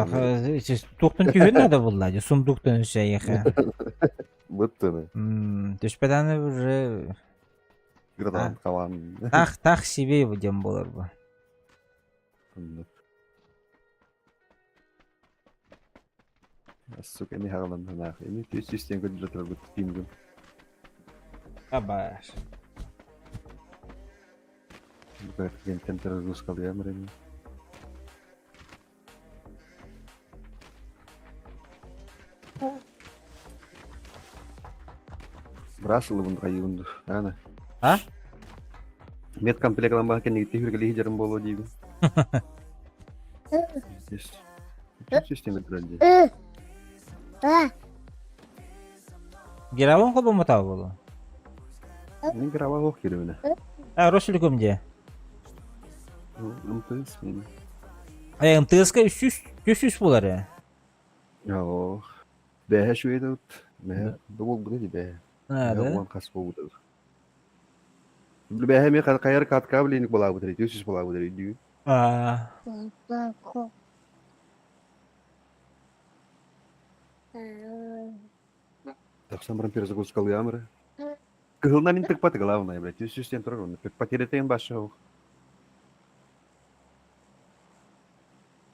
туохтан түһүн наада булла дии сундуктан үсэйиэхэ. Быттыны. Түспэтаны уже Градан калан. Так так себе диэн буолар бу. Сука, не хагалан ханаах. Эми түс түстен көрдүрэ турбут пингым. Абаш. Гентен перезагрузкалыям реми. Брасылыбын хайыбын ана. А? Мет комплект баха кэннигитти хүргэлии дьарым буолуо диибин. Система дии. Геравон холбоммотаа буолуо. Мин грава ох кирибинэ. А, Росүлүкүм дии. МТС мин. Э, МТС-ка 300 300 буолар ээ. Ох. Бэһэ шуйдут. Бэһэ буолбута ди бэһэ. А, да? Уон хас буолбута. Бэһэ ми хайар катка блин буолаабыт 300 буолаабыт дүү. А. Тахсан баран перезагрузкалыам эрэ. Кыһылна мин тыкпат главное, блядь. Үс үстен турар онно. Потерятайын баша ох.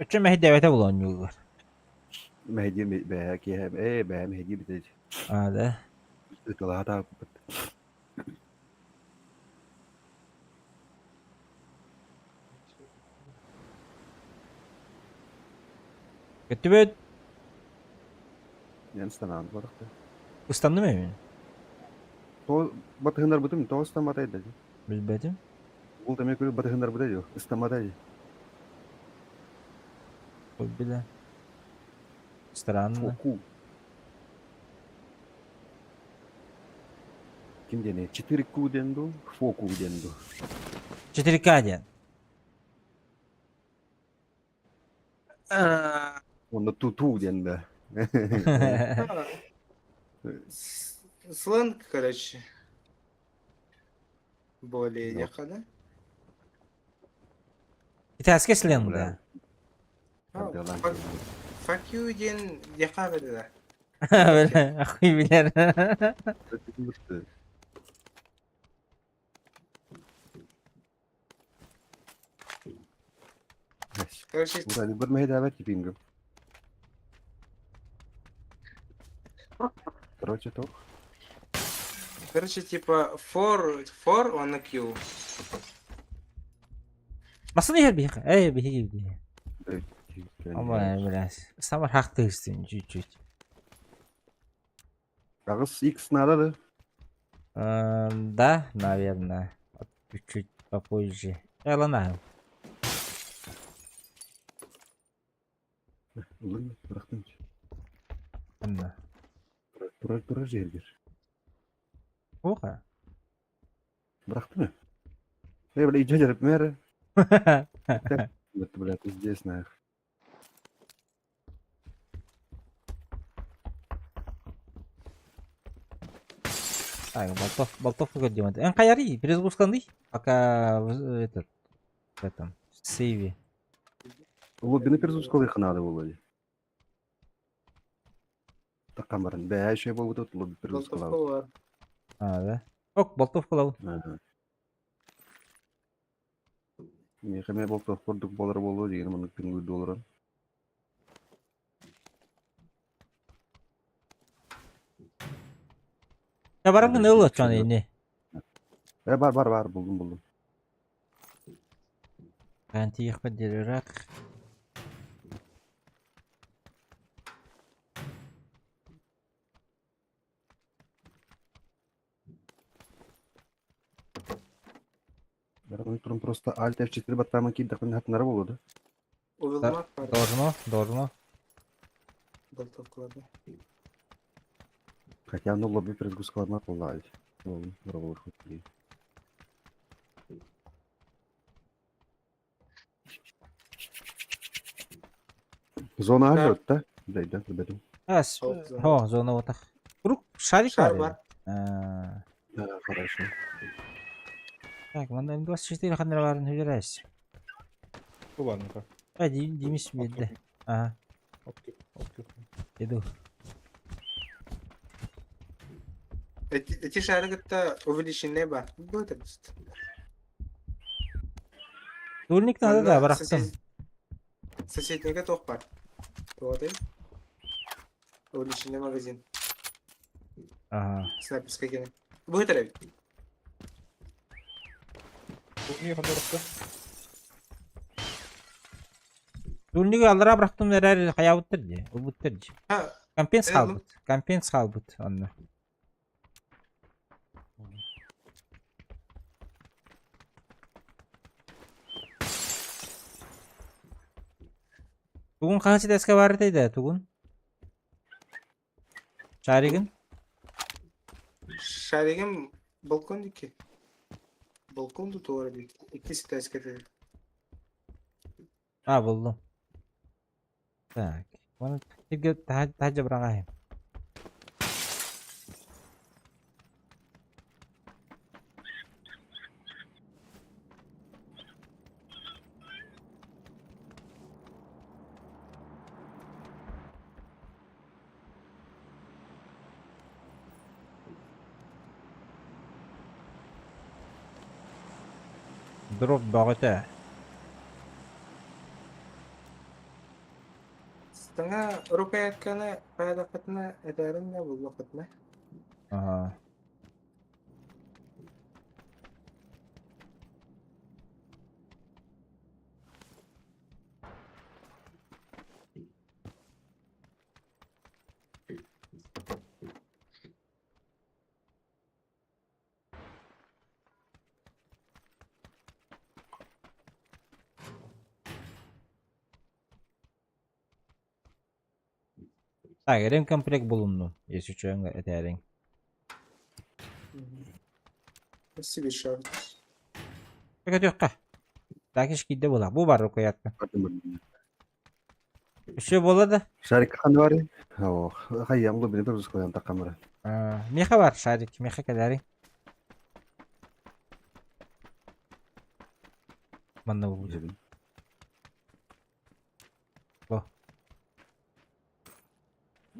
Өчө мэһэйдээбэтэ буолан ньууллар. Мэһэйдиир бэһэ киэһэ ээ бэһэ мэһэйдиир битэ. А, да. Ытылаата Көттүбүт. Мен станаан барахта. Ыстанным эми. То батыһыннарбытым, то ыстамматай да. Билбэтим. Ол теме көрү батыһыннарбыта дьо, ыстамматай. Ол биле. Странно. Фоку. Ким диэний? 4Q диэн дуу, Фоку диэн дуу? 4К диэн. Онно тутуу диэн да. Сленг, короче. Более диэххэ да? Итээскэ сленг да. Fuck you диэн диэххэ да. Ахуй билэр. Короче, Вроде бы мэһэйдээбэт типингым. Короче, то. Короче, типа for for on a Q. Масын иһэр биһиэхэ. Эй, биһиги биһиги. Ама, блядь. Самар хахтыыстын чуть-чуть. Аҕыс X надо да? Да, наверное. Чуть-чуть попозже. Ылана. Ылын, бырахтын. Анна. Турар турар жергер. Оха. Бырахтын. Эй, бля, иди жарып мэрі. Это, бля, пиздец, нах. Так, болтов, болтовку көрдүм. Эн хайарый, перезагрузканный? Пока этот, в этом, в сейве. Лоббины перезагрузкалыах надо было. Таккан баран. Бээ, еще болбут лобби перезагрузкалаабыт. Болтовка бар. А, да? Ок, болтовка лау. Миэхэ эмиэ болтов курдук буолар буолуо диэн маннык пингуйду олорон. Я барамын ыл отчон ини. Э, бар, бар, бар, булдум, булдум. Мен тиихпит дирирак. Туран просто Alt F4 баттааман киирдэхпинэ хатынара буолуо да? Уvilмак бар. Должно, должно. Болтовкаларда. Хотя оно лобби перезагрузкаларына буоллаҕа дии. Ол дии. Зона алёт да? Да, да, Ас, о, зона вот так. Круг шарик Шар бар. бар. Да, хорошо. Так, манна М24 ханнараларын хүлэрээс. Бу бар миэхэ. А, Димис биэрдэ. Ага. Окей, окей. Иду. Эти шары кытта увеличенный бар. Бу это просто. Дульник надо да, Манна барахтым. Соседнийга туох бар? Туох Увеличенный магазин. Ага. Снайперская гена. Бу это эбит. Миэхэ дорохто. Дульнигы аллара бырахтым эрэр хайаабыттар дии, ылбыттар дии. А, Компенс э, хаалбыт. Компенс хаалбыт онно. Тугун хаһыс этээскэ баар этэй да тугун? Шаригын? Шаригым балкон диэки. Балкон да туора диэки. Иккис этээскэ этэ. А, буллум. Так. Оны сиргэ таһырдьа быраҕаайым. Дроп бөҕөтө. Саҥа рукоятканы хаалаххытына этээрин да буллаххытына. Аха. Так, ремкомплект булуннум, если что, этээриҥ. Спасибо, шар. Көтүөххэ. Так иш киирдэ буолла. Бу бар рукоятка. Үсүө буолла да? Шарик хаан баарый? Оо, хайыам глубины пропускадан такамыра. Миэхэ бар шарик, миэхэ кэлээриҥ. Манна булбут. Бу.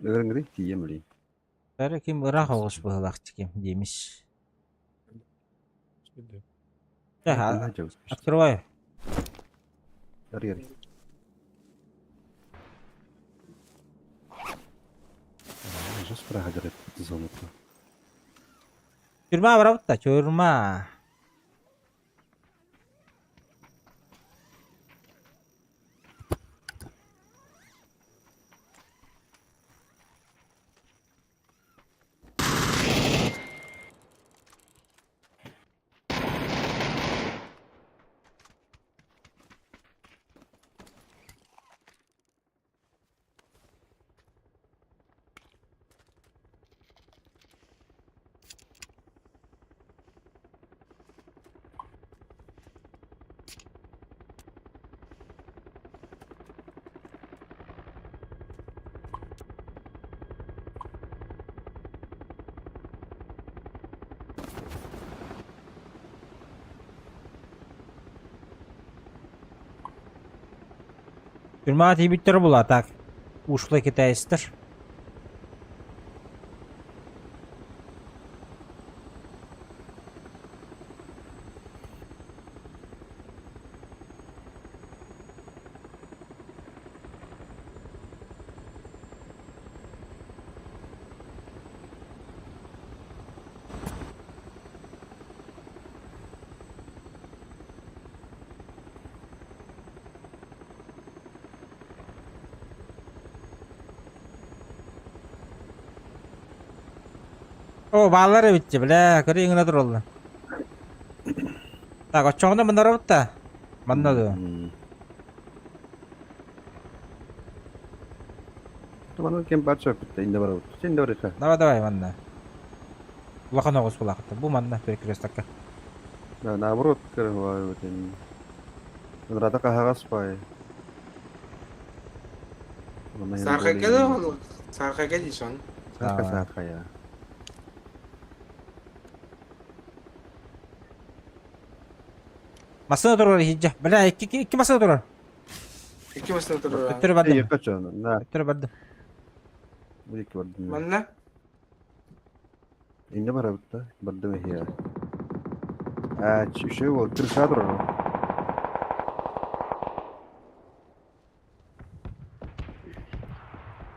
Өлөрүҥ тиийэм үлей. Бары ким ыраах оҕус быһылаах ким диэмиш. Открываю. Арыйар. Жас проходит зону. Тюрьма барабыт да, тюрьма. Тюрьма тиийбиттэрэ буолла так ушлый китайстар. О, бааллар эбит дии, бля, көрө иҥнэ тураллар. Так, оччоҕуна манна да? Манна дуо? Манна кем бар сөпүттэ, инде барабыт. Сен де барыха. Давай, давай, манна. Улахан оҕус булаахыта. Бу манна перекрестокка. Да, наоборот, көрө Рада каһаҕас бай. Саархайга да Саархайга дии сон. Саарха саархая. Массыына турар иһирдьэ. Бля, икки, икки массыына турар. Икки массыына турар. Өттөрө бардым. Эй, качан, на. Өттөрө бардым. Бу икки бардым. Манна? Инне барабыт да, бардым эһиэ. Аа, үшөө бол, крыша турар.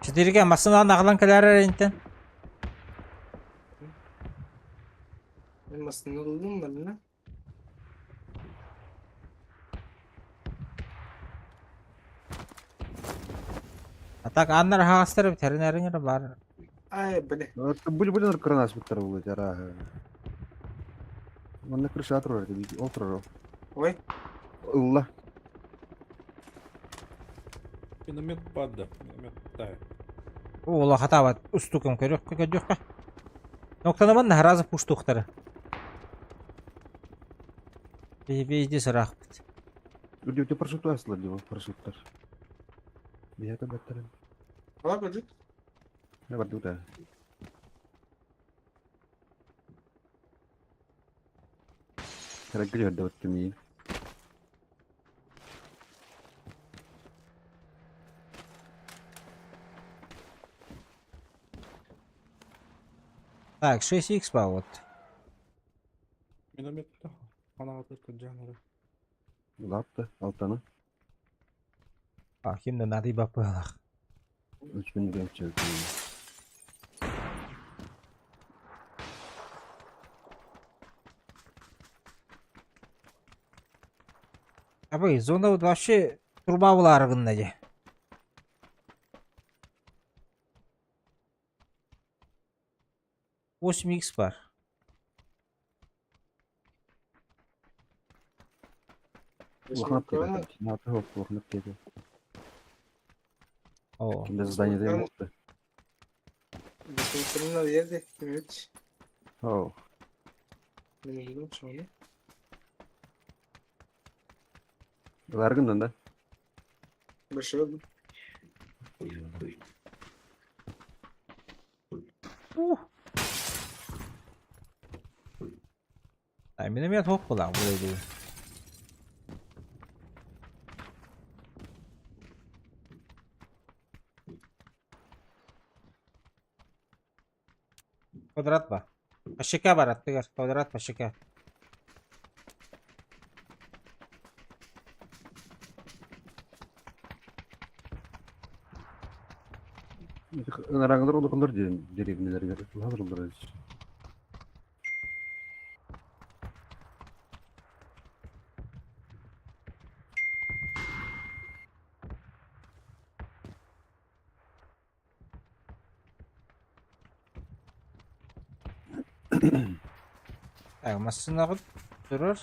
Четыреге массынаан аҕалан кэлээр эрэ Мин массыына ыллым манна. А так аннар аһаҕастар эбит, эрин эрэ баар. Ай, били. Были кырнас буттар буолуо арааһы. Манна крыша турар ол турар. Ой. Ылла. Миномет падда. Миномет тай. О, хатаабат устукум көрүөххэ көрдүөххэ. Ноктанаман наһаразы пуштуохтара. Везде сыраахпыт. Үрдүктэ парашют астылар диbo, парашюттар. Биһиэхэ баттарын. Ала көрдүк. Не барды да. Карагыр өрдө баттым. Так, 6х ба вот. Миномет анаҕатыр кырдьаанары. Лапты, алтаны. А, ким да надо баппылах. 3000 гемче. Абы, зона вот вообще труба была аргынна же. 8х бар. Улахнап кebe. Наты хоп, улахнап кebe. О. Кимде здание деген болду. Бесмитрина yerdi. Evet. О. Мен ылдым соны. Ларгындан да. Большой ылдым. Ух. Ай, миномет хоп была, вроде. Квадрат ба. Пашика бар, аттыгар. Квадрат пашика. Нараңдар олар деревнелерге. Лазыр олар. Так, массынаҕыт турар.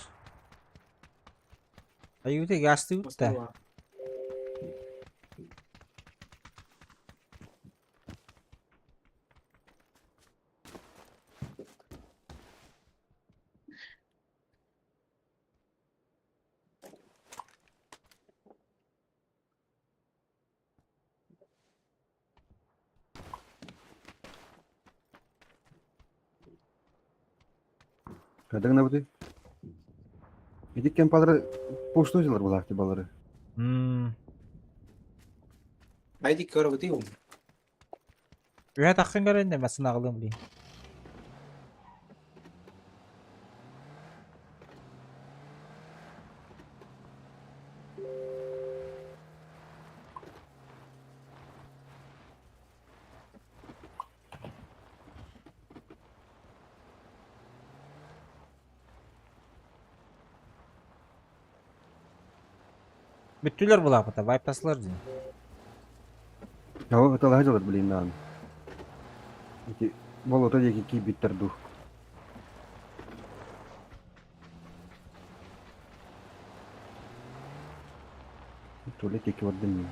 Аюта гастыбыт да. Кадың набыты? Идиккен палары пошту жылар булакты балары. Айди көрө бити. Үһэ таххын көрөн де массынаҕылым били. Бүттүлэр булаапыта, вайптасылар дии. Жауап аталаа жылар билин даан. Ити болото диэки киирбиттэр дуу. Туалет диэки бардым мин.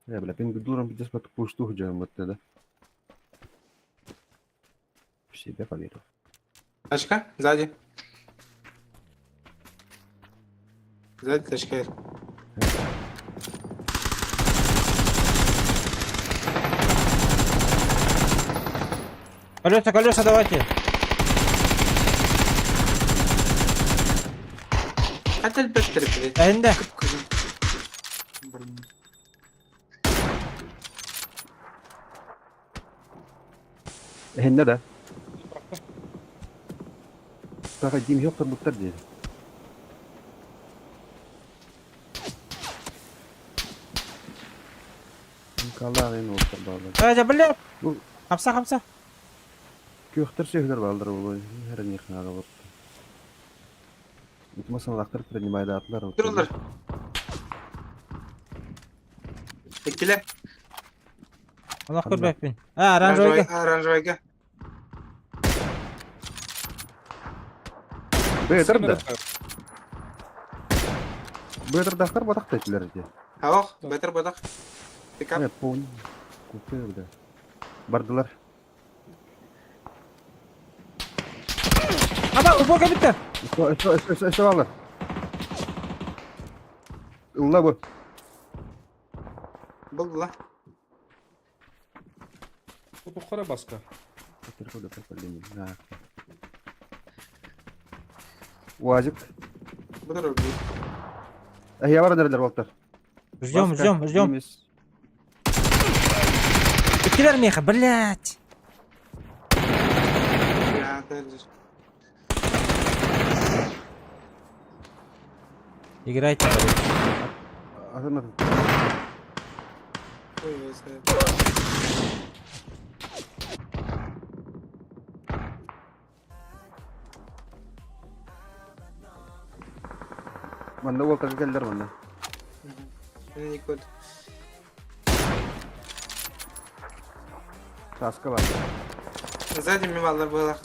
Э, бля, пин дуром пиздец под пустуху делаем вот это. В себя поверил. Тачка, сзади. Сзади тачка. Колеса, колеса давайте. Хата элбэттэр блядь. Эһинде. Кып-кызыл. Эһинне да. Саха дим yok турбуттар диye. Калаҕын уолтар бааллар. Э, блядь. Бу Хамса, хамса. күөхтэр сүөһүлэр бааллар буолуо. Хәрәниэх наада болуп. Итма саллахтар принимайдаатылар. Туралар. Иккилэр. Олох көрбөппүн. А, оранжевыйга. Оранжевыйга. Бөтөр да. Бөтөрдахтар батах тетилер ди. Ох, бөтөр батах. Пикап. Э, пон. Купе да. Бардылар. Аба, уборка битте. Өссө, өссө, өссө, өссө балар. Ылла бу. Булла. Бу баска. Уазик. Бұдыр Я бар нерлер болтар. Ждем, ждем, ждем. Иккилэр миэхэ, блядь. Играйте, короче. Манна уолтарга кэллэр манна. Никот. Таска бар. Сзади мималар было.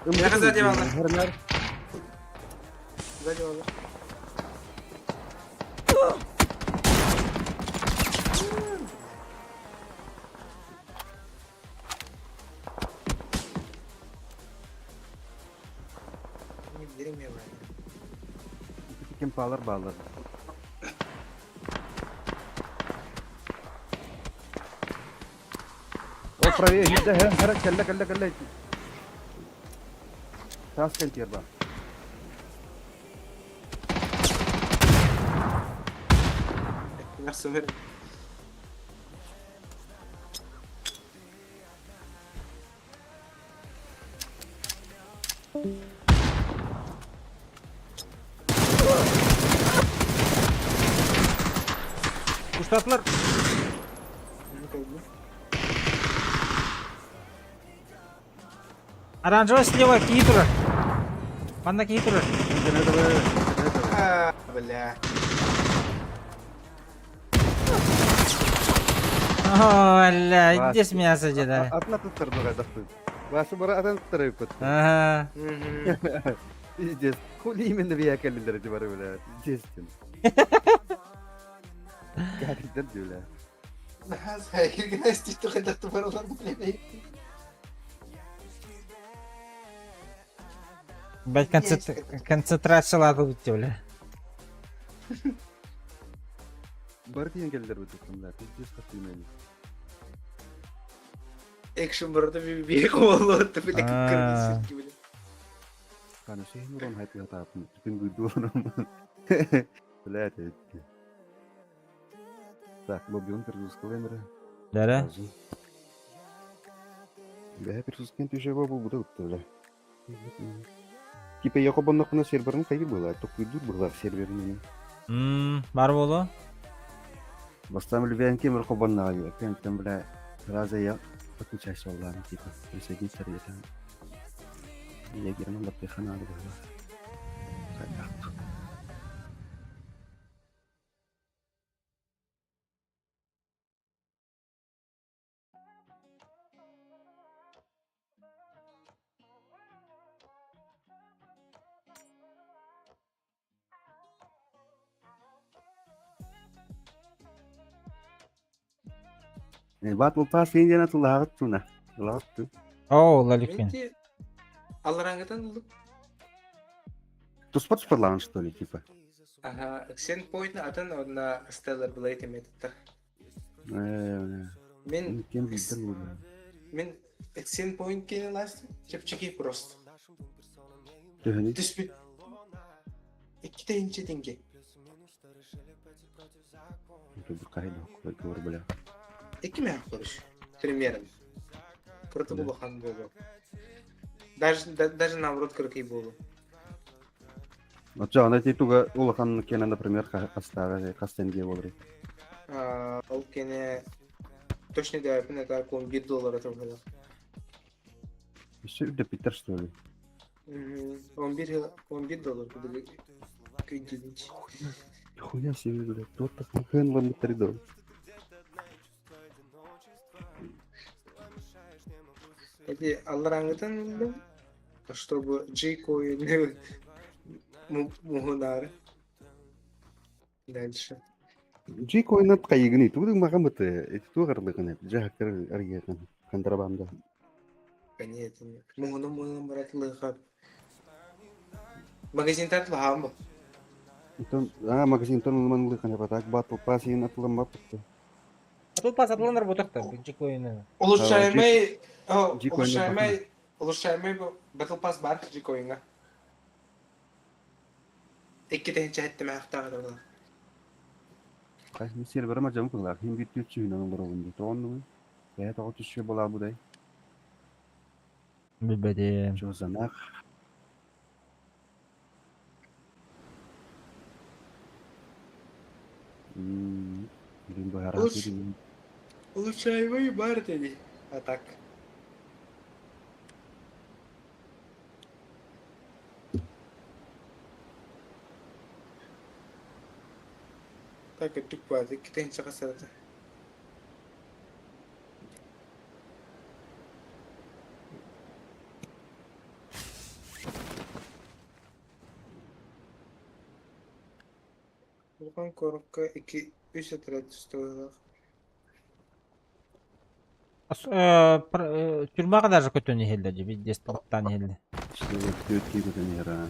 Я сзади баллар. Сзади баллар. Не дерьме, Ким палар баллар. О, правее, хидде, хэр, кэллэ, кэллэ, кэллэ. Тас кэлтиэр бар. Merci. Уштатылар. Оранжевый слева киһи турар. Манна киһи турар. А, бля. О, бля, здесь мясо дедали. Атына туттар дақты. Басы бара атын туттар өпөт. Ага. Пиздец. Хули именно бия келдилер эти бары, бля. Пиздец. Кәдилдер бля. Блять, концентрация бутте, бля. Бар тиен келдилер бу бля. Пиздец кастыймын. Экшн барды bir болот бля кып бля. Каны сен урон хайты тапын. Түн гүйдү Блядь, Так, лоббион перезапускаем. Да-да. Бля, перезапускаем ты же бабу буду бля. Типа я хобоннох на серверин кайы была, то куйду была серверин. Бар болу. Бастам любян кемер хобонна, кем там бля, сразу я подключайся онлайн, типа, присоединиться я там. Я герман да пихана была. Battle Pass индиана тулаагыт туна. Тулаагыт ту. О, лаликпин. Алараңгытан улук. Туспа туспалаан что ли типа? Ага, Accent Point атын онно Stellar Blade эмиэ Мин Кем билдер буолла. Мин Accent Point киэнэ ластым. Чэпчэки просто. Төһөнүй? Түспүт. Иккитэ инче тенге. Бля. Икки мэх көрүш. Примерно. Кырты улахан буолуо. Даже, даже наоборот кыракый буолуо. Оччоҕуна ити туга улахан киэнэ, например, хастааҕа хас тенге буоларый? Ол киэнэ точно дэпин это 11 доллара турбута. Өссө үрдэппиттэр что ли? 11 11 доллар кудук күйдүнч. Хуя себе, блядь, туох да хыан ылыммыттар доо. Эти аллараңытын ыллым, чтобы G-коины муһунаары. Дальше. G-коинат хайыгыный, тугу маҕамыты, эти туох арылыгын, дьаһактар арыйыгын, контрабанда. Конечно. Муһуну муһунан барат лыхап. Магазинтан лаһаам бу. Онтон, а, магазинтан ылыман лыхан так батл пас иин атыламмаппыт. Батл пас атыланар ботохтор, G-коины. Улучшаемый, улучшаемый, улучшаемый батл пас бар G-коинга. Икки тыһыынча сэттэмээхтээҕи Мин серверым адьам кыллаах, иһин биир түөрт сүүһүнэн олоробун дии. Тоҕо оннугуй? Бэйэ тоҕо түсүө буолаабытай? Билбэтим. Чуосанах. Блин, быһааран Улучшаемый бар деді. А так. Так, өттүк баады, китен саха сарата. Улахан куоракка икки үс отряд тусталлар. Тюрьмаҕа даже көтөн иһэллэр дии, биирдэс таптаан иһэллэр. Түөрт киһи көтөн иһэр аа.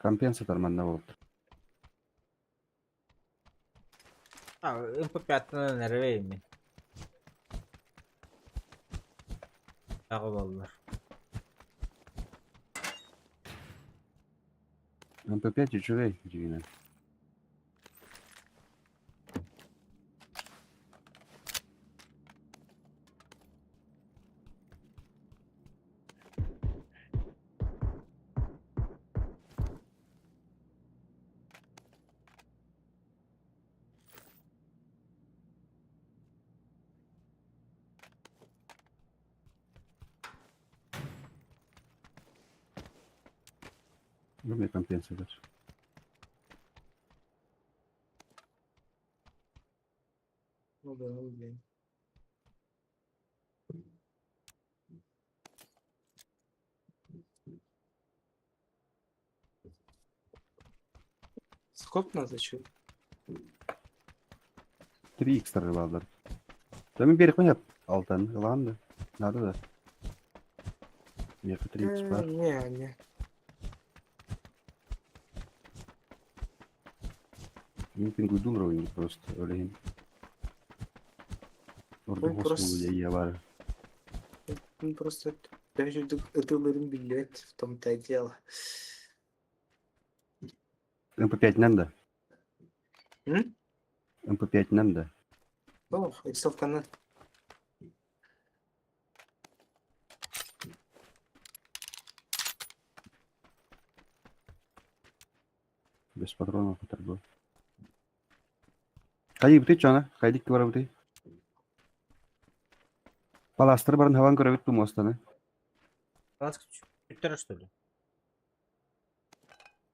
Компенсатор манна буолбут. А, МП5-тан эрэ Аҕа буоллар. МП5 үчүгэй дьиҥинэн. Люблю компенсатор. Ну да, блин. Скоп надо чё? 3 х тарылалар. Там берег понят. Алтан, ылан да. Надо да. Меха 3 х бар. Не, не. Мин пингуйдун уровень просто өлөһүн. Он Ордук просто, я бар. он просто даже ытылырын билбэт, в том-то и дело. МП5 надо? М? МП5 надо? О, иксовканы. Без патронов оторгу. Хайы бутый чана, хайдик кыбара бутый. Паластыр барын хаван көрөбүт бу мостаны. Бүттөрө что ли?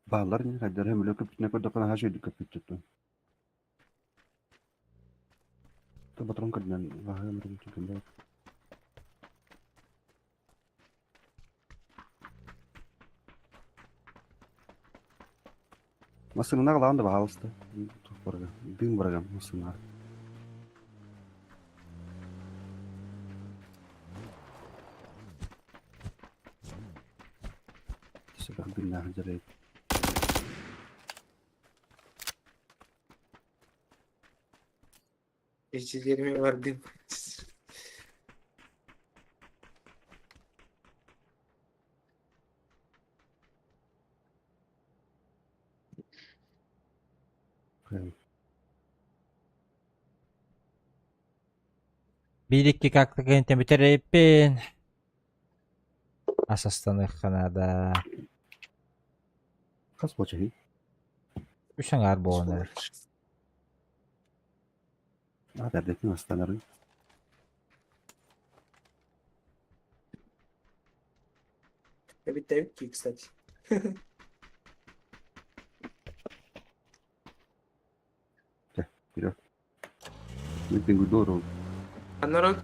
Баалар не хайдар hem өлө көпүтүнэ көрдөккө наһаа шөйдүк көпүт То патрон көрдүнэн баһы өмүрүн түгэн Массыына аҕалаан да баһаалыста. Туох барыга, дыым барыга массыынаҕа. Сэбэх дыымнаах дьарай. Ичилерime бардым. Биир-икки как кэнтэн бүтэрээппин. Ас астаныахха наада. Хас буочаһый? Үс аҥаар буолан эрэр. Аат эрдэтин астанарын. Эбит дии, кстати. Чэ, вперед. Митингу дорог. А народ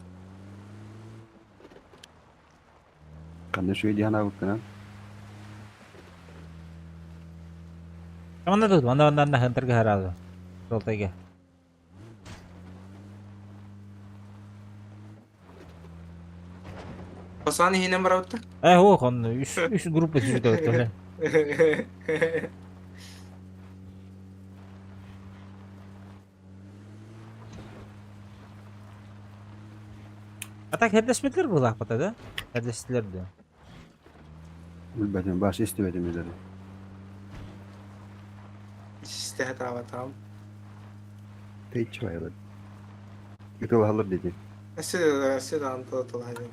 Ханна үчүгэй дии санаабыккынан? Манна тут, манна манна хантарга хараазы. Жолтайга. Осаан иһинэн барабыт да? Э, ох, он үс үс группа сүрүтэ А так хэрдэспэтилэр буолаахпыта да? Хэрдэстилэр да. Билбэтим, баш истибэтим илери. Истэ таабатаам. Тэйчи байылар. Ытылаһаллар диэти. Өссө өссө даҕаны тылаһадым.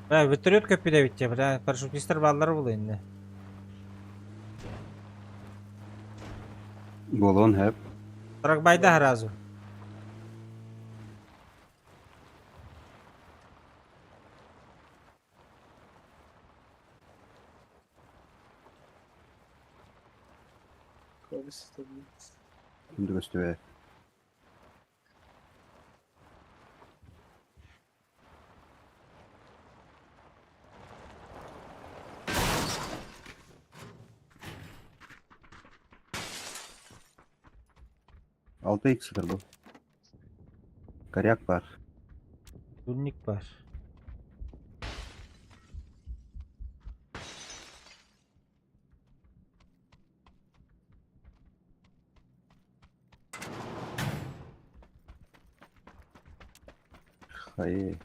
Бля, вертолет көппүтэ эбит дьэ, бля, парашютистар бааллара буолуо иннэ. Буолуон сөп. Тракбайда сразу. Күндү көстүбэ. Алта икс сытар бу. Коряк бар. Турник бар. Хайы.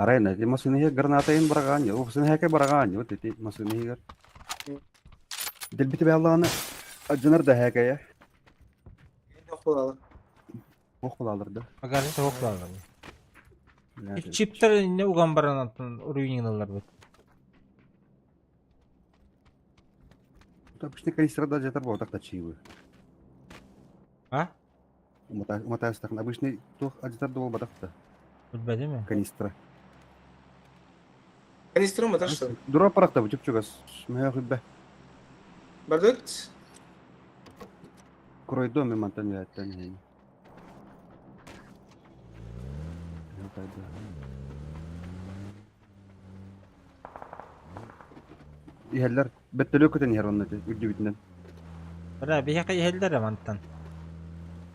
Арай ити массыына гранатайын быраҕаан, массыына быраҕаан, вот ити массыына иһигэр. Дэлбити бааллаҕына алдьанар да һээкэйэ. Охулалар. Охулалар да. Багажник охулалар. Чиптер инне уган баран антон уруйнин бит. Обычный канистрада жатар буолтах тачыыбы. А? Уматаастахын обычный туох адьатар да буолбатах да. Билбэтим Канистра. Канистрым это что? Дроп парахта бу чуп-чугас. Мөһө хүббэ. Бардыт? Кройдо мен мантан үөттен иһин. Иһэллэр бөттөлүө көтөн иһэр онно үрдүбүтүнэн. Бра, биһиэхэ иһэллэр мантан.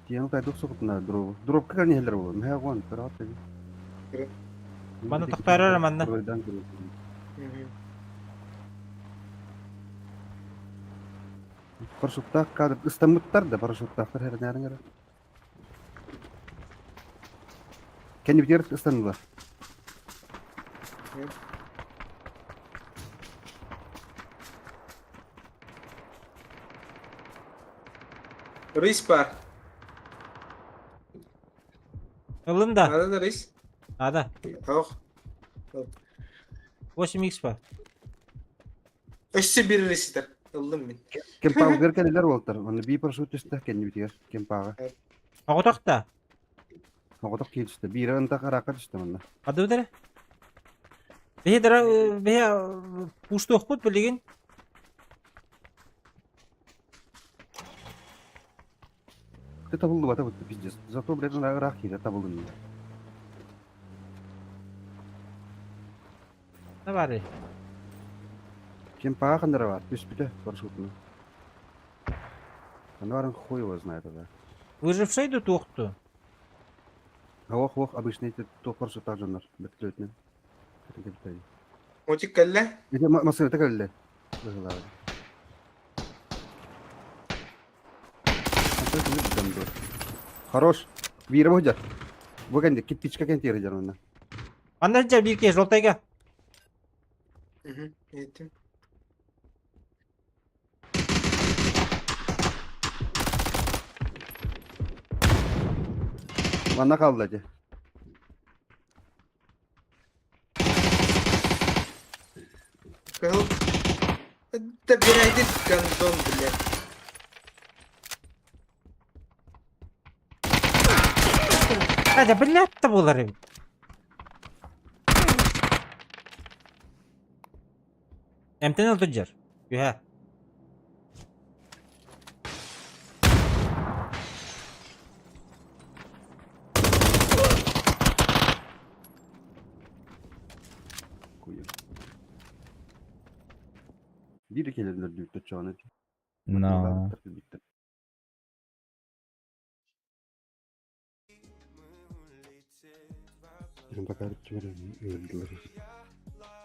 Тиэн кайдук соҕутуна дробу. Дробка кэлэн иһэллэр буолуо. Мөһө уон көрөҕөт да. Манна тохтоорор манна. Кройдан көрөтүн. Парашюттаах кадр ыстаммыттар да парашюттаахтар хэрэнээрин эрэ. Кэннибитигэр ыстаннылар. Рысь бар. Ылын да. Надо да рысь? Надо. Ох. 8x бар. Өссө бир рыситер. Ыллым мин. Кемпаагыгар кэлэлэр уолтар. Онно бии парашют түстэ кэннибитигэр кемпааҕа. Оҕотох да. Оҕотох киһи түстэ. Биирэ ынтах араакка түстэ манна. Хадыбыт эрэ. Биһи дара биһи пуштуохпут билигин. Ты табыллыбата бутта пиздец. Зато, блядь, ыраах киирэ табылынна. Ne баарый? Кемпааҕа ханнара баар? Түспүтэ парашютунан. Аны баран хуй его знает тогда. Выживший да туохту? Ох, ох, обычный туох парашюттаах дьоннор бөттүлүтүнэн. Мутик кэллэ? Ити массыыната кэллэ. Быһылаабыт. Хорош. Биирэ бу Бу кэнди кирпичка кэнтиэрэ дьар онно. Манна сылдьар биир киһи желтайга. Иһиттим. Манна хаалла дьэ. Кыһыл. Добирайтесь, гондон, блядь. Катя, блядь, да буолар эбит. Эмтэн ылдыр Үһэ. Биир кэлэннэр дүттэ чоҕун No.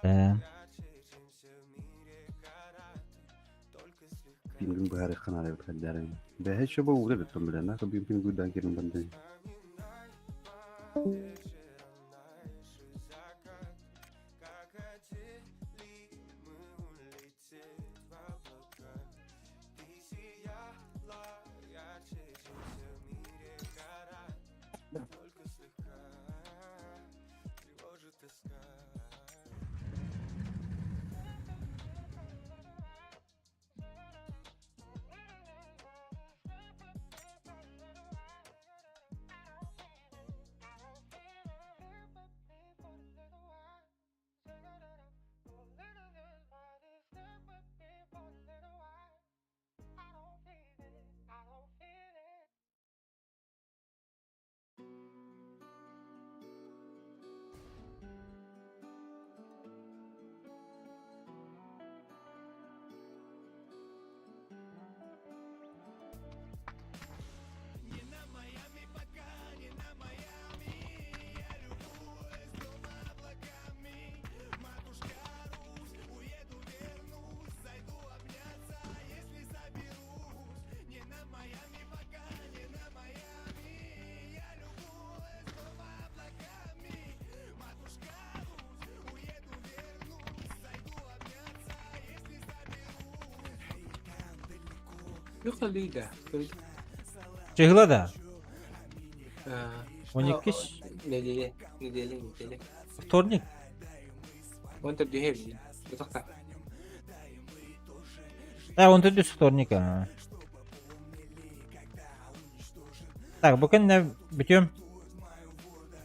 Э. Пингин быһаарыахха наада эбит хайдаарай. Бэһэ еще бу эбит билэн, а бин пингуйдаан кирин бандын. Юхалида. Чыһыла да? 12 Неделя, неделя, неделя. Вторник? Он төрдүһэ Бутахта. Да, он төрдүс вторник. А. Так, бу кэннэ бүтүөм.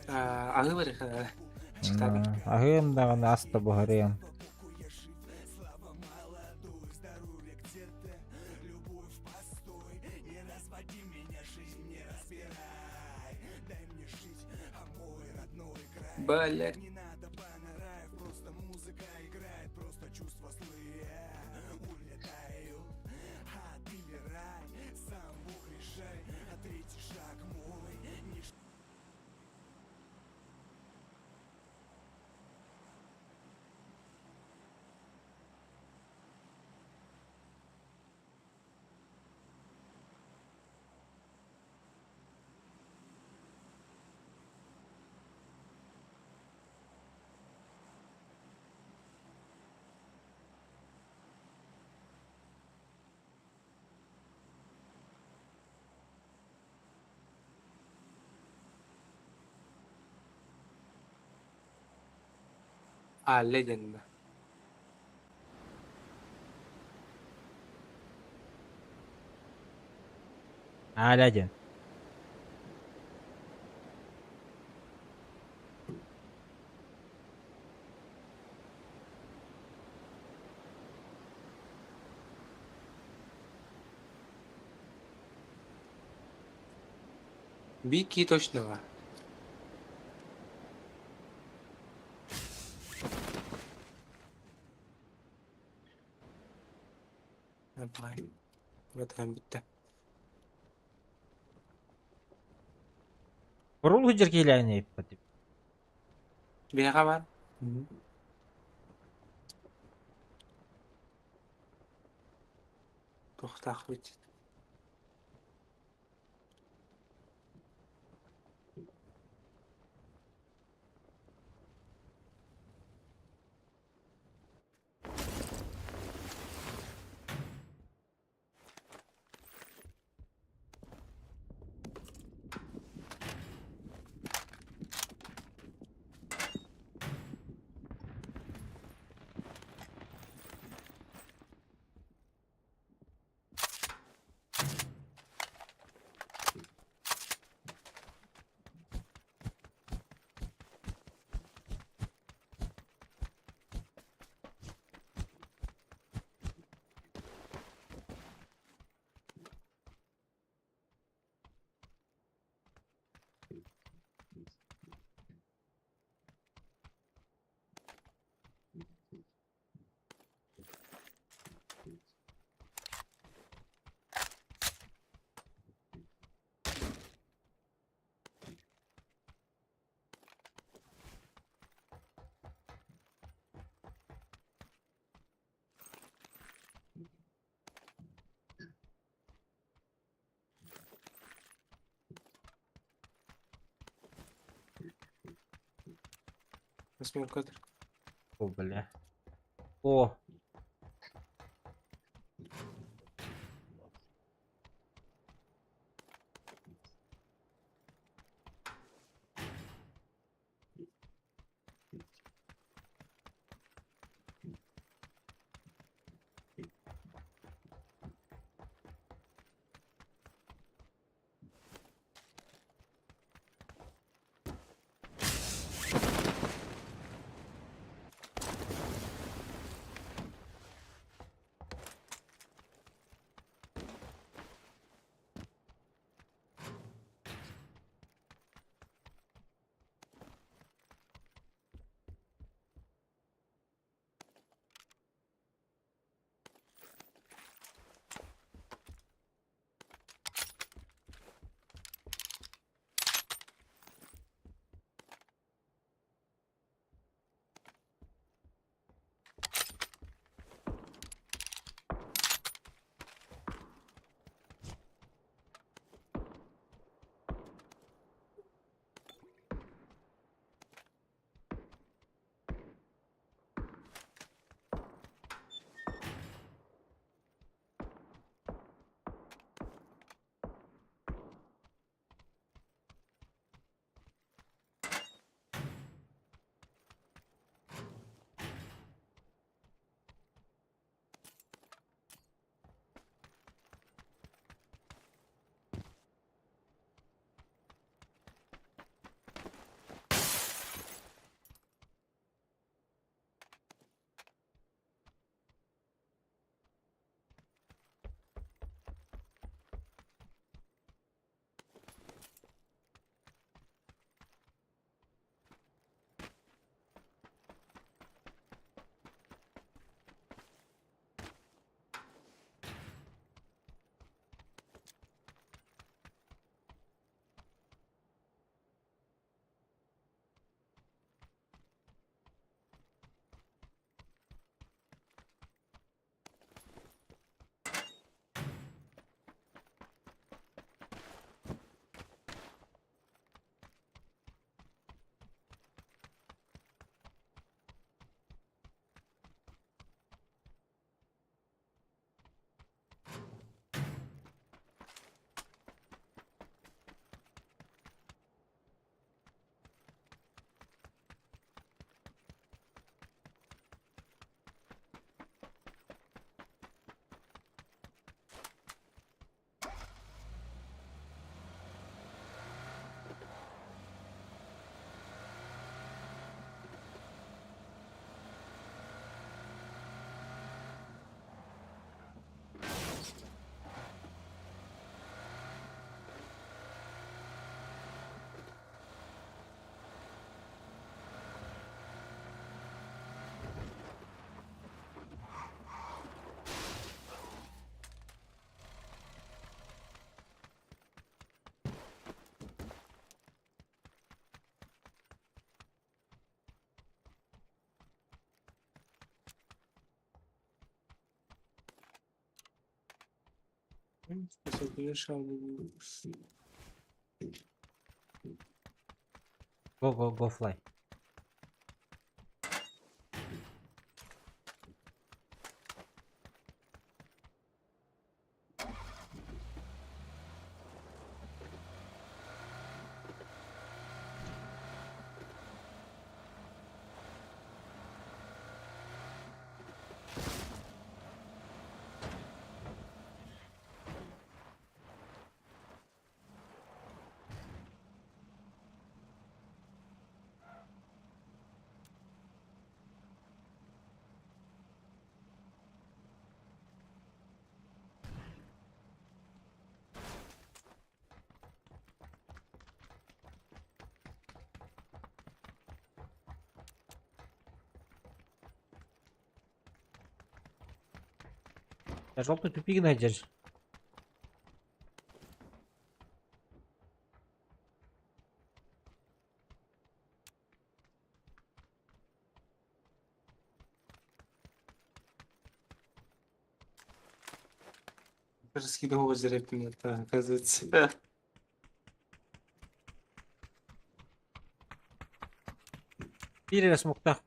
Аһы барыха. Аһыам даҕаны ас да буһарыам. Блять. А, легенда. Аля диэн. Бики точного. Давай. Вот бүттэ. Бурул сылдьар киһилээн иһиппит. Биһиэхэ бар. Туохтаахпыт. Восьмерка. О, бля. О. Go go go fly. Желтый тупик найдешь. Даже скидывал это, оказывается. Биир смоктах.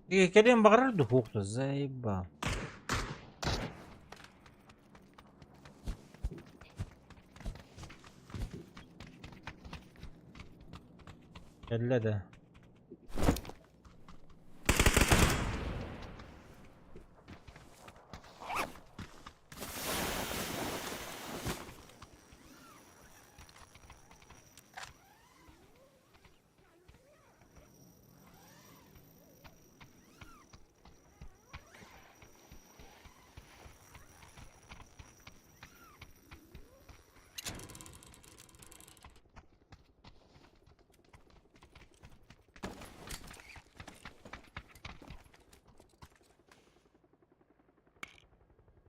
Кэлиэн баҕарар духуохту заебал. Кэллэ да.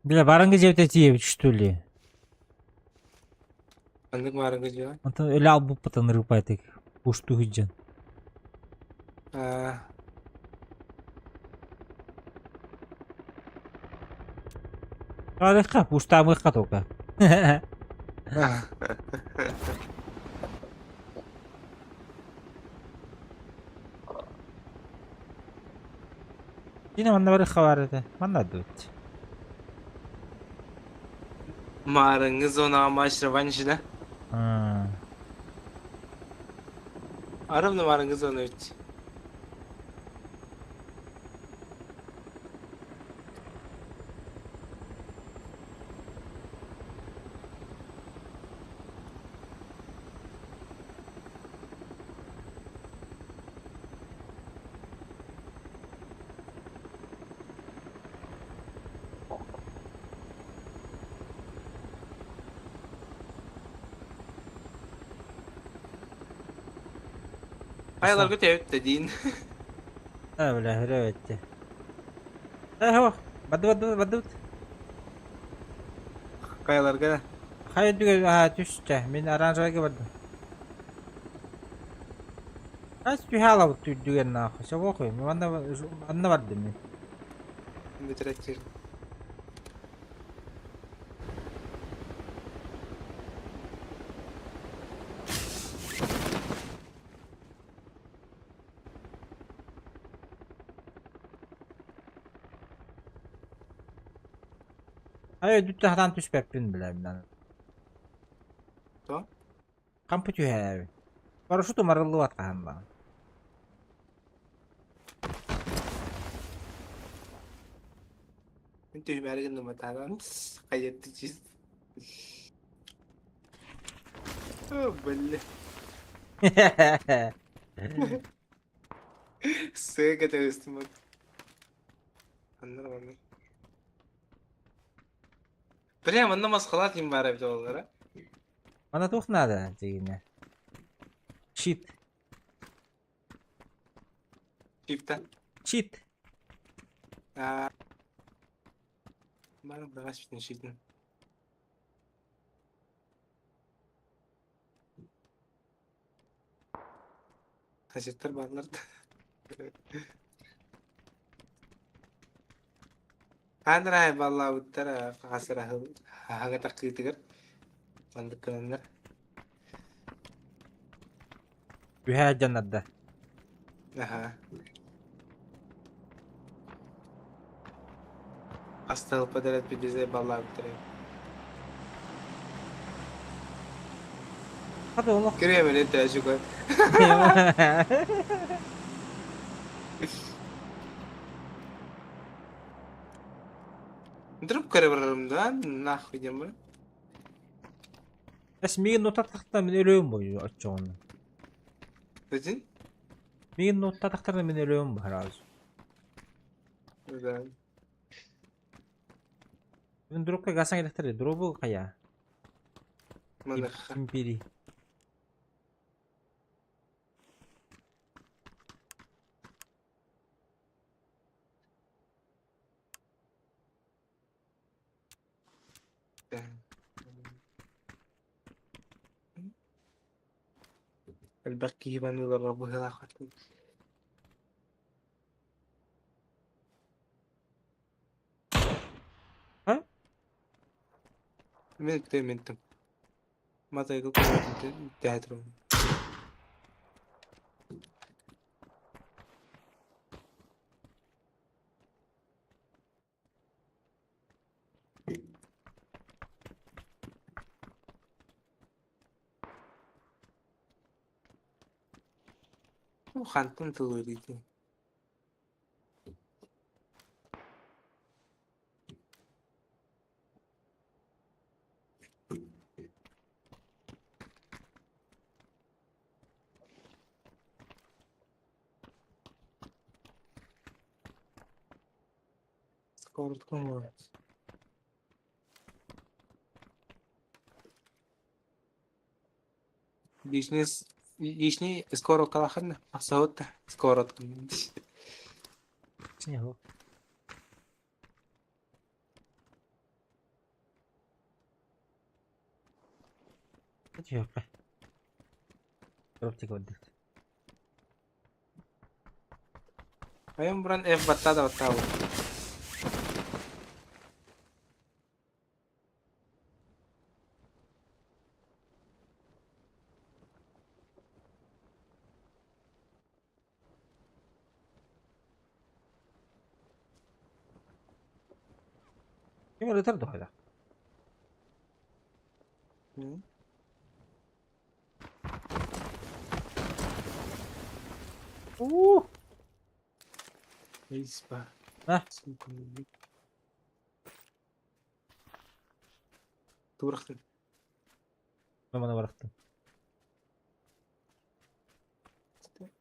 Бля, барыҥҥа дьиэбитэ тиийэбит что ли? Ханнык маарыҥҥы дьиэҕэ? Онтон өлө албыппытын ырыппайтык. Ушту сылдьан. Аа. Барыахха, пуштаамыахха только. Дина манна барыахха баар этэ. Манна дуть. Маарыҥҥы зонаҕа матч реванш да? Арабна маарыҥҥы зона ведь. Хайаларга тэбит да диин. А, бля, өрө Э, бады бады бады. Хайаларга Хайа дүгә а түстэ. Мин оранжевайга бардым. Ас түһэ алабыт түрдүгэр нахуй. Сөбө Манна манна бардым мин. Бүтэрэтчир. Хайа дүттэ хатан түспэппин билэм. То? Кампы түһээбин. Парашют умарыллыбат хаһан баҕан. Мин түһүмээри гынным атааран хайатты чиз. О, бля. Сыга тегистим. Аннар манна. Прям манна масхалаат ким баар эбит оллара. Мана туох наада дигинэ. Чит. Чипта. Чит. Аа. Бары быраас бүтүн шитин. Соседтар бааллар да. Хаан ыраай баллаабыттар хасыр аһаҥа таккыытыгар маннык гынаннар. Үһээ дьаннарда. Аха. Астаһылпа дэрэтпит бизе баллаабыттар. Hadi oğlum. Кириэмэни тээжүгэр. Дроп көрө барарым да, нахуй диэн бара. Эс миигин нуоттатахтарына мин өлүөм бу оччоҕуна. Бүтүн? Миигин нуоттатахтарына мин өлүөм бу сразу. Да. Мин дропка гасан электр дробу хайа. Маныха. Империи. Элбэх киһи маныыларга быһыылаах А? Мин минтим. Матайга театрым. Хантан тылы Сковородка Лишний, лишний сковородкалахын асаут сковородка. Снегу. Дроптик отдых. Айым буран F баттаа да баттаа бу. Ким ырытар дуһайда? Уу! Изба. А? Туурахтын. Мана барахтын.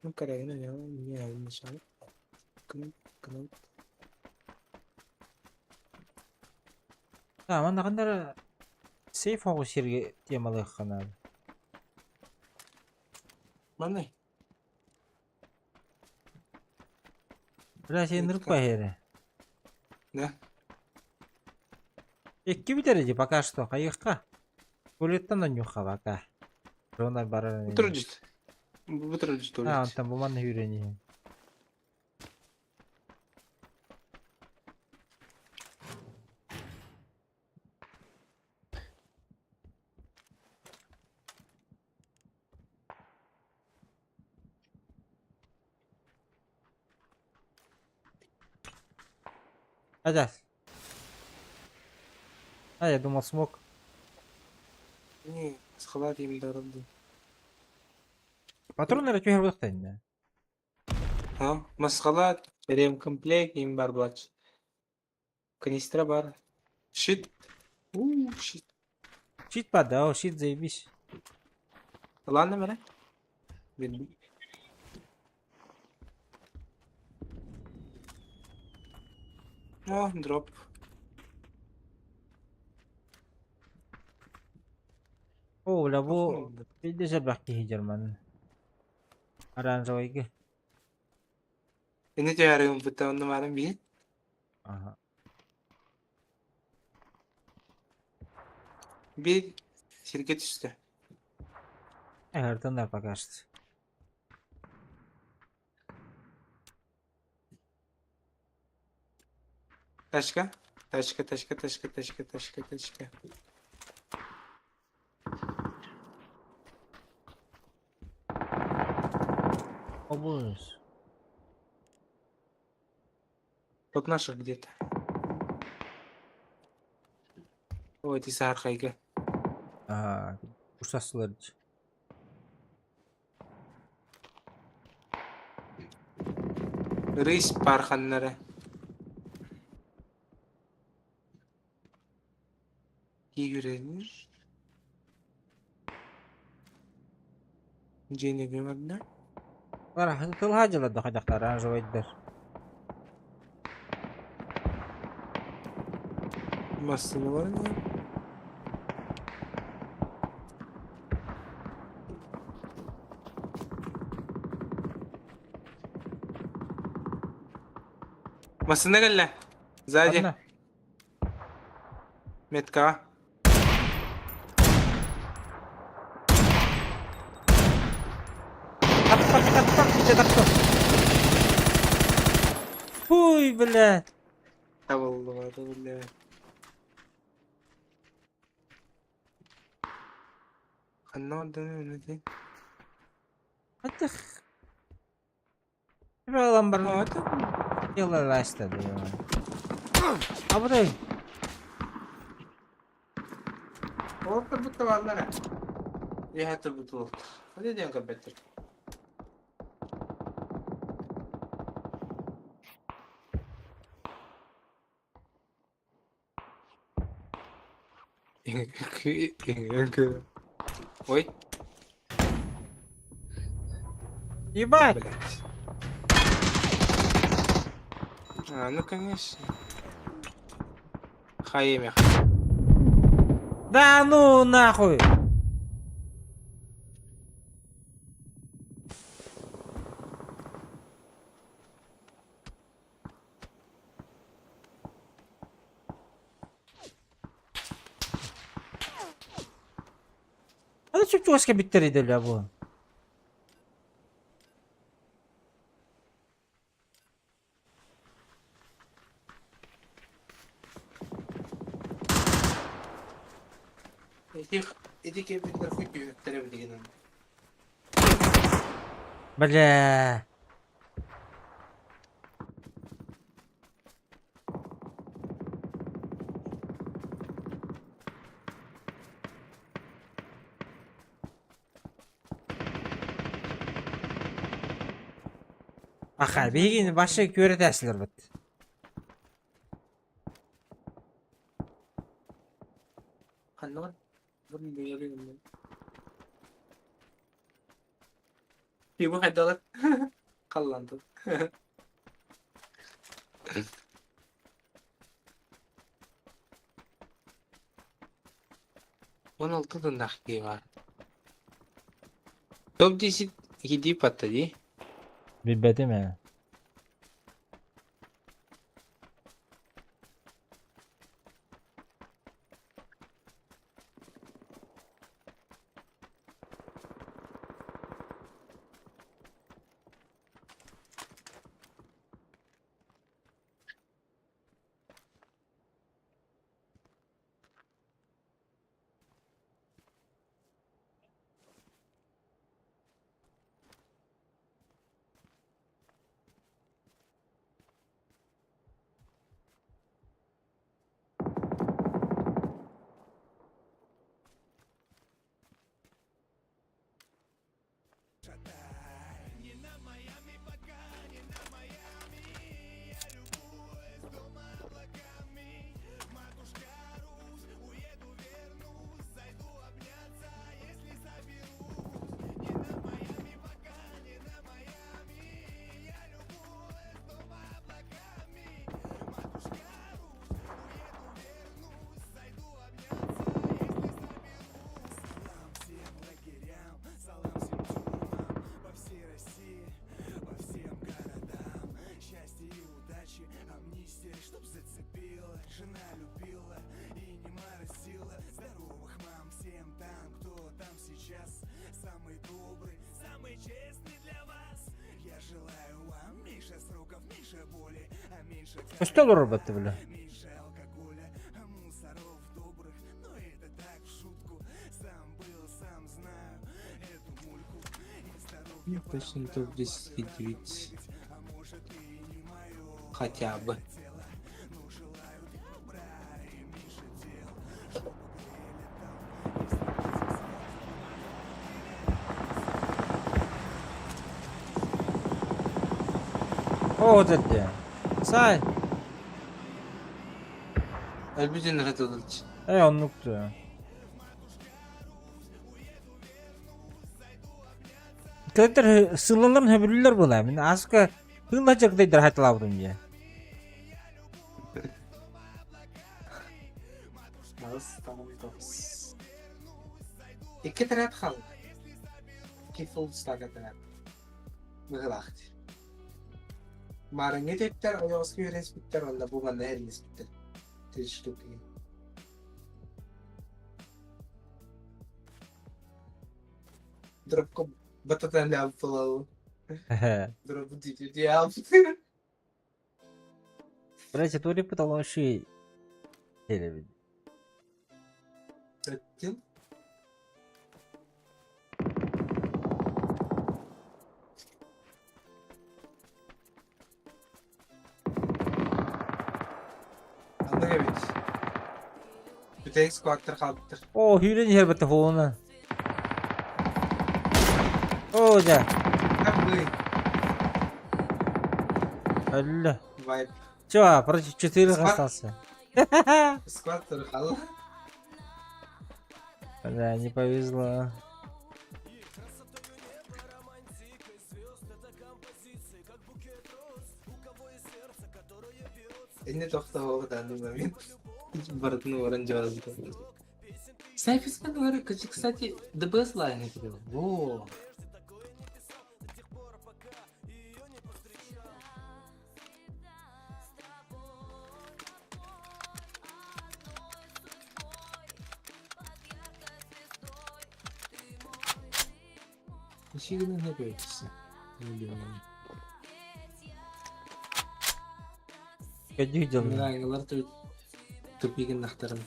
Ну, корягина, не, не мешал. Кын, А, манна ханнара сейф оҕу сиргэ темалыахха наада. Манный. Бля, сен нырып баһыра. Да. Икки бүтэр пока что, хайыхха. Туалеттан онньуха пока. Дронар барар. Бутырдьут. Бутырдьут А, туалет. онтон бу манна үүрэн Адяс. А, я думал, смог. Не, схват им дорогу. Патроннары түһэр буолуохтаах А, масхалат, ремкомплект им бар блач. Канистра бар. Щит. У, щит. Щит бар, да, щит заебись. Ладно, мэрэ. Бин. О, дроп. О, бля, бу биирдэ элбэх киһи дьарман. Оранжевайга. Ini түһәрим бутта онно баран бии. Ага. Биир сиргэ түстэ. Эгэртэннэр пока что. Тачка. Тачка, тачка, тачка, тачка, тачка, тачка. Обуз. Тут наших где-то. Ой, ты саархайга. Аа, курсасылар. Рысь парханнара. Киирэнир. Дьиэни барда. Тылһа дьылар хайдахтар оранжевайдар. Массыына бар ини. Массыына кэллэ. Сзади. Ханна? Меткаҕа. Так, так, так, так, ити тахса. Хуй, блядь. Табыллыбата биллэ. Ханна ордон өнөтүй? Аттых. Ылан баран Делаласта Абырай. Олохтор бутта бааллара. Үөһэ турбут уолтар. Ханна диэн көрбөттөр. Ой. Ебать! Блять. А, ну конечно. Хаемех. Да ну нахуй! Аны чуп-чугас кэбиттэр идэлэ бу. Ити ити кэбиттэр хоть түһүктэрэ билигин. Бля. Аха, биһигини башы күөрэтээсилэр бит. Ханна Пиво хайдалар. Халланды. 16 тыннах киһи баар. Топ 10 иди патта дии. Билбэтим ээ. Көстө олорор баттı бile. Точно топ-10 9. Хотя бы. О, вот это. Сай. Өлбүтүн ырытылыч. Э, оннукту. Кыттар сыллаларын хөбүлүллэр була. Мин аска хылла жагдайдар хатылабытым дии. Аҕыс тамам тоҕус. Икки тэрээт хаалла. Икки full stack тэрээт. Быһылаах дии. Маарыҥҥы типтэр ойоҕоско үөрэспиттэр уонна бу манна эрилиспиттэр. Три штуки. Дропка бататан лямпылау. Дроп дии Блять, это потому что Телевидение. Один. Анда эбит. Бүтэһик скваттар хаалбыттар. О, сүүрэн иһэр батафона. О, да. Табы. Алла. Вайп. Чё, против четырех Сквад? остался. Скваттар хаалла. Бля, не повезло. Инне тохтоһуох данный момент. Барытын уоран дьаалбытым. Снайперская говорю, кстати, ДБС лайны кидал. Во. Ничего не наберешься. Любимый. Кадю дьон. Мынаңылар тупигин нахтарын.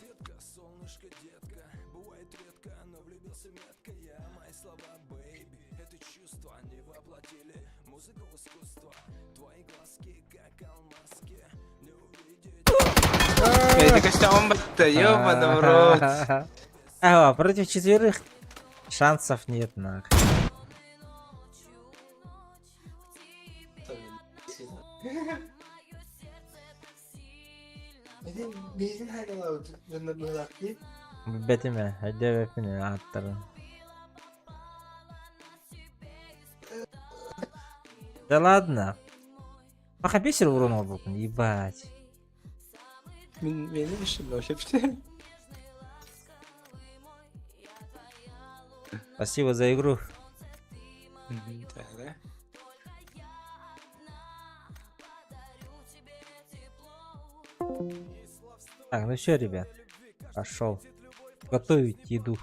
Это костюм батта, ёбаный в рот. Ага, против четверых шансов нет, нах. Бейзин хайдалау дьоннор Бэтиме, хайда бэпине аттарын. Да ладно. Пока бесер урон был, ебать. Мин мени еще вообще. Спасибо за игру. Да. Так, ну все, ребят. Пошел. Готовить еду.